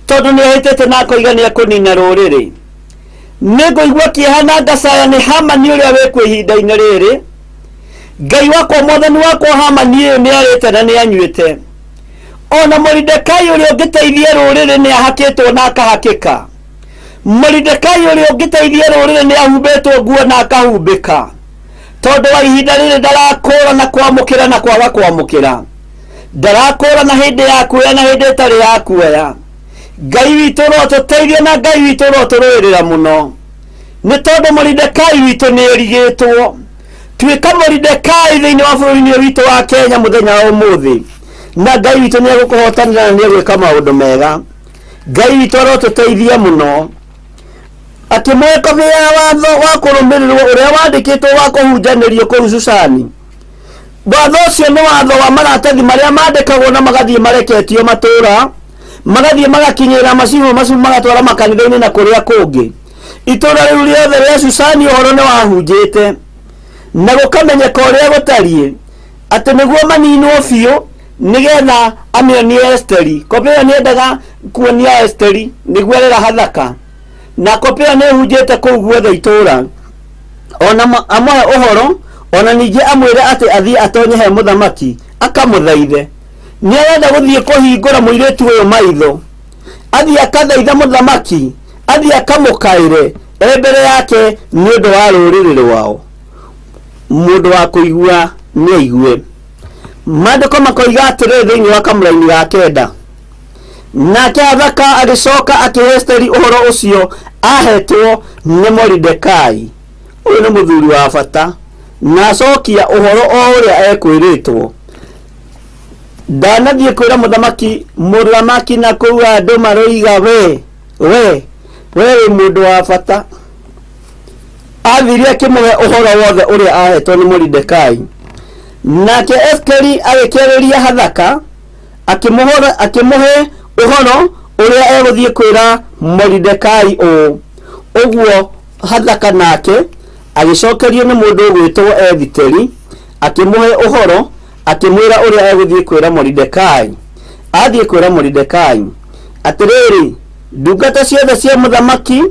tondũ nĩ ehĩtĩte na akoiga nĩ ekũnina rũrĩrĩ. Nĩ ngũigua kĩeha na ngacaya nĩ Hamani ũrĩa wĩkuo ihinda-inĩ rĩrĩ. Ngai wakwa, mwathani wakwa, Hamani ũyũ nĩ arĩte na nĩ anyuĩte. Ona Moridekai ũrĩa ũngĩteithia rũrĩrĩ nĩ ahakĩtwo na akahakĩka. Moridekai ũrĩa ũngĩteithia rũrĩrĩ nĩ ahumbĩtwo nguo na akahumbĩka, tondũ wa ihinda rĩrĩ ndarakũra na kwamũkĩra na kwaga kwamũkĩra, ndarakũra na hĩndĩ ya kuoya na hĩndĩ ĩtarĩ ya kuoya. Ngai witũ ũrotũteithia na Ngai witũ ũrotũrũĩrĩra mũno, nĩ tondũ Moridekai witũ nĩ erigĩtwo. Tuĩka Moridekai thĩinĩ wa bũrũri-inĩ ũyũ witũ wa Kenya mũthenya wa ũmũthĩ, na Ngai witũ nĩ egũkũhotanĩra na nĩ egwĩka maũndũ mega. Ngai witũ arotũteithia mũno. Akĩmũhe kobĩ ya watho wa kũrũmĩrĩrwo ũrĩa wandĩkĩtwo wa kũhunjanĩrio kũu Shushani. Watho ũcio nĩ watho wa maratathi marĩa mandĩkagwo na magathiĩ mareketio matũũra, magathiĩ magakinyĩrĩra macibũ, macibũ magatwara makanitha-inĩ na kũrĩa kũngĩ. Itũũra rĩu rĩothe rĩa Shushani ũhoro nĩ wahunjĩte, na gũkamenyeka ũrĩa gũtariĩ, atĩ nĩguo maninwo biũ, nĩgetha amĩonie Esteri. Kobĩ ĩyo nĩendaga kuonia Esteri nĩguo arera Hathaka, na kobĩ ĩyo nĩĩhunjĩte kũu guothe itũũra. Ona amũhe ũhoro, ona ningĩ amwĩre atĩ athiĩ atonye he mũthamaki akamũthaithe. Nĩ arenda gũthiĩ kũhingũra mũirĩtu ũyũ maitho, athiĩ akathaitha mũthamaki, athiĩ akamũkaĩre e mbere yake nĩ ũndũ wa rũrĩrĩ rwao. Mũndũ wa kũigua nĩ aigue. Maandĩko makoiga atĩrĩ thĩinĩ wa kamũraini ga kenda, nake Hathaka agĩcoka akĩhe Esteri ũhoro ũcio ahetwo nĩ Moridekai. Ũyũ nĩ mũthuri wa bata, na acokia ũhoro o ũrĩa ekwĩrĩtwo. Ndanathiĩ kwĩra mũthamaki, mũthamaki na kũu andũ maroiga we we we wĩ mũndũ wa bata. Athire akĩmũhe ũhoro wothe ũrĩa ahetwo nĩ Moridekai. Nake Esiteri agĩkĩarĩria Hathaka, akĩmũhe ũhoro ũrĩa egũthiĩ kwĩra Moridekai ũũ. Ũguo Hathaka nake agĩcokerio nĩ mũndũ ũgwĩtwo Esiteri, akĩmũhe ũhoro, akĩmwĩra ũrĩa egũthiĩ kwĩra Moridekai. Athiĩ kwĩra Moridekai, atĩrĩrĩ, ndungata ciothe cia mũthamaki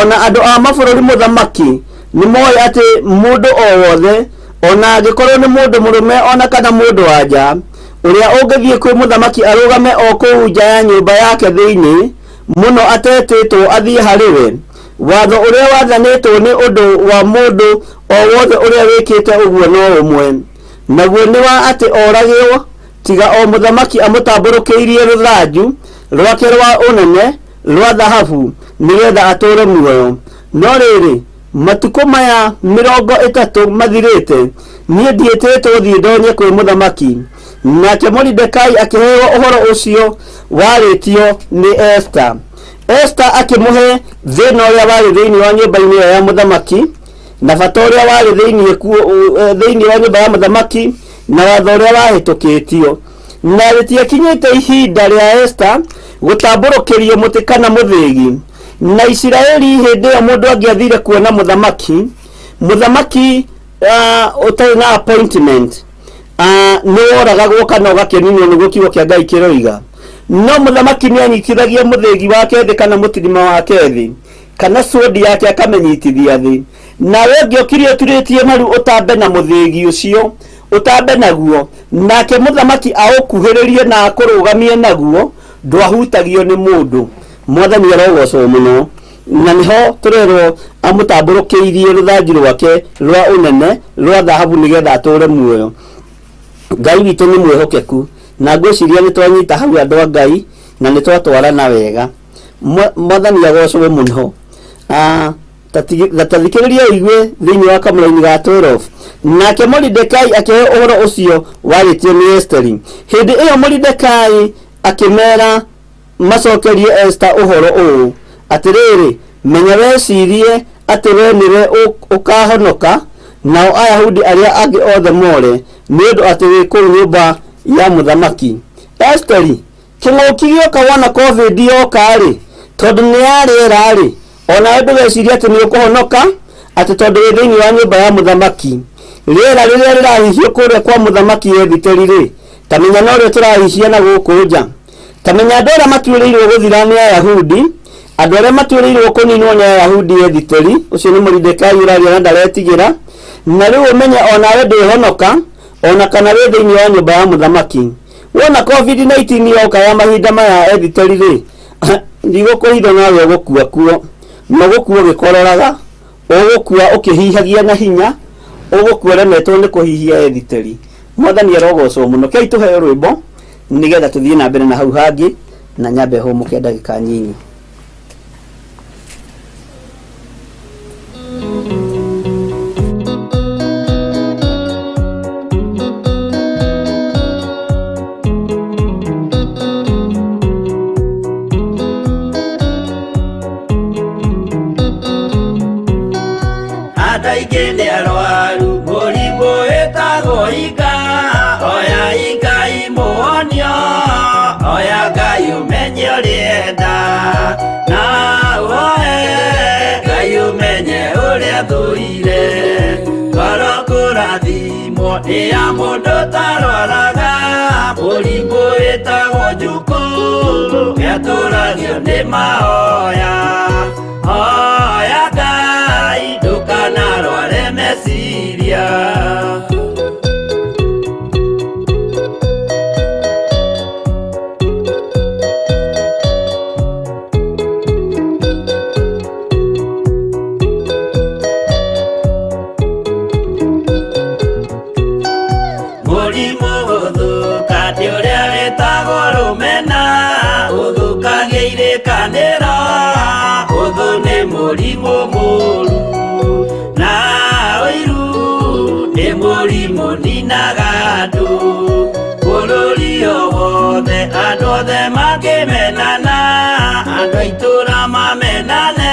ona andũ a mabũrũri mũthamaki nĩ moĩ atĩ mũndũ o wothe, ona angĩkorwo nĩ mũndũ mũrũme ona kana mũndũ wa nja, Ũrĩa ũngĩthiĩ kwĩ mũthamaki arũgame o kũu nja ya nyũmba yake thĩinĩ mũno atetĩtwo athiĩ harĩ we, watho ũrĩa wathanĩtwo nĩ ũndũ wa mũndũ o wothe ũrĩa wĩkĩte ũguo no ũmwe, naguo nĩ wa atĩ oragĩrwo, tiga o mũthamaki amũtambũrũkĩirie rũthanju rwake rwa ũnene rwa thahabu nĩgetha atũũre muoyo. No rĩrĩ, matukũ maya 30 mathirĩte, niĩ ndiĩtĩtwo thiĩ ndonye kwĩ mũthamaki. Nake Moridekai akĩheo ũhoro ũcio warĩtio nĩ Esther. Esther akĩmũhe thĩna ũrĩa warĩ thĩinĩ wa nyũmba-inĩ ĩyo ya mũthamaki, na bata ũrĩa warĩ thĩinĩ wa nyũmba ya mũthamaki, na watho ũrĩa wahĩtũkĩtio. Na rĩtiakinyĩte ihinda rĩa Esther gũtambũrũkĩrio mũtĩ kana mũthĩgi. Na Isiraeli hĩndĩ ĩyo mũndũ angĩathire kuona mũthamaki, mũthamaki ũtarĩ na appointment, nĩ woragagwo kana ũgakĩninwo, nĩguo kiugo kĩa Ngai kĩroiga. No mũthamaki nĩ anyitithagia mũthĩgi wake thĩ kana mũtirima wake thĩ kana sword yake akamĩnyitithia thĩ, nawe ũngĩokire ũturĩtie maru ũtambe na mũthĩgi ũcio, ũtambe naguo, nake mũthamaki aũkuhĩrĩrie na akũrũgamie naguo, ndwahutagio nĩ mũndũ. Mwathani arogocwo mũno. Na nĩho tũrerwo amũtambũrũkĩirie rũthanju rwake rwa ũnene rwa thahabu nĩgetha atũũre muoyo. Ngai witũ nĩ mwĩhokeku, na ngwĩciria nĩ twanyita hau andũ a Ngai na nĩ twatwarana wega. Mwathani agocwo mũno. Tathikĩrĩria ũigue thĩinĩ wa kamũraini ga 12. Nake Moridekai akĩheo ũhoro ũcio warĩtio nĩ Esteri. Hĩndĩ ĩyo Moridekai akĩmera macokerie Esther ũhoro ũũ, atĩrĩrĩ, menya wecirie atĩ we nĩwe ũkahonoka, nao Ayahudi arĩa angĩ othe more, nĩ ũndũ atĩ wĩ kũu nyũmba ya mũthamaki. Esteri, kĩng'ũki gĩoka wona COVID yoka-rĩ, tondũ nĩ ya rĩera-rĩ, onawe ndũgecirie atĩ nĩ ũkũhonoka atĩ tondũ wĩ thĩinĩ wa nyũmba ya mũthamaki. Rĩera rĩrĩa rĩrahihio kũrĩa kwa mũthamaki Ethiteri-rĩ, ta menya no rĩo tũrahihia na gũkũ nja. Ta menya andũ arĩa matuĩrĩirwo gũthira nĩ Ayahudi, andũ arĩa matuĩrĩirwo kũninwo nĩ Ayahudi Ethiteri, ũcio nĩ Moridekai ũraria na ndaretigĩra. Na rĩu ũmenye onawe ndwĩhonoka, ona kana wĩ thĩinĩ wa nyũmba ya mũthamaki. Wona COVID-19 yoka ya mahinda maya Ethiteri-rĩ, ndigũkũhitha nawe ũgũkua kuo, na ũgũkua ũgĩkororaga, ũgũkua ũkĩhihagia na hinya, ũgũkua ũremetwo nĩ kũhihia Ethiteri. Mwathani arogocwo mũno. Kei tũheo rwĩmbo nĩgetha tũthiĩ na mbere na hau hangĩ, na nyambe hũmũke ndagĩka nyinyi. Andũ aingĩ nĩ arwaru mũrimũ wĩtagwo ika, oya ika imũhonio, oya Ngai ũmenye ũrĩenda, na ũhoe Ngai ũmenye ũrĩa thũire. Ngoro kũrathimwo nĩ ya mũndũ ũtarwaraga, mũrimũ wĩtagwo njukũ, nĩatũragio nĩ mahoya. Hoya Ngai ndũkanarware meciria. Mũrimũ gũthũka nĩ ũrĩa wĩtagwo rũmena, ũthũkagia irĩkanĩro, ũthũ nĩ mũrimũ mũũru, na ũiru nĩ mũrimũ ninaga andũ. Bũrũri o wothe andũ othe makĩmenana, andũ a itũũra mamenane,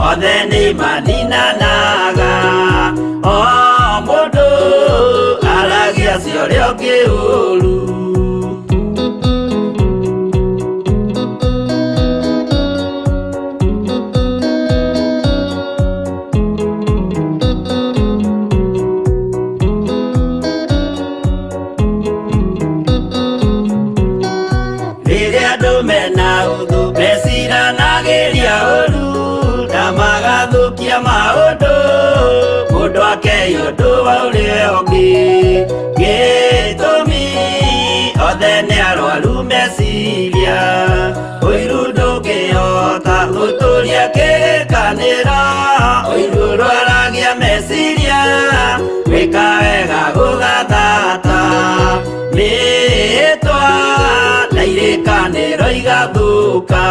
othe nĩ maninanaga. O mũndũ aragia cia ũrĩa ũngĩ ũũru. Rĩrĩa andũ mena ũthũ meciranagĩria ũũru, na magathũkia maũndũ, mũndũ akei ũndũ wa ũrĩa ũngĩ. Gĩtũmi Meciria ũiru ndũngĩhota gũtũria kĩrĩkanĩro ũiru ũrwaragia meciria gwĩka wega gũgathata mĩĩtwa na irĩkanĩro igathũka.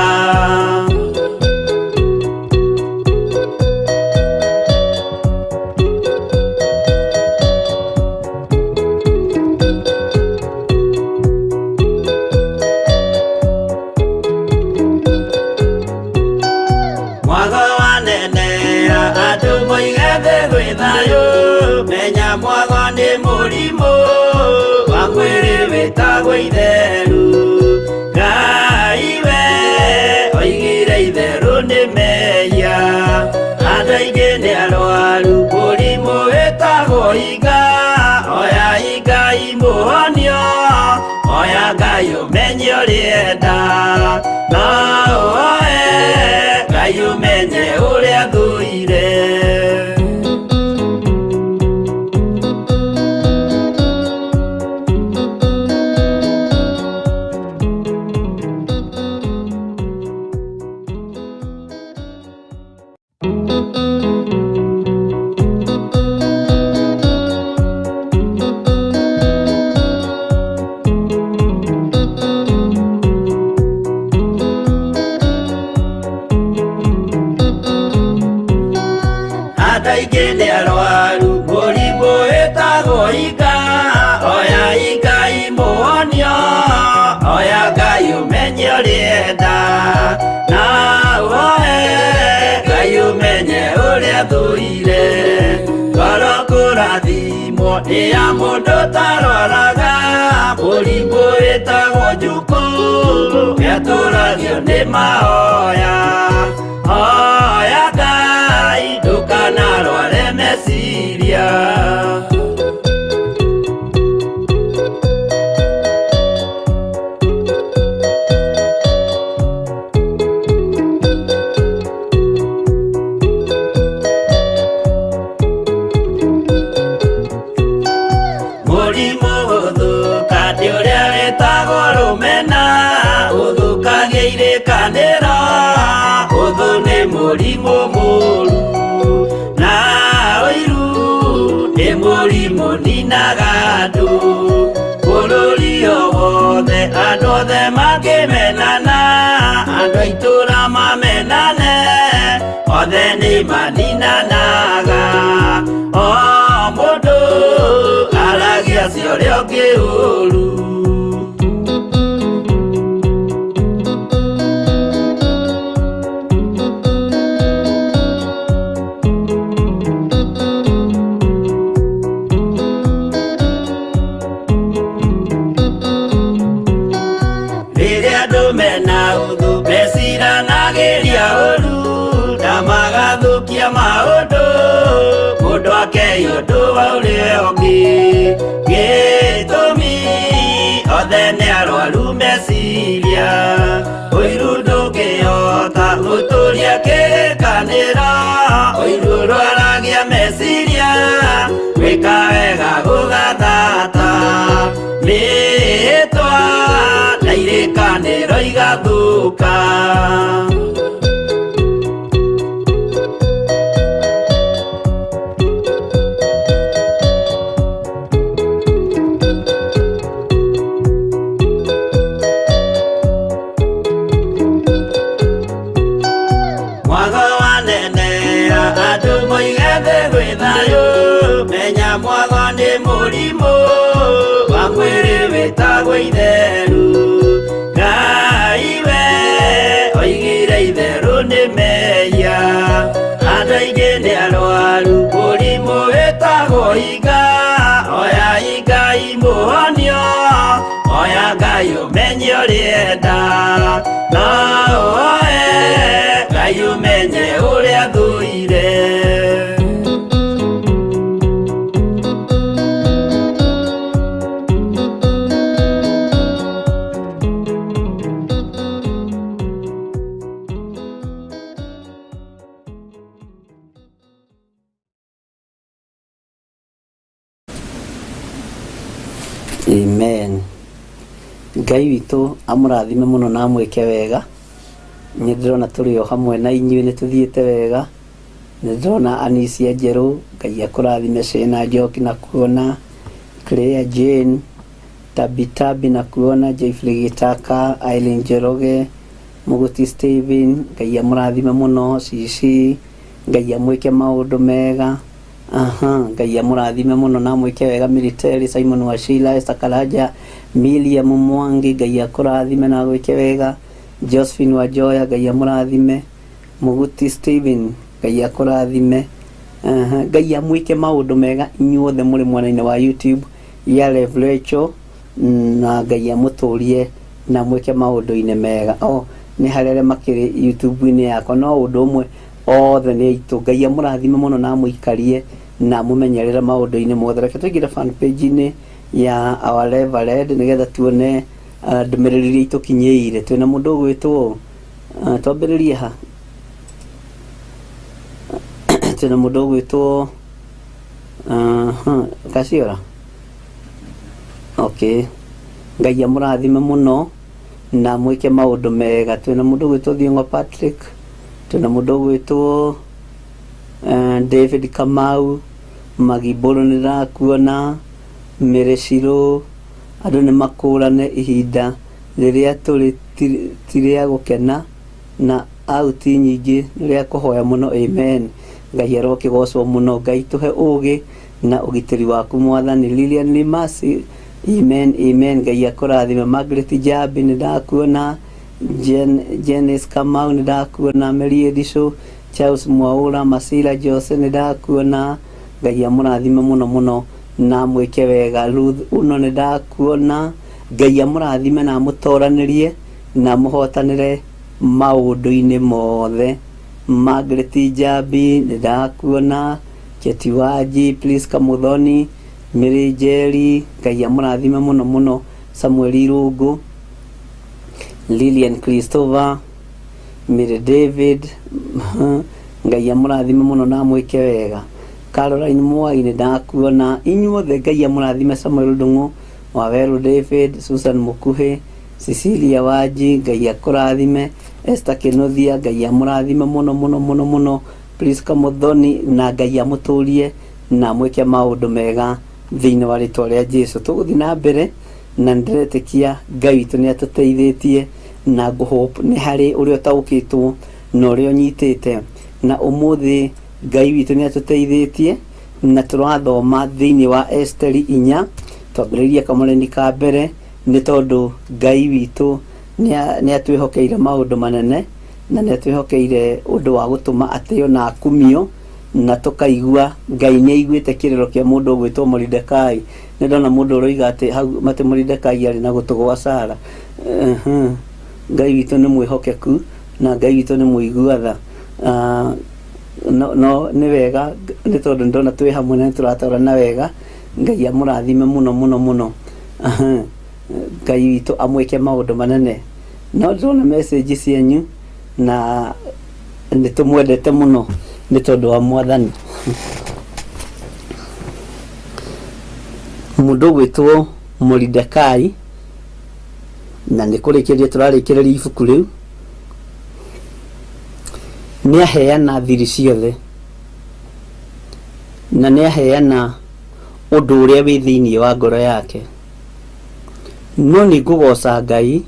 Mwago wanenea andũ moige thĩ gwĩ thayũ menya mwago nĩ mũrimũ wa mwĩrĩ wĩtagwo itheru Ngai we oigire itherũ nĩ mehia andũ aingĩ nĩ arwaru mũrimũ wĩtagwo iga oya Ngai mũhonio oya Ngai ũmenye ũrĩa enda no ũoe Ngai ũmenye ũrĩa thũire. Andũ aingĩ nĩ arwaru mũrimũ wĩtagwo iga oya Ngai mũhonio oya Ngai ũmenye ũrĩa enda na ũoe Ngai ũmenye ũrĩa thũire ngoro kũrathimwo nĩ ya mũndũ ũtarwaraga mũrimũ wĩtagwo njukũ nĩatũragio nĩ mahoya oya Ngai ndũkanarware meciria. Mũrimũ gũthũka nĩ ũrĩa wĩtagwo rũmena ũthũkagia irĩkanĩro ũthũ nĩ mũrimũ mũũru na ũiru nĩ mũrimũ ninaga andũ bũrũri o wothe andũ othe mangĩmenana andũ a itũũra mamenane othe nĩ maninanaga o mũndũ aragia cia ũrĩa ũngĩ ũũru. Rĩrĩa andũ mena ũthũ meciranagĩria ũũru na magathũkia maũndũ mũndũ akei ũndũ wa ũrĩa ũngĩ gĩtũmi othe nĩ arwaru meciria ũiru ndũngĩhota gũtũria kĩrĩkanĩro ũiru ũrwaragia meciria gwĩka wega gũgathata mĩĩtwa na irĩkanĩro igathũka. Mwago wanenea andũ moige thĩ gwĩ thayũ menya mwago nĩ mũrimũ wa mwĩrĩ wĩtagwo itheru Ngai we oigire itherũ nĩ mehia andũ aingĩ nĩ arwaru mũrimũ wĩtagwo iga oya Ngai mũhonio oya Ngai ũmenye ũrĩa enda no ũoe Ngai ũmenye ũrĩa thũire. Amen. Ngai witũ amũrathime mũno na amwĩke wega. Nĩ ndĩrona tũrĩ o hamwe na inyuĩ nĩ tũthiĩte wega. Nĩ ndĩrona Anisia Njerũ, Ngai akũrathime, Shena Njoki na kuona, Claire Jane, Tabitabi na kuona, Jeffrey Gitaka, Aileen Njoroge, Mũgũti Steven, Ngai amũrathime mũno, Cici, Ngai amwĩke maũndũ mega. Aha, Ngai amũrathime mũno na amwĩke wega. Military Simon Wachira, Esther Karanja, Miriam Mwangi, Ngai akũrathime na agwĩke wega. Josephine Wanjoya, Ngai amũrathime. Mũguti Steven, Ngai akũrathime. Aha, Ngai amwĩke maũndũ mega inyuothe mũrĩ mwena-inĩ wa YouTube ya Rev Rachel, na Ngai amũtũrie na mwĩke maũndũ-inĩ mega. Oh, nĩ harĩ arĩa makĩrĩ YouTube-inĩ yakwa no ũndũ ũmwe othe nĩ aitũ. Ngai amũrathime mũno na amũikarie na amũmenyerere maũndũ-inĩ mothe. Reke tũingĩre fan page-inĩ ya our Reverend nĩgetha tuone ndũmĩrĩri iria itũkinyĩire. Twĩna mũndũ ũgwĩtwo twambĩrĩrie ha? Twĩna mũndũ ũgwĩtwo Kaciora. Okay. Ngai amũrathime mũno na mwĩke maũndũ mega. Twĩna mũndũ ũgwĩtwo Thiong'o Patrick, twĩna mũndũ ũgwĩtwo David Kamau, Magimbũrũ nĩ ndĩrakuona, Mary Shirũ, andũ nĩ makũrane ihinda rĩrĩa tũrĩ ti rĩa gũkena na auti nyingĩ nĩ rĩa kũhoya mũno amen. Ngai arokĩgocwo mũno. Ngai tũhe ũgĩ na ũgitĩri waku Mwathani. Lilian Limasi, amen amen. Ngai akũrathime. Margaret Jambi nĩ ndakuona. Janice Kamau nĩ ndakuona. Mary Edisho, Charles Mwaura, Masira Jose nĩ ndakuona. Ngai amũrathime mũno mũno na amwĩke wega. Ruth Uno nĩ ndakuona. Ngai amũrathime na amũtoranĩrie na amũhotanĩre maũndũ-inĩ mothe. Margaret Njambi nĩ ndakuona. Cheti Wanji, Priska Muthoni, Mary Njeri, Ngai amũrathime mũno mũno. Samuel Irũngũ, Lilian Christopher, Mary David, Ngai amũrathime mũno na amwĩke wega. Caroline Mwai nĩ ndakuona. Inyuothe Ngai amũrathime. Samuel Ndung'u, Waweru David, Susan Mũkuhĩ, Cecilia Wanji, Ngai akũrathime. Esther Kĩnuthia, Ngai amũrathime mũno mũno mũno mũno. Priska Muthoni, na Ngai amũtũrie na amwĩke maũndũ mega thĩinĩ wa rĩtwa rĩa Jesu. Tũgũthiĩ na mbere na nĩndĩretĩkia Ngai witũ nĩ atũteithĩtie na ngũhope nĩ harĩ ũrĩa ũtaũkĩtwo na ũrĩa ũnyitĩte. Na ũmũthĩ Ngai witũ nĩ atũteithĩtie na tũrathoma thĩinĩ wa Esteri inya, twambĩrĩirie kamũreni ka mbere nĩ tondũ Ngai witũ nĩ atwĩhokeire maũndũ manene na nĩ atwĩhokeire ũndũ wa gũtũma atĩo na akumio na tũkaigua Ngai nĩ aiguĩte kĩrĩro kĩa mũndũ ũgwĩtwo Moridekai. Nĩ ndona mũndũ ũroiga atĩ hau atĩ Moridekai arĩ na gũtũ gwa Sara. Ngai witũ nĩ mwĩhokeku na Ngai witũ nĩ mũigua tha. No, no nĩ wega nĩ tondũ ndona twĩ hamwe na nĩ tũratwarana wega. Ngai amũrathime mũno mũno mũno. Ngai witũ amwĩke maũndũ manene. No ndĩrona message cianyu na nĩ tũmwendete mũno nĩ tondũ wa Mwathani. Mũndũ ũgwĩtwo Moridekai, na nĩ kũrĩkĩrĩria tũrarĩkĩrĩria ibuku rĩu, nĩ aheana thiri ciothe na nĩ aheana ũndũ ũrĩa wĩ thĩinĩ wa ngoro yake. No nĩ ngũgoca Ngai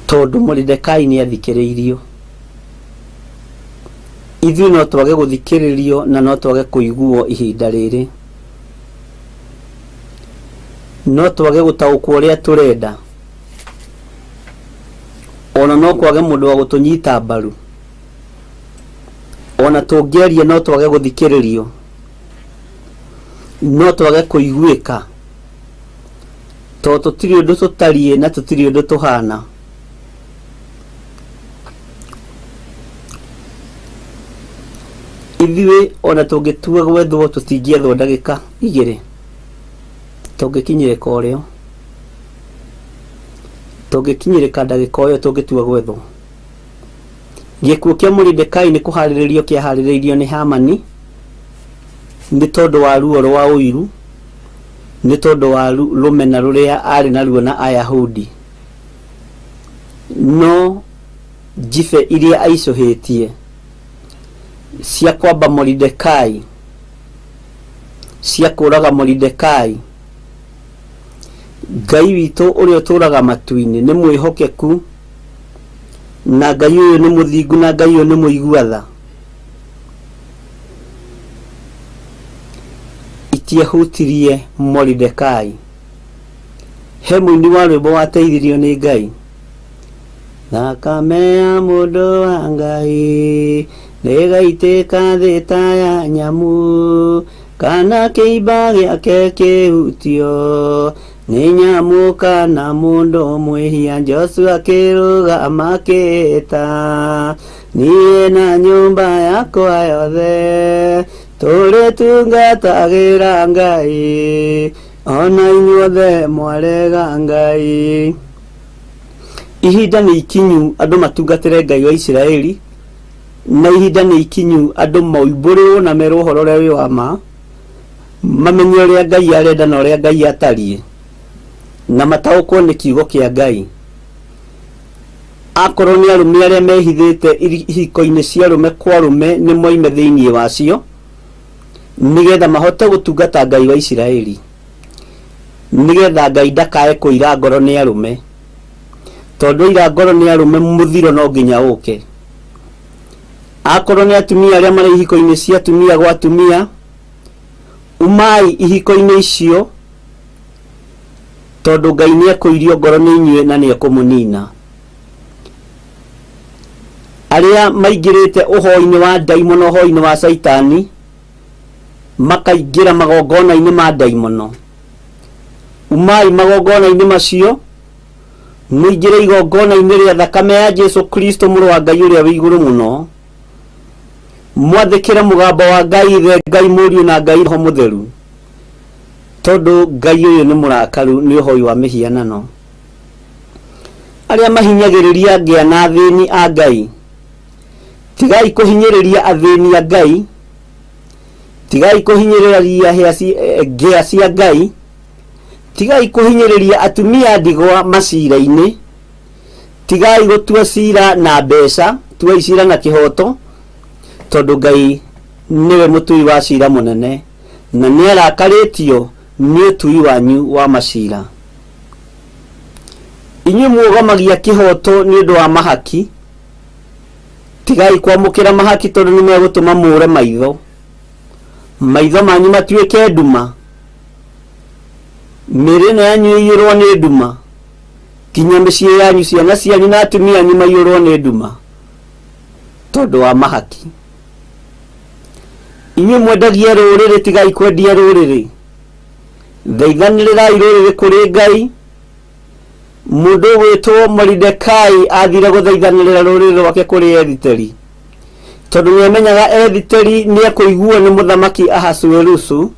tondũ Moridekai nĩ athikĩrĩirio. Ithuĩ no twage gũthikĩrĩrio na no twage kũiguo ihinda rĩrĩ. No twage gũtaũkwo ũrĩa tũrenda. Ona no kwage mũndũ wa gũtũnyita mbaru. Ona tũngĩaria no twage gũthikĩrĩrio. No twage kũiguĩka. Tondũ tũtirĩ ũndũ tũtariĩ na tũtirĩ ũndũ tũhana. Ithuĩ ona tũngĩtua gwethwo tũtingĩethwo ndagĩka igĩrĩ. Tũngĩkinyĩrĩka ũrĩo. Tũngĩkinyĩrĩka ndagĩka o ĩyo tũngĩtua gwethwo. Gĩkuũ kĩa Moridekai nĩ kũharĩrĩrio kĩaharĩrĩirio nĩ Hamani nĩ tondũ wa ruo rwa ũiru. Nĩ tondũ wa rũmena rũrĩa arĩ naruo na Ayahudi. No njibe iria aicũhĩtie cia kwamba Moridekai, cia kũraga Moridekai, Ngai witũ ũrĩa ũtũũraga matu-inĩ nĩ mwĩhokeku, na Ngai ũyũ nĩ mũthingu, na Ngai ũyũ nĩ mũigua tha. Itiahutirie Moridekai. He mũini wa rwĩmbo wateithirio nĩ Ngai. Thakame ya mũndũ wa Ngai ndĩgaitĩka thĩ ta ya nyamũ, kana kĩimba gĩake kĩhutio nĩ nyamũ kana mũndũ mwĩhia. Joshua akĩrũgama akĩĩta, niĩ na nyũmba yakwa yothe tũrĩtungatagĩra Ngai, ona inyuothe mwarega Ngai. Ihinda nĩ ikinyu andũ matungatĩre Ngai wa Isiraeli, na ihinda nĩ ikinyu andũ moimbũrĩrwo na merwo ũhoro ũrĩa wĩ wa ma, mamenye ũrĩa Ngai arenda na ũrĩa Ngai atariĩ, na mataũkwo nĩ kiugo kĩa Ngai. Akorwo nĩ arũme arĩa mehithĩte ihiko-inĩ cia arũme kwa arũme nĩ moime thĩinĩ wacio, nĩgetha mahote gũtungata Ngai wa Isiraeli. Nĩgetha Ngai ndakae kũira ngoro nĩ arũme, tondũ aira ngoro nĩ arũme mũthiro no nginya ũke. Akorwo nĩ atumia arĩa marĩ ihiko-inĩ cia atumia gwa atumia, umai ihiko-inĩ icio, tondũ Ngai nĩ ekũirio ngoro nĩ inyuĩ na nĩ ekũmũnina. Arĩa maingĩrĩte ũhoi-inĩ wa ndaimono, ũhoi-inĩ wa caitani, makaingĩra magongona-inĩ ma ndaimono. Umai magongona-inĩ macio, mũingĩre igongona-inĩ rĩa thakame ya Jesu Kristo mũrũ wa Ngai ũrĩa wĩ igũrũ mũno. Mwathĩkĩre mũgambo wa Ngai Ithe, Ngai Mũriũ na Ngai Roho Mũtheru, tondũ Ngai ũyũ nĩ mũrakaru nĩ ũhoi wa mĩhianano. Arĩa mahinyagĩrĩria ngĩa na athĩni a Ngai, tigai kũhinyĩrĩria athĩni a Ngai, tigai kũhinyĩrĩria ngĩa cia Ngai, tigai kũhinyĩrĩria atumia ndigwa macira-inĩ, tigai gũtua cira na mbeca, tuai cira na kĩhoto, tondũ Ngai nĩwe mũtui wa cira mũnene, na nĩarakarĩtio nĩ ũtui wanyu wa macira. Inyuĩ muogamagia kĩhoto nĩ ũndũ wa mahaki, tigai kwamũkĩra mahaki tondũ nĩ megũtũma mũũre maitho, maitho manyu matuĩke nduma, mĩĩrĩ ĩno yanyu ĩiyũrwo nĩ nduma, nginya mĩciĩ yanyu, ciana cianyu na atumia anyu maiyũrwo nĩ nduma tondũ wa mahaki. Inyuĩ mwendagia rũrĩrĩ, tigai kwendia rũrĩrĩ. Thaithanĩrĩrai rũrĩrĩ kũrĩ Ngai. Mũndũ ũgwĩtwo Moridekai athire gũthaithanĩrĩra rũrĩrĩ rwake kũrĩ Ethiteri, tondũ nĩamenyaga Ethiteri nĩekũiguo nĩ mũthamaki Ahasuerusu,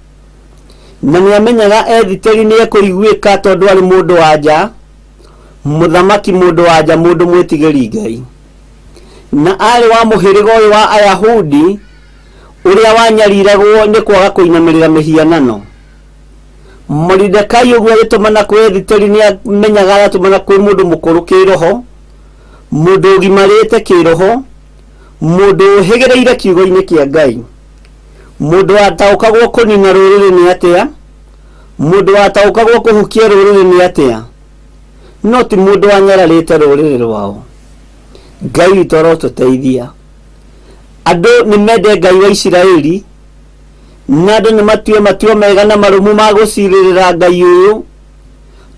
na nĩamenyaga Ethiteri nĩekũiguĩka tondũ arĩ mũndũ wa nja, mũthamaki mũndũ wa nja, mũndũ mwĩtigĩri Ngai, na arĩ wa mũhĩrĩga ũyũ wa Ayahudi ũrĩa wanyariragwo nĩ kwaga kũinamĩrĩra mĩhianano. Moridekai ũguo agĩtũmana kwĩ Ethiteri nĩ amenyaga aratũmana kwĩ mũndũ mũkũrũ kĩroho, mũndũ ũgimarĩte kĩroho, mũndũ ũhĩgĩrĩire kiugo-inĩ kĩa Ngai, mũndũ wataũkagwo kũnina rũrĩrĩ nĩ atĩa, mũndũ wataũkagwo kũhukia rũrĩrĩ nĩ atĩa, no ti mũndũ wanyararĩte rũrĩrĩ rwao. Ngai witũ arotũteithia. Andũ nĩ mende Ngai wa Isiraeli, na andũ nĩ matue matua mega na marũmu ma gũcirĩrĩra Ngai ũyũ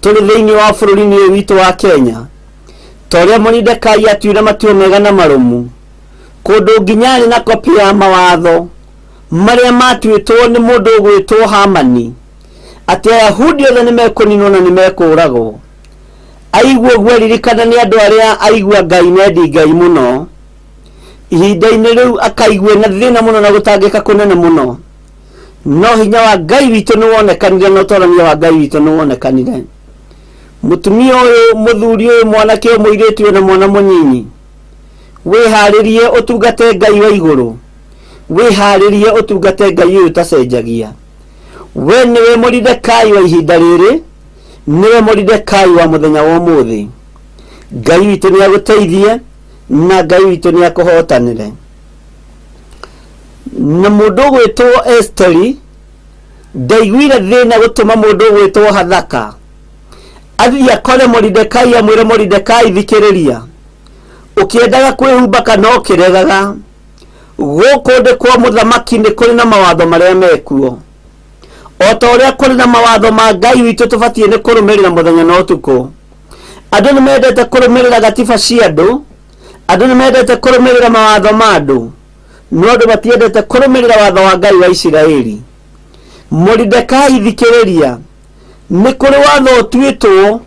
tũrĩ thĩinĩ wa bũrũri-inĩ ũyũ witũ wa Kenya, ta ũrĩa Moridekai atuire matua mega na marũmu, kũndũ nginya arĩ na kopi ya mawatho marĩa matuĩtwo nĩ mũndũ ũgwĩtwo Hamani, atĩ Ayahudi othe nĩ mekũninwo na nĩ mekũũragwo. Aigua ũguo aririkana nĩ andũ arĩa aigua Ngai mendi Ngai mũno. Ihinda-inĩ rĩu akaigua na thĩna mũno na gũtangĩka kũnene mũno. No hinya wa Ngai witũ nĩ wonekanire na ũtorania wa Ngai witũ nĩ wonekanire. Mũtumia ũyũ, mũthuri ũyũ, mwanake ũyũ, mũirĩtu ũyũ na mwana mũnyinyi, wĩharĩrie ũtungate Ngai wa igũrũ, wĩharĩrie ũtungate Ngai ũyũ ũtacenjagia. We nĩwe Moridekai wa ihinda rĩrĩ, nĩwe Moridekai wa mũthenya wa ũmũthĩ. Ngai witũ nĩ agũteithie na Ngai witũ nĩ akũhotanĩre. Na mũndũ ũgwĩtwo Esteri ndaiguire thĩna gũtũma mũndũ ũgwĩtwo Hathaka athiĩ akore Moridekai amwĩre, Moridekai thikĩrĩria, ũkĩendaga kwĩhumba kana ũkĩregaga, gũkũ ndĩ kwa mũthamaki nĩ kũrĩ na mawatho marĩa mekuo. O ta ũrĩa kũrĩ na mawatho ma Ngai witũ tũbatiĩ nĩ kũrũmĩrĩra mũthenya na ũtukũ. Andũ nĩ mendete kũrũmĩrĩra gatiba cia andũ, andũ nĩ mendete kũrũmĩrĩra mawatho ma andũ, no andũ matiendete kũrũmĩrĩra watho wa Ngai wa Isiraeli. Moridekai thikĩrĩria, nĩ kũrĩ watho ũtuĩtwo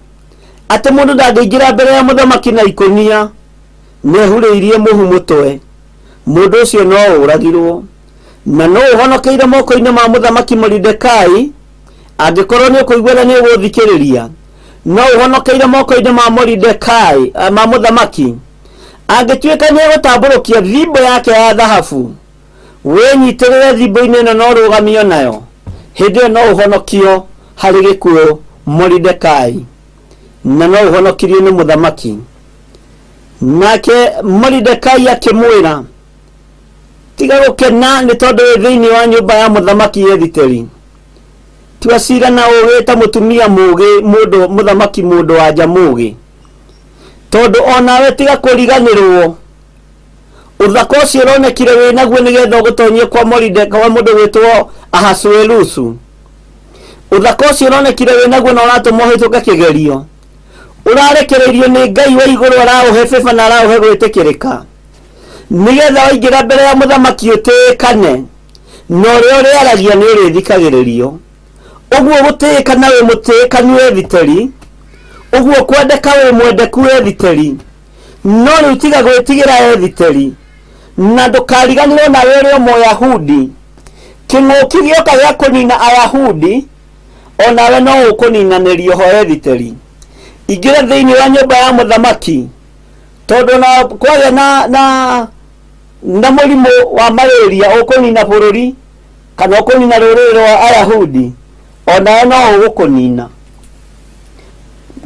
atĩ mũndũ ndangĩingĩra mbere ya mũthamaki na ikũnia nĩehurĩirie mũhu mũtwe, mũndũ ũcio no ũragirwo. Na no ũhonokeire moko-inĩ ma mũthamaki Moridekai, angĩkorwo nĩ ũkũigua na nĩ ũgũthikĩrĩria, no ũhonokeire moko-inĩ ma Moridekai, ma mũthamaki, angĩtuĩka nĩ egũtambũrũkia thimbo yake ya thahabu, wĩnyitĩrĩre thimbo-inĩ ĩno na ũrũgamio nayo, hĩndĩ ĩyo no ũhonokio harĩ gĩkuũ Moridekai, na no ũhonokirio nĩ mũthamaki. Nake Moridekai akĩmwĩra, tiga gũkena nĩ tondũ wĩ thĩinĩ wa nyũmba ya mũthamaki Ethiteri. Tua cira na ũũgĩ ta mũtumia mũũgĩ, mũndũ mũthamaki mũndũ wa nja mũũgĩ, tondũ onawe tiga kũriganĩrwo ũthaka ũcio ũronekire wĩ naguo nĩgetha ũgũtonyie kwa Moride kwa mũndũ gwĩtwo Ahasuerusu. Ũthaka ũcio ũronekire wĩ naguo na ũratũma ũhĩtũke kĩgerio, ũrarekereirio nĩ Ngai wa igũrũ, araũhe bĩba na araũhe gwĩtĩkĩrĩka, nĩgetha waingĩra mbere ya mũthamaki ũtĩĩkane, na ũrĩa ũrĩaragia nĩ ũrĩthikagĩrĩrio. Ũguo gũtĩĩkana wĩ mũtĩĩkanu Ethiteri, ũguo kwendeka wĩ mwendeku Ethiteri. No rĩu tiga gwĩtigĩra Ethiteri, na ndũkariganĩrwo nawe ũrĩ o Mũyahudi. Kĩng'ũki gĩoka gĩa kũnina Ayahudi, o nawe no ũkũninanĩrio ho Ethiteri. Ingĩra thĩinĩ wa nyũmba ya mũthamaki, tondũ na kwagĩa na mũrimũ wa malaria ũkũnina bũrũri kana ũkũnina rũrĩrĩ rwa Ayahudi, o nawe no ũgũkũnina.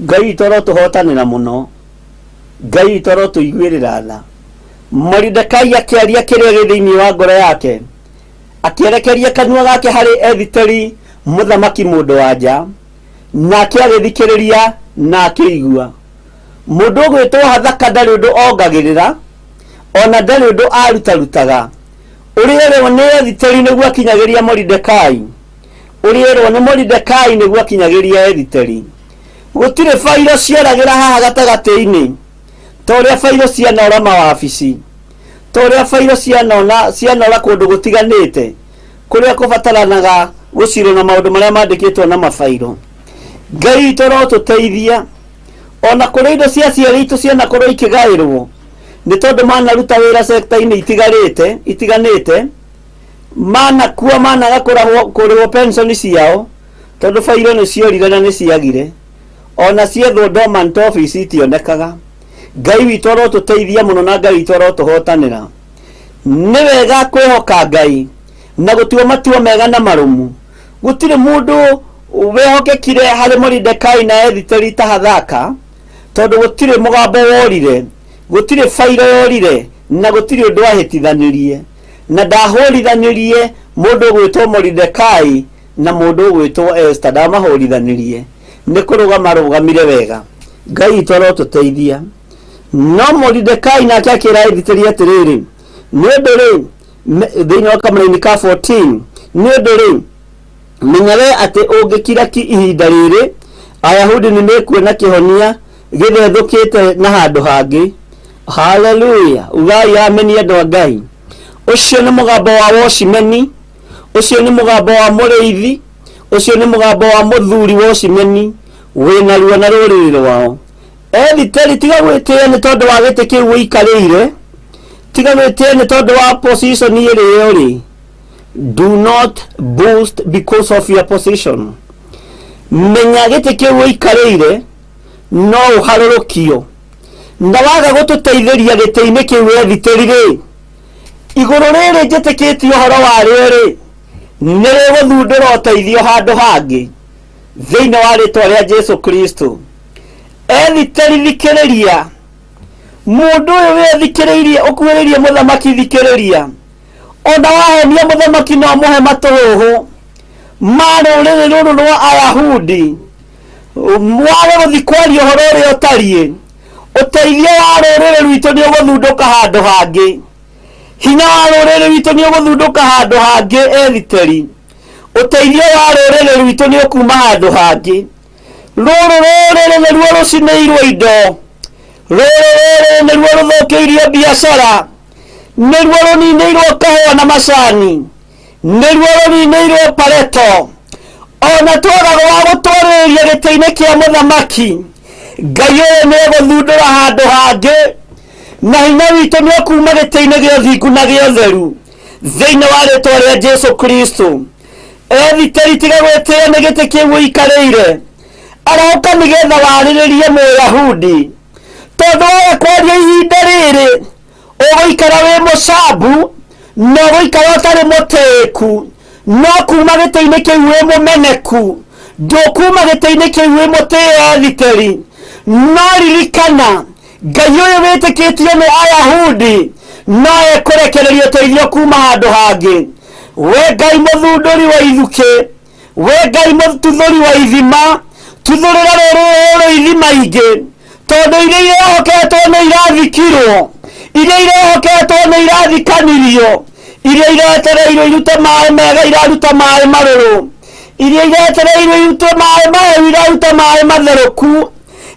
Ngai witũ arotũhotanĩra mũno, Ngai witũ arotũiguĩrĩra tha. Moridekai akĩaria kĩrĩa gĩ thĩinĩ wa ngoro yake, akĩerekeria kanua gake harĩ Ethiteri mũthamaki mũndũ wa nja, nake agĩthikĩrĩria na akĩigua. Mũndũ ũgwĩtwo Hathaka ndarĩ ũndũ ongagĩrĩra, ona ndarĩ ũndũ arutarutaga. Ũrĩa erwo nĩ Ethiteri nĩguo akinyagĩria Moridekai, ũrĩa erwo nĩ Moridekai nĩguo akinyagĩria Ethiteri. Gũtirĩ bairo cioragĩra haha gatagatĩ-inĩ, ta ũrĩa bairo cianora mawabici, ta ũrĩa bairo cianora kũndũ gũtiganĩte, kũrĩa kũbataranaga gũcirwo na maũndũ marĩa mandĩkĩtwo na mabairo. Ngai witũ arotũteithia, ona kũrĩ indo cia aciari aitũ cianakorwo ikĩgaĩrwo, nĩ tondũ manaruta wĩra sector-inĩ itiganĩte, manakua managa kũrĩhwo pension ciao, tondũ bairo nĩ ciorire na nĩ ciagire, ona ciethwo dormant office itionekaga. Ngai witũ arotũteithia mũno na Ngai witũ arotũhotanĩra. Nĩ wega kwĩhoka Ngai na gũtua matua mega na marũmu. Gũtirĩ mũndũ wehokekire harĩ Moridekai na Ethiteri ta Hathaka, tondũ gũtirĩ mũgambo worire, gũtirĩ bairo yorire, na gũtirĩ ũndũ ahĩtithanirie. Na ndahũrithanirie mũndũ ũgwĩtwo Moridekai na mũndũ ũgwĩtwo Esther, ndamahũrithanirie, nĩ kũrũgama arũgamire wega. Ngai witũ arotũteithia. No Moridekai nake akĩra Ethiteri atĩrĩrĩ, nĩ ũndũ rĩ, thĩinĩ wa kamũraini ka 14, nĩ ũndũ rĩ, menya we atĩ ũngĩkira ki ihinda rĩrĩ, Ayahudi nĩ mekuona kĩhonia gĩthethũkĩte na handũ hangĩ. Haleluya! Ugai ameni andũ a Ngai. Ũcio nĩ mũgambo wa wocimeni, ũcio nĩ mũgambo wa mũrĩithi, ũcio nĩ mũgambo wa mũthuri wocimeni wĩna ruo na rũrĩrĩ rwao. Ethiteri, tiga gwĩtĩĩa nĩ tondũ wa gĩtĩ kĩu ũikarĩire, tiga gwĩtĩĩa nĩ tondũ wa position ĩrĩa ũrĩ. Do not boast because of your position. Menya gĩtĩ kĩu ũikarĩire no ũharũrũkio, na waga gũtũteithĩria gĩtĩ-inĩ kĩu Ethiteri rĩ, igũrũ rĩrĩ njĩtĩkĩtie ũhoro warĩo rĩ, Nĩ rĩgũthundũra ũteithio handũ hangĩ thĩinĩ wa rĩtwa rĩa Jesu Kristo. Ethiteri thikĩrĩria, mũndũ ũyũ wĩ thikĩrĩirie ũkuhĩrĩirie mũthamaki thikĩrĩria, ona wahenia mũthamaki no mũhe matũhũhũ ma rũrĩrĩ rũrũ rwa Ayahudi, wage gũthiĩ kwaria ũhoro ũrĩa ũtariĩ. Ũteithio wa rũrĩrĩ rwitũ nĩ ũgũthundũka handũ hangĩ, hinya wa rũrĩrĩ rwitũ nĩ ũgũthundũka handũ hangĩ. Ethiteri, ũteithio wa rũrĩrĩ rwitũ nĩ ũkuma handũ hangĩ. Rũrũ rũrĩrĩ nĩruo rũcinĩirwo indo, rũrũ rũrĩrĩ nĩruo rũthũkĩirio biacara, nĩruo rũninĩirwo kahũa na macani, nĩruo rũninĩirwo pareto. Ona twaga gwa gũtwarĩrĩria gĩtĩ-inĩ kĩa mũthamaki, Ngai ũyũ nĩ egũthundũra handũ hangĩ, na hinya witũ nĩ ũkuma gĩtĩ-inĩ gĩa ũthingu na gĩa ũtheru thĩinĩ wa rĩtwa rĩa Jesu Kristo. Ethiteri, tiga gwĩtĩĩa nĩ gĩtĩ kĩu ũikarĩire, arahũka nĩgetha warĩrĩrie Mũyahudi, tondũ waga kwaria ihinda rĩrĩ ũgũikara wĩ mũcambu na ũgũikara ũtarĩ mũtĩĩku, no kuma gĩtĩ-inĩ kĩu wĩ mũmeneku, ndũkuma gĩtĩ-inĩ kĩu wĩ mũtĩĩ. Ethiteri, no ririkana Ngai ũyũ wĩtĩkĩtio nĩ Ayahudi no ekũrekereria ũteithio kuma handũ hangĩ. We Ngai mũthundũri wa ithukĩ, we Ngai mũtuthũri wa ithima, tuthũrĩra rũrĩrĩ rũrũ ithima ingĩ, tondũ iria irehoketwo nĩ irathikirwo, iria irehoketwo nĩ irathikanirio, iria iretereirwo irute maĩ mega iraruta maĩ marũrũ, iria iretereirwo irute maĩ mahehu iraruta maĩ matherũku.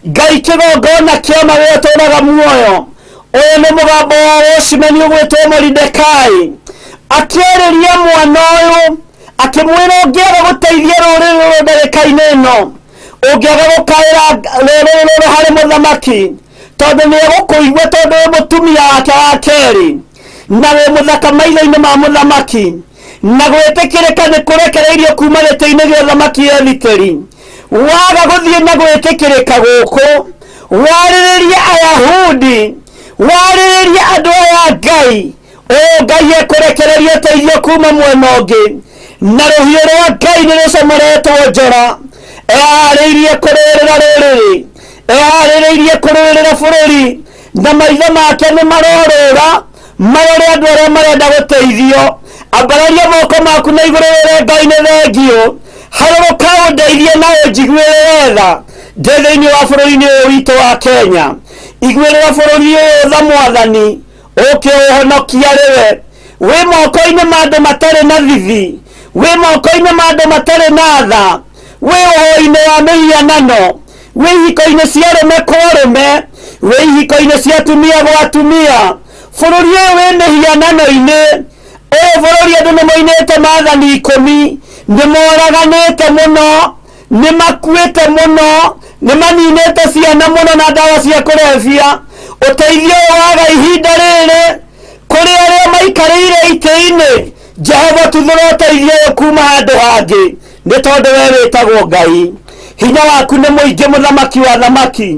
Ngai kĩgongona kĩa ma wĩ ũtũũraga muoyo, ũyũ nĩ mũgambo wa wocimeni ũgwĩtwo Moridekai akĩarĩria mwana ũyũ akĩmwĩra, ũngĩaga gũteithia rũrĩrĩ rũrũ ndagĩka-inĩ ĩno, ũngĩaga gũkaĩra rũrĩrĩ rũrũ harĩ mũthamaki, tondũ nĩ egũkũigua, tondũ wĩ mũtumia wake wa kerĩ na wĩ mũthaka maitho-inĩ ma mũthamaki, na gwĩtĩkĩrĩka nĩ kũrekereirio kuma gĩtĩ-inĩ gĩa ũthamaki. Ethiteri, waga gũthiĩ na gwĩtĩkĩrĩka gũkũ, warĩrĩrie Ayahudi, warĩrĩrie andũ aya a Ngai, ũyũ Ngai ekũrekereria ũteithio kuma mwena ũngĩ, na rũhiũ rwa Ngai nĩ rũcomoretwo njora, eharĩirie kũrũĩrĩra rũrĩrĩ, eharĩrĩirie kũrũĩrĩra bũrũri, na maitho make nĩ marorũra marore andũ arĩa marenda gũteithio. Ambararia moko maku na igũrũ wĩre Ngai nĩ thengio, harũrũka ũndeithie na ũnjiguĩrĩre tha ndĩ thĩinĩ wa bũrũri-inĩ ũyũ witũ wa Kenya. Iguĩrĩra bũrũri ũyũ tha Mwathani, ũke ũhonokia rĩwe. Wĩ moko-inĩ ma andũ matarĩ na thithi, wĩ moko-inĩ ma andũ matarĩ na tha, wĩ ũhoi-inĩ wa mĩhianano, wĩ ihiko-inĩ cia arũme kwa arũme, wĩ ihiko-inĩ cia atumia gwa atumia. Bũrũri ũyũ wĩ mĩhianano-inĩ. Ũyũ bũrũri andũ nĩ moinĩte maathani 10, nĩ moraganĩte mũno, nĩ makuĩte mũno, nĩ maninĩte ciana mũno na ndawa cia kũrebia. Ũteithio ũyũ waga ihinda rĩrĩ kũrĩ arĩa maikarĩire itĩ-inĩ, Jehova tuthũra ũteithio ũyũ kuma handũ hangĩ, nĩ tondũ we wĩtagwo Ngai, hinya waku nĩ mũingĩ, mũthamaki wa thamaki.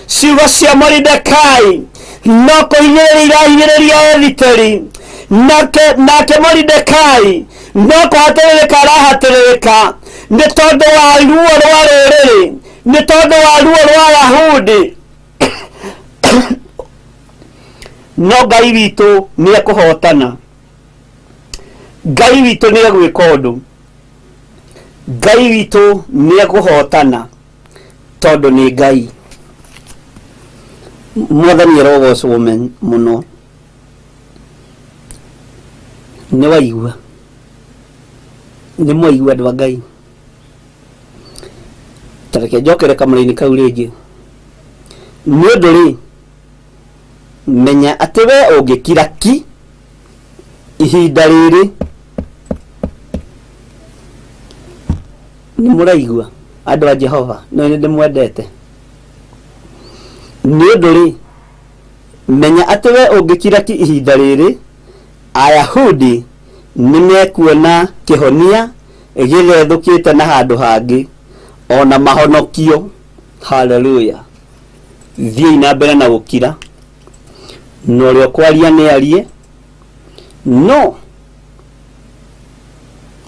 Ciugo cia Moridekai no kũhinyĩrĩria irahinyĩrĩria Ethiteri, nake Moridekai no kũhatĩrĩrĩka arahatĩrĩrĩka nĩ tondũ wa ruo rwa rũrĩrĩ, nĩ tondũ wa ruo rwa Ayahudi. No Ngai witũ nĩ ekũhotana, Ngai witũ nĩ egwĩka ũndũ, Ngai witũ nĩ ekũhotana tondũ nĩ Ngai. Mwathani arogocwo mũno. Nĩ waigua, nĩ mwaigua andũ a Ngai. Ta reke njokere kamũra-inĩ kau rĩngĩ. Nĩ ũndũ rĩ, menya atĩ we ũngĩkira ki ihinda rĩrĩ, nĩ mũraigua andũ a Jehova, no nĩ ndĩmwendete. Nĩ ũndũ rĩ, menya atĩ we ũngĩkira ki ihinda rĩrĩ, Ayahudi nĩ mekuona kĩhonia gĩthethũkĩte na handũ hangĩ, ona mahonokio. Haleluya! Thiĩi na mbere na gũkira, na ũrĩa ũkwaria nĩ arie, no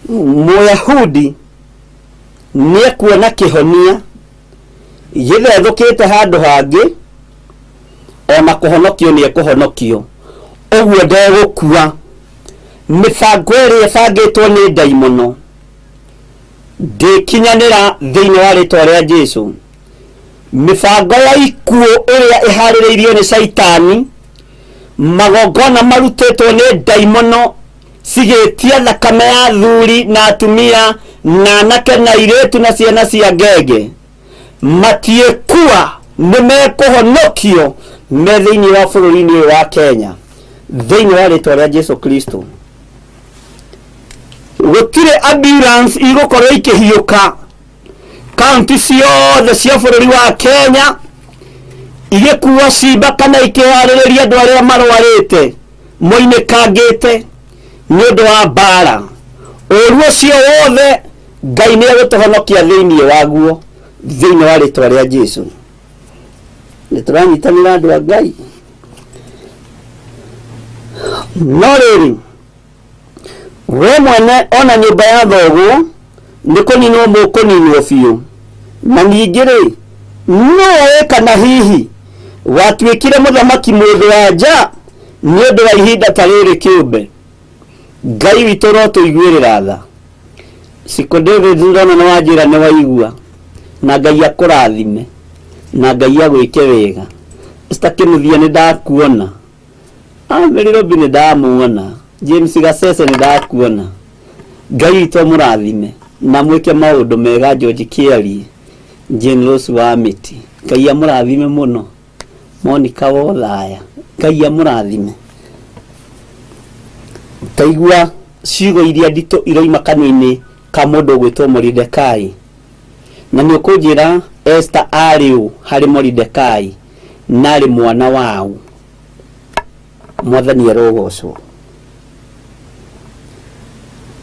Mũyahudi nĩekuona kĩhonia gĩthethũkĩte handũ hangĩ, ona kũhonokio nĩekũhonokio, ũguo ndegũkua. Mĩbango ĩrĩa ĩbangĩtwo nĩ ndaimono ndĩkinyanĩra thĩinĩ wa rĩtwa rĩa Jesu. Mĩbango ya ikuũ ĩrĩa ĩharĩrĩirio nĩ Caitani, magongona marutĩtwo nĩ ndaimono cigĩtia thakame ya athuri na atumia na anake na airĩtu na ciana cia ngenge, matiĩkua, nĩ mekũhonokio me thĩinĩ wa bũrũri-inĩ ũyũ wa Kenya thĩinĩ wa rĩtwa rĩa Jesu Kristo. Gũtirĩ ambulance igũkorwo ikĩhiũka kaunti ciothe cia bũrũri wa Kenya igĩkua cimba kana ikĩharĩrĩria andũ arĩa marwarĩte moinĩkangĩte nĩ ũndũ wa mbara. Ũru ũcio wothe Ngai nĩ egũtũhonokia thĩinĩ waguo thĩinĩ wa rĩtwa rĩa Jesu. Nĩ tũranyitanĩra andũ a Ngai. No rĩrĩ, we mwene ona nyũmba ya thoguo nĩ kũninwo mũkũninwo biũ. Na ningĩ rĩ, nũũ kana hihi watuĩkire mũthamaki mũndũ wa nja nĩ ũndũ wa ihinda ta rĩrĩ kĩũmbe? Ngai witũ rotũiguĩrĩra tha. Siko David, ndona nĩ wanjĩra nĩ waigua, na Ngai akũrathime na Ngai agwĩke wega. Esther Kĩnuthia, nĩ ndakuona. Mary Robi, nĩ ndamuona. James Gacece, nĩ ndakuona. Ngai witũ amũrathime na mwĩke maũndũ mega. George Kĩari, Jane Rose wa Mĩti, Ngai amũrathime mũno. Monica Wothaya, Ngai amũrathime. Taigua ciugo iria nditũ iroima kanua-inĩ ka mũndũ ũgwĩtwo Moridekai, na nĩ ũkũnjĩra Esther arĩ ũ harĩ Moridekai na arĩ mwana waũ? Mwathani arogocwo.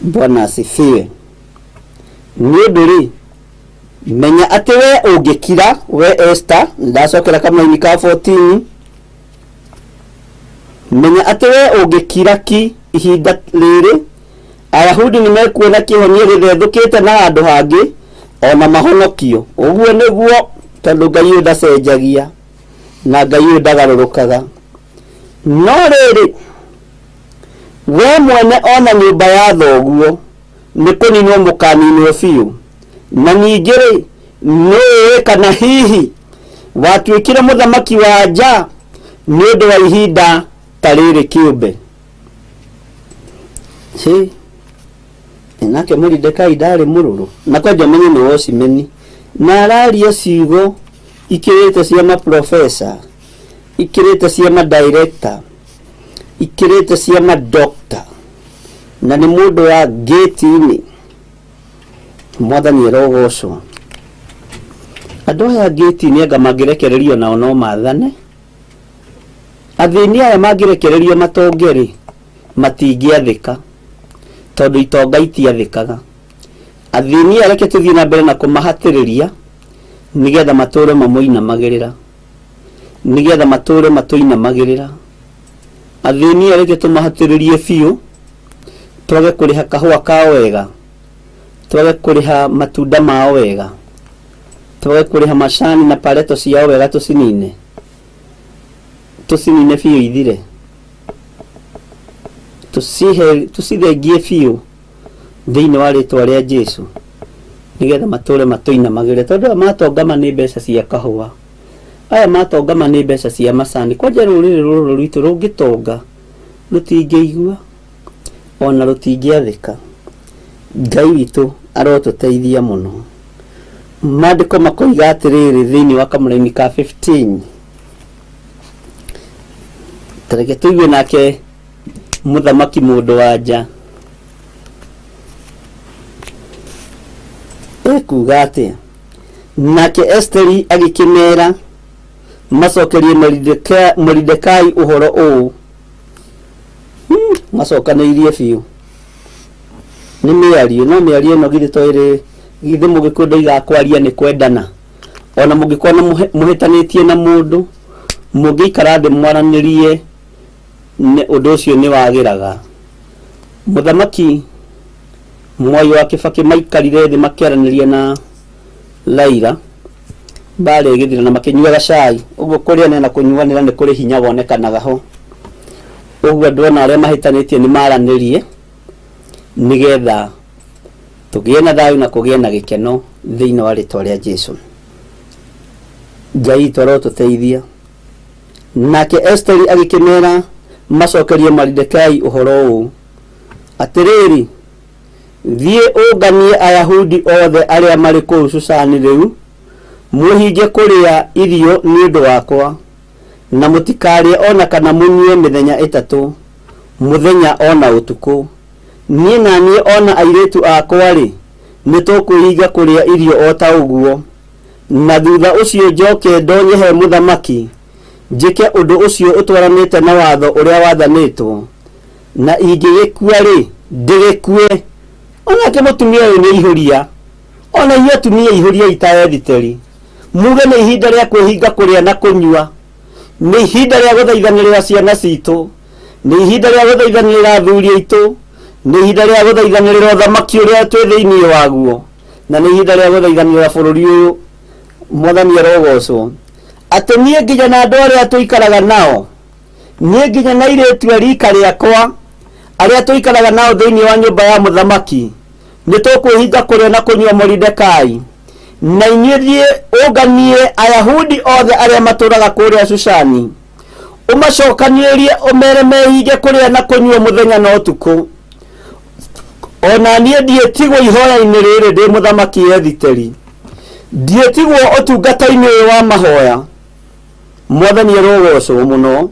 Bwana asifiwe. Nĩ ũndũ rĩ, menya atĩ we ũngĩkira, we Esther, ndacokera kamũraini ka 14, menya atĩ we ũngĩkira ki ihinda rĩrĩ, Ayahudi nĩ mekuona kĩhonia gĩthethũkĩte na handũ hangĩ ona mahonokio. Ũguo nĩguo, tondũ Ngai ũyũ ndacenjagia na Ngai ũyũ ndagarũrũkaga. No rĩrĩ, we mwene ona nyũmba ya thoguo nĩ kũninwo mũkaninwo biũ. Na ningĩ rĩ, nũĩ kana hihi watuĩkire mũthamaki wa nja nĩ ũndũ wa ihinda ta rĩrĩ kĩũmbe? Hĩ, nake Moridekai ndarĩ mũrũrũ na kwanja menye nĩ wocimeni, na araria ciugo ikĩrĩte cia maprofesa, ikĩrĩte cia madirector, ikĩrĩte cia madokta, na nĩ mũndũ wa ngĩti-inĩ. Mwathani arogocwo. Andũ aya ngĩti-inĩ anga mangĩrekererio nao no mathane. Athĩni aya mangĩrekererio matonge rĩ, matingĩathĩka, tondũ itonga itiathĩkaga. Athĩni aya reke tũthiĩ na mbere na kũmahatĩrĩria nĩgetha matũre mamũinamagĩrĩra, nĩgetha matũre matũinamagĩrĩra. Athĩni aya reke tũmahatĩrĩrie biũ, twage kũrĩha kahũa kao wega, twage kũrĩha matunda mao wega, twage kũrĩha macani na pareto ciao wega, tũcinine, tũcinine biũ ithire, tũcihe, tũcithengie biũ thĩinĩ wa rĩtwa rĩa Jesu, nĩgetha matũre matũinamagĩrĩra, tondũ aya matongama nĩ mbeca cia kahũa, aya matongama nĩ mbeca cia macani. Kwanja rũrĩrĩ rũrũ rwitũ rũngĩtonga rũtingĩigua ona rũtingĩathĩka. Ngai witũ arotũteithia mũno. Maandĩko makoiga atĩrĩrĩ thĩinĩ wa kamũraini ka 15, tareke tũigue nake mũthamaki mũndũ wa nja ekuga atĩa. Nake Esteri agĩkĩmera macokerie Moridekai ũhoro ũũ. Macokanĩirie biũ nĩ mĩario, no mĩario ĩno githĩ to ĩrĩ, githĩ mũgĩkũyũ ndoigaga kwaria nĩ kwendana? Ona mũngĩkorwo na mũhĩtanĩtie na mũndũ, mũngĩikara thĩ mwaranĩrie, nĩ ũndũ ũcio nĩ wagĩraga. Mũthamaki Mwai wa Kibaki maikarire thĩ makĩaranĩria na Raila mbara ĩgĩthira na makĩnyuaga cai. Ũguo kũrĩanĩra na kũnyuanĩra nĩ kũrĩ hinya wonekanaga ho. Ũguo andũ ona arĩa mahĩtanĩtie nĩ maranĩrie nĩgetha tũgĩe na thayũ na kũgĩe na gĩkeno thĩinĩ wa rĩtwa rĩa Jesu. Ngai witũ arotũteithia. Nake Esteri agĩkĩmera macokerie Moridekai ũhoro ũũ, atĩrĩrĩ, thiĩ ũnganie Ayahudi othe arĩa marĩ kũu Shushani rĩu, mwĩhinge kũrĩa irio nĩ ũndũ wakwa, na mũtikarĩe o na kana mũnyue mĩthenya ĩtatũ, mũthenya o na ũtukũ. Niĩ na niĩ o na airĩtu akwa-rĩ, nĩ tũkwĩhinga kũrĩa irio o ta ũguo. Na thutha ũcio njoke ndonye he mũthamaki, njĩke ũndũ ũcio ũtwaranĩte na watho ũrĩa wathanĩtwo. Na ingĩgĩkua-rĩ, ndĩgĩkue. Onake mũtumia ũyũ nĩ ihũria. Ona inyuĩ atumia ihũriai ta Ethiteri. Muge nĩ ihinda rĩa kwĩhinga kũrĩa na kũnyua. Nĩ ihinda rĩa gũthaithanĩrĩra ciana citũ. Nĩ ihinda rĩa gũthaithanĩrĩra athuri aitũ. Nĩ ihinda rĩa gũthaithanĩrĩra ũthamaki ũrĩa twĩ thĩinĩ waguo. Na nĩ ihinda rĩa gũthaithanĩrĩra bũrũri ũyũ. Mwathani arogocwo. Atĩ niĩ nginya na andũ arĩa tũikaraga nao, niĩ nginya na airĩtu a rika rĩakwa arĩa tũikaraga nao thĩinĩ wa nyũmba ya mũthamaki, nĩ tũkwĩhinga kũrĩa na kũnyua Moridekai. Na inyuĩ thiĩ ũnganie Ayahudi othe arĩa matũũraga kũrĩa Shushani, ũmacokanĩrĩrie ũmere mehinge kũrĩa na kũnyua mũthenya na ũtukũ. Ona niĩ ndiĩtigwo ihoya-inĩ rĩrĩ ndĩ mũthamaki Ethiteri, ndiĩtigwo ũtungata-inĩ ũyũ wa mahoya. Mwathani arogocwo mũno.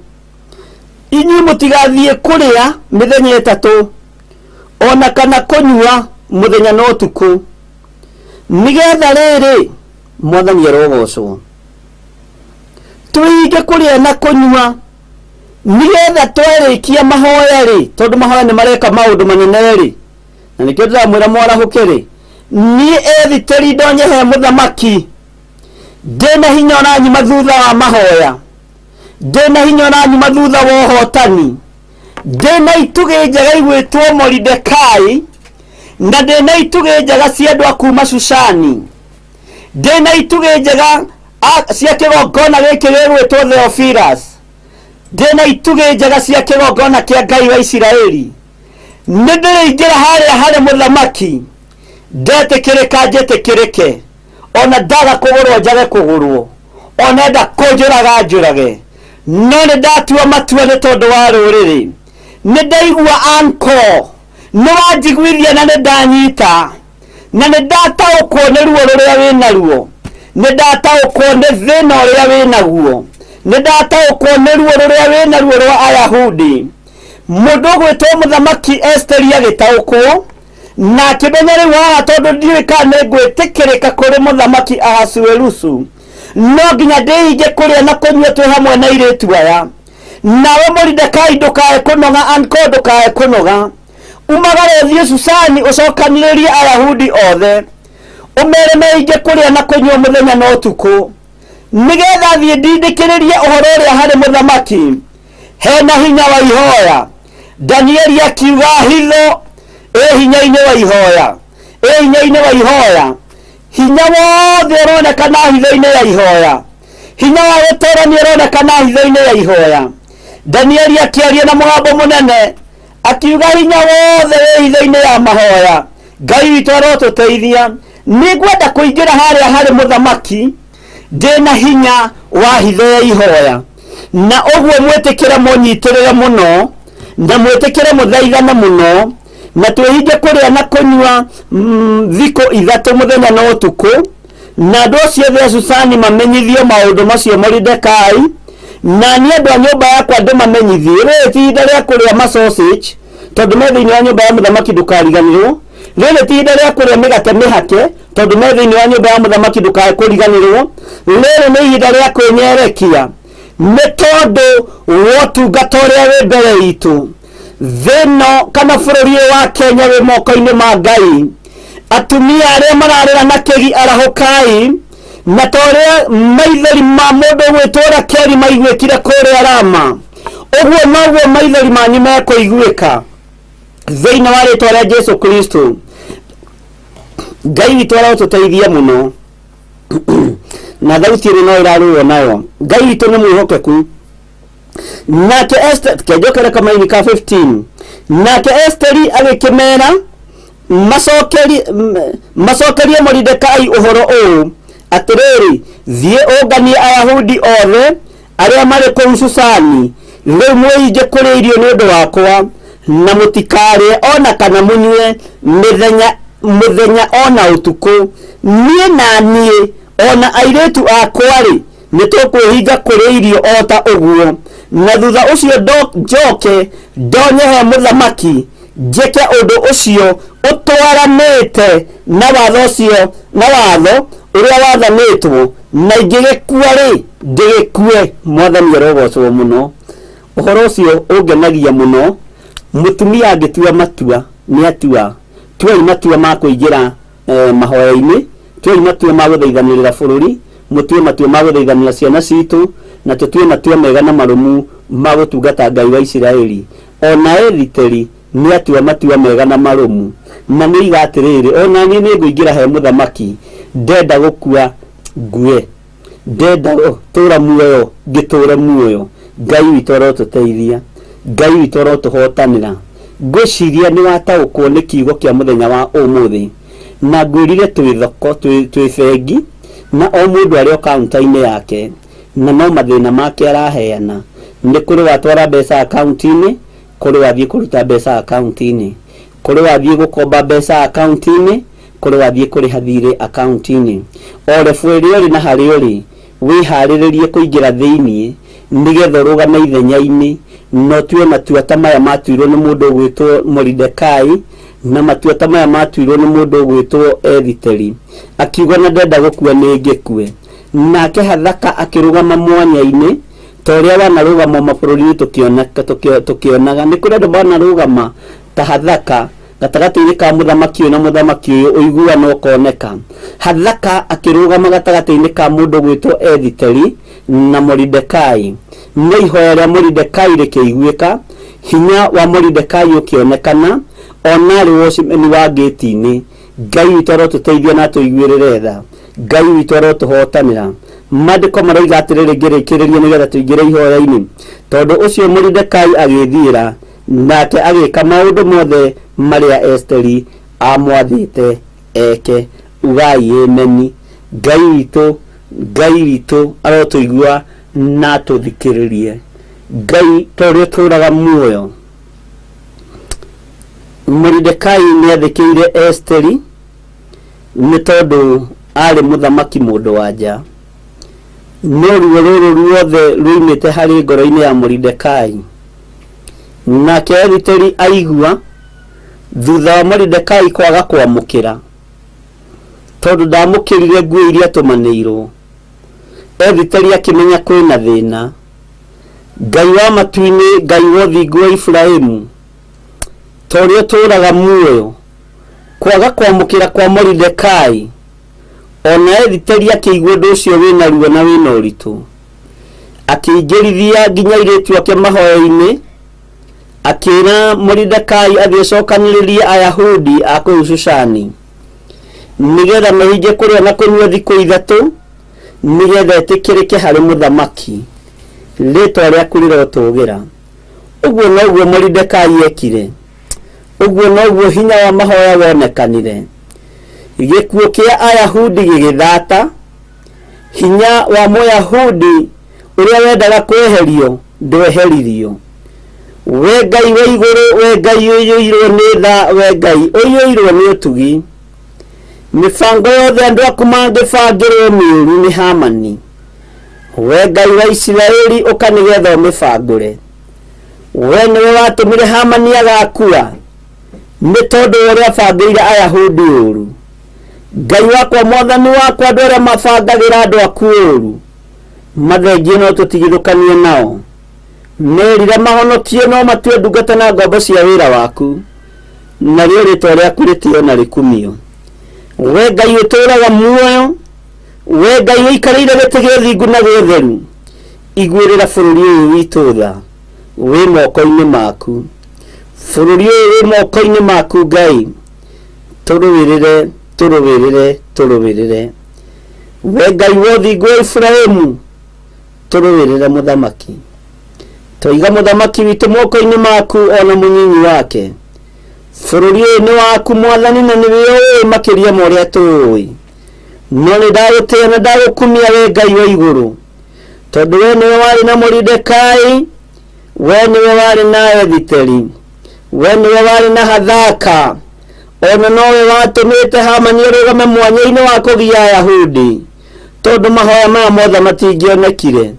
Inyuĩ mũtigathiĩ kũrĩa mĩthenya ĩtatũ ona kana kũnyua mũthenya na ũtukũ, nĩgetha rĩrĩ, Mwathani arogocwo, twĩhinge kũrĩa na kũnyua nĩgetha twarĩkia mahoya rĩ, tondũ mahoya nĩ mareka maũndũ manene rĩ, na nĩkĩo ndĩramwĩra mwarahũke rĩ, niĩ Ethiteri ndonye he mũthamaki ndĩna hinya ũranyuma thutha wa mahoya, ndĩna hinya ũranyuma thutha wa ũhotani, ndĩna itugĩ njega igwĩtwo Moridekai, na ndĩna itugĩ njega cia andũ a kuma Shushani, ndĩna itugĩ njega cia kĩgongona gĩkĩ gĩgwĩtwo Theophilus, ndĩna itugĩ njega cia kĩgongona kĩa Ngai wa Isiraeli. Nĩ ndĩrĩingĩra harĩa harĩ mũthamaki, ndetĩkĩrĩka njĩtĩkĩrĩke, ona ndaga kũgũrwo njage kũgũrwo, ona enda kũnjũraga njũrage, no nĩ ndatua matua nĩ tondũ wa rũrĩrĩ. Nĩ ndaigua anko, nĩ wanjiguithia na nĩ ndanyita, na nĩ ndataũkwo nĩ ruo rũrĩa wĩ naruo, nĩ ndataũkwo nĩ thĩna ũrĩa wĩ naguo, nĩ ndataũkwo nĩ ruo rũrĩa wĩ naruo rwa Ayahudi. Mũndũ ũgwĩtwo mũthamaki Esteri agĩtaũkwo na akĩmenya rĩu haha, tondũ ndiũĩ kana nĩ ngwĩtĩkĩrĩka kũrĩ mũthamaki Ahasuerusu, no nginya ndĩhinge kũrĩa na kũnyua twĩ hamwe na airĩtu aya. Nawe Moridekai ndũkae kũnoga, anko ndũkae kũnoga, umagare ũthiĩ Susani ũcokanĩrĩrie Ayahudi othe, ũmere mehinge kũrĩa na kũnyua mũthenya na ũtukũ, nĩgetha thiĩ ndindĩkĩrĩrie ũhoro ũrĩa harĩ mũthamaki hena hinya wa ihoya. Danieli akiuga hitho ĩ hinya-inĩ wa ihoya, ĩ hinya-inĩ wa ihoya. Hinya wothe ũronekana hitho-inĩ ya ihoya, hinya wa gũtorania ũronekana hitho-inĩ ya ihoya. Danieli akĩaria na mũgambo mũnene akiuga hinya wothe wĩ hitho-inĩ ya mahoya. Ngai witũ arotũteithia. Nĩ ngwenda kũingĩra harĩa harĩ mũthamaki ndĩna hinya wa hitho ya ihoya, na ũguo mwĩtĩkĩre mũnyitĩrĩre mũno, na mwĩtĩkĩre mũthaithane mũno, na twĩhinge kũrĩa na kũnyua thikũ ithatũ mũthenya na ũtukũ, na andũ acio othe a Susani mamenyithio maũndũ macio Moridekai, na niĩ andũ a nyũmba yakwa ndĩmamenyithie. Rĩrĩ ti ihinda rĩa kũrĩa ma sausage, tondũ me thĩinĩ wa nyũmba ya mũthamaki, ndũkariganĩrwo. Rĩrĩ ti ihinda rĩa kũrĩa mĩgate mĩhake, tondũ me thĩinĩ wa nyũmba ya mũthamaki, ndũkae kũriganĩrwo. Rĩrĩ nĩ ihinda rĩa kwĩnyerekia nĩ tondũ wa ũtungata ũrĩa wĩ mbere itũ. Thĩno kana bũrũri ũyũ wa Kenya wĩ moko-inĩ ma Ngai. Atumia arĩa mararĩra na kĩgi, arahũkai, na ta ũrĩa maithori ma mũndũ ũgwĩtwo Rakeli maiguĩkire kũrĩa Rama, ũguo noguo maithori manyu mekũiguĩka thĩinĩ wa rĩtwa rĩa Jesu Kristo. Ngai witũ arotũteithia mũno na thauti ĩno no ĩrarũo nayo. Ngai witũ nĩ mwĩhokeku. Nake Esther, kenjokere kamaini ka 15. Nake Esteri agĩkĩmera macokerie Moridekai ũhoro ũũ, atĩrĩrĩ, thiĩ ũnganie Ayahudi othe arĩa marĩ kũu Susani, rĩu mwĩhinge kũrĩa irio nĩ ũndũ wakwa, na mũtikarĩe o na kana mũnyue mĩthenya mũthenya o na ũtukũ. Niĩ na niĩ o na airĩtu akwa-rĩ, nĩ tũkwĩhinga kũrĩa irio o ta ũguo. Na thutha ũcio njoke ndonye he mũthamaki, njĩke ũndũ ũcio ũtwaranĩte na watho ũcio, na watho ũrĩa wathanĩtwo, na ingĩgĩkua-rĩ, ndĩgĩkue. Mwathani arogocwo mũno. Ũhoro ũcio ũngenagia mũno. Mũtumia angĩtua matua, nĩ atua. Tuai matua ma kũingĩra mahoya-inĩ, tuai matua ma gũthaithanĩrĩra bũrũri, mũtue matua ma gũthaithanĩra ciana citũ, na tũtue matua mega na marũmu ma gũtungata Ngai wa Isiraeli. Ona Ethiteri nĩ atua matua mega na marũmu, na nĩ oiga atĩrĩrĩ, ona niĩ nĩ ngũingĩra he mũthamaki, ndenda gũkua ngue, ndenda gũtũra muoyo ngĩtũre muoyo. Ngai witũ arotũteithia, Ngai witũ arotũhotanĩra. Ngwĩciria nĩ wataũkwo nĩ kiugo kĩa mũthenya wa ũmũthĩ, na ngwĩrire twĩ thoko, twĩ bengi, na o mũndũ arĩ o kaunta-inĩ yake, na no mathĩna make araheana. Nĩ kũrĩ watwara mbeca akaunti-inĩ, kũrĩ wathiĩ kũruta mbeca akaunti-inĩ, kũrĩ wathiĩ gũkomba mbeca akaunti-inĩ, kũrĩ wathiĩ kũrĩha thirĩ akaunti-inĩ. O rebu ĩrĩa ũrĩ na harĩa ũrĩ, wĩharĩrĩrie kũingĩra thĩinĩ nĩgetha ũrũgame ithenya-inĩ na ũtue matua ta maya matuirwo nĩ mũndũ ũgwĩtwo Moridekai, na matua ta maya matuirwo nĩ mũndũ ũgwĩtwo Ethiteri. Akiuga na ndenda gũkua nĩ ngĩkue. Nake Hathaka akĩrũgama mwanya-inĩ ta ũrĩa wanarũgama mabũrũri-inĩ tũkĩonaga. Nĩ kũrĩ andũ manarũgama ta Hathaka gatagatĩ-inĩ ka mũthamaki ũyũ na mũthamaki ũyũ, ũiguano ũkoneka. Hathaka akĩrũgama gatagatĩ-inĩ ka mũndũ ũgwĩtwo Ethiteri na Moridekai. No ihoya rĩa Moridekai rĩkĩiguĩka, hinya wa Moridekai ũkĩonekana, ona arĩ wocimeni wa ngĩti-inĩ. Ngai witũ arotũteithia na atũiguĩrĩre tha. Ngai witũ arotũhotanĩra. Maandĩko maroiga atĩrĩrĩ, ngĩrĩkĩrĩria nĩgetha tũingĩre ihoya-inĩ, tondũ ũcio Moridekai agĩĩthiĩra, nake agĩka maũndũ mothe marĩa Esteri aamwathĩte eke. Ugai ĩmeni. Ngai witũ, Ngai witũ arotũigua na atũthikĩrĩrie. Ngai ta ũrĩa ũtũũraga muoyo. Moridekai nĩ athĩkĩire Esteri nĩ tondũ aarĩ mũthamaki mũndũ wa nja. No ruo rũrũ ruothe ruoimĩte harĩ ngoro-inĩ ya Moridekai. Nake Esiteri aigua thutha wa Moridekai kwaga kwamũkĩra, tondũ ndamũkĩrire nguo iria atũmanĩirwo, Esiteri akĩmenya kwĩna thĩna. Ngai wa matu-inĩ, Ngai wa ũthingu wa Iburahimu, ta ũrĩa ũtũũraga muoyo, kwaga kwamũkĩra kwa Moridekai, ona Esiteri akĩigua ũndũ ũcio wĩna ruo na wĩna ũritũ, akĩingĩrithia nginya airĩtu ake mahoya-inĩ, akĩra Moridekai athiĩ acokanĩrĩrie Ayahudi a kũu Shushani, nĩgetha mehinge kũrĩa na kũnyua thikũ ithatũ, nĩgetha etĩkĩrĩke harĩ mũthamaki. Rĩĩtwa rĩaku rĩrotũgĩra. Ũguo noguo Moridekai ekire. Ũguo noguo hinya wa mahoya wonekanire. Gĩkuũ kĩa Ayahudi gĩgĩthata. Hinya wa Mũyahudi ũrĩa wendaga kweherio ndweheririo. We Ngai wa igũrũ, we Ngai ũiyũirwo nĩ tha, we Ngai ũiyũirwo nĩ ũtugi, mĩbango yothe andũ aku mangĩbangĩrwo mĩũru nĩ Hamani, we Ngai wa Isiraeli, ũka nĩgetha ũmĩbangũre. We nĩwe watũmire Hamani agakua nĩ tondũ wa ũrĩa abangĩire Ayahudi ũũru. Ngai wakwa, mwathani wakwa, andũ arĩa mabangagĩra andũ aku ũũru mathengie no tũtigithũkanie nao. Merira mahonokio no matue ndungata na ngombo cia wĩra waku, narĩo rĩtwa rĩaku rĩtĩo na rĩkumio. We Ngai ũtũũraga muoyo, we Ngai ũikarĩire gĩtĩ gĩa ũthingu na gĩa ũtheru, iguĩrĩra bũrũri ũyũ witũ tha, wĩ moko-inĩ maku. Bũrũri ũyũ wĩ moko-inĩ maku Ngai, tũrũĩrĩre. Tũrũĩrĩre, tũrũĩrĩre. We Ngai wa ũthingu wa Iburahimu, tũrũĩrĩre mũthamaki. Twaiga mũthamaki witũ moko-inĩ maku o na mũnyinyi wake. Bũrũri ũyũ nĩ waku Mwathani na nĩwe ũĩ makĩria ma ũrĩa tũũĩ. No nĩ ndagũtĩĩa na ndagũkumia we Ngai wa igũrũ, tondũ we nĩwe warĩ na Moridekai, we nĩwe warĩ na Ethiteri, we nĩwe warĩ na Hathaka, ona nowe watũmĩte Hamani arũgame mwanya-inĩ wa kũgia Ayahudi, tondũ mahoya maya mothe matingĩonekire.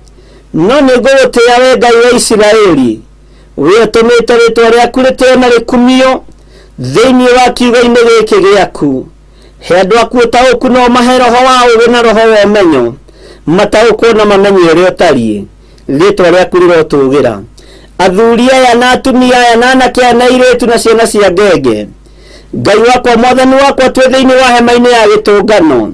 No nĩ ngũgũtĩĩa we Ngai wa Isiraeli, we ũtũmĩte rĩtwa rĩaku rĩtĩo na rĩkumio thĩinĩ wa kiugo-inĩ gĩkĩ gĩaku. He andũ aku ũtaũku na ũmahe roho wa ũũgĩ na roho wa ũmenyo, mataũkwo na mamenye ũrĩa ũtariĩ. Rĩtwa rĩaku rĩrotũgĩra. Athuri aya na atumia aya na anake aya na airĩtu na ciana cia ngenge, Ngai wakwa, Mwathani wakwa, twĩ thĩinĩ wa hema-inĩ ya gĩtũngano,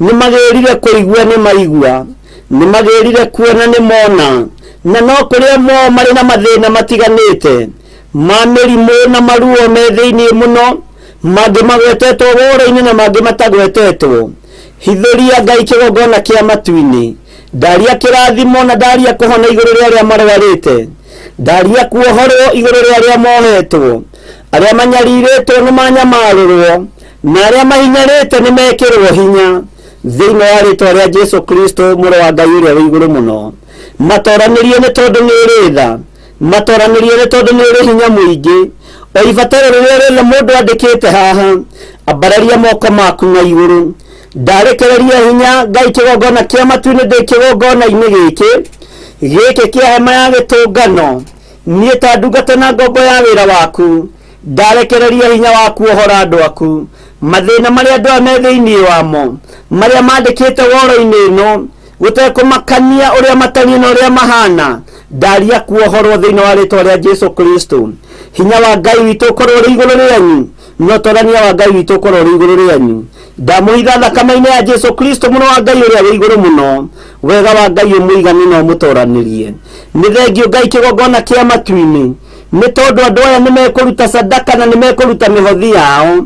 nĩ magĩrire kũigua nĩ maigua, nĩ magĩrire kuona nĩ mona, na no kũrĩa mo marĩ na mathĩna matiganĩte ma mĩrimũ na maruo me thĩinĩ mũno, mangĩ magwetetwo woro-inĩ na mangĩ matagwetetwo. Hithũria Ngai kĩgongona kĩa matu-inĩ. Ndaria kĩrathimo na ndaria kũhona igũrũ rĩa arĩa marwarĩte. Ndaria kuohorwo igũrũ rĩa arĩa mohetwo. Arĩa manyarirĩtwo nĩ manyamarũrwo, na arĩa mahinyarĩte nĩ mekĩrwo hinya. Thĩinĩ wa rĩtwa rĩa Jesu Kristo mũrũ wa Ngai ũrĩa wĩ igũrũ mũno. Matoranĩrie nĩ tondũ nĩ ũrĩ tha. Matoranĩrie nĩ tondũ nĩ ũrĩ hinya mũingĩ. O ibataro rĩrĩa rĩothe mũndũ andĩkĩte haha, ambararia moko maku na igũrũ. Ndarekereria hinya Ngai kĩgongona kĩa matu-inĩ ndĩ kĩgongona-inĩ gĩkĩ gĩkĩ kĩa hema ya gĩtũngano. Niĩ ta ndungata na ngombo ya wĩra waku, ndarekereria hinya waku ohora andũ aku mathĩna marĩa andũ aya me thĩinĩ wamo, marĩa mandĩkĩte woro-inĩ ĩno, gũtekũmakania ũrĩa matariĩ na ũrĩa mahana. Ndaria kuohorwo thĩinĩ wa rĩtwa rĩa Jesu Kristo. Hinya wa Ngai witũ ũkorwo ũrĩ igũrũ rĩanyu, na ũtorania wa Ngai witũ ũkorwo ũrĩ igũrũ rĩanyu. Ndamũhitha thakame-inĩ ya Jesu Kristo mũrũ wa Ngai ũrĩa wĩ igũrũ mũno. Wega wa Ngai ũmũigane na ũmũtoranĩrie. Nĩ thengiũ Ngai kĩgongona kĩa matu-inĩ, nĩ tondũ andũ aya nĩ mekũruta sadaka na nĩ mekũruta mĩhothi yao,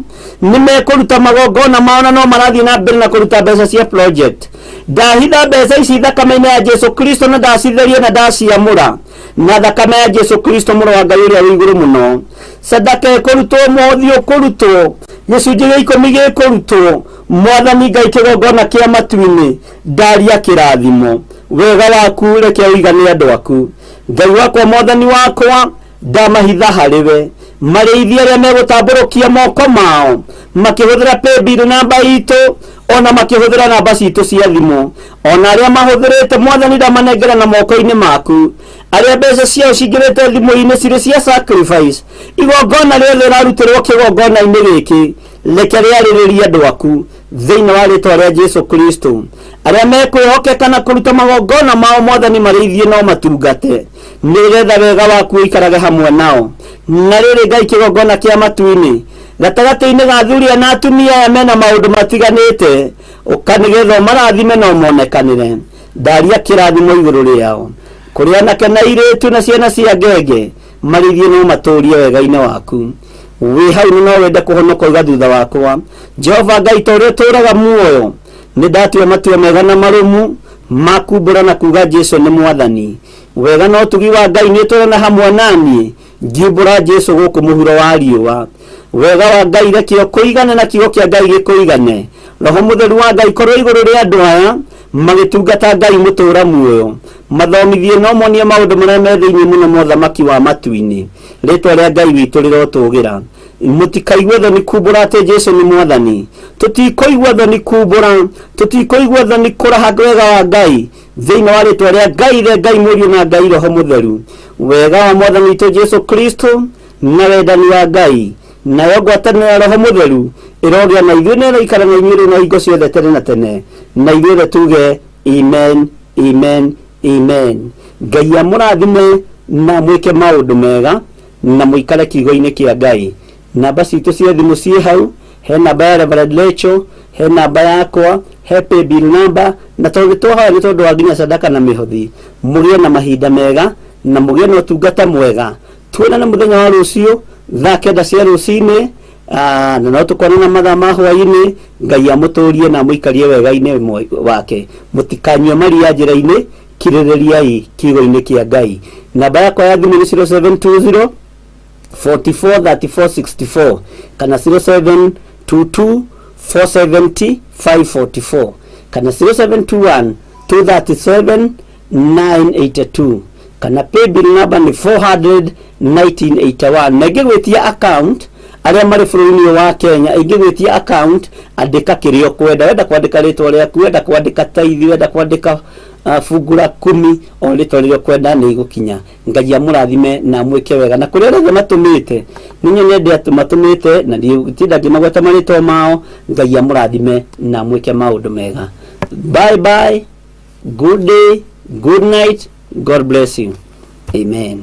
nĩ mekũruta magongona mao, na no marathiĩ na mbere na kũruta mbeca cia project. Ndahitha mbeca ici thakame-inĩ ya Jesu Kristo na ndacitheria na ndaciamũra na thakame ya Jesu Kristo mũrũ wa Ngai ũrĩa wĩ igũrũ mũno. Sadaka ĩkũrutwo, mũhothi ũkũrutwo, gĩcunjĩ gĩa ikũmi gĩkũrutwo, Mwathani Ngai kĩgongona kĩa matu-inĩ, ndaria kĩrathimo. Wega waku reke ũigane andũ aku. Ngai wakwa, Mwathani wakwa, ndamahitha harĩ we. Marĩithie arĩa megũtambũrũkia moko mao makĩhũthĩra paybill namba itũ, ona makĩhũthĩra namba citũ cia thimũ, ona arĩa mahũthĩrĩte, Mwathani ndamanengera na moko-inĩ maku. Arĩa mbeca ciao cingĩrĩte thimũ-inĩ cirĩ cia sacrifice, igongona rĩothe rĩrarutĩrwo kĩgongona-inĩ gĩkĩ, reke rĩarĩrĩrie andũ aku thĩinĩ wa rĩtwa rĩa Jesu Kristo. Arĩa mekwĩhokeka na kũruta magongona mao, Mwathani marĩithie no matungate, nĩgetha wega waku ũikarage hamwe nao. Na rĩrĩ Ngai kĩgongona kĩa matu-inĩ, gatagatĩ-inĩ ga athuri aya na atumia aya mena maũndũ matiganĩte, ũka nĩgetha ũmarathime na ũmonekanĩre. Ndaria kĩrathimo igũrũ rĩao, kũrĩ anake na airĩtu na ciana cia ngenge, marĩithie no matũrie wega-inĩ waku. Wĩ hau no wende kũhonoka uga thutha wakwa, Jehova Ngai ta ũrĩa ũtũũraga muoyo, nĩ ndatua matua mega na marũmu ma kumbũra na kuga Jesu nĩ Mwathani. Wega na ũtugi wa Ngai nĩ ũtũrana hamwe naniĩ ngiumbũra Jesu gũkũ mũhuro wa riũa. Wega wa Ngai reke ũkũigane na kiugo kĩa Ngai gĩkũigane. Roho Mũtheru wa Ngai korwo igũrũ rĩa andũ aya magĩtungata Ngai mũtũũra muoyo. Mathomithie na ũmonie maũndũ marĩa me thĩinĩ mũno ma ũthamaki wa matu-inĩ. Rĩtwa rĩa Ngai witũ rĩrotũgĩra. Mũtikaigue thoni kumbũra atĩ Jesu nĩ Mwathani. Tũtikũigua thoni kumbũra, tũtikũigua thoni kũraha wega wa Ngai thĩinĩ wa rĩtwa rĩa Ngai Ithe, Ngai Mũriũ na Ngai Roho Mũtheru. Wega wa Mwathani witũ Jesu Kristo na wendani wa Ngai nayo ngwatanĩro ya Roho Mũtheru ĩrogĩa na ithuĩ na ĩroikara na inyuĩ rĩu na hingo ciothe tene na tene. Na ithuothe tuge amen, amen, amen. Ngai amũrathime na mwĩke maũndũ mega na mũikare kiugo-inĩ kĩa Ngai. Namba citũ cia thimũ ciĩ hau, he namba ya Reverend Lecho, he namba yakwa, he paybill number, na tondũ twahoya nĩ tondũ wa nginya sadaka na mĩhothi. Mũgĩe na mahinda mega na mũgĩe na ũtungata mwega. Tuonane mũthenya wa rũciũ thaa 9 cia rũcinĩ. Ah, na no tũkonana mathaa ma hwaĩ-inĩ. Ngai amũtũrie na amũikarie wega-inĩ wake. Mũtikanyue maria njĩra-inĩ, kirĩrĩriai kiugo-inĩ kĩa Ngai. Namba yakwa ya thimũ nĩ 0720 44 34 64 kana 0722 470 544 kana 0721 237 982 kana paybill number nĩ 400 1981. Na ingĩgwĩtia account, arĩa marĩ bũrũri-inĩ ũyũ wa Kenya, ingĩgwĩtia account, andĩka kĩrĩa ũkwenda. Wenda kwandĩka rĩtwa rĩaku, wenda kwandĩka taithi, wenda kwandĩka fungu la kumi, o rĩtwa rĩrĩa ũkwenda nĩ igũkinya. Ngai amũrathime na amwĩke wega. Na kũrĩa arĩa matũmĩte, nĩ nyonete atĩ matũmĩte na nditinda ngĩmagweta marĩtwa mao. Ngai amũrathime na amwĩke maũndũ mega. Bye bye, good day, good night, God bless you, amen.